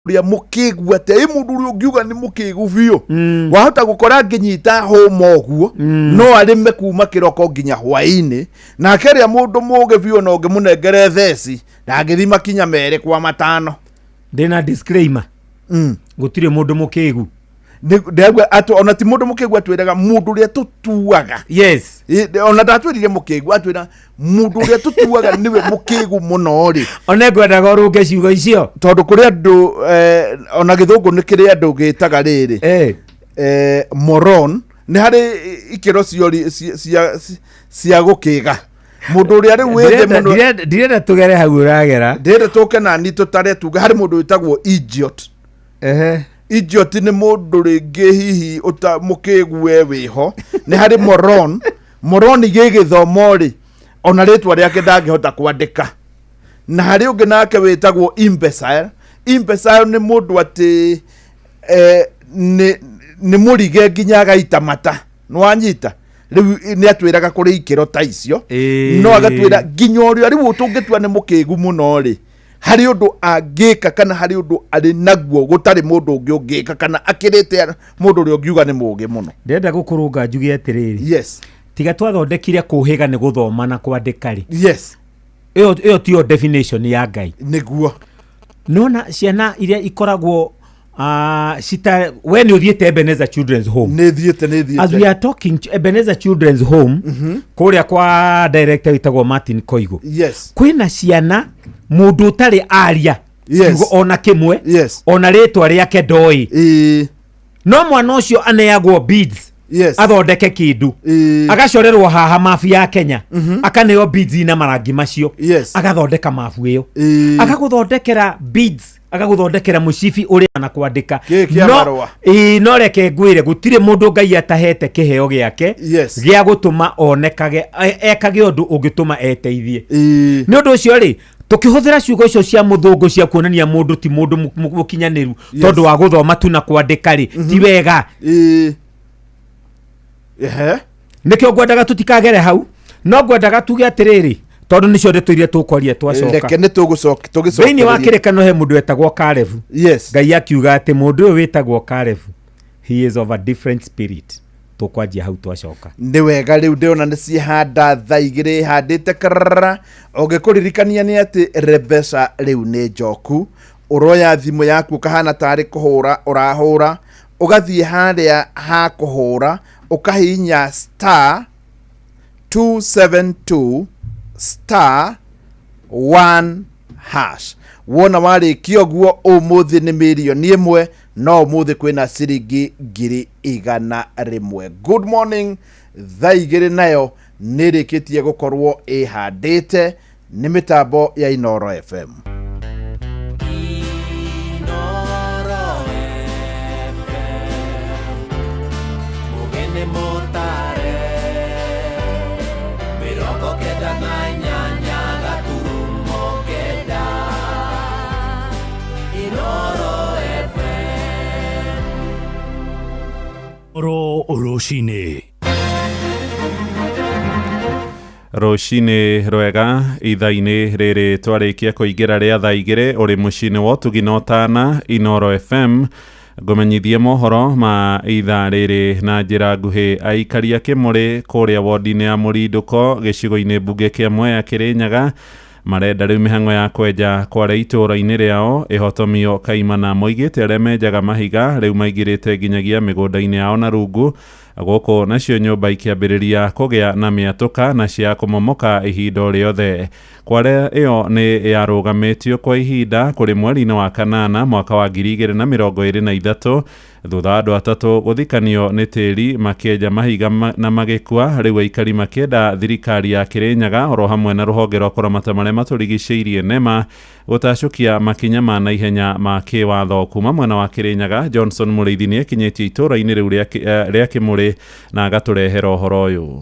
Ũrĩa mũkĩgu atĩa ĩ mũndũ ũrĩa ũngiuga nĩ mũkĩgu biũ, wahota gũkora ngĩnyita hũma ũguo no arĩme kuma kĩroko nginya hwaĩ-inĩ, nake ũrĩa mũndũ mũgĩ biũ na ũngĩmũnengere theci ndangĩthi makinya merĩ kwa matano. Ndĩna disclaimer. Gũtirĩ mũndũ mũkĩgu. Ndĩraigua atĩ ona ti mũndũ mũkĩgu, atwĩraga mũndũ ũrĩa tũtuaga. Ona ndatwĩrire mũkĩgu, atwĩra mũndũ ũrĩa tũtuaga nĩwe mũkĩgu mũno rĩ. One ngwendaga ũrũnge ciugo icio. Tondũ kũrĩ andũ ona gĩthũngũ nĩ kĩrĩ andũ gĩtaga rĩrĩ moron. Nĩ harĩ ikĩro ciori cia gũkĩga mũndũ ũrĩa rĩu wĩ thĩ mũno. Ndirenda tũgere hau ũragera. Ndĩrenda tũke nani tũtare tuge harĩ mũndũ wĩtagwo idiot. Idiot nĩ mũndũ rĩngĩ hihi ũta mũkĩgu we wĩho. Nĩ harĩ moron. Moron gĩgĩthomo rĩ, ona rĩtwa rĩake ndangĩhota kwandĩka. Na harĩ ũngĩ nake wĩtagwo imbecile. Imbecile nĩ mũndũ atĩ nĩ mũrige nginya agaita mata. Nĩwanyita? Rĩu nĩ atwĩraga kũrĩ ikĩro ta icio. No agatwĩra nginya ũrĩa rĩu tũngĩtua nĩ mũkĩgu mũno rĩ, harĩ ũndũ angĩka kana harĩ ũndũ arĩ naguo gũtarĩ mũndũ ũngĩ ũngĩka kana akĩrĩte mũndũ ũrĩa ũngiuga nĩ mũũgĩ mũno. Ndĩrenda gũkũrũnga njuge atĩrĩrĩ. Tiga twathondekire kũhĩga nĩ gũthoma na kwandĩka rĩ, ĩyo tiyo definition ya Ngai. Nona ciana iria ikoragwo cita we nĩ ũthiĩte Ebenezer Children's Home? Nĩ thiĩte, nĩ As we thiĩte. are talking, Ebenezer Children's Home kũrĩa kwa director wĩtagwo Martin Koigo, kwĩna ciana mũndũ ũtarĩ aria kiugo ona kĩmwe, ona rĩtwa rĩake ndoĩ, no mwana ũcio aneagwo beads athondeke kĩndũ. Agacorerwo haha mabu ya Kenya, akaneo beads ina marangi macio, agathondeka mabu ĩyo, agagũthondekera beads, agagũthondekera mũcibi ũrĩa na kwandĩka. Kĩ kĩa marũa. Ĩĩ, no reke ngwĩre, gũtirĩ mũndũ Ngai atahete kĩheo gĩake gĩa gũtũma onekage ekage ũndũ ũngĩtũma eteithie. Nĩ ũndũ ũcio rĩ, tũkĩhũthĩra ciugo icio cia mũthũngũ cia kuonania mũndũ ti mũndũ mũkinyanĩru tondũ wa gũthoma tu na kwandĩka rĩ, ti wega. Ĩĩ. Ehe. Nĩkĩo ngwendaga tũtikagere hau, no ngwendaga tuge atĩrĩrĩ, tondũ nĩcio ndeto iria tũkwaria twacoka. Reke nĩ tũgũcoka Thĩinĩ wa tũgĩcokererie. Kĩrĩkano he mũndũ wetagwo Karebu. Ngai akiuga atĩ mũndũ ũyũ wĩtagwo Karebu, he is of a different spirit. Tũkwanjia hau twacoka. Nĩ wega. Rĩu ndĩrona nĩ ciĩhanda thaa 2 handĩte karara. Ũngĩkũririkania nĩ atĩ Rebeca rĩu nĩ njoku. Ũroya thimũ yaku ũkahana tarĩ kũhũra ũrahũra, ũgathiĩ harĩa ha kũhũra, ũkahihinya *272*1#. Wona warĩkia ũguo, ũmũthĩ nĩ 1 mirioni, no ũmũthĩ kwĩna ciringi 100,000. Good morning. Thaa 2 nayo nĩ ĩrĩkĩtie gũkorwo ĩhandĩte nĩ mĩtambo ya Inoro FM. Inoro FM, Mugene Motare, 98.9. Inoro FM. Oro rũcinĩ. Rũcinĩ rwega. Ithaa-inĩ rĩrĩ twarĩkia kũingĩra rĩa thaa 2, ũrĩ mũciĩ-inĩ wa ũtugi na ũtana Inoro FM. Ngũmenyithie mohoro ma ithaa rĩrĩ na njĩra nguhĩ. Aikari a Kĩmũrĩ kũrĩa wodi-inĩ ya Mũrindũko gĩcigo-inĩ mbunge kĩa Mwea Kĩrĩnyaga marenda rĩu mĩhang'o ya kwenja kware itũũra-inĩ rĩao ĩhotomio kaimana. Moigĩte arĩa menjaga mahiga rĩu maingĩrĩte nginyagia mĩgũnda-inĩ yao na rungu gũkũ, nacio nyũmba ikĩambĩrĩria kũgĩa na mĩatũka na cia kũmomoka ihinda o rĩothe. Kware ĩyo nĩ yarũgamĩtio kwa ihinda kũrĩ mweri-inĩ wa kanana mwaka wa 2023 thutha wa andũ atatũ gũthikanio nĩ tĩri makĩenja mahiga na magĩkua. Rĩu aikari makĩenda thirikari ya Kĩrĩnyaga oro hamwe na rũhonge rwa kũramata marĩa matũrigicĩirie NEMA gũtacũkia makinya ma naihenya ma kĩwatho. Kuma mwena wa Kĩrĩnyaga, Johnson Mũrĩithi nĩ ekinyĩtie itũũra-inĩ rĩu rĩa Kĩmũrĩ na agatũrehera ũhoro ũyũ.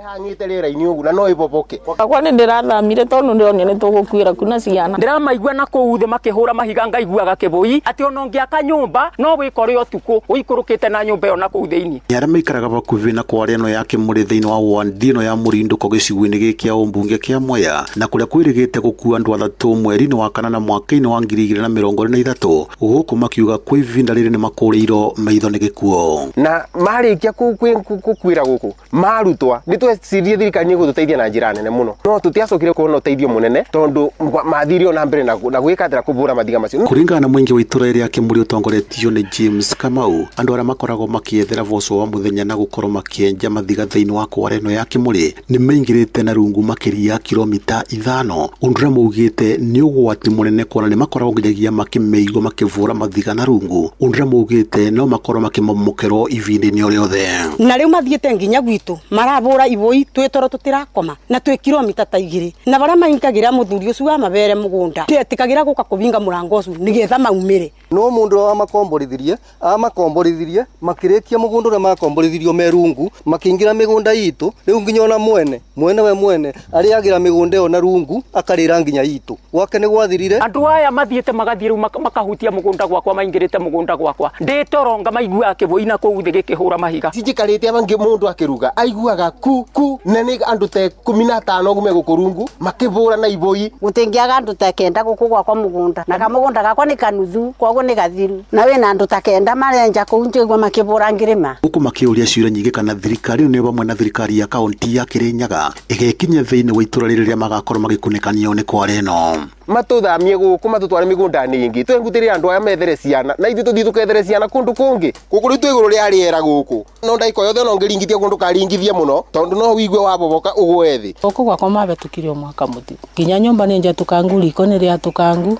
Ĩhang'ĩte rĩera-inĩ ũguo na no ĩboboke. Akwa nĩ ndĩrathamire tondũ ndĩronire nĩ tũgũkuĩra kuna ciana. Ndĩramaigua na kũu thĩ makĩhũra mahiga ngaiguaga kĩbũi atĩ ona ũngĩaka nyũmba no wĩkore ũtukũ ũikũrũkĩte na nyũmba ĩyo na kũu thĩinĩ. Arĩa maikaraga bakuvi na kware ĩno ya Kĩmũrĩ thĩinĩ wa wandi ĩno ya Mũrindũko gĩcigo-inĩ gĩkĩ kĩa ũmbunge kĩa Mwea na kũrĩa kwĩrĩgĩte gũkua andũ athatũ mweri-inĩ wa kanana mwaka-inĩ wa 2023 gũkũ makiuga kwa ivinda rĩrĩ nĩ makũrĩirwo maitho nĩ gĩkuo. Na marĩkia gũkuĩra gũkũ marutwa nĩ twecirie thirikari nĩ ĩgũtũteithia na njĩra nene mũno, no tũtiacokire kuona ũteithio mũnene tondũ mathire ona mbere na gwĩka atĩra kũbũra mathiga macio. Kũringana na mũingĩ wa itũra rĩa Kĩmũrĩ ũtongoretio nĩ James Kamau, andũ arĩa makoragwo makĩethera boco wa mũthenya na gũkorwo makĩenja mathiga thĩinĩ wa kware ĩno ya Kĩmũrĩ nĩ maingĩrĩte na rungu makĩria kilomita 5, ũndũ ũrĩa maugĩte nĩ ũgwati mũnene kuona nĩ makoragwo nginyagia makĩmĩigua makĩvũra mathiga na rungu, ũndũ ũrĩa maugĩte no makorwo makĩmomokerwo ivinda-inĩ o rĩothe. Na rĩu mathiĩte nginya gwitũ marabũra ibũi twĩ toro tũtirakoma na twĩ kilomita ta 2 na barĩa mainkagĩra mũthuri ũcio wa mabere mũgũnda ndetĩkagĩra gũka kũbinga mũrango ũcio nĩgetha maumĩre. No mũndũ ũrĩa wamakomborithirie amakomborithirie makĩrĩkia mũgũnda ũrĩa makomborithirio me rungu makĩingĩra mĩgũnda itũ, rĩu nginya ona mwene we mwene arĩagĩra mĩgũnda ĩyo na rungu akarĩra nginya itũ gwake nĩ gwathirire. Andũ aya mathiĩte magathiĩ rĩu makahutia mũgũnda gwakwa maingĩrĩte mũgũnda gwakwa ndĩ toro ngamaiguaga kĩbũi na kũu thĩ gĩkĩhũra mahiga. Cinjikarĩte aba mũndũ akĩruga aiguaga ku ku na nĩ andũ ta 15 ũguo megũkũ rungu makĩbũra na ibũi. Gũtingĩaga andũ ta 9 gũkũ gwakwa mũgũnda na kamũgũnda gakwa nĩ kanuthu koguo nĩ gathiru na wĩna andũ ta 9 marenja kũu njigua makĩbũra ngĩrĩma. Gũkũ makĩũria ciũria nyingĩ kana thirikari ĩno nĩ vamwe na thirikari ya kaunti ya Kĩrĩnyaga ĩgekinya thĩinĩ wa itũra rĩrĩ rĩrĩa magakorwo magĩkunĩkanio nĩ kware ĩno. Matũthamie gũkũ matũtware mĩgũnda-inĩ ĩngĩ twengutĩre andũ aya methere ciana na ithuĩ tũthiĩ tũkethere ciana kũndũ kũngĩ. Gũkũ rĩu twĩ igũrũ rĩa rĩera gũkũ no ndagĩka yothe no ngĩringithia kũndũ karingithie mũno tondũ no wigue waboboka ũgũe thĩ. Gũkũ gwakwa mabetũkire o mwaka mũthiru nginya nyũmba nĩ njatũkangu, riko nĩ rĩatũkangu,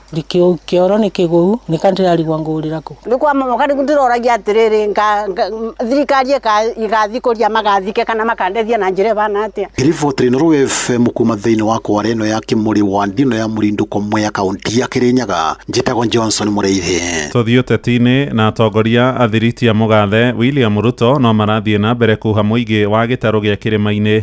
kĩoro nĩ kĩgũu nĩ ndĩrarigwo ngũrĩra kũ. Rĩu kwamomoka rĩu ndĩroragia atĩrĩrĩ thirikari ĩgathiĩ kũria magathike kana makandethia na njĩra ĩbana atĩa. Riboti Inooro FM kuma thĩinĩ wa kware ĩno ya Kĩmũrĩ wandi ĩno ya Mũrindũko Mwea kaunti ya Kĩrĩnyaga, njĩtagwo Johnson Mũrĩithi. Tũthiĩ ũteti-inĩ na atongoria athiriti a mũgathe William Ruto no marathiĩ na mbere kuha mũingĩ wa gĩtarũ gĩa kĩrĩma-inĩ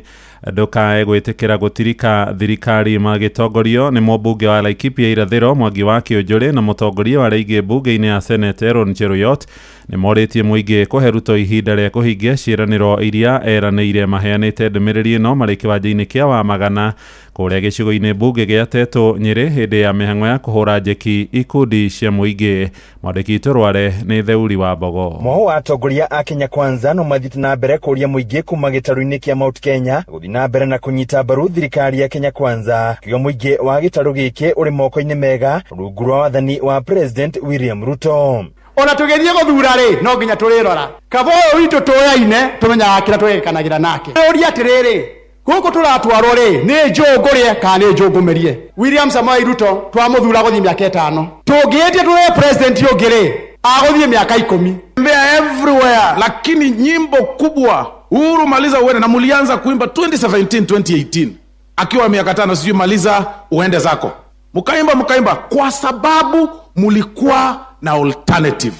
ndũkae gwĩtĩkĩra gũtirika thirikari magĩtongorio nĩ mũmbunge wa Laikipia Irathĩro Mwangi wa Kĩũnjũrĩ na mũtongoria wa arĩa aingĩ mbunge-inĩ ya Senate Aaron Cheruiyot nĩ morĩtie mũingĩ kũhe Ruto ihinda rĩa kũhingia ciĩranĩro iria eranĩire. Maheanĩte ndũmĩrĩri ĩno marĩ kĩwanja-inĩ kĩa Wamagana kũrĩa gĩcigo-inĩ mbunge gĩa Teto Nyĩrĩ hĩndĩ ya mĩhang'o ya kũhũra njeki ikundi cia mũingĩ. Mwandĩki witũ Rware nĩ Theuri wa Mbogo. Mwaho wa atongoria a Kenya Kwanza no mathiĩte na mbere kũria mũingĩ kuma gĩtarũ-inĩ kĩa Mount Kenya gũthiĩ na mbere na kũnyita mbaru thirikari ya Kenya Kwanza kiuga mũingĩ wa gĩtarũ gĩkĩ ũrĩ moko-inĩ mega rungu rwa wathani wa President William Ruto. Ona tũgĩthiĩ gũthura rĩ no nginya tũrĩrora kaba ũyũ witũ tũyaine tũmenyaga kĩrĩa tũgĩkanagĩra nake. Ũria atĩrĩrĩ, gũkũ tũratwarwo rĩ nĩ njũngũrĩe kana nĩ njũngũmĩrie? William Samoei Ruto twamũthura gũthiĩ mĩaka 5, tũngĩĩtie tũrĩ president ũngĩ rĩ agũthiĩ mĩaka 10. Mbea everywhere, lakini nyimbo kubwa Uhuru maliza uende, na mulianza kuimba 2017 2018 akiwa miaka 5, sijui maliza uende zako, mkaimba kwa sababu mulikuwa na alternative.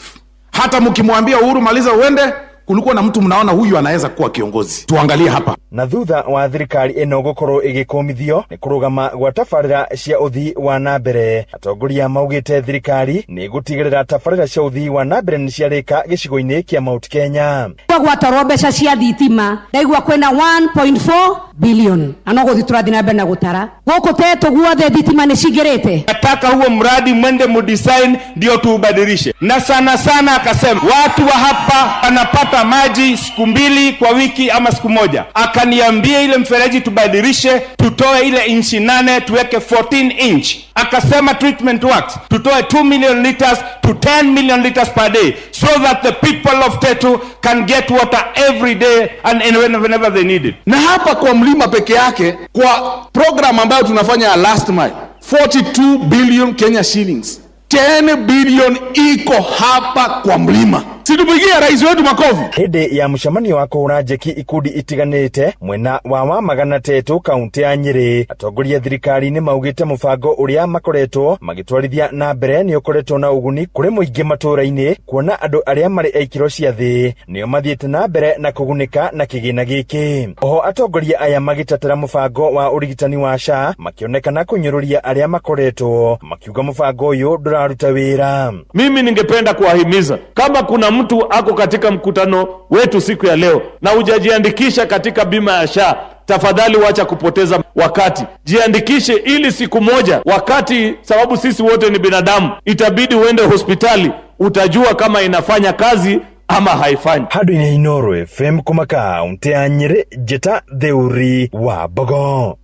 Hata mkimwambia Uhuru maliza uende, kulikuwa na mtu mnaona huyu anaweza kuwa kiongozi. Tuangalie hapa. Na thutha wa thirikari ĩno gũkorwo ĩgĩkũmithio nĩ kũrũgama gwa tabarĩra cia ũthii wa na mbere, atongoria maugĩte thirikari nĩ ĩgũtigĩrĩra tabarĩra cia ũthii wa na mbere nĩ ciarĩka gĩcigo-inĩ kĩa Mount Kenya. Gwatarwo mbeca cia thitima ndaigua kwĩna 1.4 billion na no gũthiĩ tũrathiĩ na mbere na gũtara gũkũ Teto guothe thitima nĩ cingĩrĩte. Nataka huo mradi mwende mudesign ndio tuubadilishe, na sana sana akasema watu wa hapa wanapata maji siku 2 kwa wiki ama siku 1. Akaniambia ile mfereji tubadilishe, tutoe ile inchi 8 tuweke 14 inch. Akasema treatment works tutoe 2 million liters to 10 million liters per day so that the people of Tetu can get water every day and whenever they need it. Na hapa kwa mlima peke yake kwa program ambayo tunafanya ya last mile 42 billion Kenya shillings 10 billion iko hapa kwa mlima. Situpigie rais wetu makofi. Hĩndĩ ya mũcemanio wa kũhũra njeki ikundi itiganĩte mwena wa Wamagana Tetũ kaunti ya Nyĩrĩ, atongoria thirikari nĩ maugĩte mũbango ũrĩa makoretwo magĩtwarithia na mbere nĩ ũkoretwo na ũguni kũrĩ mũingĩ matũũra-inĩ, kuona andũ arĩa marĩ a ikĩro cia thĩ nĩo mathiĩte na mbere na kũgunĩka na kĩgĩna gĩkĩ. Oho atongoria aya magĩtetera mũbango wa ũrigitani wa SHA makĩonekana kũnyũrũria arĩa makoretwo makiuga mũbango ũyũ ndũraruta wĩra. Mimi ningependa kuwahimiza, kama kuna mtu ako katika mkutano wetu siku ya leo na hujajiandikisha katika bima ya SHA, tafadhali wacha kupoteza wakati, jiandikishe ili siku moja, wakati, sababu sisi wote ni binadamu, itabidi uende hospitali, utajua kama inafanya kazi ama haifanyi. Handũ-inĩ Inooro FM kuma kaunti ya Nyĩrĩ, njĩta Theuri wa Mbogo.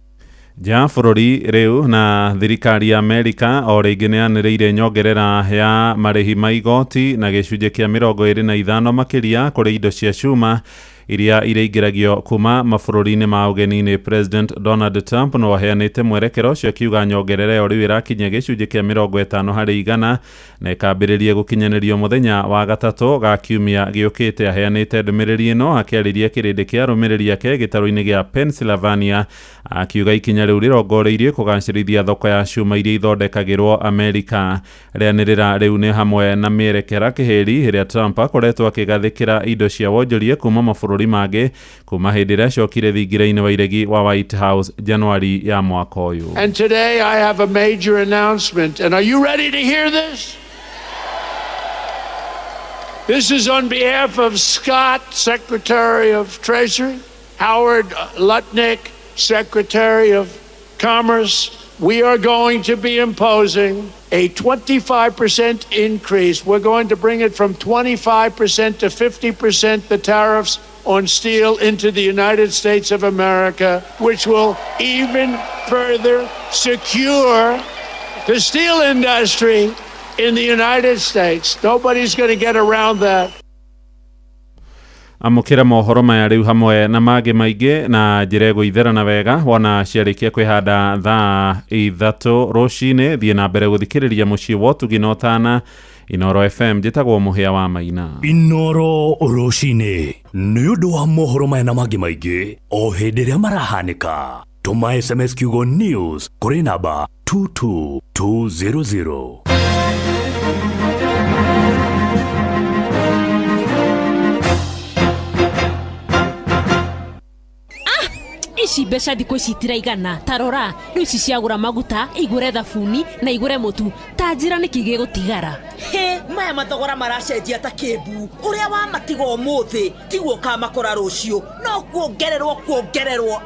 Nja ya bũrũri rĩu na thirikari ya Amerika o rĩngĩ nĩ yanĩrĩire nyongerera ya marĩhi ma igoti na gĩcunjĩ kĩa 25 makĩria kũrĩ indo cia cuma iria iraingĩragio kuma mabũrũri-inĩ ma ũgeni-inĩ. President Donald Trump no aheanĩte mwerekero ũcio akiuga nyongerera ĩyo rĩu ĩrakinyia gĩcunjĩ kĩa 50% na ĩkambĩrĩria gũkinyanĩrio mũthenya wa gatatũ ga kiumia gĩũkĩte. Aheanĩte ndũmĩrĩri ĩno akĩarĩria kĩrĩndĩ kĩa arũmĩrĩri ake gĩtarũ-inĩ gĩa Pennsylvania, akiuga ikinya rĩu rĩrongoreirie kũgacĩrithia thoko ya cuma iria ithondekagĩrwo Amerika. Rĩanĩrĩra rĩu nĩ hamwe na mĩerekera kĩhĩri ĩrĩa Trump akoretwo akĩgathĩkĩra indo cia wonjoria kuma mabũrũri mangĩ kuma hĩndĩ ĩrĩa acokire thingira-inĩ wa iregi wa White House Januari ya mwaka ũyũ. And today I have a major announcement. And are you ready to hear this? This is on behalf of Scott, Secretary of Treasury, Howard Lutnick, Secretary of Commerce. We are going to be imposing a 25% increase. We're going to bring it from 25% to 50% the tariffs on steel into the United States of America, which will even further secure the steel industry in the United States. Nobody's going to get around that. Amũkĩra mohoro maya rĩu hamwe na mangĩ maingĩ na njĩra ĩgũitherana wega wona ciarĩkia kwĩhanda thaa 3 rũcinĩ. Thiĩ na mbere gũthikĩrĩria mũciĩ wa ũtugi na ũtana Inooro FM. Njĩtagwo Mũhĩa wa Maina. Inooro rũcinĩ nĩ ũndũ wa mohoro maya na mangĩ maingĩ o hĩndĩ ĩrĩa marahanĩka. Tũma SMS kiugo news kũrĩ namba 22200. Ici mbeca thikũ ici itiraigana, ta rora rĩu ici ciagũra maguta, igũre thabuni na igũre mũtu, ta njĩra nĩkĩ gĩgũtigara. Hĩ, maya mathogora maracenjia ta kĩmbu. Ũrĩa wamatiga ũmũthĩ tiguo ũkamakora rũciũ, no kuongererwo kuongererwo.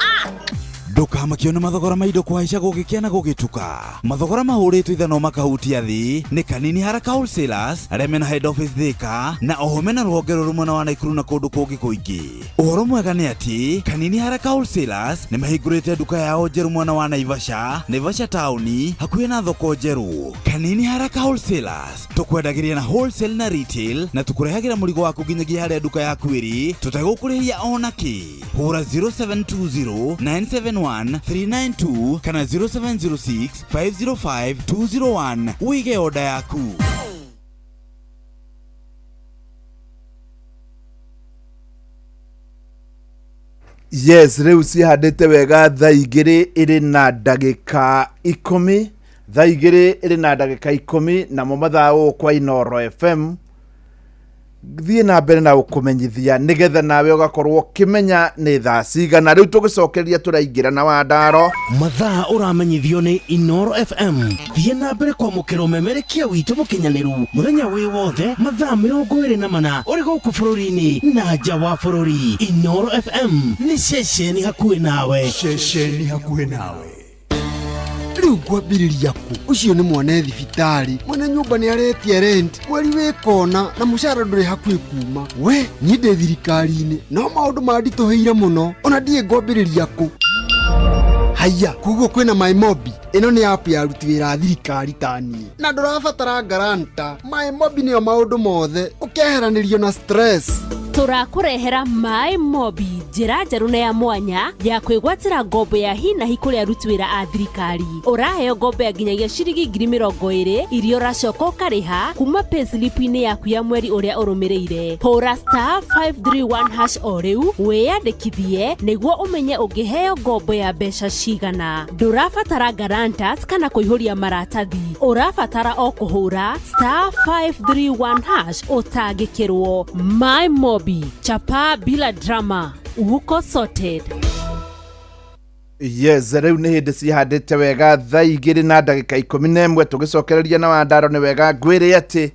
Ndũkamakio nĩ mathogora ma indo kũhaica gũgĩkĩa na gũgĩtuka. Mathogora mahũrĩtwo ithanwa makahutia thĩ nĩ Kanini Haraka Wholesalers arĩa mena head office Thĩka na oho mena rũhonge rũrũ mwena wa Naikuru na kũndũ kũngĩ kũingĩ. Ũhoro mwega nĩ atĩ Kanini Haraka Wholesalers nĩ mahingũrĩte nduka yao njerũ mwena wa Naivasha, Naivasha taũni hakuhĩ na thoko njerũ. Kanini Haraka Wholesalers tũkwendagĩria na wholesale na retail na tũkũrehagĩra mũrigo waku nginyagia harĩa nduka yaku ĩrĩ tũtegũkũrĩhia ona kĩ. Hũra 0720 971 392 kana 0706 505 201 ũige oda yaku. Yes, rĩu cihandĩte wega thaa 2 ĩrĩ na ndagĩka 10, thaa 2 ĩrĩ na ndagĩka 10, namo mathaa ũũ kwa Inooro FM. Thiĩ na mbere na gũkũmenyithia nĩgetha nawe ũgakorwo ũkĩmenya nĩ thaa cigana. Rĩu tũgĩcokeria tũraingĩra na Wandaro. Mathaa ũramenyithio nĩ Inooro FM. Thiĩ na mbere kwamũkĩra ũmemerekia witũ mũkinyanĩru mũthenya wĩ wothe mathaa 24 ũrĩ gũkũ bũrũri-inĩ na nja wa bũrũri. Inooro FM nĩ ceceni hakuhĩ nawe. Ceceni hakuhĩ nawe. Rĩu ngwambĩrĩria kũ? Ũcio nĩ mwana thibitarĩ, mwene nyũmba nĩ aretia rent, mweri wĩ kona na mũcara ndũrĩ hakuhĩ kuma. We niĩ ndĩ thirikari-inĩ no maũndũ manditũhĩire mũno, ona ndiĩ ngwambĩrĩria kũ. Haiya, koguo kwĩna MyMobi. Ĩno nĩ app ya aruti wĩra a thirikari ta niĩ, na ndũrabatara guarantor. MyMobi nĩyo maũndũ mothe, ũkeheranĩrio na stress. Tũrakũrehera maĩ mobi, njĩra njerũ na ya mwanya ya kwĩgwatĩra ngombo ya hi na hi kũrĩ aruti wĩra a thirikari. Ũraheo ngombo ya nginyagia ciringi 20,000 iria ũracoka ũkarĩha kuma payslip-inĩ yaku ya mweri ũrĩa ũrũmĩrĩire. Hũra star 531 hash o rĩu wĩyandĩkithie nĩguo ũmenye ũngĩheo ngombo ya mbeca cigana. Ndũrabatara guarantors kana kũihũria maratathi, ũrabatara o kũhũra star 531 hash ũtangĩkĩrwo. My Mobi, chapa bila drama, uko sorted. Yes, rĩu nĩ hĩndĩ cihandĩte wega thaa 2 na ndagĩka 11 tũgĩcokereria na Wandaro. Nĩ wega ngwĩre atĩ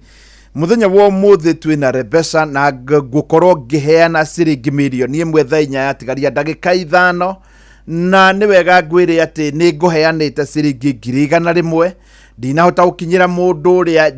mũthenya wa ũmũthĩ twĩna Rebeca na ngũkorwo ngĩheana ciringi mirioni 1 thaa 4 yatigaria ndagĩka 5, na nĩ wega ngwĩre atĩ nĩ ngũheanĩte ciringi 100,000. Ndinahota gũkinyĩra mũndũ ũrĩa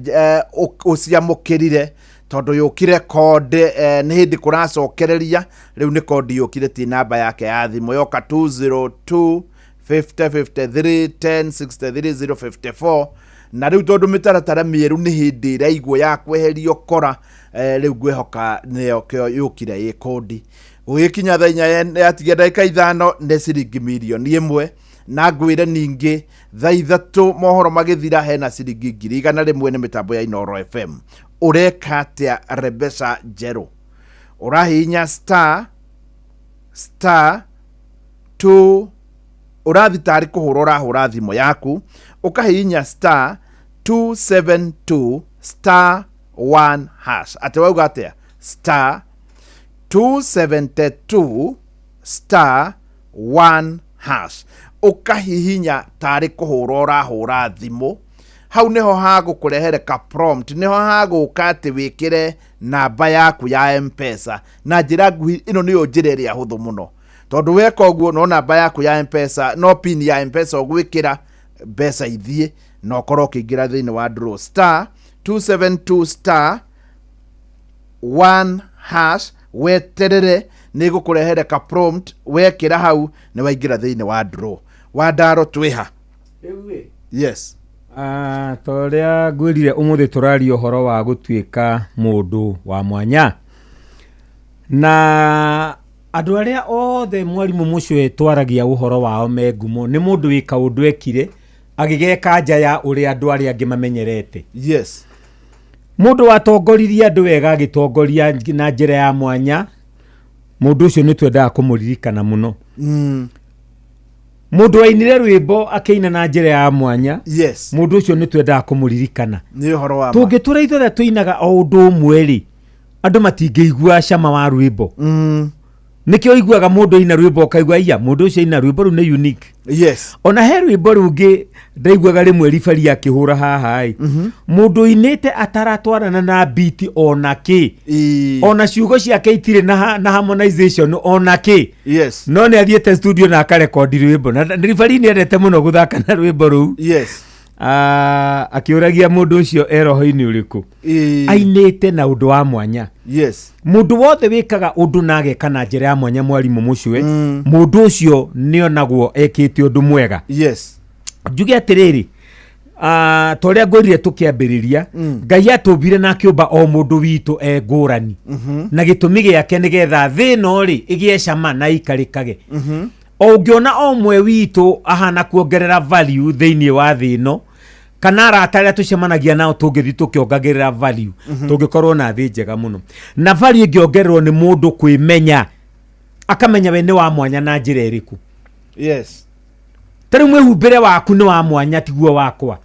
ũciamũkĩrire tondũ yũkire code, nĩ hĩndĩ kũracokereria rĩu nĩ code yũkire, ti namba yake ya thimũ yoka, 202 50 53 10 63 054. Na rĩu tondũ mĩtaratara mĩerũ nĩ hĩndĩ ĩraigwo ya kweherio kora, rĩu ngwĩhoka nĩyo kĩo yũkire ĩ kodi. Gũgĩkinya thaa 4 yatigia ndagĩka 5 nĩ ciringi mirioni 1, na ngwĩre ningĩ thaa 3 mohoro magĩthira hena ciringi 100,000 nĩ mĩtambo ya Inoro FM. Ũreka atĩa Rebeca njerũ? Ũrahihinya star star 2, ũrathi tarĩ kũhũra ũrahũra thimũ yaku, ũkahihinya star 272 star 1 hash. Atĩ wauga atĩa? Star 272 star 1 hash, ũkahihinya tarĩ kũhũra ũrahũra thimũ. Hau nĩho hagũkũrehere ka prompt, nĩho hagũka atĩ wĩkĩre namba yaku ya M-Pesa. Na njĩra nguhĩ, ĩno nĩyo njĩra ĩrĩa hũthũ mũno, tondũ weka ũguo no namba yaku ya M-Pesa, no pin ya M-Pesa ũgwĩkĩra, mbeca ithiĩ na ũkorwo ũkĩingĩra thĩinĩ wa draw. Star 272 star 1 hash, weterere nĩ gũkũrehere ka prompt, wekĩra hau nĩ waingĩra thĩinĩ wa draw. Wandaro, twĩha? Yes. Ah, ta ũrĩa ngwĩrire, ũmũthĩ tũraria ũhoro wa gũtuĩka mũndũ wa mwanya, na andũ arĩa othe mwarimũ mũcwe twaragia ũhoro wao me ngumo nĩ mũndũ wĩ kaũndũ ekire agĩgeka nja ya ũrĩa andũ arĩa angĩ mamenyerete. Mũndũ watongoririe andũ wega, agĩtongoria na njĩra ya mwanya, mũndũ ũcio nĩ twendaga kũmũririkana mũno. Mũndũ wainire rwĩmbo akĩina na njĩra ya mwanya, mũndũ ũcio nĩ twendaga kũmũririkana. Nĩ ũhoro wa ma. Tũngĩtũra ithuothe tũinaga o ũndũ ũmwe rĩ, andũ matingĩigua cama wa rwĩmbo. Nĩkĩo ũiguaga mũndũ aina rwĩmbo ũkaigua iya mũndũ ũcio aina rwĩmbo rũu nĩ unique. Ona he rwĩmbo rũngĩ ndaiguaga rĩmwe ribari akĩhũra haha ĩ, mũndũ ũinĩte ataratwarana na beat ona kĩ, ona ciugo ciake itirĩ na harmonization ona kĩ, no nĩ athiĩte studio na akarekondi rwĩmbo, na ribari nĩ endete mũno gũthaka na rwĩmbo rũu. Ah, akĩũragia mũndũ ũcio e roho-inĩ ũrĩkũ ainĩte na ũndũ wa mwanya. Mũndũ wothe wĩkaga ũndũ na ageka na njĩra ya mwanya, mwarimũ mũcwe, mũndũ ũcio nĩonagwo ekĩte ũndũ mwega. Njuge atĩrĩrĩ, ta ũrĩa ngwĩrire tũkĩambĩrĩria, Ngai atũmbire na akĩũmba o mũndũ witũ e ngũrani, na gĩtũmi gĩake nĩgetha thĩ ĩno rĩ ĩgĩe cama na ĩikarĩkage. O ũngĩona o ũmwe witũ ahana kuongerera value thĩinĩ wa thĩ ĩno, kana arata arĩa tũcemanagia nao tũngĩthiĩ tũkĩongagĩrĩra value, tũngĩkorwo na thĩ njega mũno. Na value ĩngĩongererwo nĩ mũndũ kwĩmenya, akamenya we nĩ wa mwanya na njĩra ĩrĩkũ. Ta rĩu mwĩhumbĩre waku nĩ wa mwanya, tiguo wakwa.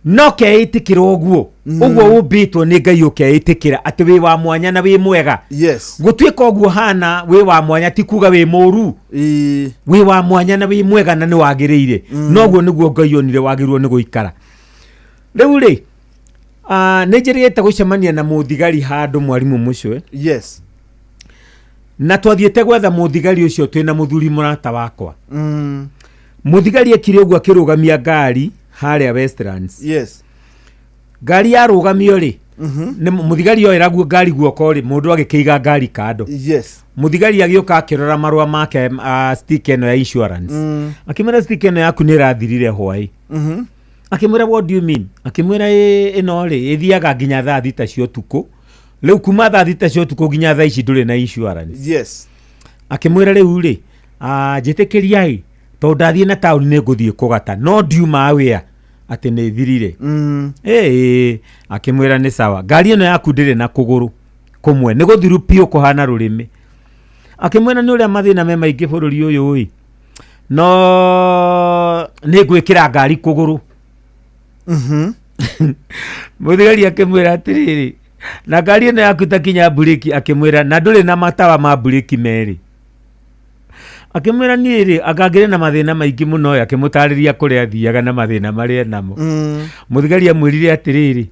No keĩtĩkĩra ũguo, ũguo ũmbĩtwo nĩ Ngai, ũkeĩtĩkĩra atĩ wĩ wa mwanya na wĩ mwega. Gũtuĩka ũguo hana wĩ wa mwanya ti kuga wĩ mũru. Wĩ wa mwanya na wĩ mwega na nĩ wagĩrĩire. Noguo nĩguo Ngai onire wagĩrĩirwo nĩ gũikara. Rĩu rĩ, nĩ njĩrĩgĩte gũcemania na mũthigari handũ, mwarimũ mũcwe. Na twathiĩte gwetha mũthigari ũcio twĩna mũthuri mũrata wakwa. Mũthigari ekire ũguo, akĩrũgamia ngari harĩa Westlands. Ngari yarũgamio rĩ, nĩ mũthigari oera guo ngari guoko rĩ, mũndũ agĩkĩiga ngari kando. Mũthigari agĩũka akĩrora marũa make, sticker ĩno ya insurance. Akĩmwĩra, "Sticker ĩno yaku nĩ ĩrathirire hwaĩ." Akĩmwĩra, "What do you mean?" Akĩmwĩra, "Ĩ, ĩno rĩ ĩthiaga nginya thaa 6 cia ũtukũ, Rĩu kuma thaa 6 cia ũtukũ nginya thaa ici ndũrĩ na insurance. Yes. Akĩmwĩra rĩu rĩ, njĩtĩkĩriai tondũ ndathiĩ na taũni nĩ ngũthiĩ kũgata no ndiuma wĩa atĩ nĩ thirire. Ĩĩ, akĩmwĩra nĩ sawa, ngari ĩno yaku ndĩrĩ na kũgũrũ kũmwe, nĩ gũthiru piũ kũhana rũrĩmĩ. Akĩmwĩra nĩ ũrĩa mathĩna me maingĩ bũrũri ũyũ ĩ, no nĩ ngwĩkĩra ngari kũgũrũ. Mũthigari akĩmwĩra atĩrĩrĩ, na ngari ĩno yaku takinya mburĩki, akĩmwĩra na ndũrĩ na matawa ma mburĩki merĩ. Akĩmwĩra niĩ rĩ, anga ngĩrĩ na mathĩna maingĩ mũno ĩ, akĩmũtarĩria kũrĩa athiaga na mathĩna marĩa enamo. Mũthigari amwĩrire atĩrĩrĩ,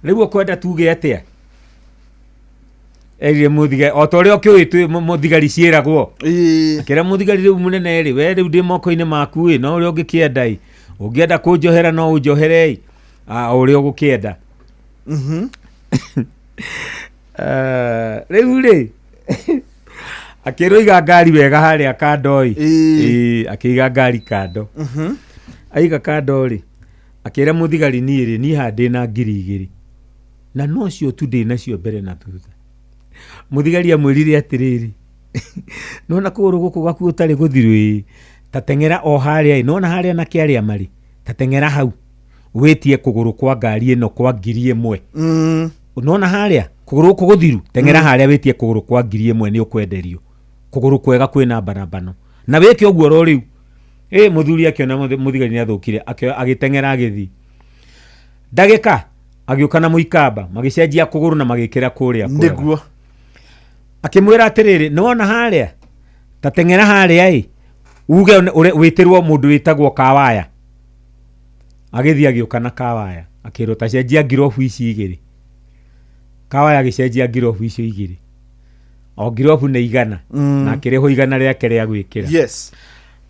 rĩu ũkwenda tuge atĩa? Erire mũthigari, o ta ũrĩa ũkĩũĩ twĩ mũthigari ciĩragwo. Akĩra mũthigari rĩu mũnene rĩ, we rĩu ndĩ moko-inĩ maku ĩ, no ũrĩa ũngĩkĩenda ĩ, ũngĩenda kũnjohera no ũnjohere ĩ, o ũrĩa ũgũkĩenda. Rĩu rĩ, akĩrwo iga ngari wega harĩa kando ĩ. Ĩĩ, akĩiga ngari kando. Aiga kando rĩ, akĩra mũthigari niĩ rĩ, niĩ haha ndĩna 2000. Na nocio tu ndĩ nacio mbere na thutha. Mũthigari amwĩrire atĩrĩrĩ, nona kũgũrũ gũkũ gwaku ũtarĩ gũthiru ĩ, ta teng'era o harĩa ĩ, nona harĩa na kĩarĩa marĩ, ta teng'era hau wĩtie kũgũrũ kwa ngari ĩno kwa 1000. Nona harĩa kũgũrũ gũkũ gũthiru, teng'era harĩa wĩtie kũgũrũ kwa 1000 nĩ ũkwenderio. Kũgũrũ kwega kwĩna mbanambano. Na wĩke ũguo ro rĩu. Ĩ, mũthuri akĩona mũthigari nĩ athũkire, agĩteng'era agĩthiĩ. Ndagĩka agĩũka na mũikamba, magĩcenjia kũgũrũ na magĩkĩra kũrĩa kwega. Nĩguo. Akĩmwĩra atĩrĩrĩ, nĩwona harĩa? Ta teng'era harĩa ĩ, uge wĩtĩrwo mũndũ wĩtagwo Kawaya. Agĩthiĩ agĩũka na Kawaya, akĩrwo ta cenjia ngirobu ici igĩrĩ. Kawaya agĩcenjia ngirobu icio igĩrĩ. O ngirobu nĩ 100. Na akĩrĩhwo 100 rĩake rĩa gwĩkĩra. Yes.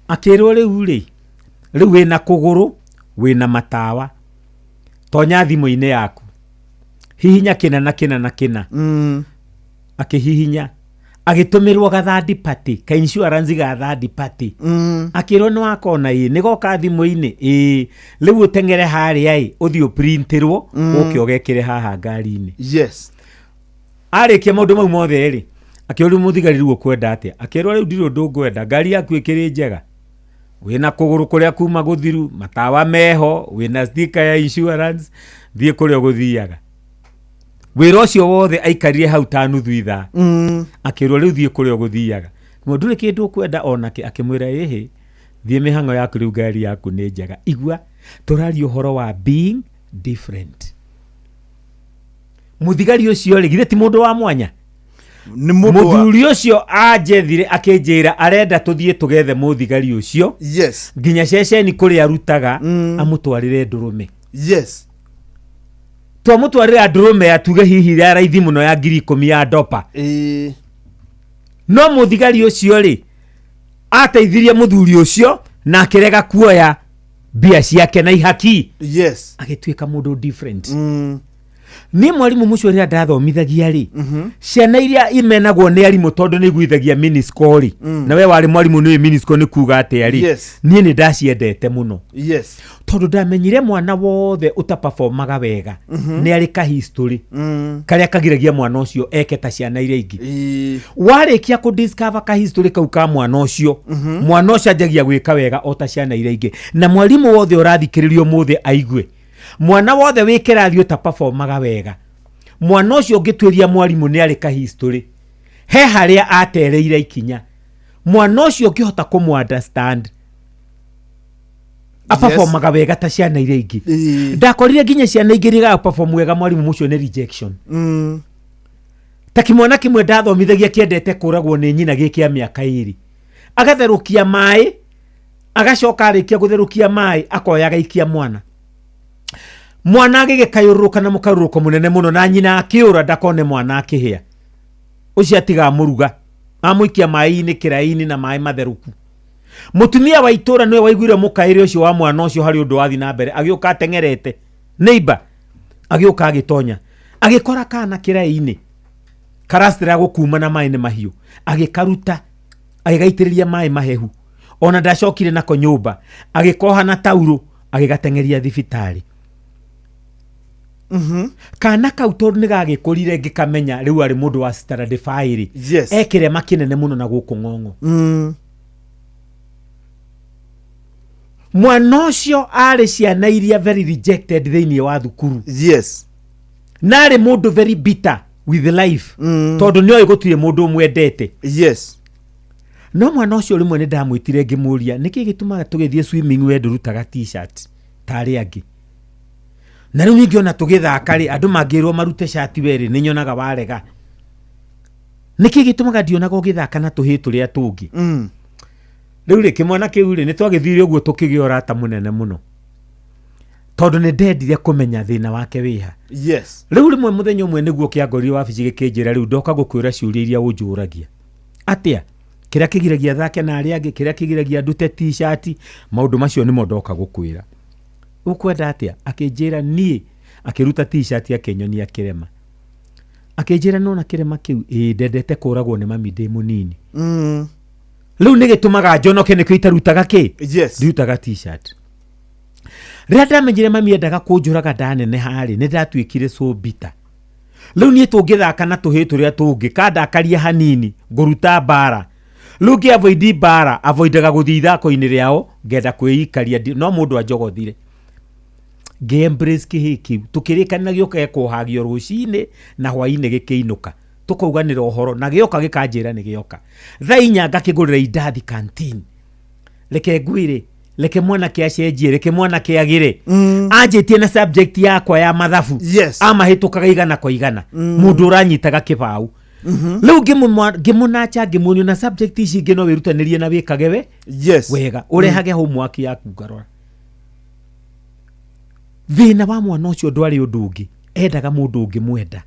Akĩrwo rĩu rĩ, rĩu wĩna kũgũrũ, wĩna matawa. Tonya thimũ-inĩ yaku. Hihinya kĩna na kĩna na kĩna. Akĩhihinya. Agĩtũmĩrwo ga third party, ka insurance ga third party. Akĩrwo nĩ wakona ĩ, nĩ goka thimũ-inĩ ĩ, rĩu ũteng'ere harĩa ĩ, ũthiĩ ũprintĩrwo, ũke ũgekĩre haha ngari-inĩ. Yes. Arĩkia maũndũ mau mothe rĩ, akĩũria mũthigari rĩu ũkwenda atĩa? Akĩrwo rĩu ndirĩ ũndũ ngwenda, ngari yaku ĩkĩrĩ njega. Wĩna kũgũrũ kũrĩa kuma gũthiru, matawa meho, wĩna sticker ya insurance, thiĩ kũrĩa ũgũthiaga. Wĩra ũcio wothe aikarire hau ta nuthu ithaa. Akĩrwo rĩu thiĩ kũrĩa ũgũthiaga. Mũndũ ndũrĩ kĩndũ ũkwenda onake, akĩmwĩra ĩhĩ, thiĩ mĩhang'o yaku rĩu ngari yaku nĩ njega. Igua, tũraria ũhoro wa being different. Mũthigari ũcio rĩ, githĩ ti mũndũ wa mwanya? Nĩ mũndũ wa- Mũthuri ũcio anjethire akĩnjĩra arenda tũthiĩ tũgethe mũthigari ũcio. Yes. Nginya ceceni kũrĩa arutaga, amũtwarĩre ndũrũme. Yes. Twamũtwarĩra ndũrũme ya tuge hihi ya raithi mũno ya 10,000 ya dopa. No mũthigari ũcio rĩ, ateithirie mũthuri ũcio na akĩrega kuoya mbia ciake na ihaki. Yes. Agĩtuĩka mũndũ different. Niĩ mwarimũ mũcio rĩrĩa ndathomithagia rĩ, ciana iria imenagwo nĩ arimũ tondũ nĩ iguithagia minisco rĩ, na we warĩ mwarimũ nĩ minisco nĩ kuga atĩa rĩ, Yes. niĩ nĩ ndaciendete mũno. Yes. Tondũ ndamenyire mwana wothe ũtaperformaga wega, nĩ arĩ ka history karĩa kagiragia mwana ũcio eke ta ciana iria ingĩ. Warĩkia kũ discover ka history kau ka mwana ũcio, mwana ũcio anjagia gwĩka wega o ta ciana iria ingĩ. Na mwarimũ wothe ũrathikĩrĩria ũmũthĩ aigue, mwana wothe wĩ kĩrathi ũtaperformaga wega, mwana ũcio ũngĩtuĩria mwarimũ nĩ arĩ ka history, he harĩa atereire ikinya, mwana ũcio ũngĩhota kũmũ understand, aperformaga wega ta ciana iria ingĩ. Ndakorire nginya ciana ingĩ rigaga perform wega mwarimũ mũcio nĩ rejection. Ta kĩmwana kĩmwe ndathomithagia kĩendete kũragwo nĩ nyina gĩ kĩa mĩaka 2. Agatherũkia maĩ, agacoka arĩkia gũtherũkia maĩ, akoya agaikia mwana. Mwana agĩgĩkayũrũrũka na mũkarũrũko mũnene mũno na nyina akĩũra ndakone mwana akĩhĩa. Ũcio atiga amũruga, amũikia maĩ-inĩ kĩraĩ-inĩ na maĩ matherũku. Mũtumia wa itũũra nĩwe waiguire mũkaĩre ũcio wa mwana ũcio harĩ ũndũ wathiĩ na mbere, agĩũka ateng'erete. Neighbor agĩũka agĩtonya, agĩkora kana kĩraĩ-inĩ karacitĩra gũkuma na maĩ nĩ mahiũ, agĩkaruta agĩgaitĩrĩria maĩ mahehu, ona ndacokire nako nyũmba, agĩkoha na taurũ agĩgateng'eria thibitarĩ. Kana kau tondũ nĩ gagĩkũrire ngĩkamenya rĩu arĩ mũndũ wa standard 5 Yes. e kĩrema kĩnene mũno na gũkũ ng'ong'o. Mwana ũcio arĩ ciana iria very rejected thĩinĩ wa thukuru. Yes. Na arĩ mũndũ very bitter with life, tondũ nĩoĩ gũtirĩ mũndũ ũmwendete. Yes. No mwana ũcio rĩmwe nĩ ndamwĩtire ngĩmũria nĩkĩ gĩtũmaga tũgĩthiĩ swimming we ndũrutaga t-shirt ta arĩa angĩ, na rĩu ningĩ ona tũgĩthaka rĩ andũ mangĩrwo marute cati werĩ nĩ nyonaga warega, nĩkĩ gĩtũmaga ndionaga ũgĩthaka na tũhĩ tũrĩa tũngĩ? Rĩu rĩ kĩmwana kĩu rĩ nĩ twagĩthire ũguo tũkĩgĩa ũrata mũnene mũno tondũ nĩ ndendire kũmenya thĩna wake wĩha. Yes. Rĩu rĩmwe mũthenya ũmwe nĩguo kĩangorire wabici gĩkĩnjĩra rĩu ndoka gũkwĩra ciũria iria ũnjũragia atĩa, kĩrĩa kĩgiragia thake na arĩa angĩ, kĩrĩa kĩgiragia ndute t-shirt, maũndũ macio nĩmo ndoka gũkwĩra. Ũkwenda atĩa? Akĩnjĩra niĩ, akĩruta t-shirt akĩnyonia kĩrema, akĩnjĩra nona kĩrema kĩu, ĩĩ ndendete kũragwo nĩ mami ndĩ mũnini. Rĩu nĩ gĩtũmaga njonoke nĩkĩo itarutaga kĩ? Yes. Ndiutaga t-shirt. Rĩrĩa ndamenyire mami endaga kũnjũraga ndaneneha rĩ, nĩ ndatuĩkire so bitter. Rĩu niĩ tũngĩthaka na tũhĩ tũrĩa tũngĩ kandakaria hanini ngũruta mbara, rĩu ngĩ avoid mbara, avoidaga gũthiĩ ithako-inĩ rĩao, ngenda kwĩikaria, no mũndũ anjogothire ngĩ embrace kĩhĩ kĩu, tũkĩrĩkanĩra gĩũka gĩkũhagio rũcinĩ na hwainĩ gĩkĩinũka, tũkauganĩra ũhoro na gĩoka gĩkanjĩra nĩ gĩoka thaa 4 ngakĩgũrĩra indathi canteen. Reke ngwĩre, reke mwanake acenjie, reke mwanake agĩre. Anjĩtie na subject yakwa ya mathabu. Yes. Amahĩtũkaga 100 kwa 100. Mũndũ ũranyitaga kĩbaũ. Rĩu ngĩmũnacha ngĩmuonia na subject ici ingĩ no wĩrutanĩrie na wĩkage we. Yes. Wega. Ũrehage homework yaku ngarora. Thĩna wa mwana ũcio ndwarĩ ũndũ ũngĩ, endaga mũndũ ũngĩmwenda,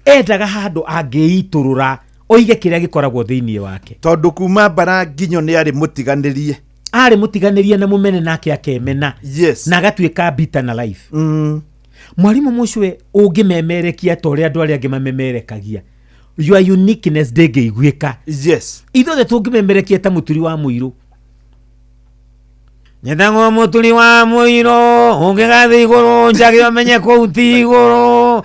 endaga handũ angĩitũrũra oige kĩrĩa gĩkoragwo thĩinĩ wake. Tondũ kuma mbara nginyo nĩ arĩ mũtiganĩrie. Arĩ mũtiganĩrie na mũmene nake akemena. Yes. Na agatuĩka bitter na life. Mwarimũ mũcwe ũngĩmemerekia ta ũrĩa andũ arĩa angĩ mamemerekagia, your uniqueness ndĩngĩiguĩka. Yes. Ithuothe tũngĩmemerekia ta mũturi wa mũirũ, nyendagwo mũturi wa mũirũ ũngĩgathiĩ igũrũ njage ũmenye kũu ti igũrũ.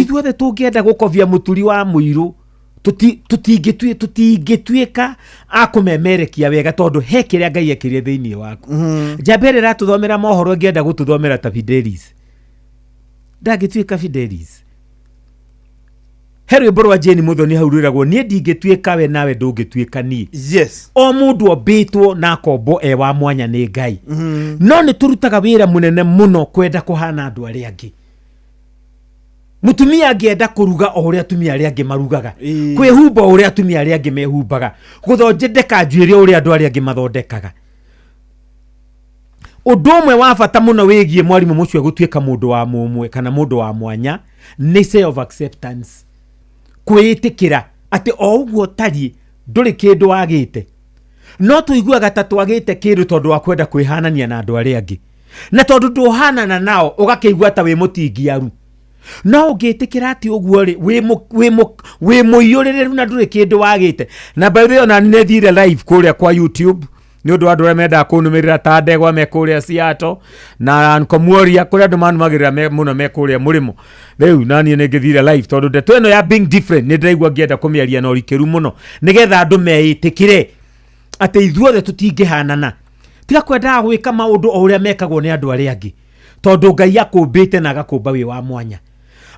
Ithuothe tũngĩenda gũkobia mũturi wa mũirũ tũtingĩtuĩka a kũmemerekia wega tondũ he kĩrĩa Ngai ekĩrire thĩinĩ waku. Njamba ĩrĩa ĩratũthomera mohoro ĩngĩenda gũtũthomera ta Fidelis, ndangĩtuĩka Fidelis. He rwĩmbo rwa Jane Muthoni hau rwĩragwo niĩ ndingĩtuĩka we nawe ndũngĩtuĩka niĩ. Yes. O mũndũ ombĩtwo na akombwo e wa mwanya nĩ Ngai. No nĩ tũrutaga wĩra mũnene mũno kwenda kũhana andũ arĩa angĩ. Mũtumia angĩenda kũruga o ũrĩa atumia arĩa angĩ marugaga, kwĩhumba o ũrĩa atumia arĩa angĩ mehumbaga, gũthondeka njuĩrĩ o ũrĩa andũ arĩa angĩ mathondekaga. Ũndũ ũmwe wa bata mũno wĩgiĩ mwarimũ mũcio gũtuĩka mũndũ wa mũmwe kana mũndũ wa mwanya nĩ self acceptance, kwĩĩtĩkĩra atĩ o ũguo ũtariĩ ndũrĩ kĩndũ wagĩte. No tũiguaga ta twagĩte kĩndũ tondũ wa kwenda kwĩhanania na andũ arĩa angĩ, na tondũ ndũhanana nao ũgakĩigua ta wĩ mũtingiaru. No ũngĩtĩkĩra atĩ ũguo rĩ, wĩ mũiyũrĩrĩru na ndũrĩ kĩndũ wagĩte. Na by the way, ona nĩ thire live kũrĩa kwa YouTube nĩ ũndũ wa andũ arĩa mendaga kũnũmĩrĩra ta ndegwa me kũrĩa Seattle na Uncle Muoria, kũrĩa andũ manumagĩrĩra mũno me kũrĩa mũrĩmo. Rĩu na niĩ nĩ ngĩthire live tondũ ndeto ĩno ya being different nĩ ndĩraigua ngĩenda kũmĩaria na ũrikĩru mũno nĩgetha andũ meĩtĩkĩre atĩ ithuothe tũtingĩhanana. Tiga kwendaga gwĩka maũndũ o ũrĩa mekagwo nĩ andũ arĩa angĩ, tondũ Ngai akũmbĩte na agakũmba wĩ wa mwanya.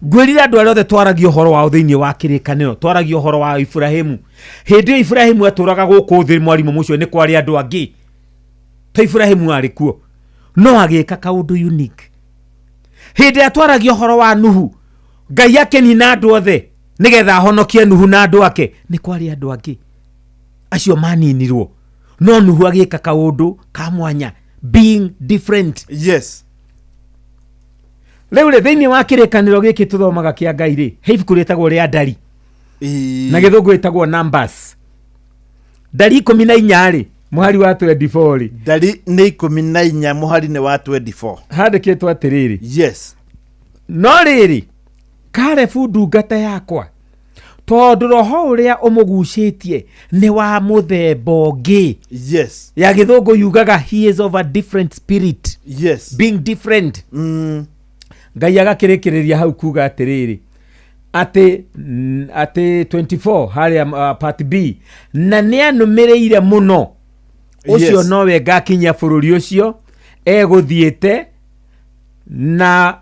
Ngwĩrire andũ arĩa othe twaragia ũhoro wao thĩinĩ wa kĩrĩkanĩro, twaragia ũhoro wa Ibrahimu. Hĩndĩ ĩyo Ibrahimu atũraga gũkũ thĩ, mwarimũ mũcio nĩ kwarĩ andũ angĩ ta Ibrahimu arĩ kuo, no agĩka kaũndũ unique. Hĩndĩ ĩrĩa twaragia ũhoro wa Nuhu, Ngai akĩnina andũ othe nĩgetha ahonokie Nuhu na andũ ake, nĩ kwarĩ andũ angĩ acio maninirwo, no Nuhu agĩka kaũndũ ka mwanya, being different. Yes. Rĩu rĩ, thĩinĩ wa kĩrĩkanĩro gĩkĩ tũthomaga kĩa Ngai rĩ, he ibuku rĩtagwo rĩa Ndari, na gĩthũngũ rĩtagwo Numbers. Ndari 14 rĩ, mũhari wa 24 rĩ. Ndari nĩ 14 mũhari nĩ wa 24. Handĩkĩtwo atĩrĩrĩ. Yes. No rĩrĩ, Kalebu ndungata yakwa, tondũ roho ũrĩa ũmũgucĩtie nĩ wa mũthemba ũngĩ. Yes. Ya gĩthũngũ yugaga he is of a different spirit. Yes. Being different. Ngai agakĩrĩkĩrĩria hau kuga atĩrĩrĩ, atĩ atĩ 24 harĩa part B, na nĩ anũmĩrĩire mũno ũcio. Nowe ngakinyia bũrũri ũcio egũthiĩte na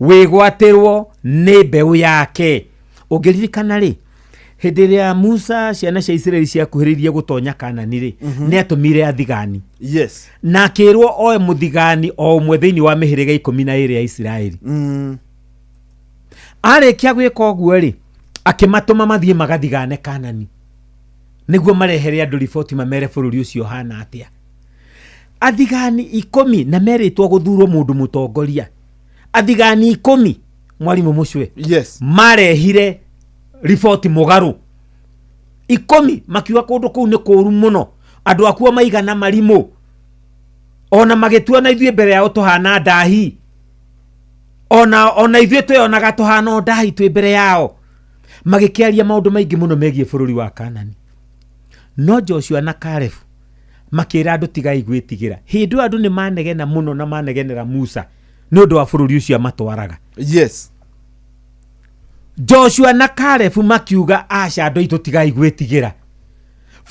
wĩgwatĩrwo nĩ mbeũ yake. Ũngĩririkana rĩ, hĩndĩ ĩrĩa Musa ciana cia Isiraeli ciakuhĩrĩirie gũtonya Kanani rĩ, nĩ atũmire athigani na akĩrwo oe mũthigani o ũmwe thĩinĩ wa mĩhĩrĩga 12 ya Isiraeli. Arĩkia gwĩka ũguo rĩ, akĩmatũma mathiĩ magathigane Kanani nĩguo marehere andũ riboti, mamere bũrũri ũcio ũhana atĩa. Athigani 10 na merĩtwo gũthurwo mũndũ mũtongoria. Athigani 10, mwarimũ Mũcwe, marehire riboti mũgarũ. 10 makiuga kũndũ kũu nĩ kũũru mũno, andũ akuo maigana marimũ, ona magĩtuona ithuĩ mbere yao tũhana ndahi, ona ithuĩ twĩonaga tũhana o ndahi twĩ mbere yao. Magĩkĩaria maũndũ maingĩ mũno megiĩ bũrũri wa Kanani, no Joshua na Kalebu makĩra andũ, "Tigai gwĩtigĩra." Hĩndĩ ĩyo andũ nĩ manegena mũno na manegenera Musa nĩ ũndũ wa bũrũri ũcio amatwaraga. Joshua na Kalebu makiuga, "Aca, andũ aitũ, tigai gwĩtigĩra,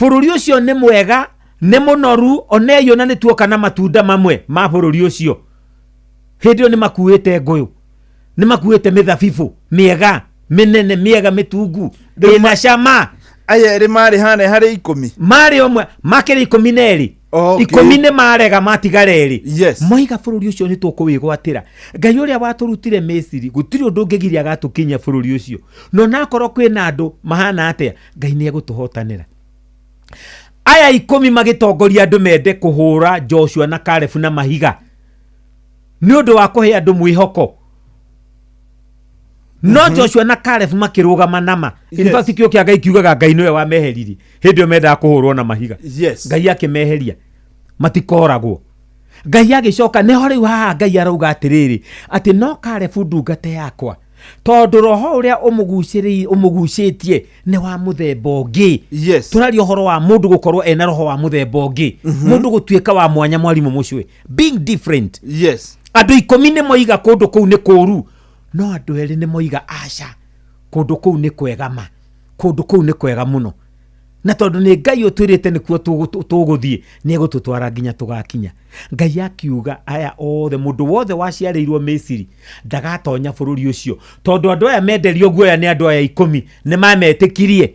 bũrũri ũcio nĩ mwega, nĩ mũnoru, onei ona nĩ tuoka na matunda mamwe ma bũrũri ũcio." Hĩndĩ ĩyo nĩ makuĩte ngũyũ, nĩ makuĩte mĩthabibũ mĩega mĩnene, mĩega, mĩtungu, ĩna cama. Aya erĩ marĩ hana harĩ 10? Marĩ ũmwe makĩrĩ 12. 10 nĩ marega, matigara erĩ. Moiga, "Bũrũri ũcio nĩ tũkũwĩgwatĩra. Ngai ũrĩa watũrutire Misiri, gũtirĩ ũndũ ũngĩgiria agatũkinyia bũrũri ũcio, no nakorwo kwĩna andũ mahana atĩa, Ngai nĩ egũtũhotanĩra." Aya 10 magĩtongoria andũ mende kũhũra Joshua na Kalebu na mahiga nĩ ũndũ wa kũhe andũ mwĩhoko, no Joshua na Caleb makĩrũgama nama. In fact, kĩo kĩa Ngai kiugaga Ngai nĩwe wameheririe hĩndĩ ĩyo mendaga kũhũrwo na mahiga. Ngai akĩmeheria matikoragwo. Ngai agĩcoka nĩho rĩu haha Ngai arauga atĩrĩrĩ, atĩ no Kalebu ndungata yakwa, tondũ roho ũrĩa ũmũgucĩtie nĩ wa mũthemba ũngĩ. Tũraria ũhoro wa mũndũ gũkorwo ena roho wa mũthemba ũngĩ, mũndũ gũtuĩka wa mwanya, mwarimũ Mũcwe, being different. Andũ 10 nĩ moiga kũndũ kũu nĩ kũũru, no andũ erĩ nĩ moiga, "Aca, kũndũ kũu nĩ kwega ma, kũndũ kũu nĩ kwega mũno, na tondũ nĩ Ngai ũtwĩrĩte nĩkuo tũgũthiĩ, nĩ egũtũtwara nginya tũgakinya." Ngai akiuga aya othe, mũndũ wothe waciarĩirwo Misiri ndagatonya bũrũri ũcio, tondũ andũ aya menderio guoya nĩ andũ aya 10 nĩ mametĩkirie.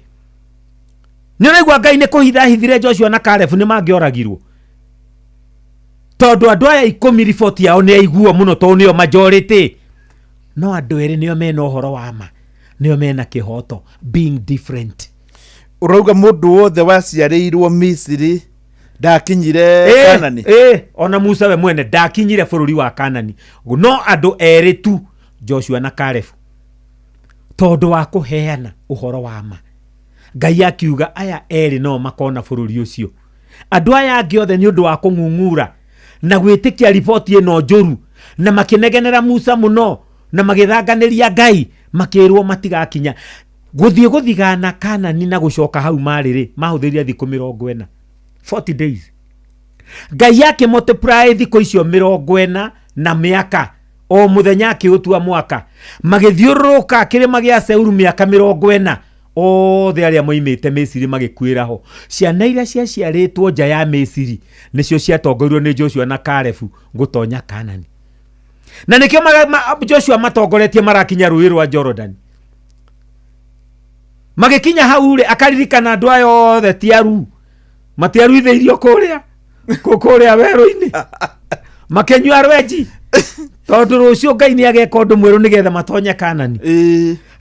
Nĩ ũraigua Ngai nĩ kũhitha hithire Joshua na Caleb, nĩ mangĩoragirwo, tondũ andũ aya 10 riboti yao nĩ yaiguo mũno, tondũ nĩo majority, no andũ erĩ nĩo mena ũhoro wa ma, nĩo mena kĩhoto, being different. Ũrauga mũndũ wothe waciarĩirwo Misiri ndakinyire Kanani? Ona Musa we mwene ndakinyire bũrũri wa Kanani, no andũ erĩ tu, Joshua na Caleb, tondũ wa kũheana ũhoro wa ma. Ngai akiuga aya erĩ no makona bũrũri ũcio, andũ aya angĩ othe nĩ ũndũ wa kũng'ung'ura na gwĩtĩkia riboti ĩno njũru, na makĩnegenera Musa mũno na magĩthanganĩria Ngai, makĩrwo matigakinya. Gũthiĩ gũthigana Kanani na gũcoka hau marĩ rĩ, mahũthĩrire thikũ 40, 40 days. Ngai akĩmultiply thikũ icio 40 na mĩaka, o mũthenya akĩũtua mwaka. Magĩthiũrũrũka kĩrĩma gĩa Seuru mĩaka 40, othe arĩa moimĩte Misiri magĩkuĩra ho. Ciana iria ciaciarĩtwo nja ya Misiri nĩcio ciatongoirio nĩ Joshua na Kalebu gũtonya Kanani, na nĩkĩo Joshua matongoretie marakinya rũĩ rwa Jordan. Magĩkinya hau rĩ, akaririkana andũ aya othe ti aru, matiaruithĩirio kũrĩa kũrĩa werũ-inĩ, makĩnyua rwenji, tondũ rũciũ Ngai nĩ ageka ũndũ mwerũ nĩgetha matonye Kanani.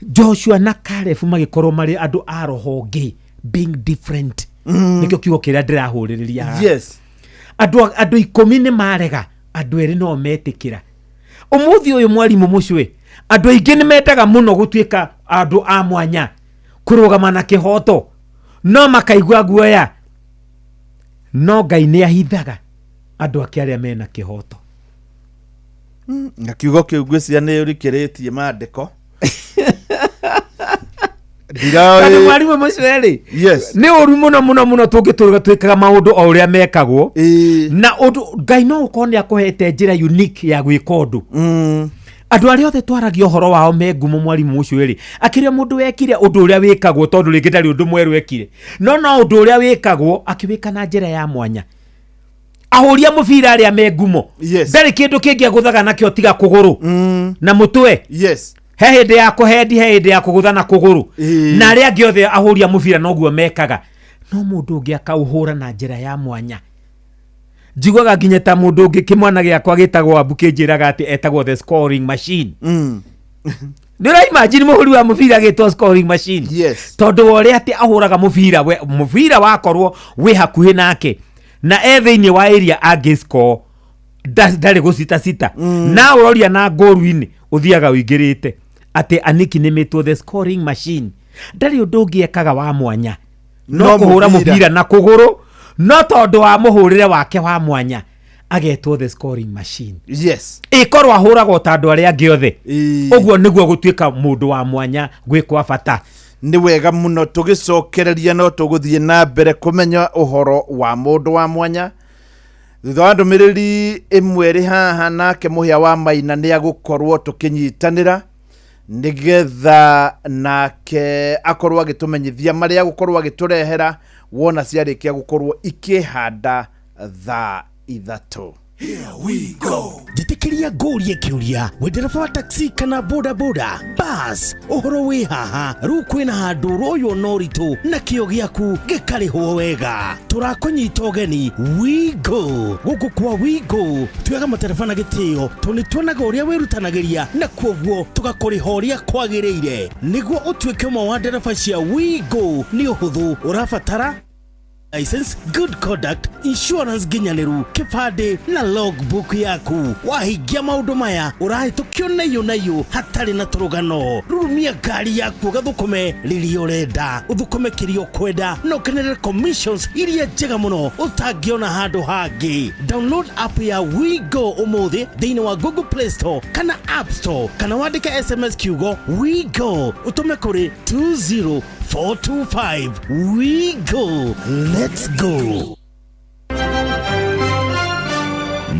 Joshua na Caleb magĩkorwo marĩ andũ a roho ũngĩ, being different. Nĩkĩo kiugo kĩrĩa ndĩrahũrĩrĩria haha. Andũ 10 nĩ marega, andũ erĩ no metĩkĩra. Ũmũthĩ ũyũ, mwarimũ Mũcwe, andũ aingĩ nĩ mendaga mũno gũtuĩka andũ a mwanya, kũrũgama na kĩhoto, no makaigua guoya, no Ngai nĩ ahithaga andũ ake arĩa mena kĩhoto. Na kiugo kĩu ngwĩciria nĩ ũrikĩrĩtie mandĩko. Tondũ mwarimũ Mũcwe rĩ, nĩ ũru mũno mũno mũno tũngĩtũrga twĩkaga maũndũ o ũrĩa mekagwo, na ũndũ Ngai no ũkorwo nĩ akũhete njĩra unique ya gwĩka ũndũ. Andũ arĩa othe twaragia ũhoro wao me ngumo mwarimũ ũcio rĩ, akĩrĩ o mũndũ wekire ũndũ ũrĩa wĩkagwo, tondũ rĩngĩ ndarĩ ũndũ mwerũ ekire, no no ũndũ ũrĩa wĩkagwo akĩwĩka na njĩra ya mwanya. Ahũri a mũbira arĩa me ngumo, ndarĩ kĩndũ kĩngĩ agũthaga nakĩo tiga kũgũrũ na mũtwe. He hĩndĩ ya kũhendi, he hĩndĩ ya kũgũtha na kũgũrũ, na arĩa angĩ othe ahũri a mũbira noguo mekaga, no mũndũ ũngĩ akaũhũra na njĩra ya mwanya. Njiguaga nginya ta mũndũ ũngĩ, kĩmwana gĩakwa gĩtagwo Abu kĩnjĩraga atĩ etagwo the scoring machine. Nĩ ũraimagine mũhũri wa mũbira agĩtwo scoring machine? Tondũ wa ũrĩa atĩ ahũraga mũbira, we, mũbira wakorwo wĩ hakuhĩ nake na e thĩinĩ wa area angĩ score, ndarĩ gũcitacita. Na ũroria na ngũru-inĩ ũthiaga ũingĩrĩte atĩ aniki nĩmĩtwo the scoring machine. Ndarĩ ũndũ ũngĩ ekaga wa mwanya no No kũhũra mũbira. Mũbira na kũgũrũ, no tondũ wa mũhũrĩre wake wa mwanya agetwo the scoring machine. Ĩkorwo ahũragwo ta andũ arĩa angĩ othe. Ũguo nĩguo gũtuĩka mũndũ wa mwanya gwĩ kwa bata. Nĩ wega mũno. Tũgĩcokereria no tũgũthiĩ na mbere kũmenya ũhoro wa mũndũ wa mwanya thutha wa ndũmĩrĩri ĩmwe ĩrĩ haha. Nake mũhĩa wa Maina nĩ agũkorwo tũkĩnyitanĩra nĩgetha nake akorwo agĩtũmenyithia marĩa agũkorwo agĩtũrehera wona ciarĩkia gũkorwo ikĩhanda thaa 3. Njĩtĩkĩria ngũrie kĩũria, wĩ ndereba wa taxi kana boda boda bas, ũhoro wĩ haha rĩu kwĩna handũ ũroywo na ũritũ na kĩo gĩaku gĩkarĩhwo wega. Tũrakũnyita ũgeni Wigo. Gũkũ kwa Wigo tuoyaga matereba na gĩtĩo, tondũ nĩ tuonaga ũrĩa wĩrutanagĩria na kuoguo tũgakũrĩha ũrĩa kwagĩrĩire. Nĩguo ũtuĩke ũmwe wa ndereba cia Wigo nĩ ũhũthũ, ũrabatara license, good conduct, insurance nginyanĩru, kĩbandĩ na logbook yaku. Wahingia maũndũ maya ũrahĩtũkio naiyũ naiyũ hatarĩ na tũrũgano. Rurumia ngari yaku ũgathũkũme rĩrĩa ũrenda, ũthũkũme kĩrĩa ũkwenda na ũkenerere commissions iria njega mũno ũtangĩona handũ hangĩ. Download app ya WeGo ũmũthĩ thĩinĩ wa Google Play Store kana App Store, kana wandĩke SMS kiugo WeGo ũtũme kũrĩ 20425. We go, let's go.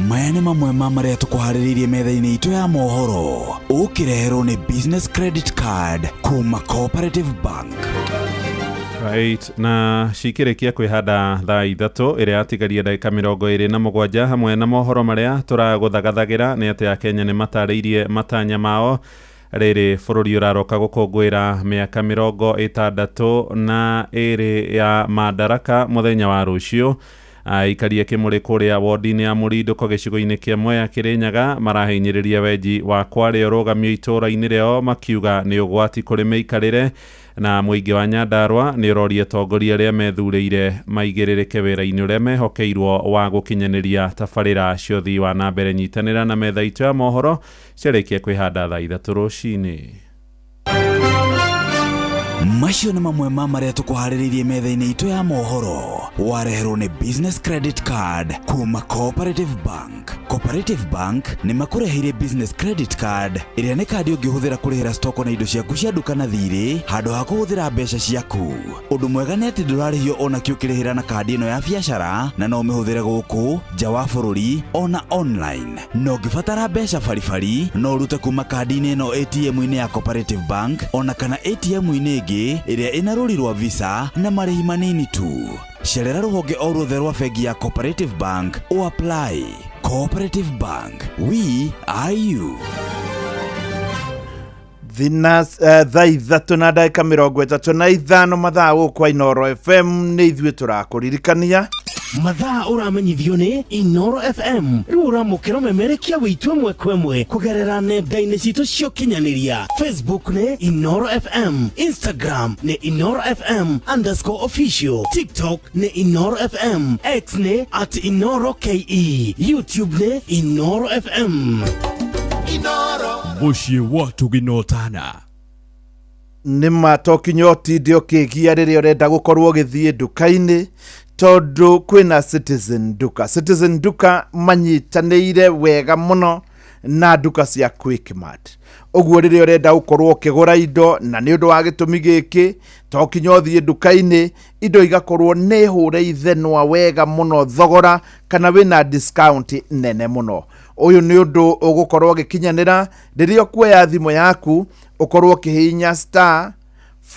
Maya nĩ mamwe ma marĩa tũkũharĩrĩirie metha-inĩ itũ ya mohoro, ũkĩreherwo nĩ business credit card kuma Cooperative Bank. Right, na cikĩrĩkia kwĩhanda thaa 3 ĩrĩa yatigaria ndagĩka 27, hamwe na mohoro marĩa tũragũthagathagĩra nĩ atĩ Akenya nĩ matarĩirie matanya mao rĩrĩ bũrũri ũraroka gũkũngũĩra mĩaka 62 ya madaraka mũthenya wa rũciũ. Aikaria kĩmũrĩ kũrĩa wodi-inĩ ya Mũrindũko gĩcigo-inĩ kĩa Mwea Kĩrĩnyaga marahinyĩrĩria wenji wa kware ũrũgamio itũũra-inĩ rĩao, makiuga nĩ ũgwati kũrĩ mĩikarĩre. Na mũingĩ wa Nyandarua nĩ ũroria atongoria arĩa methurĩire maigĩrĩrĩke wĩra-inĩ ũrĩa mehokeirwo wa gũkinyanĩria tabarĩra cia ũthii wa na mbere. Nyitanĩra na metha itũ ya mohoro ciarĩkia kwĩhanda thaa 3 rũcinĩ. Macio nĩ mamwe ma marĩa tũkũharĩrĩirie metha-inĩ itũ ya mohoro, wareherwo nĩ business credit card kuma Cooperative Bank. Cooperative Bank nĩ makũreheire business credit card, ĩrĩa nĩ kandi ũngĩhũthĩra kũrĩhĩra stoko na indo ciaku cia nduka na thirĩ handũ ha kũhũthĩra mbeca ciaku. Ũndũ mwega nĩ atĩ ndũrarĩhio ona kĩ ũkĩrĩhĩra na kandi ĩno ya biacara, na no ũmĩhũthĩre gũkũ nja wa bũrũri ona online. Na ũngĩbatara mbeca baribari, no ũrute kuma kandi-inĩ ĩno ATM-inĩ ya Cooperative Bank ona kana ATM-inĩ ĩngĩ ĩrĩa ĩna rũri rwa Visa na marĩhi manini tu. Cerera rũhonge o ruothe rwa bengi ya Cooperative Bank o apply. Cooperative Bank, we are you. Thina thaa 3 na ndagĩka 35 mathaa gũkũ kwa Inooro FM, nĩ ithuĩ tũrakũririkania. Mathaa ũramenyithio nĩ Inoro FM. Rĩu ũramũkĩra ũmemerekia witũ ĩmwe kwa ĩmwe kũgerera nenda-inĩ citũ cia ũkinyanĩria. Facebook nĩ Inoro FM, Instagram nĩ Inoro FM underscore official, TikTok nĩ Inoro FM, X nĩ at Inoro KE, YouTube nĩ Inoro FM. Mũciĩ wa Tũginotana. Nĩ ma to kinya ũtinde ũkĩgia rĩrĩa ũrenda gũkorwo ũgĩthiĩ nduka-inĩ, tondũ kwĩna Citizen Duka. Citizen Duka manyitanĩire wega mũno na nduka cia Quickmart. Ũguo rĩrĩa ũrenda gũkorwo ũkĩgũra indo, na nĩ ũndũ wa gĩtũmi gĩkĩ, to kinya ũthiĩ nduka-inĩ, indo igakorwo nĩ hũre ithenwa wega mũno thogora, kana wĩna discount nene mũno. Ũyũ nĩ ũndũ ũgũkorwo ũgĩkinyanĩra rĩrĩa ũkuoya thimũ yaku ũkorwo ũkĩhihinya star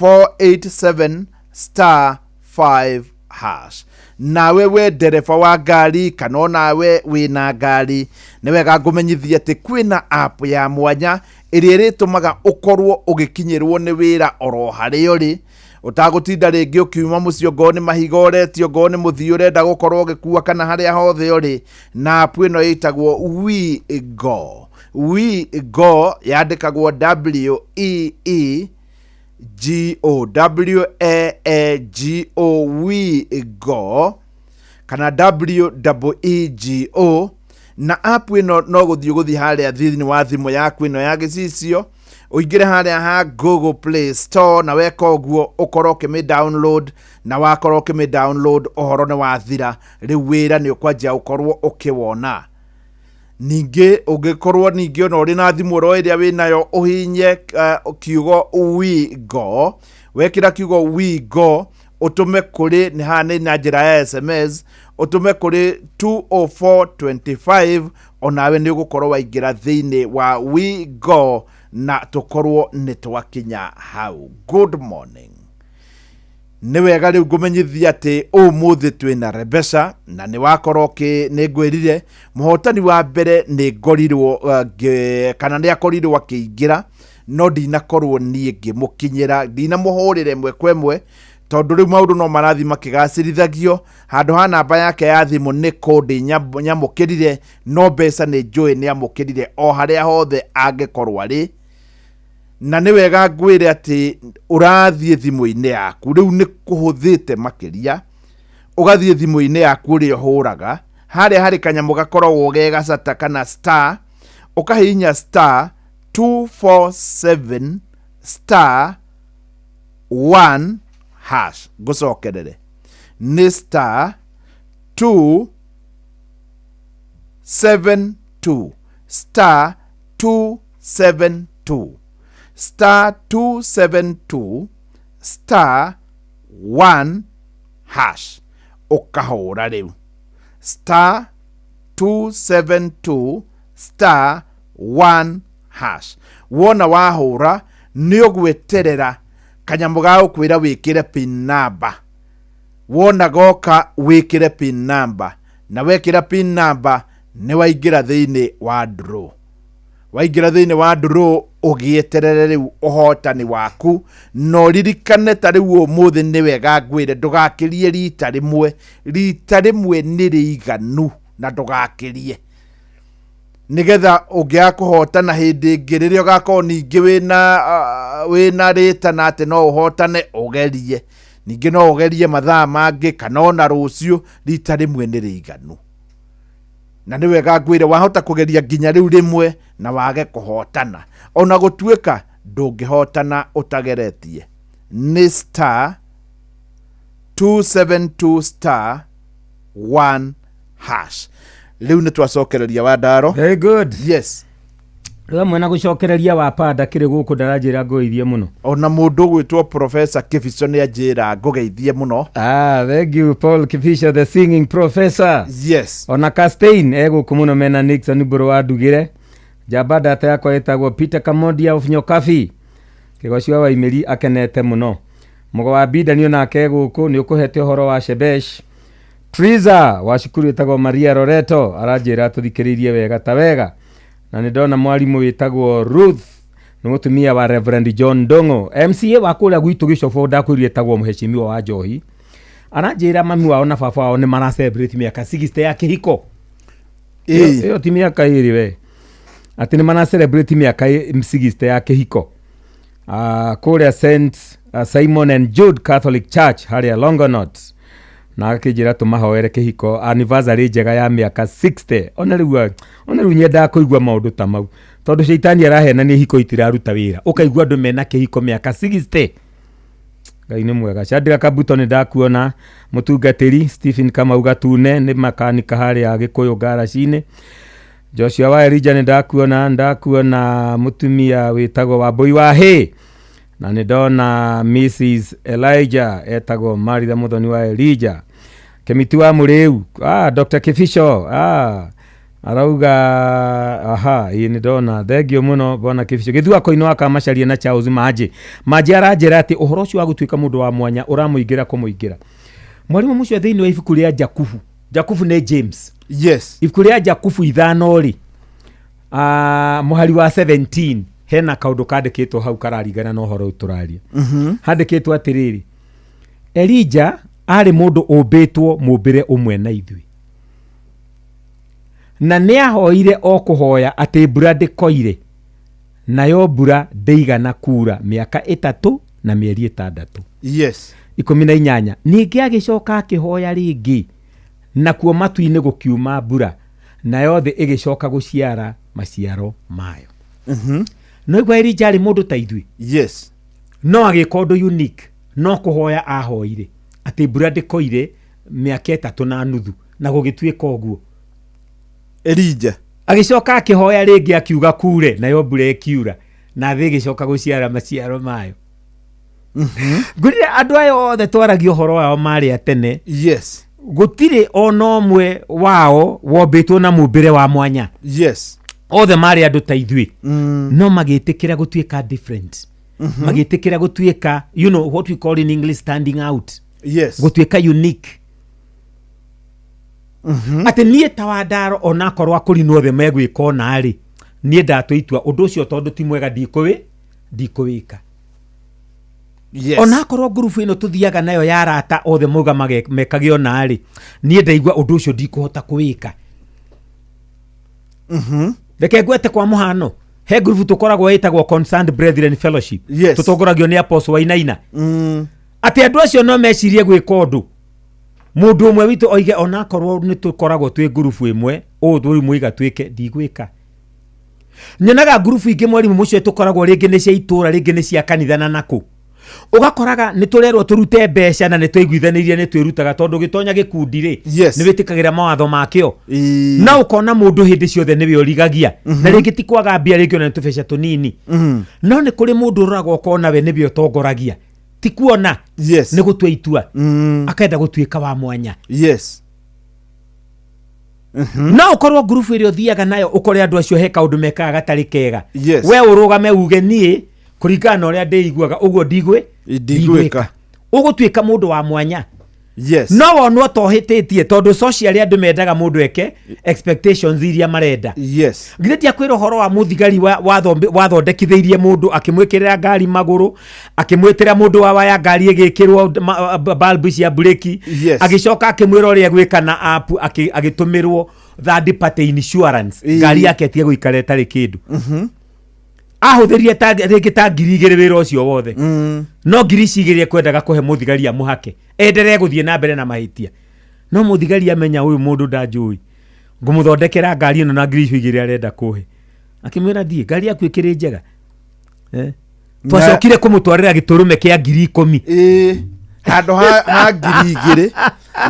487 star 5 hash. Nawe we ndereba wa ngari kana onawe wĩna ngari, nĩ wega ngũmenyithie atĩ kwĩna app ya mwanya ĩrĩa ĩrĩtũmaga ũkorwo ũgĩkinyĩrwo nĩ wĩra oro harĩa ũrĩ, ũtagũtinda rĩngĩ ũkiuma mũciĩ ongorwo nĩ mahiga ũretio, ongorwo nĩ mũthii ũrenda gũkorwo ũgĩkua kana harĩa hothe ũrĩ. Na app ĩno ĩtagwo WeGo. WeGo yandĩkagwo W E E G O, W E E G O, WeGo kana W E G O. Na app ĩno no gũthiĩ ũgũthiĩ harĩa thĩinĩ wa thimũ yaku ĩno ya gĩcicio, ũingĩre harĩa ha Google Play Store, na weka ũguo ũkorwo ũkĩmĩ download, na wakorwo ũkĩmĩ download ũhoro nĩ wathira, rĩu wĩra nĩ ũkwanjia ũkorwo ũkĩwona. Ningĩ ũngĩkorwo ningĩ ona ũrĩ na thimũ oro ĩrĩa wĩnayo, ũhinye kiugo WeGo. Wekĩra kiugo WeGo ũtũme kũrĩ nĩ haha nĩ na njĩra ya SMS, ũtũme kũrĩ 20425, onawe nĩ ũgũkorwo waingĩra thĩinĩ wa WeGo na tũkorwo nĩ twakinya hau. Good morning. Nĩ wega rĩu ngũmenyithia atĩ ũmũthĩ twĩna Rebecca, na nĩ wakorwo nĩ ngwĩrire mũhotani wa mbere nĩ ngorirwo kana nĩ akorirwo akĩingĩra, no ndinakorwo niĩ ngĩmũkinyĩra, ndinamũhũrĩra ĩmwe kwa ĩmwe tondũ rĩu maũndũ no marathiĩ makĩgacĩrithagio. Handũ ha namba yake ya thimũ nĩ kũndĩ nyamũkĩrire, no mbeca nĩ njũĩ nĩ amũkĩrire o harĩa hothe angĩkorwo arĩ. Na nĩ wega ngwĩre atĩ ũrathiĩ thimũ-inĩ yaku rĩu nĩ kũhũthĩte makĩria, ũgathiĩ thimũ-inĩ yaku ũrĩa ũhũraga harĩa harĩ kanyamũ gakoragwo ge gacata kana star, ũkahihinya star 247 star 1 hash. Ngũcokerere nĩ star 272 star 272 star 272 star 1 hash. Ũkahũra rĩu star 272 star 1 hash. Wona wahũra nĩ ũgweterera kanyamũ ga gũkwĩra wĩkĩre pin number. Wona goka wĩkĩre pin number, na wekĩra pin number nĩ waingĩra thĩinĩ wa draw. Waingĩra thĩinĩ wa draw ũgĩeterere rĩu ũhotani waku, na ũririkane ta rĩu ũmũthĩ nĩ wega ngwĩre ndũgakĩrie rita rĩmwe. Rita rĩmwe nĩ rĩiganu na ndũgakĩrie, nĩgetha ũngĩaga kũhotana hĩndĩ ĩngĩ rĩrĩa ũgakorwo ningĩ wĩna rĩtana atĩ no ũhotane, ũgerie ningĩ, no ũgerie mathaa mangĩ kana ona rũciũ. Rita rĩmwe nĩ rĩiganu, na nĩ wega ngwĩre wahota kũgeria nginya rĩu rĩmwe na wage kũhotana, ona gũtuĩka ndũngĩhotana ũtageretie. Nĩ star 272 star 1 hash. Rĩu nĩ twacokereria wa ndaro. Very good. Yes. Rĩu hamwe na gũcokereria wa panda kĩrĩ gũkũ ndaranjĩra ngũgeithie mũno. Ona mũndũ ũgwĩtwo Professor Kibico nĩ anjĩra ngũgeithie mũno. Ah, thank you Paul Kibico, the singing professor. Yes. Ona Castain egũkũ mũno mena Nixon Mbũrũ wa Ndugĩre. Njamba ndata yakwa ĩtagwo Peter Kamondia of Nyokabi. Kĩgoci wa Waimĩri akenete mũno. Mũgo wa Bidani onake gũkũ nĩ ũkũhete ũhoro wa Shebesh. Triza wa cukuru ĩtagwo Maria Loreto aranjĩra tũthikĩrĩirie wega ta wega. Na nĩ ndona mwarimũ wĩtagwo Ruth nĩ mũtumia wa Reverend John Ndong'o, MCA wa kũrĩa gwitũ Gĩcobo, ndakwĩrire etagwo mũheshimiwa wa Njohi. Aranjĩra mami wao na baba wao nĩ mara celebrate mĩaka 60 ya kĩhiko. Ĩyo ti mĩaka ĩrĩ we, atĩ nĩ mara celebrate mĩaka 60 ya kĩhiko kũrĩa St Simon and Jude Catholic Church harĩa Longonot, na akĩnjĩra tũmahoere kĩhiko anniversary njega ya mĩaka 60. Ona rĩu nyendaga kũigua maũndũ ta mau, tondũ caitani arahenania hiko itiraruta wĩra, ũkaigua andũ mena kĩhiko mĩaka 60. Ngai nĩ mwega. Chandira Kabuto nĩ ndakuona, mũtungatĩri Stephen Kamau Gatune nĩ makanika harĩa Gĩkũyũ ngaraci-inĩ. Joshua wa Elijah nĩ ndakuona mũtumia wĩtagwo Wambũi wa Hĩ, na nĩ ndona Mrs Elijah etagwo Maritha Mũthoni wa Elijah. Kĩmiti wa Mũrĩu, Dr. Kibico, Arauga aha, ĩĩ nĩ ndona. Thengio mũno bwana Kĩbico. Gĩthua koinĩ wa Kamacaria na Charles Manji. Manji aranjĩra atĩ ũhoro ũcio wa gũtuĩka mũndũ wa mwanya ũramũingĩra kũmũingĩra. Mwarimũ mũcio thĩinĩ wa ibuku rĩa Jakubu. Jakubu nĩ James. Yes. Ibuku rĩa Jakubu 5 rĩ, mũhari wa 17 hena kaũndũ kandĩkĩtwo hau kararingana na ũhoro ũyũ tũraria. Handĩkĩtwo atĩrĩrĩ, Elija arĩ mũndũ ũmbĩtwo mũmbĩre ũmwe na ithuĩ, na nĩahoire o kũhoya atĩ mbura ndĩkoire, nayo mbura ndĩigana kura mĩaka 3 na mĩeri 6. Yes. 18. Ningĩ agĩcoka akĩhoya rĩngĩ, nakuo matu-inĩ gũkiuma mbura, nayo thĩ ĩgĩcoka gũciara maciaro mayo. No igua Elija arĩ mũndũ ta ithuĩ. Yes. No agĩka ũndũ unique, no kũhoya ahoire atĩ mbura ndĩkoire mĩaka 3.5, na gũgĩtuĩka ũguo. Elija agĩcoka akĩhoya rĩngĩ akiuga kure, nayo mbura ĩkiura, na thĩ ĩgĩcoka gũciara maciaro mayo. Ngwĩrire andũ aya othe twaragia ũhoro wao marĩ a tene. Yes. Gũtirĩ ona ũmwe wao wombĩtwo na mũmbĩre wa mwanya. Yes. Othe marĩ andũ ta ithuĩ. No magĩtĩkĩra gũtuĩka different. Magĩtĩkĩra gũtuĩka, you know what we call in English standing out. Yes. Gũtuĩka unique. Atĩ niĩ ta Wandaro onakorwo akũrinwo othe megwĩka ona rĩ, niĩ ndatua itua ũndũ ũcio tondũ ti mwega ndikũwĩka. Yes. Onakorwo ngurubu ĩno tũthiaga nayo ya arata othe mauga mekage ona rĩ, niĩ ndaigua ũndũ ũcio ndikũhota kũwĩka. Reke ngwete kwa mũhano, he ngurubu tũkoragwo ĩtagwo Concerned Brethren Fellowship. Yes. Tũtongoragio nĩ Apostle Wainaina. Atĩ andũ acio no mecirie gwĩka ũndũ, mũndũ ũmwe witũ oige onakorwo nĩ tũkoragwo twĩ ngurubu ĩmwe, ũũ rĩu mũiga twĩke, ndigwĩka. Nyonaga ngurubu ingĩ mwarimũ mũcio tũkoragwo rĩngĩ nĩ cia itũra, rĩngĩ nĩ cia kanitha na nakũ. Ũgakoraga nĩ tũrerwo tũrute mbeca na nĩ twaiguithanĩirie nĩ twĩrutaga, tondũ ũgĩtonya gĩkundi rĩ, Yes. nĩ wĩtĩkagĩra mawatho makĩo. Na ũkona mũndũ hĩndĩ ciothe nĩwe ũrigagia. Na rĩngĩ ti kwaga mbia, rĩngĩ ona nĩ tũbeca tũnini. No nĩ kũrĩ mũndũ ũroraga ũkona we nĩwe ũtongoragia. Ti kuona. Yes. Nĩ gũtua itua. Akenda gũtuĩka wa mwanya. Yes. No ũkorwo ngurubu ĩrĩa ũthiaga nayo ũkore andũ acio he kaũndũ mekaga gatarĩ kega. Yes. We ũrũgame uge niĩ kũringana na ũrĩa ndĩiguaga ũguo Ndigwĩka. Ũgũtuĩka mũndũ wa mwanya. Yes. No wonwo ta ũhĩtĩtie tondũ socially andũ mendaga mũndũ eke expectations iria marenda. Yes. Githĩ ndiakwĩra ũhoro wa mũthigari wathondekithĩirie mũndũ akĩmwĩkĩrĩra ngari magũrũ, akĩmwĩtĩra mũndũ wa waya ngari ĩgĩkĩrwo bulb cia breki. Yes. Agĩcoka akĩmwĩra ũrĩa egwĩka na app, agĩtũmĩrwo third party insurance. Ngari yake ĩtige gũikara ĩtarĩ kĩndũ. Ahũthĩrire rĩngĩ ta ngiri igĩrĩ wĩra ũcio wothe. No ngiri ici igĩrĩ ekwendaga kũhe mũthigari amũhake, enderee gũthiĩ na mbere na mahĩtia. No mũthigari amenya ũyũ mũndũ ndanjũĩ, ngũmũthondekera ngari ĩno na ngiri icio igĩrĩ arenda kũhe. Akĩmwĩra thiĩ, ngari yaku ĩkĩrĩ njega. Twacokire kũmũtwarĩra gĩtũrũme kĩa ngiri ikũmi. Handũ ha ngiri igĩrĩ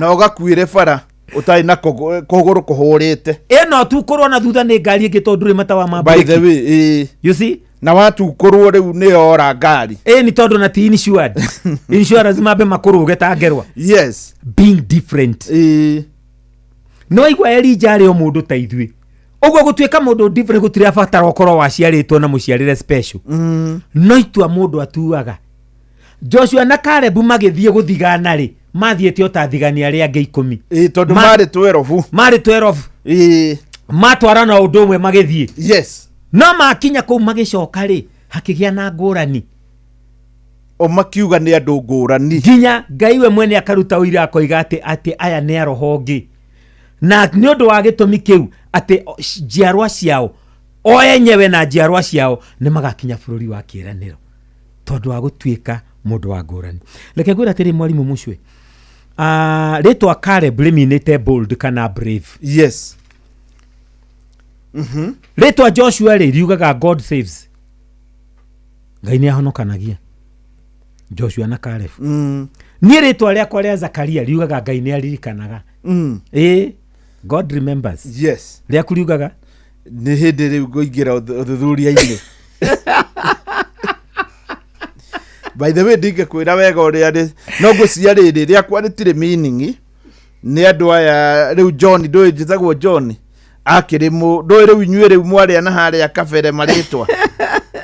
na ũgakuĩre bara ũtarĩ na kũgũrũ kũhũrĩte. Ĩno tukũrwo na thutha nĩ ngari ĩngĩ tondũ ndũrĩ matawa ma By the breki. way, You see? Na watukũrwo rĩu nĩ yora ngari. Nĩ tondũ na ti insured. Insurance mambe makũrũge ta ngerwa. Yes. Being different. No igua Elija arĩ o mũndũ ta ithuĩ. Ũguo gũtuĩka mũndũ different gũtirĩ abatara ũkorwo waciarĩtwo na mũciarĩre special. No itua mũndũ atuaga. Joshua na Caleb magĩthiĩ gũthigana rĩ, mathiĩte o ta thigani arĩa angĩ 10. Tondũ marĩ twerobu. Marĩ twerobu. Matwarana ũndũ ũmwe magĩthiĩ. Yes. No makinya kũu magĩcoka rĩ, hakĩgĩa na ngũrani. O makiuga nĩ andũ ngũrani. Nginya Ngai we mwene akaruta ũira akoiga atĩ aya nĩ aroho ũngĩ. Na nĩ ũndũ wa gĩtũmi kĩu atĩ njiarwa ciao, o enyewe na njiarwa ciao nĩ magakinya bũrũri wa kĩĩranĩro. Tondũ wa gũtuĩka mũndũ wa ngũrani. Reke ngwĩre atĩrĩ mwarimũ Mũcwe. Rĩtwa Caleb rĩminĩte bold kana brave. Yes. Rĩtwa Joshua rĩ riugaga God saves. Ngai nĩ ahonokanagia. Joshua na Caleb. Niĩ rĩtwa rĩakwa rĩa Zakaria riugaga Ngai nĩ aririkanaga. God remembers. Yes. Rĩaku riugaga? Nĩ hĩndĩ rĩu ngũingĩra ũthuthuria-inĩ. By the way, ndingĩkwĩra wega ũrĩa rĩ, no ngwĩciria rĩrĩ rĩakwa rĩtirĩ meaning. Nĩ andũ aya rĩu John, ndũĩ njĩtagwo John. Akĩrĩ mũ ndũĩ rĩu inyuĩ rĩu mwarĩa na harĩa kabere marĩtwa.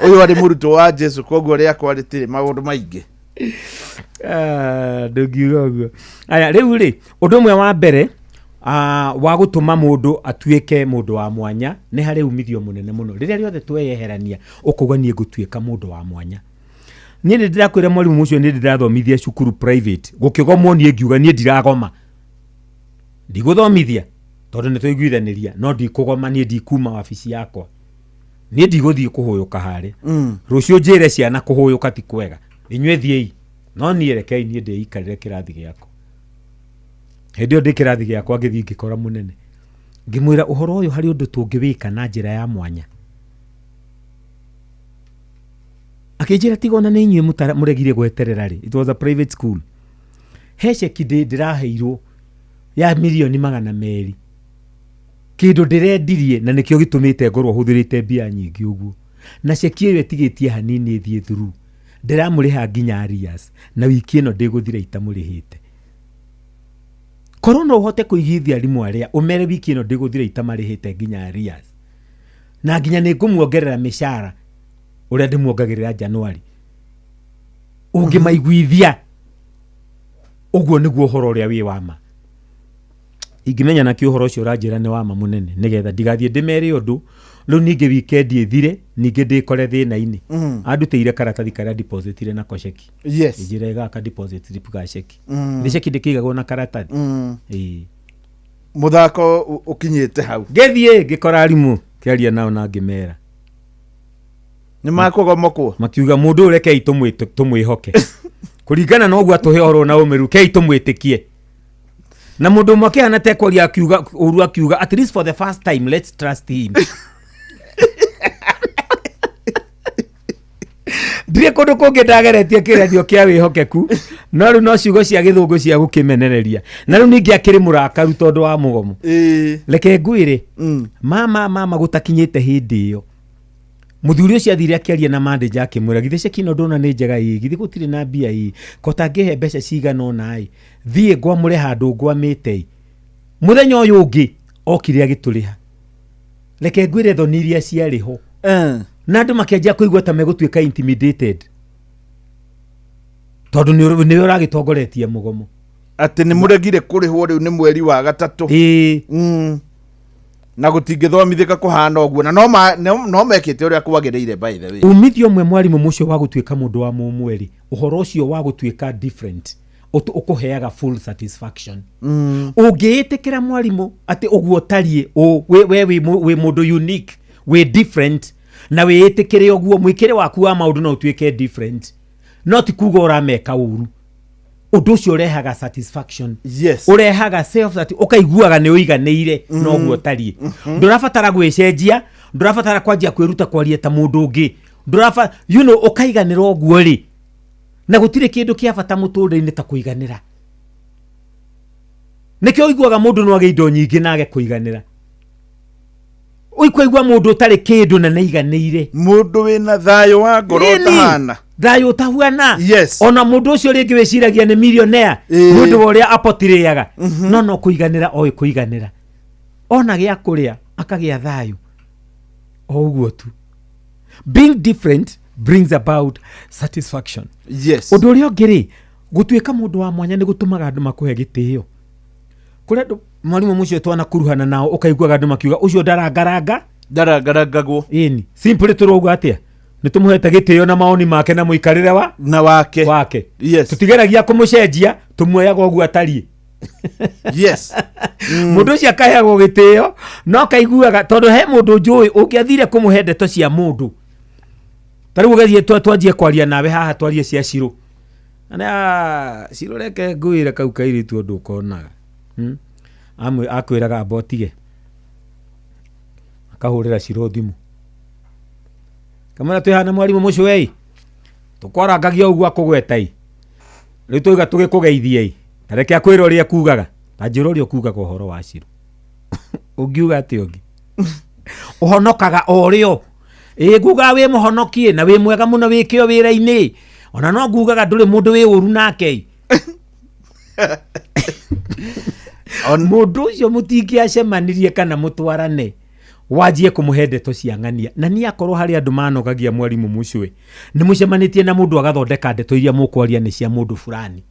Ũyũ arĩ mũrutwo wa Jesu koguo rĩakwa rĩtirĩ maũndũ maingĩ. Ah, ndũngiuga ũguo. Aya, rĩu rĩ, ũndũ ũmwe wa mbere wa gũtũma mũndũ atuĩke mũndũ wa mwanya nĩ harĩ umithio mũnene mũno. Rĩrĩa rĩothe tweyeherania ũkauga niĩ ngũtuĩka mũndũ wa mwanya. Niĩ nĩ ndĩrakwĩra mwarimũ ũcio nĩ ndĩrathomithia cukuru private, gũkĩgomwo niĩ ngiuga niĩ ndiragoma, ndigũthomithia tondũ nĩ twaiguithanĩria, no ndikũgoma, niĩ ndikuma wabici yakwa, niĩ ndigũthiĩ kũhũyũka harĩa. Rũciũ njĩre ciana kũhũyũka ti kwega, inyuĩ thiĩi, no niĩ rekei niĩ ndĩikarĩre kĩrathi gĩakwa. Hĩndĩ ĩyo ndĩ kĩrathi gĩakwa ngĩthiĩ ngĩkora mũnene, ngĩmwĩra ũhoro ũyũ harĩ ũndũ tũngĩwĩka na njĩra ya mwanya. Akĩnjĩra tiga ona nĩ inyuĩ mũregire gweterera rĩ, it was a private school. He ceki ndĩraheirwo ya mirioni 200, kĩndũ ndĩrendirie na nĩkĩo gĩtũmĩte ngorwo hũthĩrĩte mbia nyingĩ ũguo, na ceki ĩyo ĩtigĩtie hanini ĩthiĩ through, ndĩramũrĩha nginya arrears, na wiki ĩno ndĩgũthira itamũrĩhĩte. Korwo no ũhote kũigithia arimũ arĩa ũmere wiki ĩno ndĩgũthira itamarĩhĩte nginya arrears, na nginya nĩ ngũmuongerera mĩcara ũrĩa ndĩmuongagĩrĩra Januari, ũngĩmaiguithia ũguo nĩguo ũhoro ũrĩa wĩ wa ma. Ingĩmenya nakĩ ũhoro ũcio ũranjĩra nĩ wa ma mũnene, nĩgetha ndigathiĩ ndĩmere ũndũ rĩu ningĩ weekend ĩthire ningĩ ndĩkore thĩna-inĩ. Andutĩire karatathi karĩa depositire nako ceki. Njĩra gaka deposit slip ga ceki. Nĩ ceki ndĩkĩigagwo na karatathi. Ĩĩ. Mũthako ũkinyĩte hau. Ngĩthiĩ ngĩkora arimũ kĩaria nao na ngĩmera nĩ makũgomokwo, makiuga mũndũ ũyũ rekei tũmwĩhoke kũringana na ũguo atũhe ũhoro na ũmĩru, rekei tũmwĩtĩkie. Na mũndũ ũmwe akĩhana ta ekwaria akiuga ũru, akiuga at least for the first time let's trust him. Ndirĩ kũndũ kũngĩ ndageretie kĩgerio kĩa wĩhokeku, no rĩu no ciugo cia gĩthũngũ cia gũkĩmenereria. Na rĩu ningĩ akĩrĩ mũrakaru tondũ wa mũgomo. Reke ngwĩre, mama, mama gũtakinyĩte hĩndĩ ĩyo mũthuri ũcio athire akĩaria na manager akĩmwĩra, githĩ ceki ĩno ndona nĩ njega ĩ, githĩ gũtirĩ na mbia ĩ, ko tangĩhe mbeca cigana ũna ĩ, thiĩ ngwamũre handũ ngwamĩte ĩ. Mũthenya ũyũ ũngĩ okire agĩtũrĩha. Reke ngwĩre thoni iria ciarĩ ho. Na andũ makĩanjia kũigua ta megũtuĩka intimidated tondũ nĩwe ũragĩtongoretie mũgomo. Atĩ nĩ mũregire kũrĩhwo rĩu nĩ mweri wa gatatũ. Na gũtingĩthomithĩka kũhana ũguo, na no mekĩte ũrĩa kwagĩrĩire by the way. Umithio ũmwe mwarimũ mũcio wa gũtuĩka mũndũ wa mũmwe-rĩ, ũhoro ũcio wa gũtuĩka different ũkũheaga full satisfaction. Ũngĩĩtĩkĩra mwarimũ atĩ ũguo ũtariĩ, we wĩ mũndũ unique, wĩ different, na wĩĩtĩkĩre ũguo, mwĩkĩre waku wa maũndũ no ũtuĩke different, no ti kuga ũrameka ũru. Ũndũ ũcio ũrehaga satisfaction. Ũrehaga self that ũkaiguaga nĩ ũiganĩire na ũguo ũtariĩ. Ndũrabatara gwĩcenjia, ndũrabatara kwanjia kwĩruta kwaria ta mũndũ ũngĩ. Ũkaiganĩra ũguo rĩ. Na gũtirĩ kĩndũ kĩa bata mũtũrĩre-inĩ ta kũiganĩra. Nĩkĩo ũiguaga mũndũ no agĩe indo nyingĩ na age kũiganĩra. Ũikũigua mũndũ ũtarĩ kĩndũ na nĩaiganĩire. Mũndũ wĩna thayũ wa ngoro Ĩni. ũtahana. Thayũ ũtahuana. Ona mũndũ ũcio rĩngĩ wĩciragia nĩ millionaire, nĩ ũndũ wa ũrĩa apotirĩaga. No no kũiganĩra oĩ kũiganĩra. Ona gĩa kũrĩa akagĩa thayũ. O ũguo tu. Being different brings about satisfaction. Ũndũ ũrĩa ũngĩ rĩ, gũtuĩka mũndũ wa mwanya nĩ gũtũmaga andũ makũhe gĩtĩo. Kũrĩa andũ mwarimũ mũcio twanakuruhana nao ũkaiguaga andũ makiuga ũcio ndarangaranga. Ndarangarangagwo. Ĩni. Simply tũrauga atĩa? Nĩ tũmũhete gĩtĩo na maoni make na mũikarĩre wa? Na wake. Wake. Tũtigeragia kũmũcenjia, tũmuoyaga ũguo atariĩ. Mũndũ ũcio akaheagwo gĩtĩo, no kaiguaga tondũ he mũndũ njũĩ ũngĩathire kũmũhe ndeto cia mũndũ. Ta rĩu ũgathiĩ twanjie kwaria nawe haha twarie cia Shiro. Na Shiro reke ngwĩre kau kairĩtu ũndũ ũkonaga. Akwĩraga amba ũtige. Akahũrĩra Shiro thimũ. Kamwĩra twĩ haha na mwarimũ mũcũe ĩ. Tũkwarangagia ũguo akũgweta ĩ. Rĩu twauga tũgĩkũgeithie ĩ. Ta reke akwĩre ũrĩa ekugaga. Ta njĩra ũrĩa ũkugaga ũhoro wa Shiro. Ũngiuga atĩa ũngĩ? Ũhonokaga o rĩo. Ĩ ngugaga wĩ mũhonokie na wĩ mwega mũno wĩ kĩo wĩra-inĩ. Ona no ngugaga ndũrĩ mũndũ wĩ ũru nake. Mũndũ ũcio mũtingĩacemanirie kana mũtwarane wanjie kũmũhe ndeto cia ng'ania. Na niĩ akorwo harĩ andũ manogagia mwarimũ Mucwe, nĩ mũcemanĩtie na mũndũ agathondeka ndeto iria mũkwaria nĩ cia mũndũ fulani.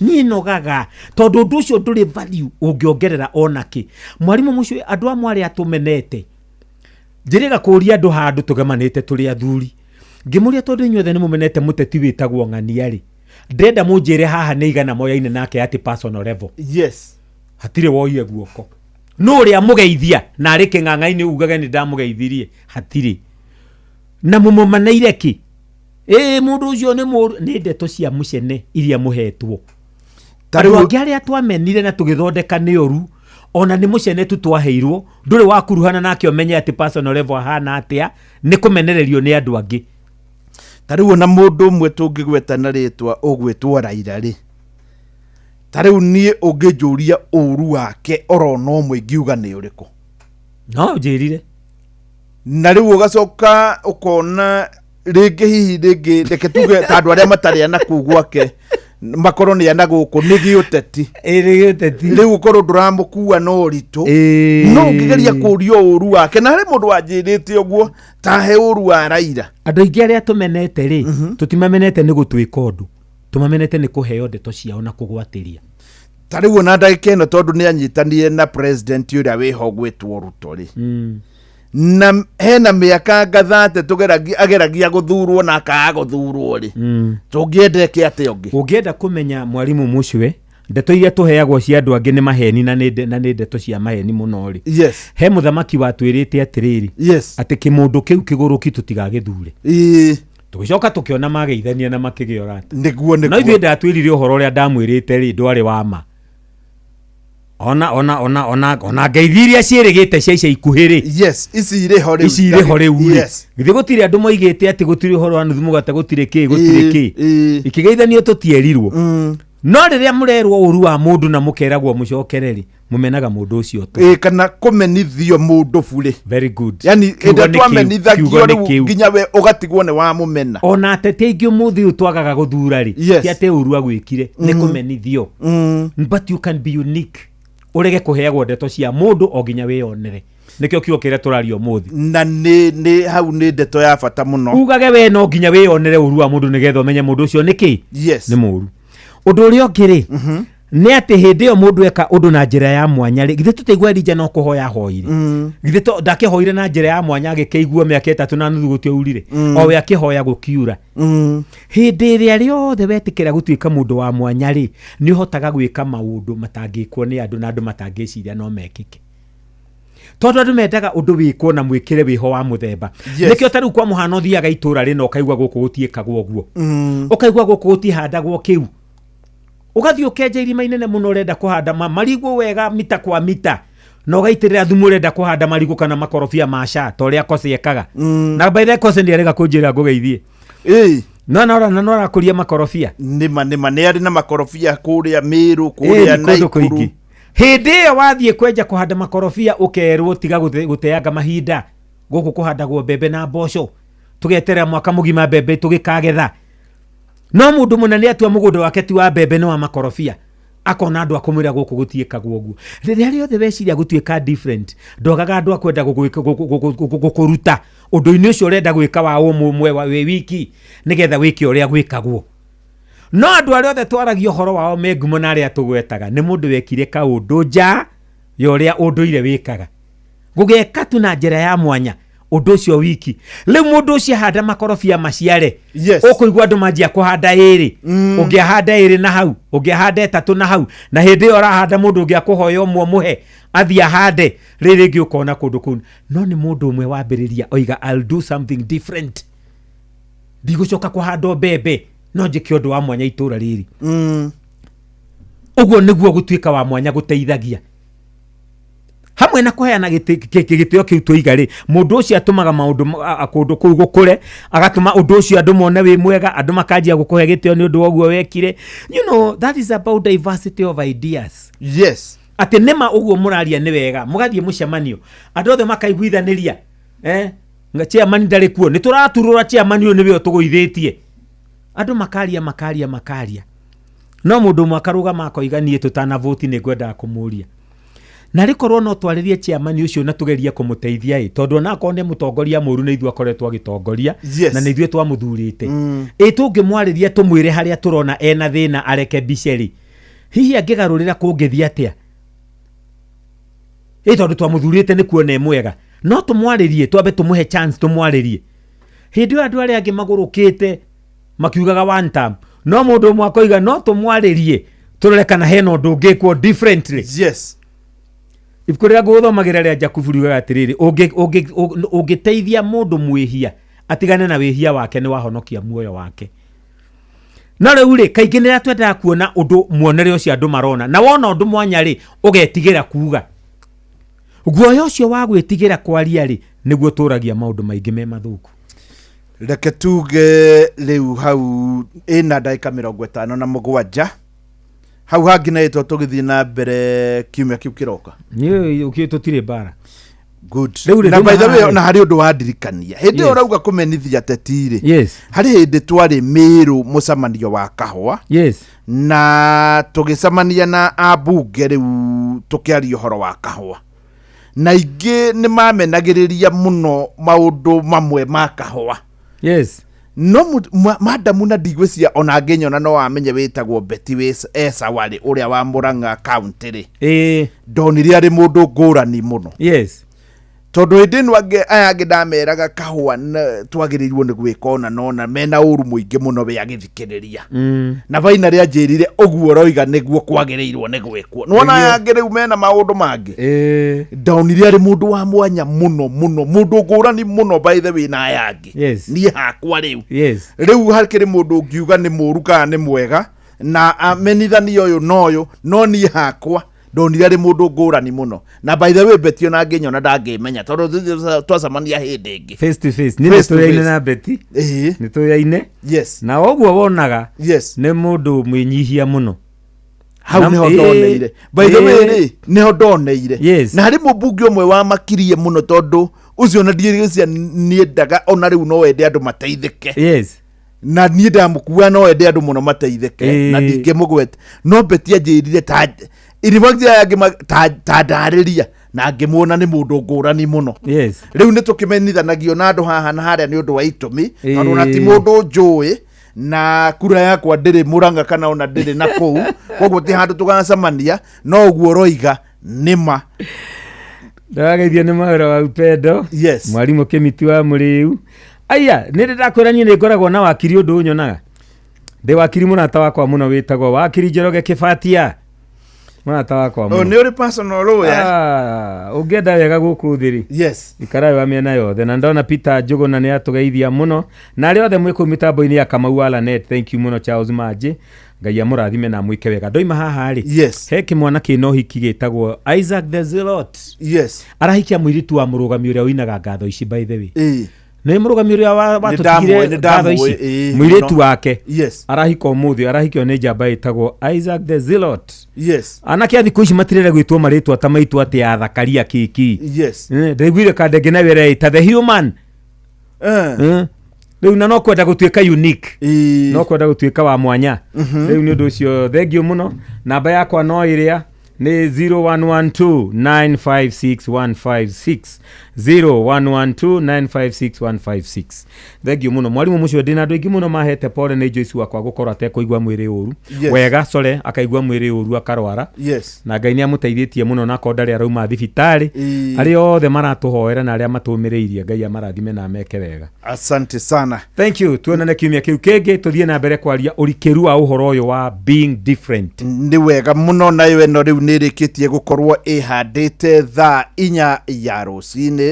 Niĩ nogaga tondũ ũndũ ũcio ndũrĩ value ũngĩongerera ona kĩ. Mwarimũ Mucwe, andũ amwe arĩa tũmenete, njĩrĩga kũria andũ handũ tũgemanĩte tũrĩ athuri, ngĩmũria tondũ inyuothe nĩ mũmenete mũteti wĩtagwo ng'ania rĩ, ndĩrenda mũnjĩre haha nĩ igana moyaine nake at personal level. Yes. Hatirĩ woire guoko. No ũrĩa mũgeithia na arĩ kĩng'ang'a-inĩ ugage nĩ ndamũgeithirie, hatirĩ. Na mũmũmaneire kĩ? Ĩĩ mũndũ ũcio nĩ mũũru. Nĩ ndeto cia mũcene iria mũhetwo. Ta Andũ rĩu- angĩ arĩa twamenire na tũgĩthondeka nĩ ũru, ona nĩ mũcene tu twaheirwo, ndũrĩ wakuruhana nake ũmenye atĩ personal level ahana atĩa, nĩ kũmenererio nĩ andũ angĩ. Ta rĩu ona mũndũ ũmwe tũngĩgweta na rĩtwa ũgwĩtwo Raila rĩ, ta rĩu niĩ ũngĩnjũria ũru wake orona ũmwe ingiuga nĩ ũrĩkũ? No ũnjĩrire. Na rĩu ũgacoka ũkona rĩngĩ hihi rĩngĩ reke tuge ta andũ arĩa matarĩ ana kũu gwake makorwo nĩ ana gũkũ nĩ gĩũteti. Ĩ, nĩ gĩũteti. Rĩu ũkorwo ndũramũkua na ũritũ. No ũngĩgeria kũrio ũru wake, na harĩ mũndũ wanjĩrĩte ũguo ta he ũru wa Raila. Andũ aingĩ arĩa tũmenete rĩ, tũtimamenete nĩ gũtwĩka ũndũ, tũmamenete nĩ kũheo ndeto ciao na kũgwatĩria. Ta rĩu ona ndagĩka ĩno tondũ nĩ anyitanire na president ũrĩa wĩho gwĩtwo Ruto rĩ, na hena mĩaka ngathate tũgeragia ageragia gũthurwo na akaga gũthurwo rĩ, tũngĩenda eke atĩa ũngĩ? Ũngĩenda kũmenya mwarimũ Mucwe, ndeto iria tũheagwo cia andũ angĩ nĩ maheni na nĩ ndeto cia maheni mũno rĩ. Yes. He mũthamaki watwĩrĩte atĩrĩrĩ, Yes. atĩ kĩmũndũ kĩu kĩgũrũki tũtigagĩthure. Ĩĩ. Tũgĩcoka tũkĩona mageithania na makĩgĩa ũrata. Nĩguo, nĩguo. No ithuĩ ndatwĩrire ũhoro ũrĩa ndamwĩrĩte rĩ, ndwarĩ wa ma. Ona, ona, ona, ona, ona ngeithi iria ciĩrĩgĩte cia ica ikuhĩ rĩ. Yes, ici irĩ ho rĩu. Ici irĩ ho rĩu rĩ. Yes. Githĩ gũtirĩ andũ moigĩte atĩ gũtirĩ ũhoro wa nuthu mũgate, gũtirĩ kĩ, gũtirĩ kĩ. Ikĩgeithanio tũtierirwo. No rĩrĩa mũrerwo ũru wa mũndũ na mũkeragwo mũcokere rĩ, mũmenaga mũndũ ũcio tu. Ĩĩ, kana kũmenithio mũndũ burĩ. Very good. Yani, Kiugo ĩrĩa nĩ kĩu, twamenithagio kiugo nĩ rĩu kĩu. nginya we ũgatigwo nĩ wamũmena. Ona ateti aingĩ ũmũthĩ ũyũ twagaga gũthura rĩ, Yes. ti atĩ ũru agwĩkire, nĩ kũmenithio. But you can be unique. Ũrege kũheagwo ndeto cia mũndũ o nginya wĩyonere. Nĩkĩo kiugo kĩrĩa tũraria ũmũthĩ. Na nĩ hau nĩ ndeto ya bata mũno. Ugage we no nginya wĩyonere ũru wa mũndũ nĩgetha ũmenye mũndũ ũcio nĩ kĩ? Yes. Nĩ mũru. Ũndũ ũrĩa ũngĩ rĩ, nĩ atĩ hĩndĩ ĩyo mũndũ eka ũndũ na njĩra ya mwanya rĩ, githĩ tũtaigua Elijah no kũhoya ahoire? Githĩ ndakĩhoire na njĩra ya mwanya agĩkĩigua mĩaka ĩtatũ na nuthu gũtiaurire? O we akĩhoya gũkiura. Hĩndĩ ĩrĩa rĩothe wetĩkĩra gũtuĩka mũndũ wa mwanya rĩ, nĩ ũhotaga gwĩka maũndũ matangĩkwo nĩ andũ na andũ matangĩciria no mekĩke. Tondũ andũ mendaga ũndũ wĩkwo na mwĩkĩre wĩho wa mũthemba. Yes. Nĩkĩo ta rĩu kwa mũhano ũthiaga itũũra rĩna ũkaigua gũkũ gũtiĩkagwo ũguo. Ũkaigua gũkũ gũtihandagwo kĩu. Ũgathiĩ ũkenja irima inene mũno ũrenda kũhanda marigũ wega mita kwa mita. Na ũgaitĩrĩra thumu ũrenda kũhanda marigũ kana makorobia ma sha ta ũrĩa Kose ekaga. Na by the way, Kose nĩarega kũnjĩra ngũgeithie. Ĩĩ. No, no, no, no arakũria makorobia. Nĩma, nĩma, nĩ arĩ na makorobia kũrĩa Mĩrũ, Ĩĩ, kũrĩa nĩ kũndũ Naikuru. kũingĩ. Hĩndĩ ĩyo wathiĩ kwenja kũhanda makorobia ũkerwo tiga gũteanga mahinda. Gũkũ kũhandagwo mbembe na mboco. Tũgeterera mwaka mũgima mbembe tũgĩkagetha. No mũndũ mũnene atua mũgũnda wake ti wa mbembe nĩ wa makorobia. Akona andũ akũmwĩra gũkũ gũtiĩkagwo ũguo. Rĩrĩa rĩothe weciria gũtuĩka different, ndwagaga andũ akwenda gũkũruta ũndũ-inĩ ũcio ũrenda gwĩka wa ũmwe wa wĩ wiki, nĩgetha wĩke ũrĩa gwĩkagwo. No andũ arĩa othe twaragia ũhoro wao me ngumo na arĩa tũgwetaga, nĩ mũndũ wekire kaũndũ nja ya ũrĩa ũndũire wĩkaga. Gũgeka tu na njĩra ya mwanya ũndũ ũcio wiki. Rĩu mũndũ ũcio ahanda makorobia maciare, Yes. ũkũigua andũ manjia kũhanda ĩrĩ. Ũngĩahanda ĩrĩ na hau, ũngĩahanda ĩtatũ na hau, na hĩndĩ ĩyo ũrahanda mũndũ ũngĩ akũhoya ũmwe ũmũhe, athiĩ ahande, rĩrĩ rĩngĩ ũkona kũndũ kũu. No nĩ mũndũ ũmwe wambĩrĩria oiga I'll do something different. Ndigũcoka kũhanda mbembe, no njĩke ũndũ wa mwanya itũũra rĩrĩ. Ũguo nĩguo gũtuĩka wa mwanya gũteithagia. Hamwe na kũheana gĩtĩo kĩu tũiga rĩ, mũndũ ũcio atũmaga maũndũ kũndũ kũu gũkũre, agatũma ũndũ ũcio andũ mone wĩ mwega, andũ makanjia gũkũhe gĩtĩo nĩ ũndũ wa ũguo wekire. You know, that is about diversity of ideas. Yes. Atĩ nĩma ũguo mũraria nĩ wega, mũgathiĩ mũcemanio, andũ othe makaiguithanĩria. Nga chairman ndarĩ kuo, nĩ tũraturũra chairman ũyũ nĩwe ũtũgũithĩtie. Andũ makaria, makaria, makaria. No mũndũ ũmwe akarũgama akoiga niĩ tũtanavũti nĩ ngwendaga kũmũria. Na rĩkorwo no twarĩrie chairman ũcio na tũgerie kũmũteithia ĩ, tondũ ona akorwo nĩ mũtongoria mũru nĩ ithuĩ akoretwo agĩtongoria na nĩ ithuĩ twamũthurĩte. Ĩ tũngĩmwarĩria tũmwĩre harĩa tũrona ena thĩna arekebishe rĩ, hihi angĩgarũrĩra kũngĩthiĩ atĩa? Ĩ tondũ twamũthurĩte nĩ kuona e mwega. No tũmwarĩrie, twambe tũmũhe chance tũmwarĩrie. Hĩndĩ ĩyo andũ arĩa angĩ magũrũkĩte makiugaga one term, no mũndũ ũmwe akoiga no tũmwarĩrie tũrore kana hena ũndũ ũngĩkwo differently. Ibuku rĩrĩa ngũgũthomagĩra rĩa Jakubu riugaga atĩrĩrĩ, ũngĩteithia mũndũ mwĩhia atigane na wĩhia wake nĩ wahonokia muoyo wake. No rĩu rĩ, kaingĩ nĩ rĩrĩa twendaga kuona ũndũ muonere ũcio andũ marona, na wona ũndũ mwanya rĩ, ũgetigĩra kuga. Guoya ũcio wa gwĩtigĩra kwaria rĩ, nĩguo ũtũragia maũndũ maingĩ me mathũku. Reke tuge rĩu hau ĩna ndagĩka 57, hau hangĩ na ĩtwa tũgĩthiĩ na mbere kiumia kĩu kĩroka. Niĩ ũkĩ tũtirĩ mbara. Good. Rĩu rĩ, Na by the way, nduma ona harĩ ũndũ wandirikania hĩndĩ ĩyo Yes. ũrauga kũmenithia ateti rĩ, Yes. harĩ hĩndĩ twarĩ Mĩrũ mũcemanio wa kahũa Yes. na tũgĩcemania na ambunge rĩu tũkĩaria ũhoro wa kahũa, na ingĩ nĩ mamenagĩrĩria mũno maũndũ mamwe ma kahũa. Yes. No madamu na ndigwĩciria ona ngĩnyona no amenye wĩtagwo Betty Esawarĩ ũrĩa wa Murang'a county rĩ. Ndonire arĩ mũndũ ngũrani mũno. Yes. Tondũ hĩndĩ ĩno aya angĩ ndameraga kahũa twagĩrĩirwo nĩ gwĩka ona na ona mena ũru mũingĩ mũno we agĩthikĩrĩria. Na baina rĩanjĩrire ũguo ũroiga nĩguo kwagĩrĩirwo nĩ gwĩkwo. Nĩwona aya angĩ rĩu mena maũndũ mangĩ. Ndonire arĩ mũndũ wa mwanya mũno mũno, mũndũ ngũrani mũno by the way na aya angĩ. Yes. Niĩ hakwa rĩu. Yes. Rĩu hakĩrĩ mũndũ ũngiuga nĩ mũru kana nĩ mwega na amenithanie ũyũ na ũyũ, no niĩ hakwa ndonire arĩ mũndũ ngũrani mũno. Na by the way Betty ona angĩnyona ndangĩmenya tondũ twacemania hĩndĩ ĩngĩ. Face to face. Nĩ Face to tũyaine face. na Betty. Nĩ tũyaine. Yes. Na ũguo wonaga. Yes. Nĩ mũndũ mwĩnyihia mũno. Hau nĩho ndoneire. By the way rĩ, nĩho ndoneire. Yes. Na harĩ mũmbunge ũmwe wamakirie mũno tondũ ũcio ona ndiĩrĩcia niendaga ona rĩu no wende andũ mateithĩke. Yes. Na niĩ ndamũkua no wende andũ mũno mateithĩke na ndingĩmũgweta. No Betty anjĩrire ta in fact aya angĩ ta ndarĩria na ngĩmuona nĩ mũndũ ngũrani mũno. Yes. Rĩu nĩ tũkĩmenithanagio na andũ haha na harĩa nĩ ũndũ wa itũmi, tondũ ona ti mũndũ njũĩ na kura yakwa ndĩrĩ Murang'a kana ona ndĩrĩ na kũu, koguo ti handũ tũgacemania, no ũguo ũroiga nĩ ma. Ndarageithio nĩ mawĩra wa upendo. Yes. Mwarimũ Kĩmiti wa Mũrĩu. Aya, nĩ ndĩ ndakwĩra niĩ nĩ ngoragwo na wakiri ũndũ ũnyonaga. Ndĩ wakiri mũrata wakwa mũno wĩtagwo Wakiri Njoroge Kĩbatia. Mũrata wakwa Oh, mũno. nĩ ũrĩ personal lawyer? Ũngĩenda wega gũkũ thĩ rĩ. Yes. Ikara wa mĩena yothe. Na ndona Peter Njũgũna nĩ atũgeithia mũno. Na arĩa othe mwĩ kũu mĩtambo-inĩ ya Kamau wa Lanet, thank you mũno Charles Manji. Ngai amũrathime na amwĩke wega. Ndoima haha rĩ. Yes. He kĩmwana kĩna ũhiki gĩtagwo Isaac the Zealot. Yes. Arahikia mũirĩtu wa mũrũgami ũrĩa ũinaga ngatho ici by the way. Nĩ mũrũgami ũrĩa Nĩ ndamũĩ, watũtigire nĩ ngatho ici. ndamũĩ, Mũirĩtu mũno. wake. Yes. Arahika ũmũthĩ, arahikio nĩ njamba ĩtagwo Isaac the Zealot. Yes. Anake a thikũ ici matirenda gwĩtwo marĩtwa ta maitũ atĩ ya thakaria kĩki. Yes. Ndaiguire kandenge nayo ĩreĩta the human. Rĩu na no kwenda gũtuĩka unique. No kwenda gũtuĩka wa mwanya. Rĩu nĩ ũndũ ũcio thengiũ mũno. Namba yakwa no ĩrĩa nĩ 0112956156. 0112956156. Thengiũ mũno. Mwarimũ mũcio ndĩna andũ aingĩ mũno mahete pole nĩ Joyce wakwa gũkorwo atekũigua mwĩrĩ ũru. Yes. Wega, sorry, akaigua mwĩrĩ ũru akarwara. Yes. Na Ngai nĩ amũteithĩtie mũno na akorwo ndarĩ arauma thibitarĩ. Arĩa othe maratũhoera na arĩa matũmĩrĩirie Ngai amarathime na ameke wega. Asante sana. Thank you. Tuonane kiumia kĩu kĩngĩ tũthiĩ na mbere kwaria ũrikĩru wa ũhoro ũyũ wa being different. Nĩ wega mũno nayo ĩno rĩu nĩ ĩrĩkĩtie gũkorwo ĩhandĩte thaa 4 ya rũcinĩ.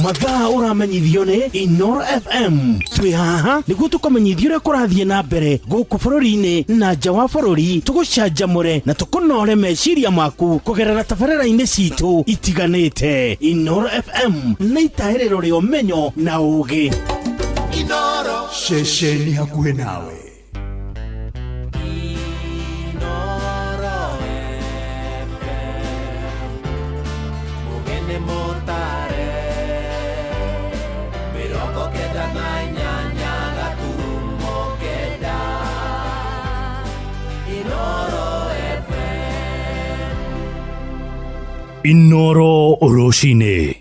Mathaa ũramenyithio nĩ Inoro FM. Twĩ haha nĩguo tũkũmenyithie ũrĩa kũrathiĩ na mbere gũkũ bũrũri-inĩ na nja wa bũrũri, tũgũcanjamũre na tũkũnore meciria maku kũgerera tabarĩra-inĩ citũ itiganĩte. Inoro FM nĩ itaĩrĩro rĩa ũmenyo na ũgĩ. Inoro. Ceceni hakuhĩ nawe. Inoro FM. Mugene motare. Mĩrongo kenda na inyanya gaturumo kenda. Inoro Inoro rũcinĩ.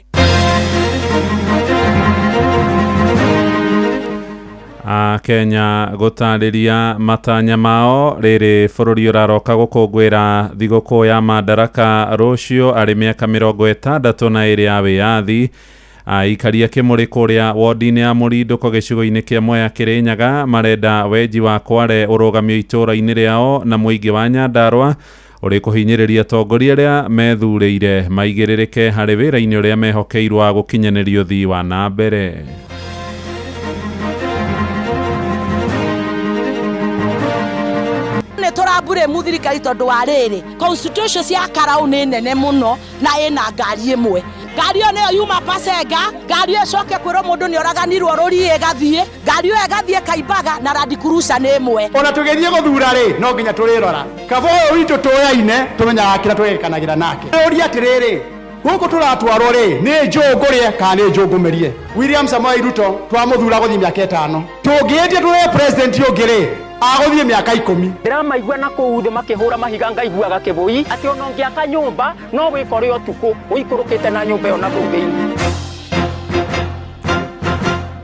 Akenya gũtarĩria matanya mao rĩrĩ bũrũri ũraroka gũkũngũĩra thigũkũ ya Madaraka rũciũ arĩ mĩaka 62 ya wĩyathi. Aikaria kĩmũrĩ kũrĩa wodi-inĩ ya Mũrindũko gĩcigo-inĩ kĩa Mwea Kĩrĩnyaga marenda wenji wa kware ũrũgamio itũũra-inĩ rĩao na mũingĩ wa Nyandarũa ũrĩ kũhinyĩrĩria atongoria arĩa methurĩire maigĩrĩrĩke harĩ wĩra-inĩ ũrĩa mehokeirwo wa gũkinyanĩria ũthii wa na mbere. Nĩ tũrambure thirikari tondũ wa rĩrĩ constitution cia Karau nĩ nene mũno na ĩna ngari ĩmwe. Ngari ĩyo nĩyo yuma Pasenga, ngari ĩyo ĩcoke kwĩrwo mũndũ nĩ oraganirwo rũriĩ ĩgathiĩ, ngari ĩyo ĩgathiĩ Kaimbaga na Land Cruiser nĩ ĩmwe. Ona tũgĩthiĩ gũthura rĩ, no nginya tũrĩrora. Kaba ũyũ witũ tũyaine tũmenyaga kĩrĩa tũgĩkanagĩra nake. Ũria atĩrĩrĩ, gũkũ tũratwarwo rĩ, nĩ njũngũrĩe kana nĩ njũngũmĩrie? William Samoei Ruto twamũthura gũthiĩ mĩaka 5. Tũngĩĩtia tũrĩe president ũngĩ rĩ, agũthiĩ mĩaka 10. Ndĩramaigua na kũu thĩ makĩhũra mahiga ngaiguaga kĩbũi atĩ ona ũngĩaka nyũmba no wĩkore ũtukũ ũikũrũkĩte na nyũmba ĩyo na kũu thĩinĩ.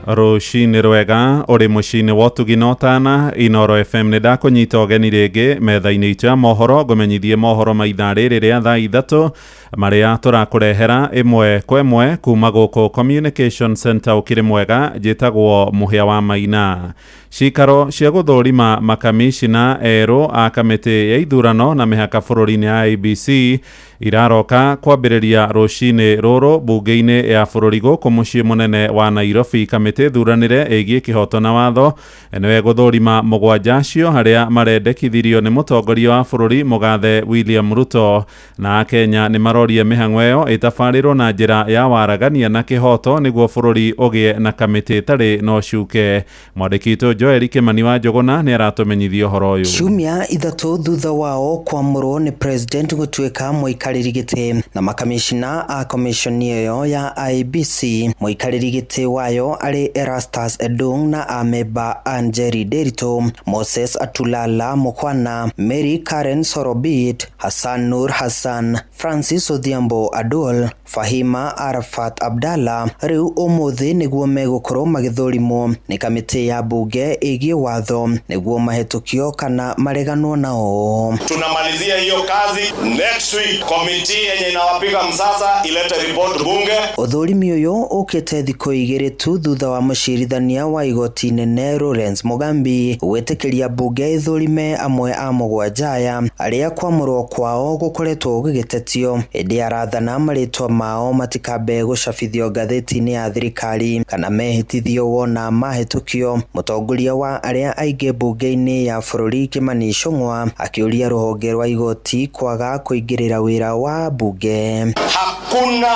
Rũcinĩ rwega ũrĩ mũciĩ-inĩ wa ũtugi na ũtana Inoro FM nĩ ndakũnyita ũgeni rĩngĩ metha-inĩ itũ ya mohoro ngũmenyithie mohoro ma ithaa rĩrĩ rĩa thaa 3 marĩa tũrakũrehera ĩmwe kwa ĩmwe kuma gũkũ Communication Center. Ũkĩrĩ mwega, njĩtagwo Mũhĩa wa Maina. Cikaro cia gũthũrima makamishina erũ a kamĩtĩ ya ithurano na mĩhaka bũrũri-inĩ ya IEBC iraroka kwambĩrĩria rũcinĩ rũrũ mbunge-inĩ ya bũrũri gũkũ mũciĩ mũnene wa Nairobi. Kamĩtĩ thuranĩre ĩgiĩ kĩhoto na watho nĩwe gũthũrima 7 acio harĩa marendekithirio nĩ mũtongoria wa bũrũri mũgathe William Ruto, na Akenya nĩ maroria mĩhang'o ĩyo ĩtabarĩrwo na njĩra ya waragania na kĩhoto nĩguo bũrũri ũgĩe na kamĩtĩ ĩtarĩ na ũcuke. Mwandĩki witũ Joel Kimani wa Njũgũna nĩ aratũmenyithia ũhoro ũyũ. Ciumia 3 thutha wao kwamũrwo nĩ president gũtuĩka mũikarĩri gĩtĩ na makamishina a commission ĩyo ya IEBC, mũikarĩri gĩtĩ wayo arĩ Erastus Edung na amemba Anjeri Nderitu, Moses Atulala Mukwana, Mary Karen Sorobit, Hassan Nur Hassan, Francis Odhiambo Adol, Fahima Arafat Abdalla rĩu ũmũthĩ nĩguo megũkorwo magĩthũrimwo nĩ kamĩtĩ ya bunge ĩgiĩ watho nĩguo mahĩtũkio kana mareganwo nao. Tunamalizia hiyo kazi next week, committee yenye inawapiga msasa ilete report bunge. Ũthũrimi ũyũ ũkĩte thikũ 2 tu thutha wa mũcirithania wa igoti nene Lawrence Mugambi gwĩtĩkĩria bunge ĩthũrime amwe a 7 aya arĩa kwamũrwo kwao gũkoretwo gũgĩtetio ĩndĩ arathana marĩtwa mao matikambe gũcabithio ngathĩti-inĩ ya thirikari kana mehĩtithio wona mahĩtũkio. Mũtongoria wa arĩa aingĩ mbunge-inĩ ya bũrũri Kimani Ichung'wa akĩũria rũhonge rwa igoti kwaga kũingĩrĩra wĩra wa bunge. Hakuna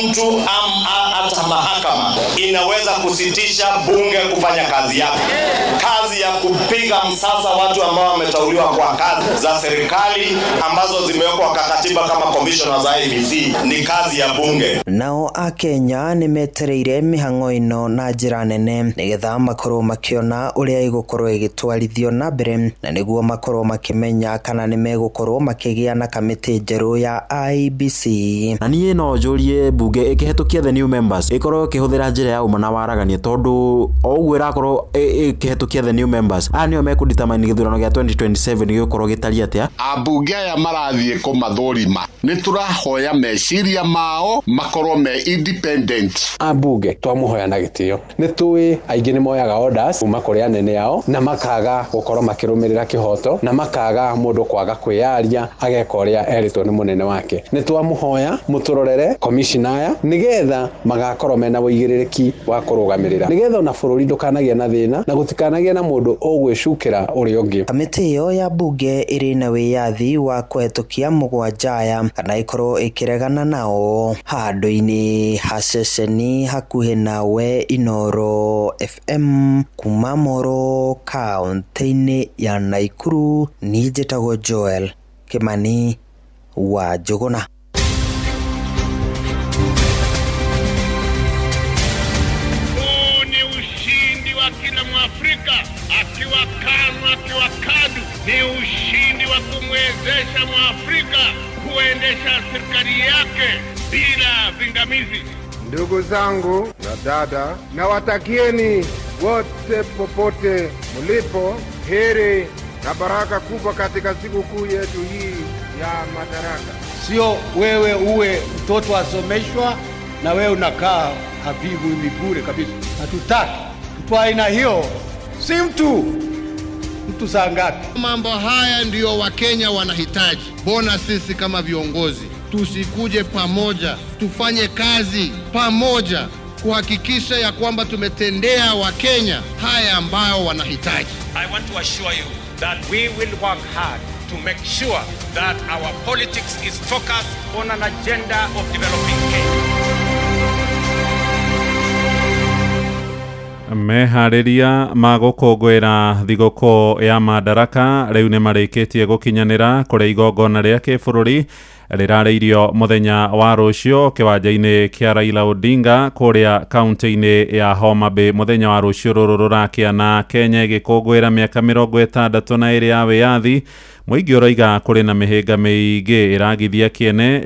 mtu hata mahakama inaweza kusitisha bunge kufanya kazi yake, kazi ya kupiga msasa watu ambao wameteuliwa kwa kazi za serikali ambazo zimewekwa kwa katiba kama commissioners za IEBC ni kazi ya bunge. Nao Akenya nĩ metereire mĩhang'o ĩno na njĩra nene nĩgetha makorwo makĩona ũrĩa ĩgũkorwo ĩgĩtwarithio na mbere na nĩguo makorwo makĩmenya kana nĩ megũkorwo makĩgĩa na kamĩtĩ njerũ ya IEBC. Na niĩ no njũrie bunge ĩkĩhetũkia the new members ĩkorwo ĩkĩhũthĩra njĩra ya ũma na waragania, tondũ o ũguo ĩrakorwo ĩkĩhetũkia the new members aya nĩo mekũdetermine gĩthurano gĩa 2027 gĩgũkorwo gĩtariĩ atĩa. Ambunge aya marathiĩ kũmathũrima nĩ tũrahoya meciria mao makorwo me independent. Ambunge twamũhoya na gĩtĩo, nĩ tũĩ aingĩ nĩ moyaga orders kuma kũrĩ anene ao na makaga gũkorwo makĩrũmĩrĩra kĩhoto na makaga mũndũ kwaga kwĩyaria ageka ũrĩa erĩtwo nĩ mũnene wake. Nĩ twamũhoya mũtũrorere commissioner aya nĩgetha magakorwo mena ũigĩrĩrĩki wa kũrũgamĩrĩra nĩgetha ona bũrũri ndũkanagĩe na thĩna na gũtikanagĩe na mũndũ ũgwĩcukĩra ũrĩa ũngĩ. Kamĩtĩ ĩyo ya bunge ĩrĩ na wĩyathi wa kũhetũkia 7 aya kana ĩkorwo ĩkĩregana nao. Handũ-inĩ ha ceceni hakuhĩ nawe Inoro FM kuma Moro kaunti-inĩ ya Nakuru, niĩ njĩtagwo Joel Kimani wa Njũgũna. Huu ni ushindi wa kila Mwafrika, akiwa KANU akiwa KADU. Ni ushindi wa kumwezesha Mwafrika kuendesha serikali yake bila pingamizi. Ndugu zangu na dada, nawatakieni wote popote mlipo heri na baraka kubwa katika sikukuu yetu hii ya Madaraka. Sio wewe uwe mtoto asomeshwa na wewe unakaa havivu hivi bure kabisa. Hatutaki mtu aina hiyo, si mtu mtu saa ngapi? Mambo haya ndiyo Wakenya wanahitaji. Mbona sisi kama viongozi tusikuje pamoja, tufanye kazi pamoja kuhakikisha ya kwamba tumetendea Wakenya haya ambayo wanahitaji. I want to assure you that we will work hard to make sure that our politics is focused on an agenda of developing Kenya. Meharĩria ma gũkũngũĩra thigũkũ ya Madaraka rĩu nĩ marĩkĩtie gũkinyanĩra kũrĩa igongona rĩa kĩbũrũri rĩrarĩirio mũthenya wa rũciũ kĩwanja-inĩ kĩa Raila Odinga kũrĩa kaunti-inĩ ya Homa Bay. Mũthenya wa rũciũ rũrũ rũrakĩa na Kenya ĩgĩkũngũĩra mĩaka 62 ya wĩyathi. Mũingĩ ũroiga kũrĩ na mĩhĩnga mĩingĩ ĩragithia kĩene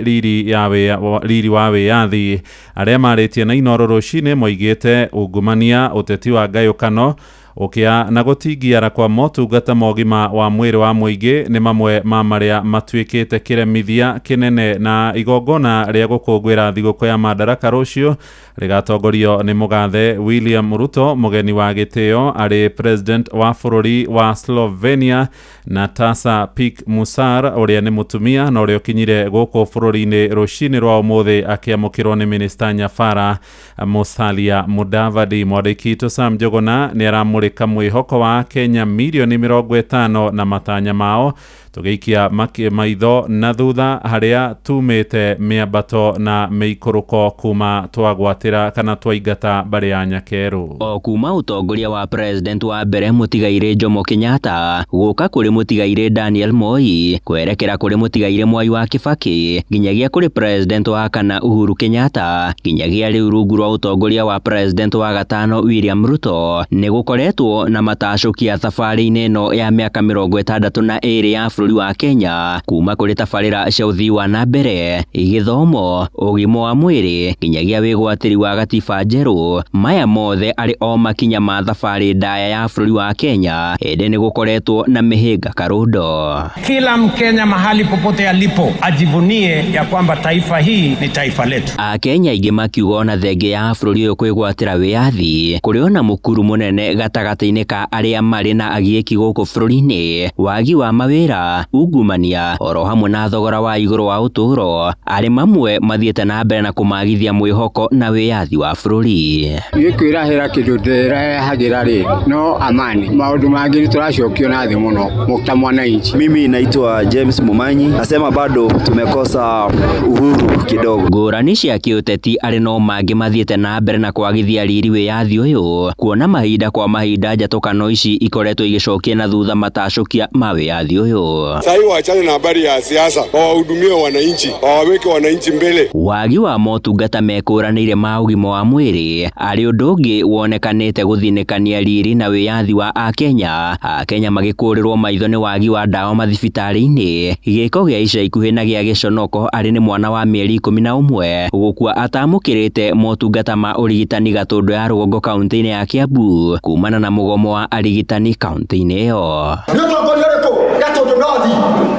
riri wa wĩyathi. Arĩa marĩtie na Inooro rũcinĩ moigĩte ungumania, ũteti wa ngayũkano, ũkĩa na gũtingiara kwa motungata ma ũgima wa mwĩrĩ wa mũingĩ nĩ mamwe ma marĩa matuĩkĩte kĩremithia kĩnene. Na igongona rĩa gũkũngũĩra thigũkũ ya Madaraka rũciũ rĩgatongorio nĩ mũgathe William Ruto, mũgeni wa gĩtĩo arĩ president wa bũrũri wa Slovenia, Natasa Pik Musar ũrĩa nĩ mũtumia na ũrĩa ũkinyire gũkũ bũrũri-inĩ rũcinĩ rwa ũmũthĩ akĩamũkĩrwo nĩ minista Nyabara Musalia Mudavadi. Mwandĩki witũ Sam Njuguna nĩ aramũrĩka mwĩhoko wa Kenya milioni 50 na matanya mao, tũgĩikia maitho na thutha harĩa tumĩte mĩambato na mĩikũrũko kuma twagwatĩra kana twaingata mbarĩ ya Nyakerũ. O kuma ũtongoria wa president wa mbere mũtigairĩ Jomo Kenyatta gũka kũrĩ mũtigairĩ Daniel Moi kwerekera kũrĩ mũtigairĩ Mwai wa Kibaki nginyagia kũrĩ president wa kana Uhuru Kenyatta nginyagia rĩu rungu rwa ũtongoria wa president wa gatano William Ruto nĩ gũkoretwo na matacũkia thabarĩ-inĩ ĩno ya mĩaka 62 ya bũrũri wa Kenya kuma kũrĩ tabarĩra cia ũthii wa na mbere, gĩthomo, ũgima wa mwĩrĩ nginyagia wĩgwatĩri wa gatiba njerũ. Maya mothe arĩ o makinya ma thabarĩ ndaya ya bũrũri wa Kenya, ĩndĩ nĩ gũkoretwo na mĩhĩnga karũndo. Kila Mkenya mahali popote alipo ajivunie ya kwamba taifa hii ni taifa letu. Akenya aingĩ makiuga ona thenge ya bũrũri ũyũ kwĩgwatĩra wĩyathi kũrĩ ona mũkuru mũnene gatagatĩ-inĩ ka arĩa marĩ na agiĩki gũkũ bũrũri-inĩ, wagi wa mawĩra, ungumania oro hamwe na thogora wa igũrũ wa ũtũũro arĩ mamwe mathiĩte na mbere na kũmagithia mwĩhoko na wĩyathi wa bũrũri. Niĩ kwĩrahĩra kĩndũ ndĩrehagĩra rĩ no amani, maũndũ mangĩ nĩ tũracokio na thĩ mũno ta mwananchi. Mimi naitwa James Mumanyi, nasema bado tumekosa uhuru kidogo. Ngũrani cia kĩũteti arĩ no mangĩ mathiĩte na mbere na kwagithia riri wĩyathi ũyũ, kuona mahinda kwa mahinda njatũkano ici ikoretwo igĩcokia na thutha matacũkia ma wĩyathi ũyũ. Sasa waachane na habari ya siasa, wawahudumie wananchi, wawaweke wananchi mbele. Wagi wa motungata mekũranĩire ma ũgima wa mwĩrĩ arĩ ũndũ ũngĩ wonekanĩte gũthinĩkania riri na wĩyathi wa Akenya. Akenya magĩkũrĩrwo maitho nĩ wagi wa ndawa mathibitarĩ-inĩ. Gĩko gĩa ica ikuhĩ na gĩa gĩconoko arĩ nĩ mwana wa mĩeri 11 gũkua atamũkĩrĩte motungata ma ũrigitani Gatũndũ ya rũgongo kaunti-inĩ ya Kiambu kumana na mũgomo wa arigitani kaunti-inĩ ĩyo. Nĩ ũtongoria ũrĩkũ Gatũndũ North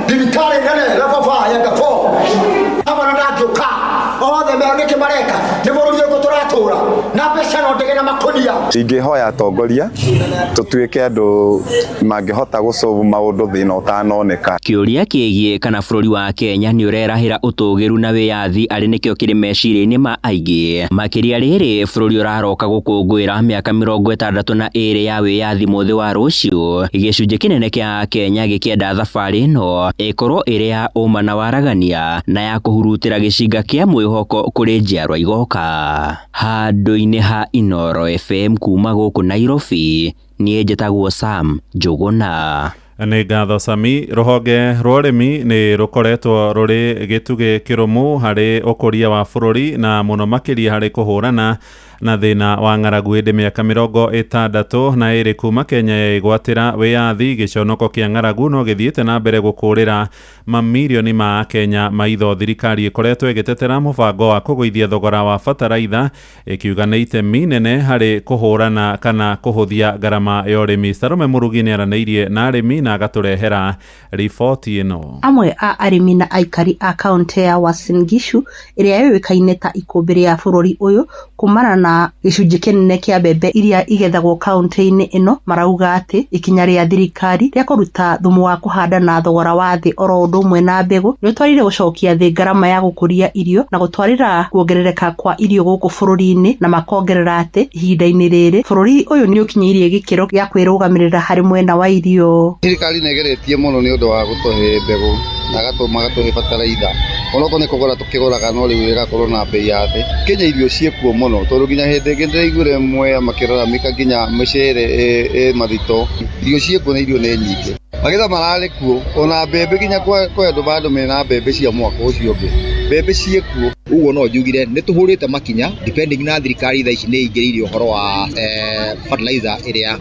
thibitarĩ nene level 5 ya Gafo amana ndangĩũka othe mero nĩkĩ mareka nĩ bũrũri ũrĩkũ tũratũra na mbeca no ndege na makũnia. Ingĩhoya atongoria tũtuĩke andũ mangĩhota gũsolve maũndũ thĩna ũtanoneka. Kĩũria kĩgiĩ kana bũrũri wa Kenya nĩ ũrerahĩra ũtũgĩru na wĩyathi arĩ nĩkĩo kĩrĩ meciria-inĩ ma aingĩ, makĩria rĩrĩ bũrũri ũraroka gũkũngũĩra mĩaka 62 ya wĩyathi mũthĩ wa rũciũ. Gĩcunjĩ kĩnene kĩa Kenya gĩkĩenda thabarĩ ĩno ĩkorwo ĩrĩ ya ũma na waragania na ya kũhurutĩra gĩcinga kĩa mwĩhoko kũrĩ njiarwa igoka. Handũ-inĩ ha Inooro FM kuma gũkũ Nairobi, niĩ njĩtagwo Sam Njuguna. Nĩ ngatho Sami. Rũhonge rwa ũrĩmi nĩ rũkoretwo rũrĩ gĩtugĩ kĩrũmu harĩ ũkũria wa bũrũri na mũno makĩria harĩ kũhũrana na thĩna wa ng'aragu ĩndĩ mĩaka 62 kuma Kenya yeigwatĩra wĩyathi gĩconoko kĩa ng'aragu no gĩthiĩte na mbere gũkũrĩra mamirioni ma Kenya maitho. Thirikari ĩkoretwo ĩgĩtetera mũbango wa kũgũithia thogora wa bataraitha ĩkiuga nĩ itemi nene harĩ kũhũrana kana kũhũthia ngarama ya ũrĩmi. Salome Mũrugi nĩaranĩirie na arĩmi na agatũrehera riboti ĩno. Amwe a arĩmi na aikari a kaunti ya Uasin Gishu ĩrĩa yũĩkaine ta ikũmbĩ rĩa bũrũri ũyũ kumana na gĩcunjĩ kĩnene kĩa mbembe iria igethagwo kaunti-inĩ ĩno marauga atĩ ikinya rĩa thirikari rĩa kũruta thumu wa kũhanda na thogora wa thĩ oro ũndũ ũmwe na mbegũ nĩũtwarire gũcokia thĩ ngarama ya gũkũria irio na gũtwarĩra kuongerereka kwa irio gũkũ bũrũri-inĩ, na makongerera atĩ ihinda-inĩ rĩrĩ bũrũri ũyũ nĩũkinyĩirie gĩkĩro gĩa kwĩrũgamĩrĩra harĩ mwena wa irio. Thirikari nĩ ĩgeretie mũno nĩ ũndũ wa gũtũhe mbegũ na magatũhe bataraitha onokorwo nĩ kũgũra tũkĩgũraga no rĩu ĩgakorwo na bei ya thĩ. Kenya irio ciĩkuo mũno tondũ nginya hĩndĩ ĩngĩ ndĩraiguire Mwea makĩraramĩka nginya mĩcere ĩ mathito. Irio ciĩkuo na irio nĩ nyingĩ, magetha mararĩ kuo ona mbembe nginya kwĩ andũ bado mena mbembe cia mwaka ũcio ũngĩ, mbembe ciĩkuo. Ũguo no njugire nĩ tũhũrĩte makinya depending na thirikari thaa ici nĩ ĩingĩrĩire ũhoro wa fertilizer ĩrĩa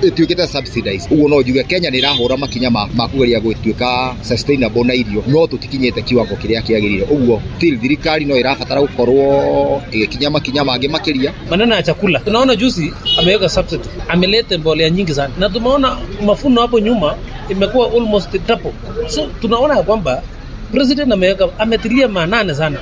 ĩtuĩkĩte subsidized. Ũguo no njuge Kenya nĩ ĩrahũra makinya ma kũgeria gũtuĩka sustainable na irio, no tũtikinyĩte kiwango kĩrĩa kĩagĩrĩire. Ũguo still thirikari no ĩrabatara gũkorwo ĩgĩkinya makinya mangĩ makĩria. Maneno ya chakula tunaona juzi ameweka subsidy, ameleta mbolea nyingi sana, na tumeona mafuno hapo nyuma imekuwa almost double. So tunaona kwamba president ameweka, ametilia maanane sana.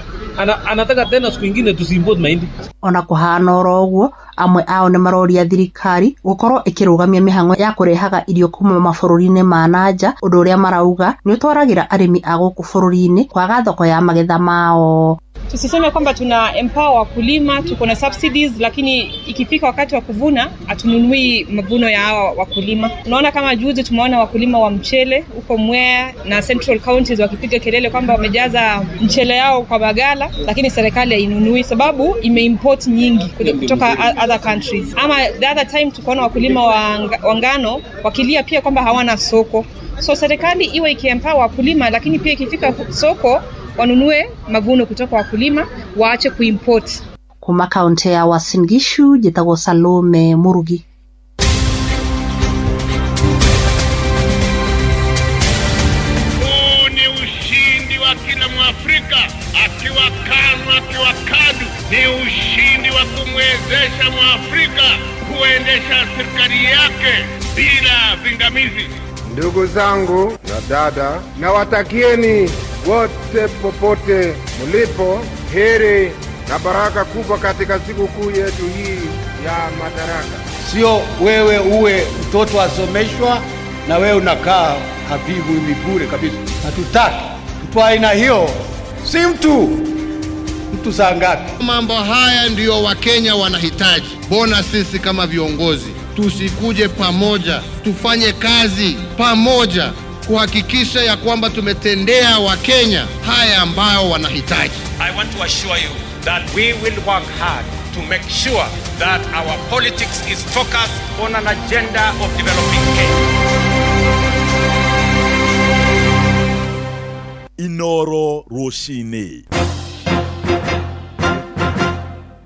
Anataka tena siku ingine tusiimport mahindi. Ona kuhana oro ũguo amwe ao nĩ maroria thirikari gũkorwo ĩkĩrũgamia mĩhang'o ya kũrehaga irio kuma mabũrũri-inĩ ma nanja, ũndũ ũrĩa marauga nĩ ũtwaragĩra arĩmi a gũkũ bũrũri-inĩ kwaga thoko ya magetha mao. Tusiseme kwamba tuna empower wakulima, tuko na subsidies, lakini ikifika wakati wa kuvuna hatununui mavuno ya hawa wakulima. Unaona kama juzi tumeona wakulima wa mchele huko Mwea na Central counties wakipiga kelele kwamba wamejaza mchele yao kwa bagala, lakini serikali hainunui sababu imeimport nyingi kutoka other countries. Ama the other time tukaona wakulima wa ngano wakilia pia kwamba hawana soko. So serikali iwe ikiempower wakulima, lakini pia ikifika soko wanunue mavuno kutoka wakulima, waache kuimport. Kuma kaunti ya Uasin Gishu njĩtagwo Salome Murugi. Huu ni ushindi wa kila Mwafrika, akiwa KANU akiwa KADU. Ni ushindi wa kumwezesha Mwafrika kuendesha serikali yake bila pingamizi. Ndugu zangu na dada, nawatakieni wote popote mlipo heri na baraka kubwa katika sikukuu yetu hii ya Madaraka. Sio wewe uwe mtoto asomeshwa na wewe unakaa habibu bure kabisa. Hatutaki mtu aina hiyo, si mtu. Mtu saa ngapi? Mambo haya ndiyo Wakenya wanahitaji. Mbona sisi kama viongozi tusikuje pamoja, tufanye kazi pamoja kuhakikisha ya kwamba tumetendea Wakenya haya ambayo wanahitaji. I want to assure you that we will work hard to make sure that our politics is focused on an agenda of developing Kenya. Inoro Roshini.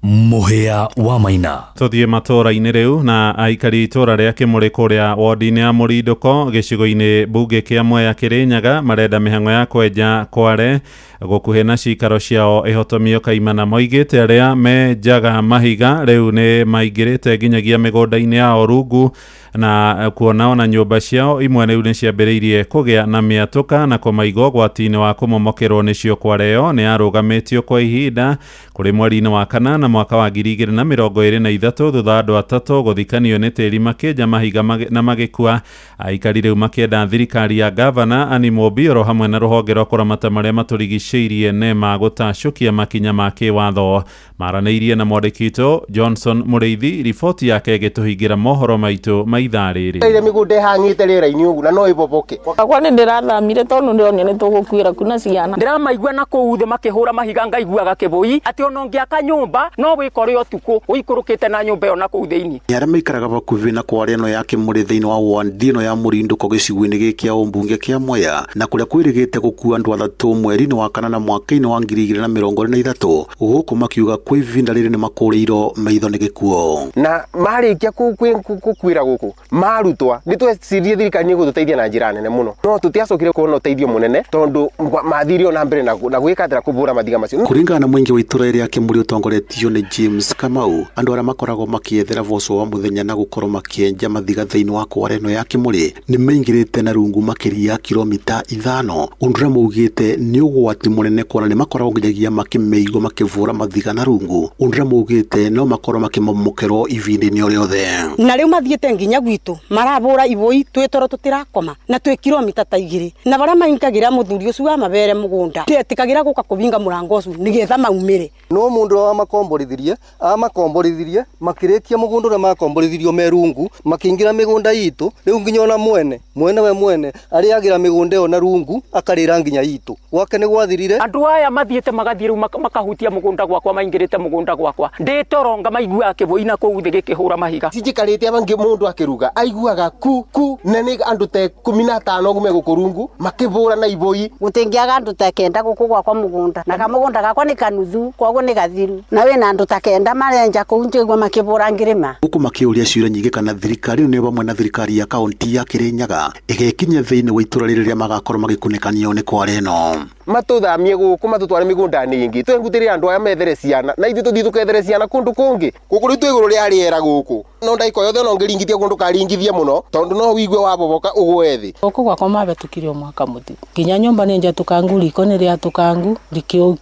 Mũhĩa wa Maina. Tũthiĩ matũũra-inĩ rĩu na aikari itũũra rĩa Kĩmũrĩ kũrĩa wodi-inĩ ya Mũrindũko gĩcigo-inĩ mbunge kĩa Mwea Kĩrĩnyaga marenda mĩhang'o ya kwenja kware gũkuhĩ na cikaro ciao ĩhotomio kaimana. Moigĩte arĩa menjaga mahiga rĩu nĩ maingĩrĩte nginyagia mĩgũnda-inĩ yao rungu na kuona ona nyũmba ciao imwe rĩu nĩ ciambĩrĩirie kũgĩa na mĩatũka na kũmaiga ũgwati-inĩ wa kũmomokerwo nĩcio. Kware ĩyo nĩ yarũgamĩtio kwa ihinda kũrĩ mweri-inĩ wa kanana mwaka wa 2023 thutha andũ atatũ gũthikanio nĩ tĩri makĩenja mahiga na magĩkua. Aikari rĩu makĩenda thirikari ya gavana Anne Mumbi oro hamwe na rũhonge rwa kũramata marĩa matũrigicĩirie NEMA gũtacũkia makinya ma kĩwatho. Maranĩirie na mwandĩki witũ Johnson Mũrĩithi, riboti yake ĩgĩtũhingĩra mohoro maitũ ma ithaa rĩrĩ. Ile mĩgũnda ĩhang'ĩte rĩera-inĩ ũguo na no ĩboboke. Akwa nĩ ndĩrathamire tondũ ndĩronire nĩ tũgũkuĩra kuna ciana. Ndĩramaigua na kũu thĩ makĩhũra mahiga ngaiguaga kĩbũi atĩ Atĩ ona ũngĩaka nyũmba no wĩkore ũtukũ ũikũrũkĩte na nyũmba ĩyo na kũu thĩinĩ. Arĩa maikaraga bakuhĩ na kware ĩno ya Kĩmũrĩ thĩinĩ wa wandi ĩno ya Mũrindũko gĩcigo-inĩ gĩkĩ kĩa ũmbunge kĩa Mwea na kũrĩa kwĩrĩgĩte gũkua andũ athatũ mweri-inĩ wa kanana mwaka-inĩ wa 2023 gũkũ makiuga kwa ihinda rĩrĩ nĩ makũrĩirwo maitho nĩ gĩkuũ. Na marĩkia gũkuĩra gũkũ marutwa nĩ twecirie thirikari nĩ ĩgũtũteithia na njĩra nene mũno, no tũtiacokire kuona ũteithio mũnene tondũ mathire ona mbere na gwĩka atĩra kũbũra mathiga macio. Kũringana na mũingĩ wa itũra rĩa Kĩmũrĩ ũtongoretio nĩ James Kamau, andũ arĩa makoragwo makĩethera boco wa mũthenya na gũkorwo makĩenja mathiga thĩinĩ wa kware ĩno ya Kĩmũrĩ nĩ maingĩrĩte na rungu makĩria kilomita 5, ũndũ ũrĩa maugĩte nĩ ũgwati mũnene kuona nĩ makoragwo nginyagia makĩmĩigua makĩbũra mathiga na rungu, ũndũ ũrĩa maugĩte no makorwo makĩmomokerwo ihinda-inĩ o rĩothe. Na rĩu mathiĩte nginya gwitũ marabũra iboi twĩ toro tũtirakoma na twĩ kilomita ta 2 na barĩa mainkagĩra mũthuri ũcio wa mabere mũgũnda tetĩkagĩra gũka kũbinga mũrango ũcio nĩgetha maumĩre. No mũndũ ũrĩa wamakomborithirie amakomborithirie makĩrĩkia mũgũnda ũrĩa makomborithirio me rungu makĩingĩra mĩgũnda itũ, rĩu nginya ona mwene we mwene arĩagĩra mĩgũnda ĩyo na rungu akarĩra nginya itũ gwake nĩ gwathirire. Andũ aya mathiĩte magathiĩ rĩu makahutia mũgũnda gwakwa, maingĩrĩte mũgũnda gwakwa ndĩ toro ngamaiguaga kĩbũi na kũu thĩ gĩkĩhũra mahiga. Cinjikarĩte aba mũndũ akĩruga aiguaga ku ku na nĩ andũ ta 15 ũguo megũkũ rungu makĩbũra na ibũi. Gũtingĩaga andũ ta 9 gũkũ gwakwa mũgũnda na kamũgũnda gakwa nĩ kanuthu koguo nĩ gathiru na wĩna andũ ta 9 marenja kũu njigua makĩbũra ngĩrĩma. Gũkũ makĩũria ciũria nyingĩ kana thirikari ĩno nĩyo hamwe na thirikari ya kaunti ya Kĩrĩnyaga ĩgekinyia thĩinĩ wa itũra rĩrĩ rĩrĩa magakorwo magĩkunĩkanio nĩ kware ĩno. Matũthamie gũkũ matũtware mĩgũnda-inĩ ĩngĩ twengutĩre andũ aya methere ciana na ithuĩ tũthiĩ tũkethere ciana kũndũ kũngĩ. Gũkũ rĩu twĩ igũrũ rĩa rĩera gũkũ no ndagĩka yothe no ngĩringithia kũndũ karingithie mũno tondũ no wĩigue waboboka ũgũe thĩ. Gũkũ gwakwa mabetũkire o mwaka mũthiru nginya nyũmba nĩ njatũkangu, riko nĩ rĩatũkangu,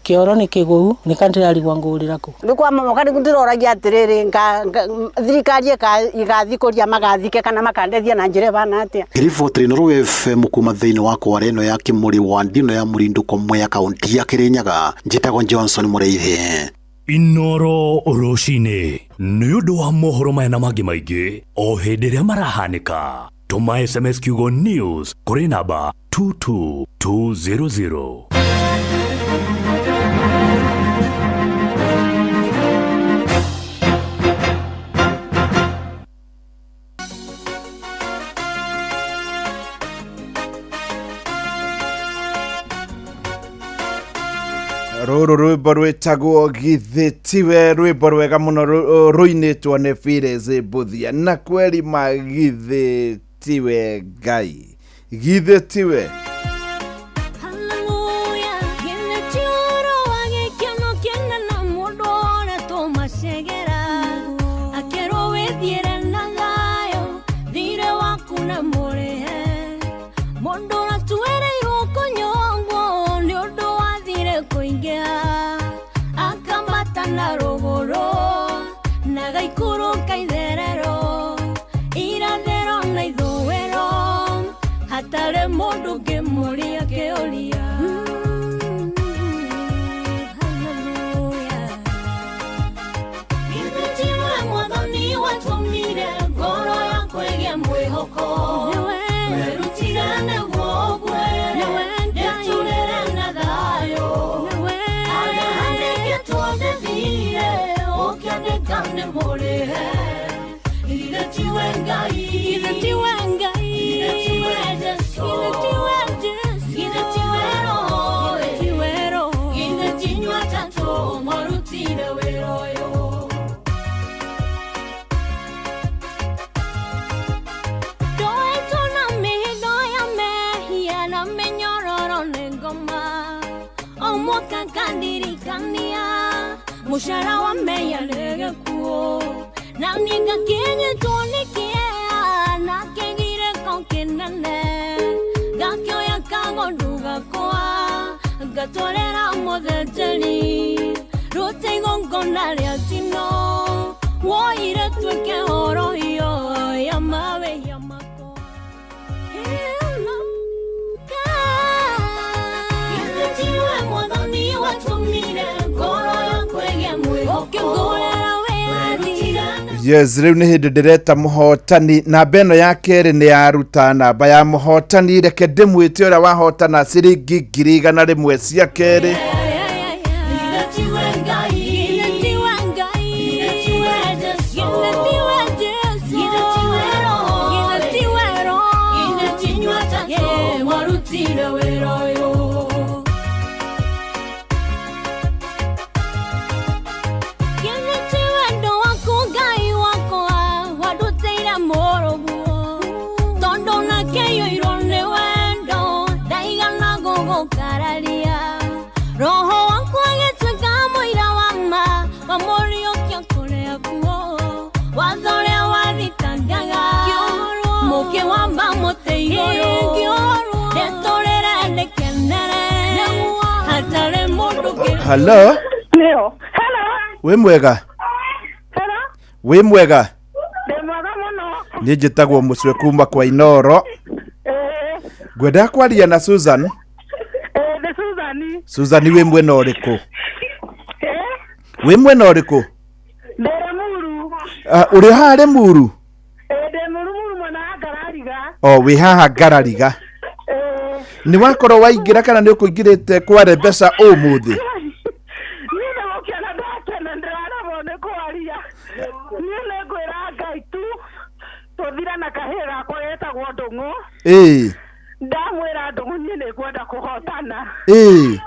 kĩoro nĩ kĩgũu nĩkandĩrarigwa ngũrĩra kũ. Rĩu kwamomoka rĩu ndĩroragia atĩrĩrĩ, thirikari ĩgathiĩ kũria magathike kana makandethia na njĩra ĩbana atĩa. Riboti Inooro FM kuma thĩinĩ wa kware ĩno ya Kĩmũrĩ wandi ĩno ya Mũrindũko Mwea kaunti ya Kĩrĩnyaga, njĩtagwo Johnson Mũrĩithi. Inooro rũcinĩ nĩ ũndũ wa mohoro maya na mangĩ maingĩ o hĩndĩ ĩrĩa marahanĩka. Tũma SMS kiugo news kũrĩ namba 22200. Rũrũ rwĩmbo rwĩtagwo githĩ tiwe, rwĩmbo rwega mũno rũinĩtwo nĩ Phyllis Mbuthia. Na kweri ma githĩ tiwe Ngai, githĩ tiwe. Mushara wa meya lege kuo na ninga kenye tonikia na kengire konkenane gakyo ya kango nduga kwa gatorera motheteli rute gongona rya tino woire tweke oro iyo ya mawe ya mako Yes, rĩu nĩ hĩndĩ ndĩreta mũhotani. Namba ĩno ya kerĩ nĩ yaruta namba ya mũhotani. Reke ndĩmwĩte ũrĩa wahotana ciringi 100,000 cia kerĩ. Ndutire wĩra ũyũ. Githĩ ti wendo waku Ngai wakwa wandutĩire mũrũguo, tondũ nakĩiyũirwo nĩ wendo ndaigana gũgũkararia. Roho waku agĩtuĩka mũira wa ma wa mũriũkio kũrĩa kuo, watho ũrĩa wathitangaga mũkĩwamba mũtĩ igũrũ, ndetũrĩre ndĩkenere hatarĩ mũndũ Hello. Nĩo. Hello. Wĩ mwega? Hello. Wĩ mwega? Ndĩ mwega mũno. Niĩ njĩtagwo Mũcwe kuma kwa Inoro. Ngwendaga kwaria na Susan. Ĩĩ, nĩ Susan. Susan, wĩ mwena ũrĩkũ? Wĩ mwena ũrĩkũ? Ndĩ Limuru. Ah, ũrĩ haha Limuru? Ĩĩ, ndĩ Limuru mwena wa Ngarariga. O wĩ haha Ngarariga. Nĩ wakorwo waingĩra kana nĩ ũkũingĩrĩte kware mbeca ũmũthĩ? Niĩ nĩ gũkena ndakena, ndĩraremwo nĩ kwaria. Niĩ nĩ ngwĩra Ngai tu tũthire na kahĩĩ gakwa getagwo Ndũng'ũ. Ndamwĩra Ndũng'ũ niĩ nĩ ngwenda kũhotana. Ĩĩ.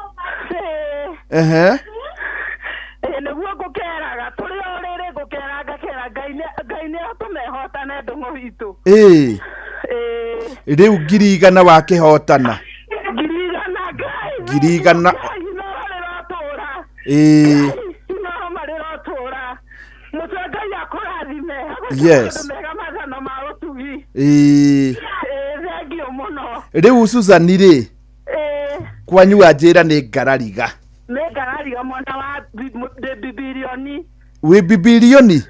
Ĩĩ, nĩguo ngũkeraga tũrĩ o rĩrĩ, ngũkera ngakera Ngai Ngai nĩ atũme hotane, Ndũng'ũ witũ. Rĩu 100,000 wakĩhotana. 100,000, Ngai. 100,000. Ngai Inoro rĩrotũra. Inoro marĩrotũra. Mũtwe Ngai akũrathime. Agwĩke maũndũ mega magana ma ũtugi. Ĩĩ, thengiũ mũno. Rĩu Susan rĩ, kwanyu wanjĩra nĩ Ngarariga? Nĩ Ngarariga mwena wa ndĩ Bibilioni. Wĩ Bibilioni?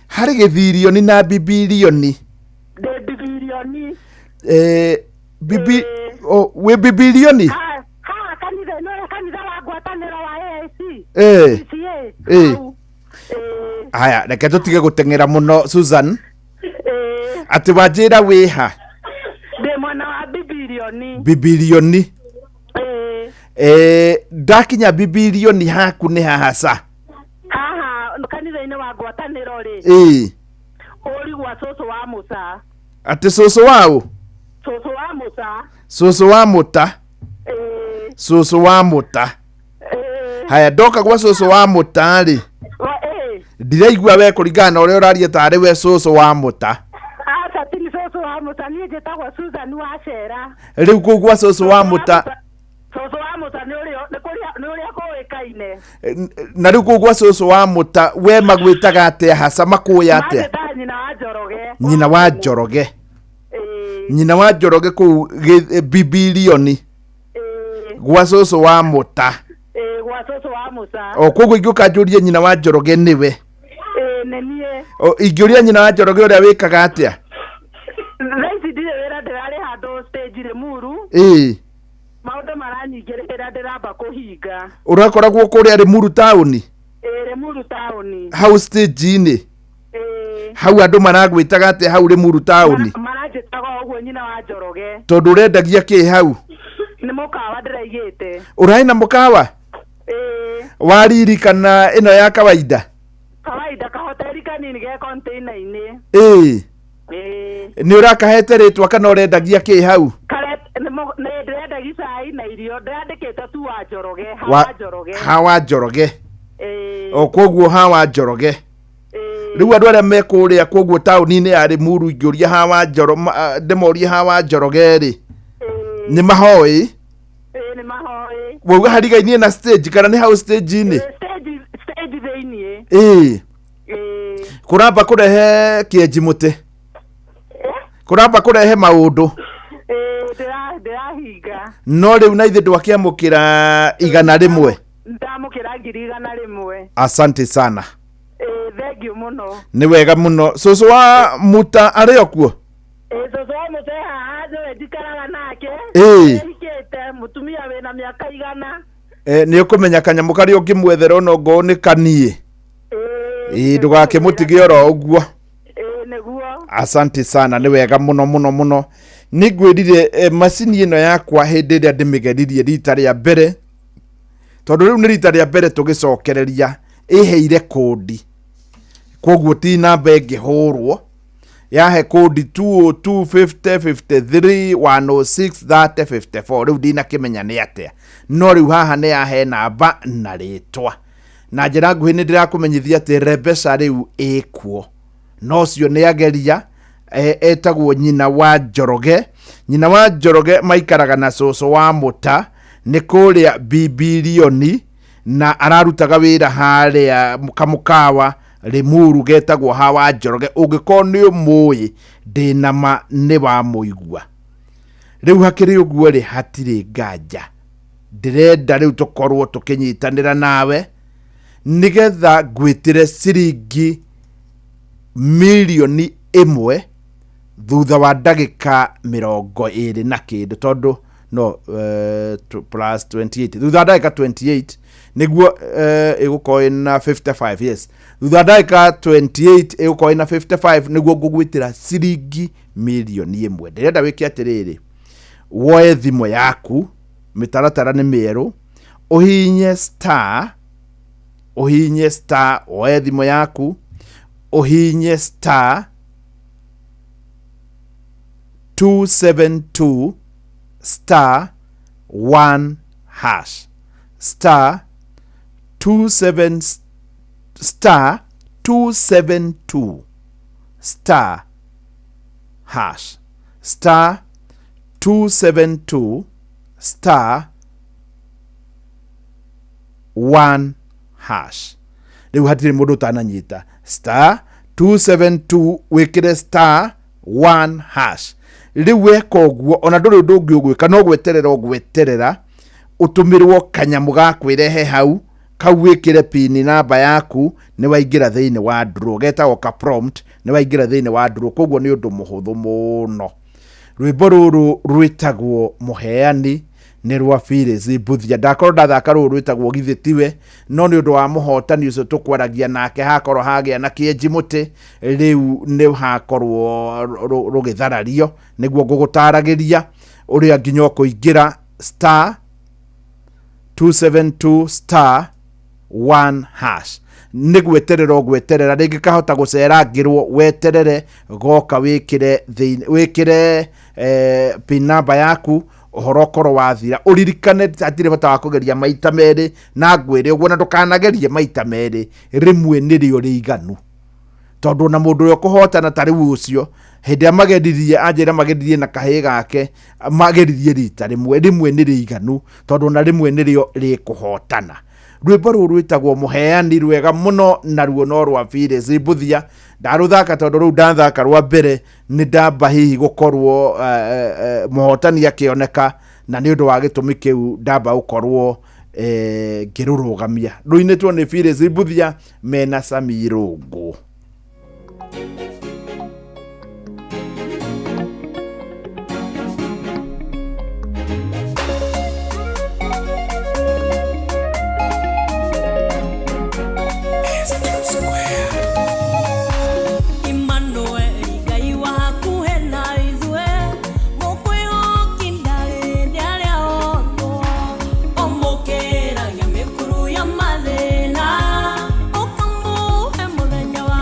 Harĩ gĩthirioni na Bibilioni. Ndĩ Bibilioni. Eh, bibi o, wĩ Bibilioni? Haha kanitha ĩno, kanitha wa ngwatanĩro wa AIC. PCA. Hau. Haya, reke tũtige gũteng'era mũno, Susan. Atĩ wanjĩra wĩ ha? Ndĩ mwena wa Bibilioni. Bibilioni. Eh, ndakinya Bibilioni haku nĩ hahaca? Haha kanitha-inĩ wa ngwatanĩro rĩ, ũri gwa cũcũ wa Musa. Atĩ cũcũ waũ? Cũcũ wa Musa. Cũcũ wa Mũta. Cũcũ wa Mũta. Haya, ndoka gwa cũcũ wa Mũta rĩ, ndiraigua we kũringana na ũrĩa ũraria tarĩ we cũcũ wa Mũta. Aca, ti nĩ cũcũ wa Musa, niĩ njĩtagwo Susan wa Cera. Rĩu kũu gwa cũcũ wa Mũta? Cũcũ wa Musa nĩ ũrĩa nĩ kũrĩa nĩ ũrĩa kũĩkaine. Na rĩu kũu gwa cũcũ wa Mũta we magwĩtaga atĩa haca, makũĩ atĩa? Manjĩtaga nyina wa Njoroge. Nyina wa Njoroge. Nyina wa Njoroge kũu Bibilioni gwa cũcũ wa Mũta. Ĩĩ, gwa cũcũ wa Musa. O koguo ingĩũka njũrie nyina wa Njoroge nĩwe? Ĩĩ, nĩ niĩ. O ingĩũria nyina wa Njoroge ũrĩa wĩkaga atĩa? Thaa ici ndirĩ wĩra, ndĩrarĩ handũ stage Limuru. Maũndũ maranyingĩrĩra, ndĩramba kũhinga. Ũrakoragwo kũrĩa Limuru taũni? Ĩĩ, Limuru taũni. Hau stage-inĩ hau andũ maragwĩtaga atĩa hau Limuru taũni? Maranjĩtaga o ũguo, nyina wa Njoroge. Tondũ ũrendagia kĩ hau? Nĩ mũkawa ndĩraigĩte. Ũrarĩ na mũkawa wa riri kana ĩno ya kawaida? Kawaida, kahoteri kanini ge container-inĩ. Ĩĩ. Nĩ ũrakahete rĩtwa kana ũrendagia kĩ hau? Nĩ ndĩrendagia cai na irio, ndĩrandĩkĩte tu wa Njoroge, hawa Njoroge. Hawa Njoroge. O koguo hawa Njoroge. Rĩu andũ arĩa me kũrĩa koguo taũni-inĩ ya Limuru, ingĩũria hawa Njoro ndĩmorie hawa Njoroge rĩ, nĩ mahoĩ? Ĩĩ, nĩ mahoĩ. Wauga harigainie na stage kana nĩ hau stage-inĩ? Stage, stage thĩiniĩ. Kũramba kũrehe kĩenji mũtĩ, kũramba kũrehe maũndũ. Ĩĩ, ndĩrahinga. No rĩu na ithe ndwakĩamũkĩra 100? Ndamũkĩra 100,000. Asante sana. Ĩĩ, thengiũ mũno. Nĩ wega mũno. Cũcũ wa Muta arĩ o kuo? Ĩĩ, cũcũ wa Muta e haha, nĩwe njikaraga nake. Ehikĩte mũtumia wĩna mĩaka 100. Eh, nĩ ũkũmenya kanyamũ karĩa ũngĩmwethera ona ongorwo nĩ kaniĩ. Ĩĩ, ndũgakĩmũtige oro ũguo. Ĩĩ, nĩguo. Asante sana, nĩ wega mũno mũno mũno. Nĩ ngwĩrire macini ĩno yakwa hĩndĩ ĩrĩa ndĩmĩgeririe rita rĩa mbere, tondũ rĩu nĩ rita rĩa mbere tũgĩcokereria, ĩheire kũndi, koguo ti namba ĩngĩhũrwo. Yahe kodi 202 50 53 106 30 54. Rĩu ndinakĩmenya nĩ atĩa, no rĩu haha nĩ yahe namba na rĩtwa. Na njĩra nguhĩ nĩ ndĩrakũmenyithia atĩ Rebesa rĩu ĩkuo, no ũcio nĩ ageria. Etagwo nyina wa Njoroge. Nyina wa Njoroge maikaraga na cũcũ wa mũta nĩ kũrĩa Bibilioni, na ararutaga wĩra harĩa kamũkawa Limuru getagwo Hawa Njoroge. Ũngĩkorwo nĩ ũmũĩ, ndĩna ma nĩ wa mũigua. Rĩu hakĩrĩ ũguo rĩ, hatirĩ nganja ndĩrenda rĩu tũkorwo tũkĩnyitanĩra nawe nĩgetha ngwĩtĩre ciringi 1,000,000 thutha wa ndagĩka 20 na kĩndũ, tondũ no plus 28, thutha wa ndagĩka 28 nĩguo ĩgũkorwo ĩna 55. Yes, thutha wa ndagĩka 28 ĩgũkorwo ĩna 55 nĩguo ngũgwĩtĩra ciringi 1,000,000. Ndĩrenda wĩke atĩrĩrĩ, woe thimũ yaku, mĩtaratara nĩ mĩerũ, ũhihinye star, ũhihinye star, woe thimũ yaku ũhihinye star 272 star 1 hash, star 27 star 272 star hash, star 272 star 1 hash. Rĩu hatirĩ mũndũ ũtananyita star 272 wĩkĩre star 1 hash. Rĩu weka ũguo, ona ndũrĩ ũndũ ũngĩ ũgwĩka, no gweterera ũgweterera ũtũmĩrwo kanyamũ ga kwĩrehe hau kau, wĩkĩre pini namba yaku, nĩ waingĩra thĩinĩ wa draw. Getagwo ka prompt, nĩ waingĩra thĩinĩ wa draw. Koguo nĩ ũndũ mũhũthũ mũno. Rwĩmbo rũrũ rwĩtagwo Mũheani, nĩ rwa Phyllis Mbuthia. Ndakorwo ndathaka rũrũ rwĩtagwo Githĩ Tiwe, no nĩ ũndũ wa mũhotani ũcio tũkwaragia nake, hakorwo hagĩa na kĩenji mũtĩ, rĩu nĩ hakorwo rũgĩtharario. Nĩguo ngũgũtaragĩria ũrĩa nginya ũkũingĩra star 272 star 1 hash. Nĩ gweterera ũgweterera, rĩngĩ kahota gũcerangĩrwo, weterere goka wĩkĩre thĩinĩ, wĩkĩre pin number yaku, ũhoro ũkorwo wathira. Ũririkane hatirĩ bata wa kũgeria maita merĩ, na ngwĩre ũguo, na ndũkanagerie maita merĩ, rĩmwe nĩrĩo rĩiganu, tondũ ona mũndũ ũrĩa ũkũhotana ta rĩu ũcio, hĩndĩ ĩrĩa mageririe, anjĩra mageririe na kahĩĩ gake, mageririe rita rĩmwe, rĩmwe nĩ rĩiganu, tondũ ona rĩmwe nĩrĩo rĩkũhotana. Rwĩmbo rũrũ rwĩtagwo Mũheani, rwega mũno, naruo no rwa Phyllis Mbuthia. Ndarũthaka tondũ rũu ndathaka rwa mbere nĩ ndamba hihi gũkorwo mũhotani akĩoneka, na nĩ ũndũ wa gĩtũmi kĩu ndamba gũkorwo ngĩrũrũgamia. Rũinĩtwo nĩ Phyllis Mbuthia mena Sami Rũngũ. Emmanuel, Ngai wa hakuhĩ na ithuĩ, mũkwĩhoki ndarĩ rĩarĩa otwo, ũmũkĩragia mĩkuru ya mathĩna, ũkamũhe mũthenya wa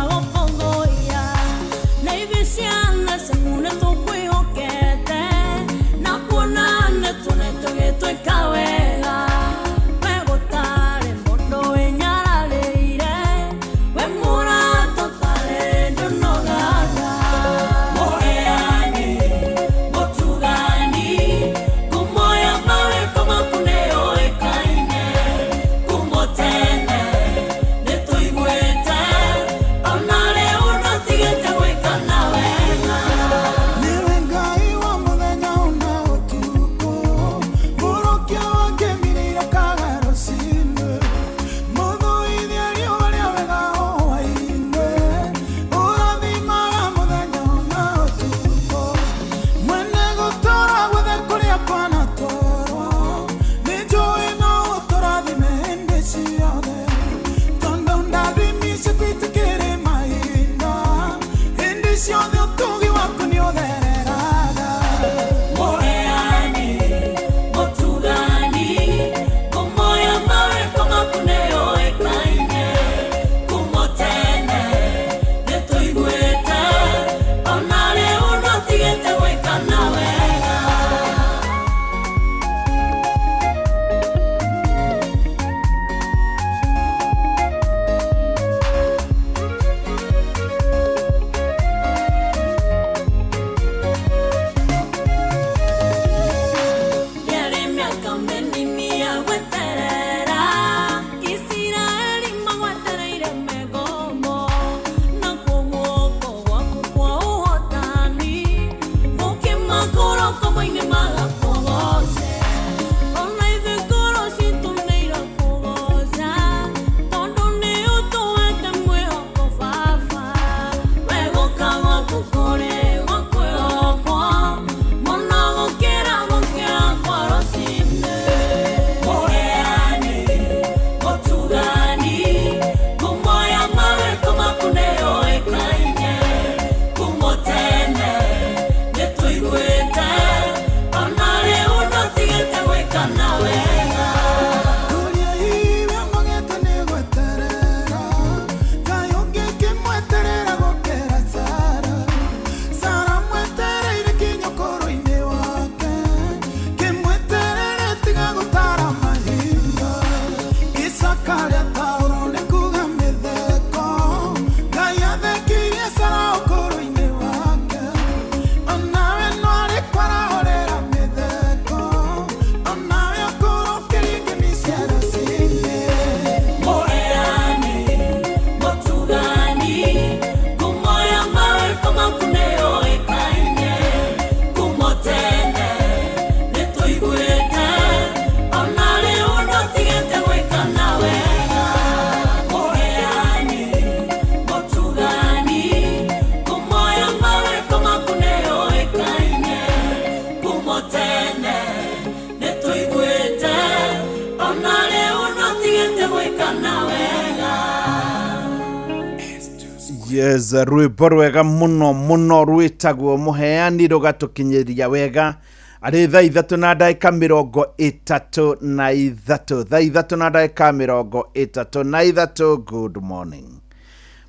Yes, rwĩmbo rwega mũno mũno rwĩtagwo mũheani rũgatũkinyĩria wega arĩ thaa ithatũ na ndagĩka 33, thaa ithatũ na ndagĩka 33. Good morning.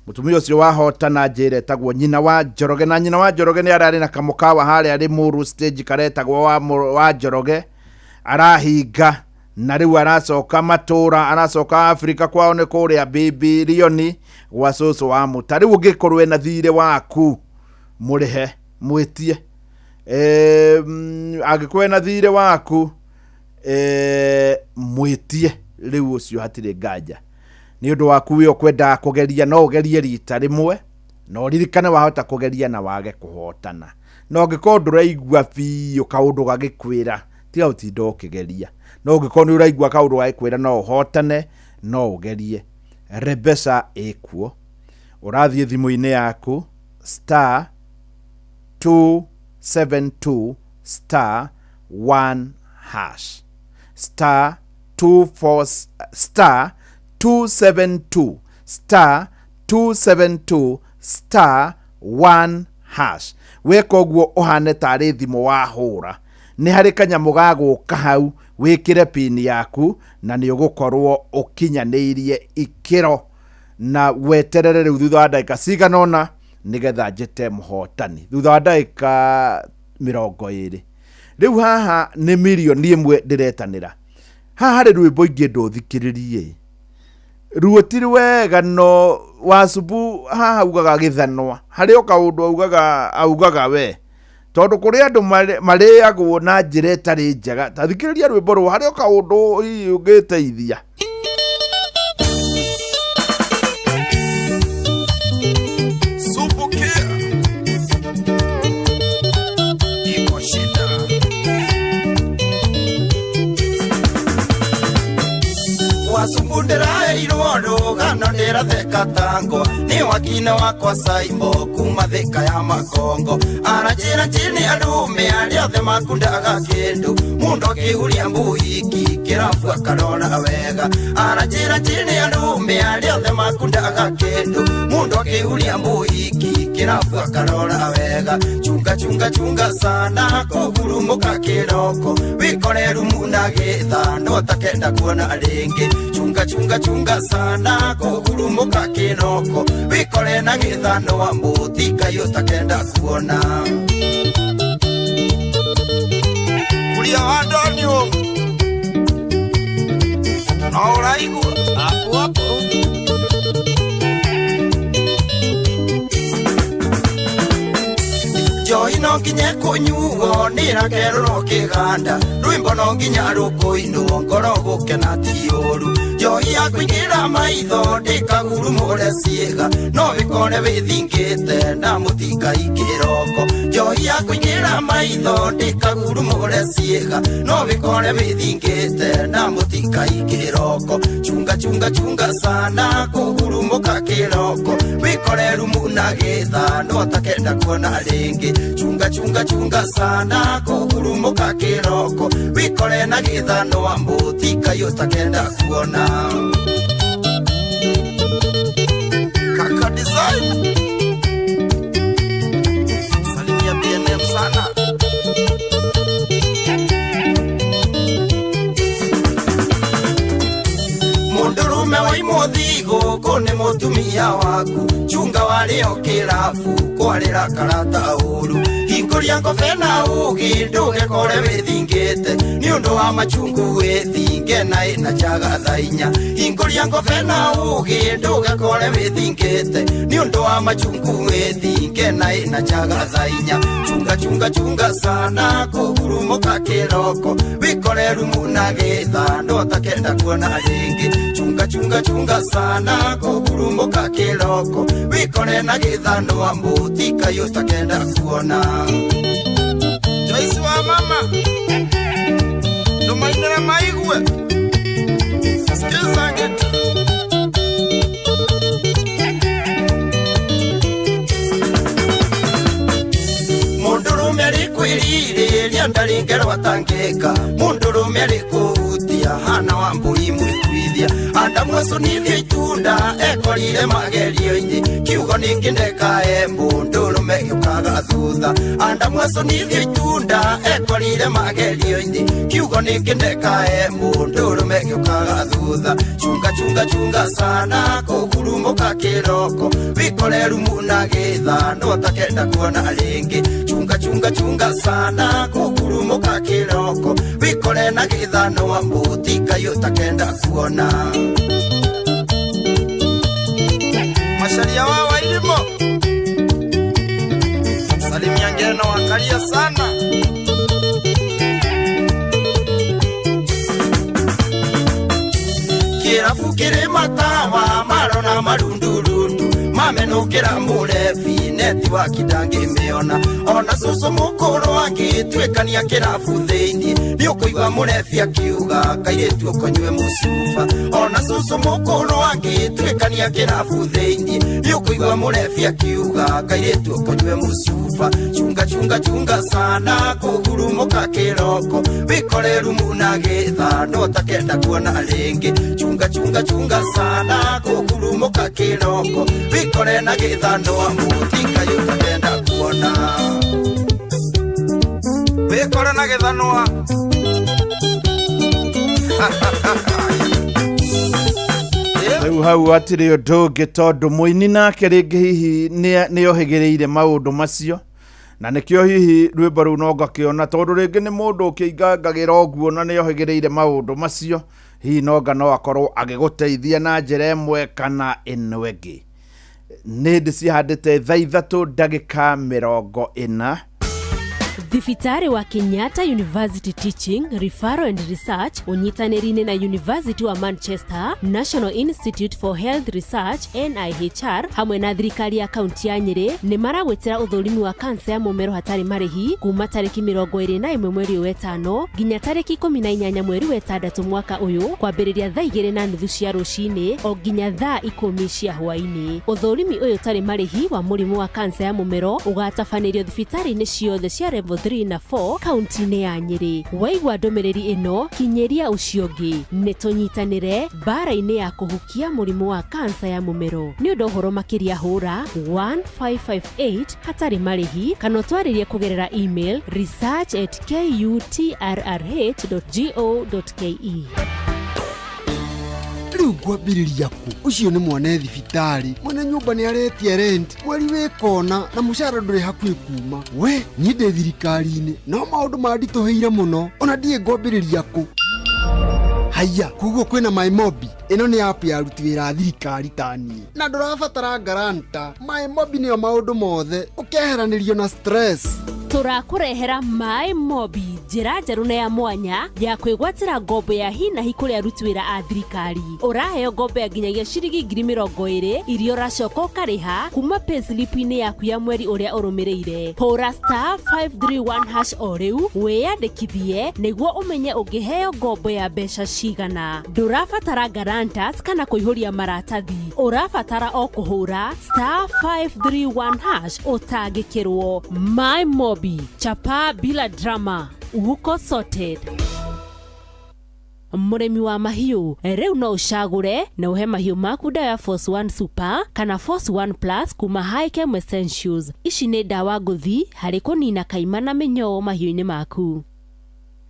Mũtumia ũcio wahotana njĩra etagwo nyina wa Njoroge, na nyina wa Njoroge nĩ ararĩ na kamũkawa harĩa Limuru stage karetagwo wa Njoroge, arahinga na rĩu aracoka matũra, aracoka Afrika kwao nĩ kũrĩa Bibilioni gwa cũcũ wa mũta. Rĩu ũngĩkorwo wĩna thirĩ waku mũrĩhe mwĩtie, angĩkorwo wĩna thirĩ waku mwĩtie rĩu ũcio hatirĩ nganja nĩ ũndũ waku wĩ ũkwendaga kũgeria, no ũgerie rita rĩmwe na ũririkane wahota kũgeria na wage kũhotana. Na ũngĩkorwo ndũraigua biũ kaũndũ gagĩkwĩra, tiga ũtinda ũkĩgeria. No ũngĩkorwo nĩ ũraigua kaũndũ gagĩkwĩra no ũhotane, no ũgerie. Rebesa ĩkuo, ũrathiĩ thimũ-inĩ yaku star 272 star 1 hash star 24 star 272 star 272 star 1 hash. Weka ũguo ũhane tarĩ thimũ wahũra, nĩ harĩ kanyamũ gagũka hau, wĩkĩre pin yaku na nĩ ũgũkorwo ũkinyanĩirie ikĩro, na weterere rĩu thutha wa ndagĩka cigana ũna nĩgetha njĩte mũhotani thutha wa ndagĩka 20. Rĩu haha nĩ mirioni 1 ndĩretanĩra. Haha harĩ rwĩmbo ingĩenda ũthikĩrĩrie, ruo ti rwega no wacubu haha augaga gĩthanwa, harĩ o kaũndũ augaga we, tondũ kũrĩ andũ marĩagwo na njĩra ĩtarĩ njega. Ta thikĩrĩria rwĩmbo rũu, harĩ o kaũndũ hihi ũngĩteithia. Ndĩraheirwo rũgano ndĩratheka tangwa nĩ wakine wakwa Saimbo kuma Thika ya Makongo, aranjĩra njĩni andũ arĩa othe makundaga kĩndũ, mũndũ akĩhuria mbuiki kĩrabu akarora wega, aranjĩra njĩni andũ arĩa othe makundaga kĩndũ, mũndũ akĩhuria mbuiki kĩrabu akarora wega. Chunga chunga chunga sana kũhurumũka kĩroko, wĩkore rumu na gĩthano ũtakenda kuona rĩngĩ. Chunga chunga chunga sana kũhurumũka kĩroko, wĩkore na gĩthano wa mũtika ũtakenda kuona. Kuria wa ndonio no ũraigua hapo hapo. Njohi no nginya kũnyuo nĩrakerũrwo kĩganda, rwĩmbo no nginya rũkũinwo ngoro gũkena ti ũru. Njohi ya kũingĩra maitho ndĩkagurumũre ciĩga, no wĩkore wĩthingĩte na mũtika ikĩroko. Njohi ya kũingĩra maitho ndĩkagurumũre ciĩga, no wĩkore wĩthingĩte na mũtika ikĩroko. Chunga chunga chunga sana kũhurumũka kĩroko, wĩkore rumu na gĩthano ũtakenda kuona rĩngĩ. Chunga chunga chunga sana kũhurumũka kĩroko, wĩkore na gĩthano wa mũtika ũtakenda kuona. Kaka Design, salimia BNM sana. Mũndũrũme wa imothi gũkũ nĩ mũtumia waku, chunga warĩo kĩrabu kwarĩra karata ũru. Hingũria ngobe na ũgĩ ndũgekore wĩthingĩte, nĩ ũndũ wa machungu wĩthinge na ĩna njaga thaa inya. Hingũria ngobe na ũgĩ ndũgekore wĩthingĩte, nĩ ũndũ wa machungu wĩthinge na ĩna njaga thaa inya. Chunga chunga chunga sana kũhurumũka kĩroko, wĩkore rumu na gĩthano ũtakenda kuona rĩngĩ. Chunga chunga chunga sana kũhurumũka kĩroko, wĩkore na gĩthano wa mũtika ũtakenda kuona. Joyce wa mama ndomainĩra maigue sikiza ngeta. Mũndũrũme arĩ kwĩrirĩria ndarĩ ngero atangĩka, mũndũrũme arĩ kũhutia hana wa mbũri mwĩkuithia, Andamwacũnithie itunda ekorire magerio-inĩ kiugo nĩkĩndeka embu ndũrũme gĩũkaga thutha andamwacũnithie itunda ekorire magerio-inĩ kiugo nĩkĩndeka embu ndũrũme gĩũkaga thutha chunga chunga chunga sana kũhurumũka kĩroko wikore rumu na gĩthano ũtakenda kuona rĩngĩ chunga chunga chunga sana kũhurumũka kĩroko wikore na gĩthano wa mbuti kai ũtakenda kuona. Masharia wa Wairimo salimia ngeno wakalia sana. Kirabu kiri matawa marona marundurundu mamenukira murebi netiwaki ndangĩmĩona ona cũcũ mũkũrũ angĩtuĩkania kĩrabu thĩinĩ nĩũkũigua mũrebi akiuga kairĩtu ũkonyue mũcuba ona cũcũ mũkũrũ angĩtuĩkania kĩrabu thĩinĩ nĩũkũigua mũrebi akiuga kairĩtu ũkonyue mũcuba chunga chunga chunga sana kũhurumũka kĩroko wikore rumu na gĩthano ũtakenda kuona rĩngĩ chunga chunga chunga sana kũhurumũka kĩroko wikore na gĩthano wa mũti kai ũtakenda kuona wikore na gĩthanwa. Rĩu hau hatirĩ ũndũ ũngĩ tondũ mũini nake rĩngĩ hihi nĩohĩgĩrĩire maũndũ macio na nĩkĩo hihi rwĩmbo rũu no ngakĩona tondũ rĩngĩ nĩ mũndũ ũkĩingangagĩra ũguo na nĩohĩgĩrĩire maũndũ macio hihi nonga no akorwo agĩgũteithia na njĩra ĩmwe kana ĩno ĩngĩ. Nĩ ndĩ cihandĩte thaa 3:40. Thibitarĩ wa Kenyatta University Teaching, Referral and Research ũnyitanĩri-inĩ na University wa Manchester, National Institute for Health Research NIHR hamwe na thirikari ya kaunti ya Nyĩrĩ nĩ maragwĩtĩra ũthũrimi wa kansa ya mũmero hatarĩ marĩhi kuma tarĩki 21 mweri wa 5 nginya tarĩki 18 mweri wa 6 mwaka ũyũ kwambĩrĩria thaa 2:30 cia rũcinĩ o nginya thaa 10 cia hwaĩ-inĩ. Ũthũrimi ũyũ ũtarĩ marĩhi wa mũrimũ wa kansa ya mũmero ũgatabanĩrio thibitarĩ-inĩ ciothe cia level 3 na 4 kaunti-inĩ ya Nyĩrĩ. Waigua ndũmĩrĩri ĩno kinyĩria ũcio ũngĩ. Nĩ tũnyitanĩre mbara-inĩ ya kũhukia mũrimũ wa kansa ya mũmero. Nĩ ũndũ ũhoro makĩria hũra 1558 hatarĩ marĩhi kana ũtwarĩrie kũgerera email research@kutrrh.go.ke. Rĩu ngwambĩrĩria kũ? Ũcio nĩ mwana thibitarĩ, mwene nyũmba nĩ aretia rent, mweri wĩ kona na mũcara ndũrĩ hakuhĩ kuma. We niĩ ndĩ thirikari-inĩ no maũndũ manditũhĩire mũno ona ndiĩ ngwambĩrĩria kũ. Haiya, koguo kwĩna MyMobi. Ĩno nĩ app ya aruti wĩra a thirikari ta niĩ na ndũrabatara guarantor. MyMobi nĩyo maũndũ mothe, ũkeheranĩrio na stress. Tũrakũrehera MyMobi, njĩra njerũ na ya mwanya ya kwĩgwatĩra ngombo ya hi na hi kũrĩ aruti wĩra a thirikari. Ũraheo ngombo ya nginyagia ciringi 20,000 iria ũracoka ũkarĩha kuma payslip-inĩ yaku ya mweri ũrĩa ũrũmĩrĩire. Hũra *531# o rĩu wĩyandĩkithie nĩguo ũmenye ũngĩheo ngombo ya mbeca cigana. Ndũrabatara guarantors kana kũihũria maratathi, ũrabatara o kũhũra *531# ũtangĩkĩrwo. MyMobi, chapa bila drama, uko sorted. Mũrĩmi wa mahiũ rĩu no ũcagũre na ũhe mahiũ maku ndawa ya Force 1 Super kana Force 1 Plus kuma Hikem Essentials. Ici nĩ ndawa ngũthi harĩ kũnina kaima na mĩnyoo mahiũ-inĩ maku.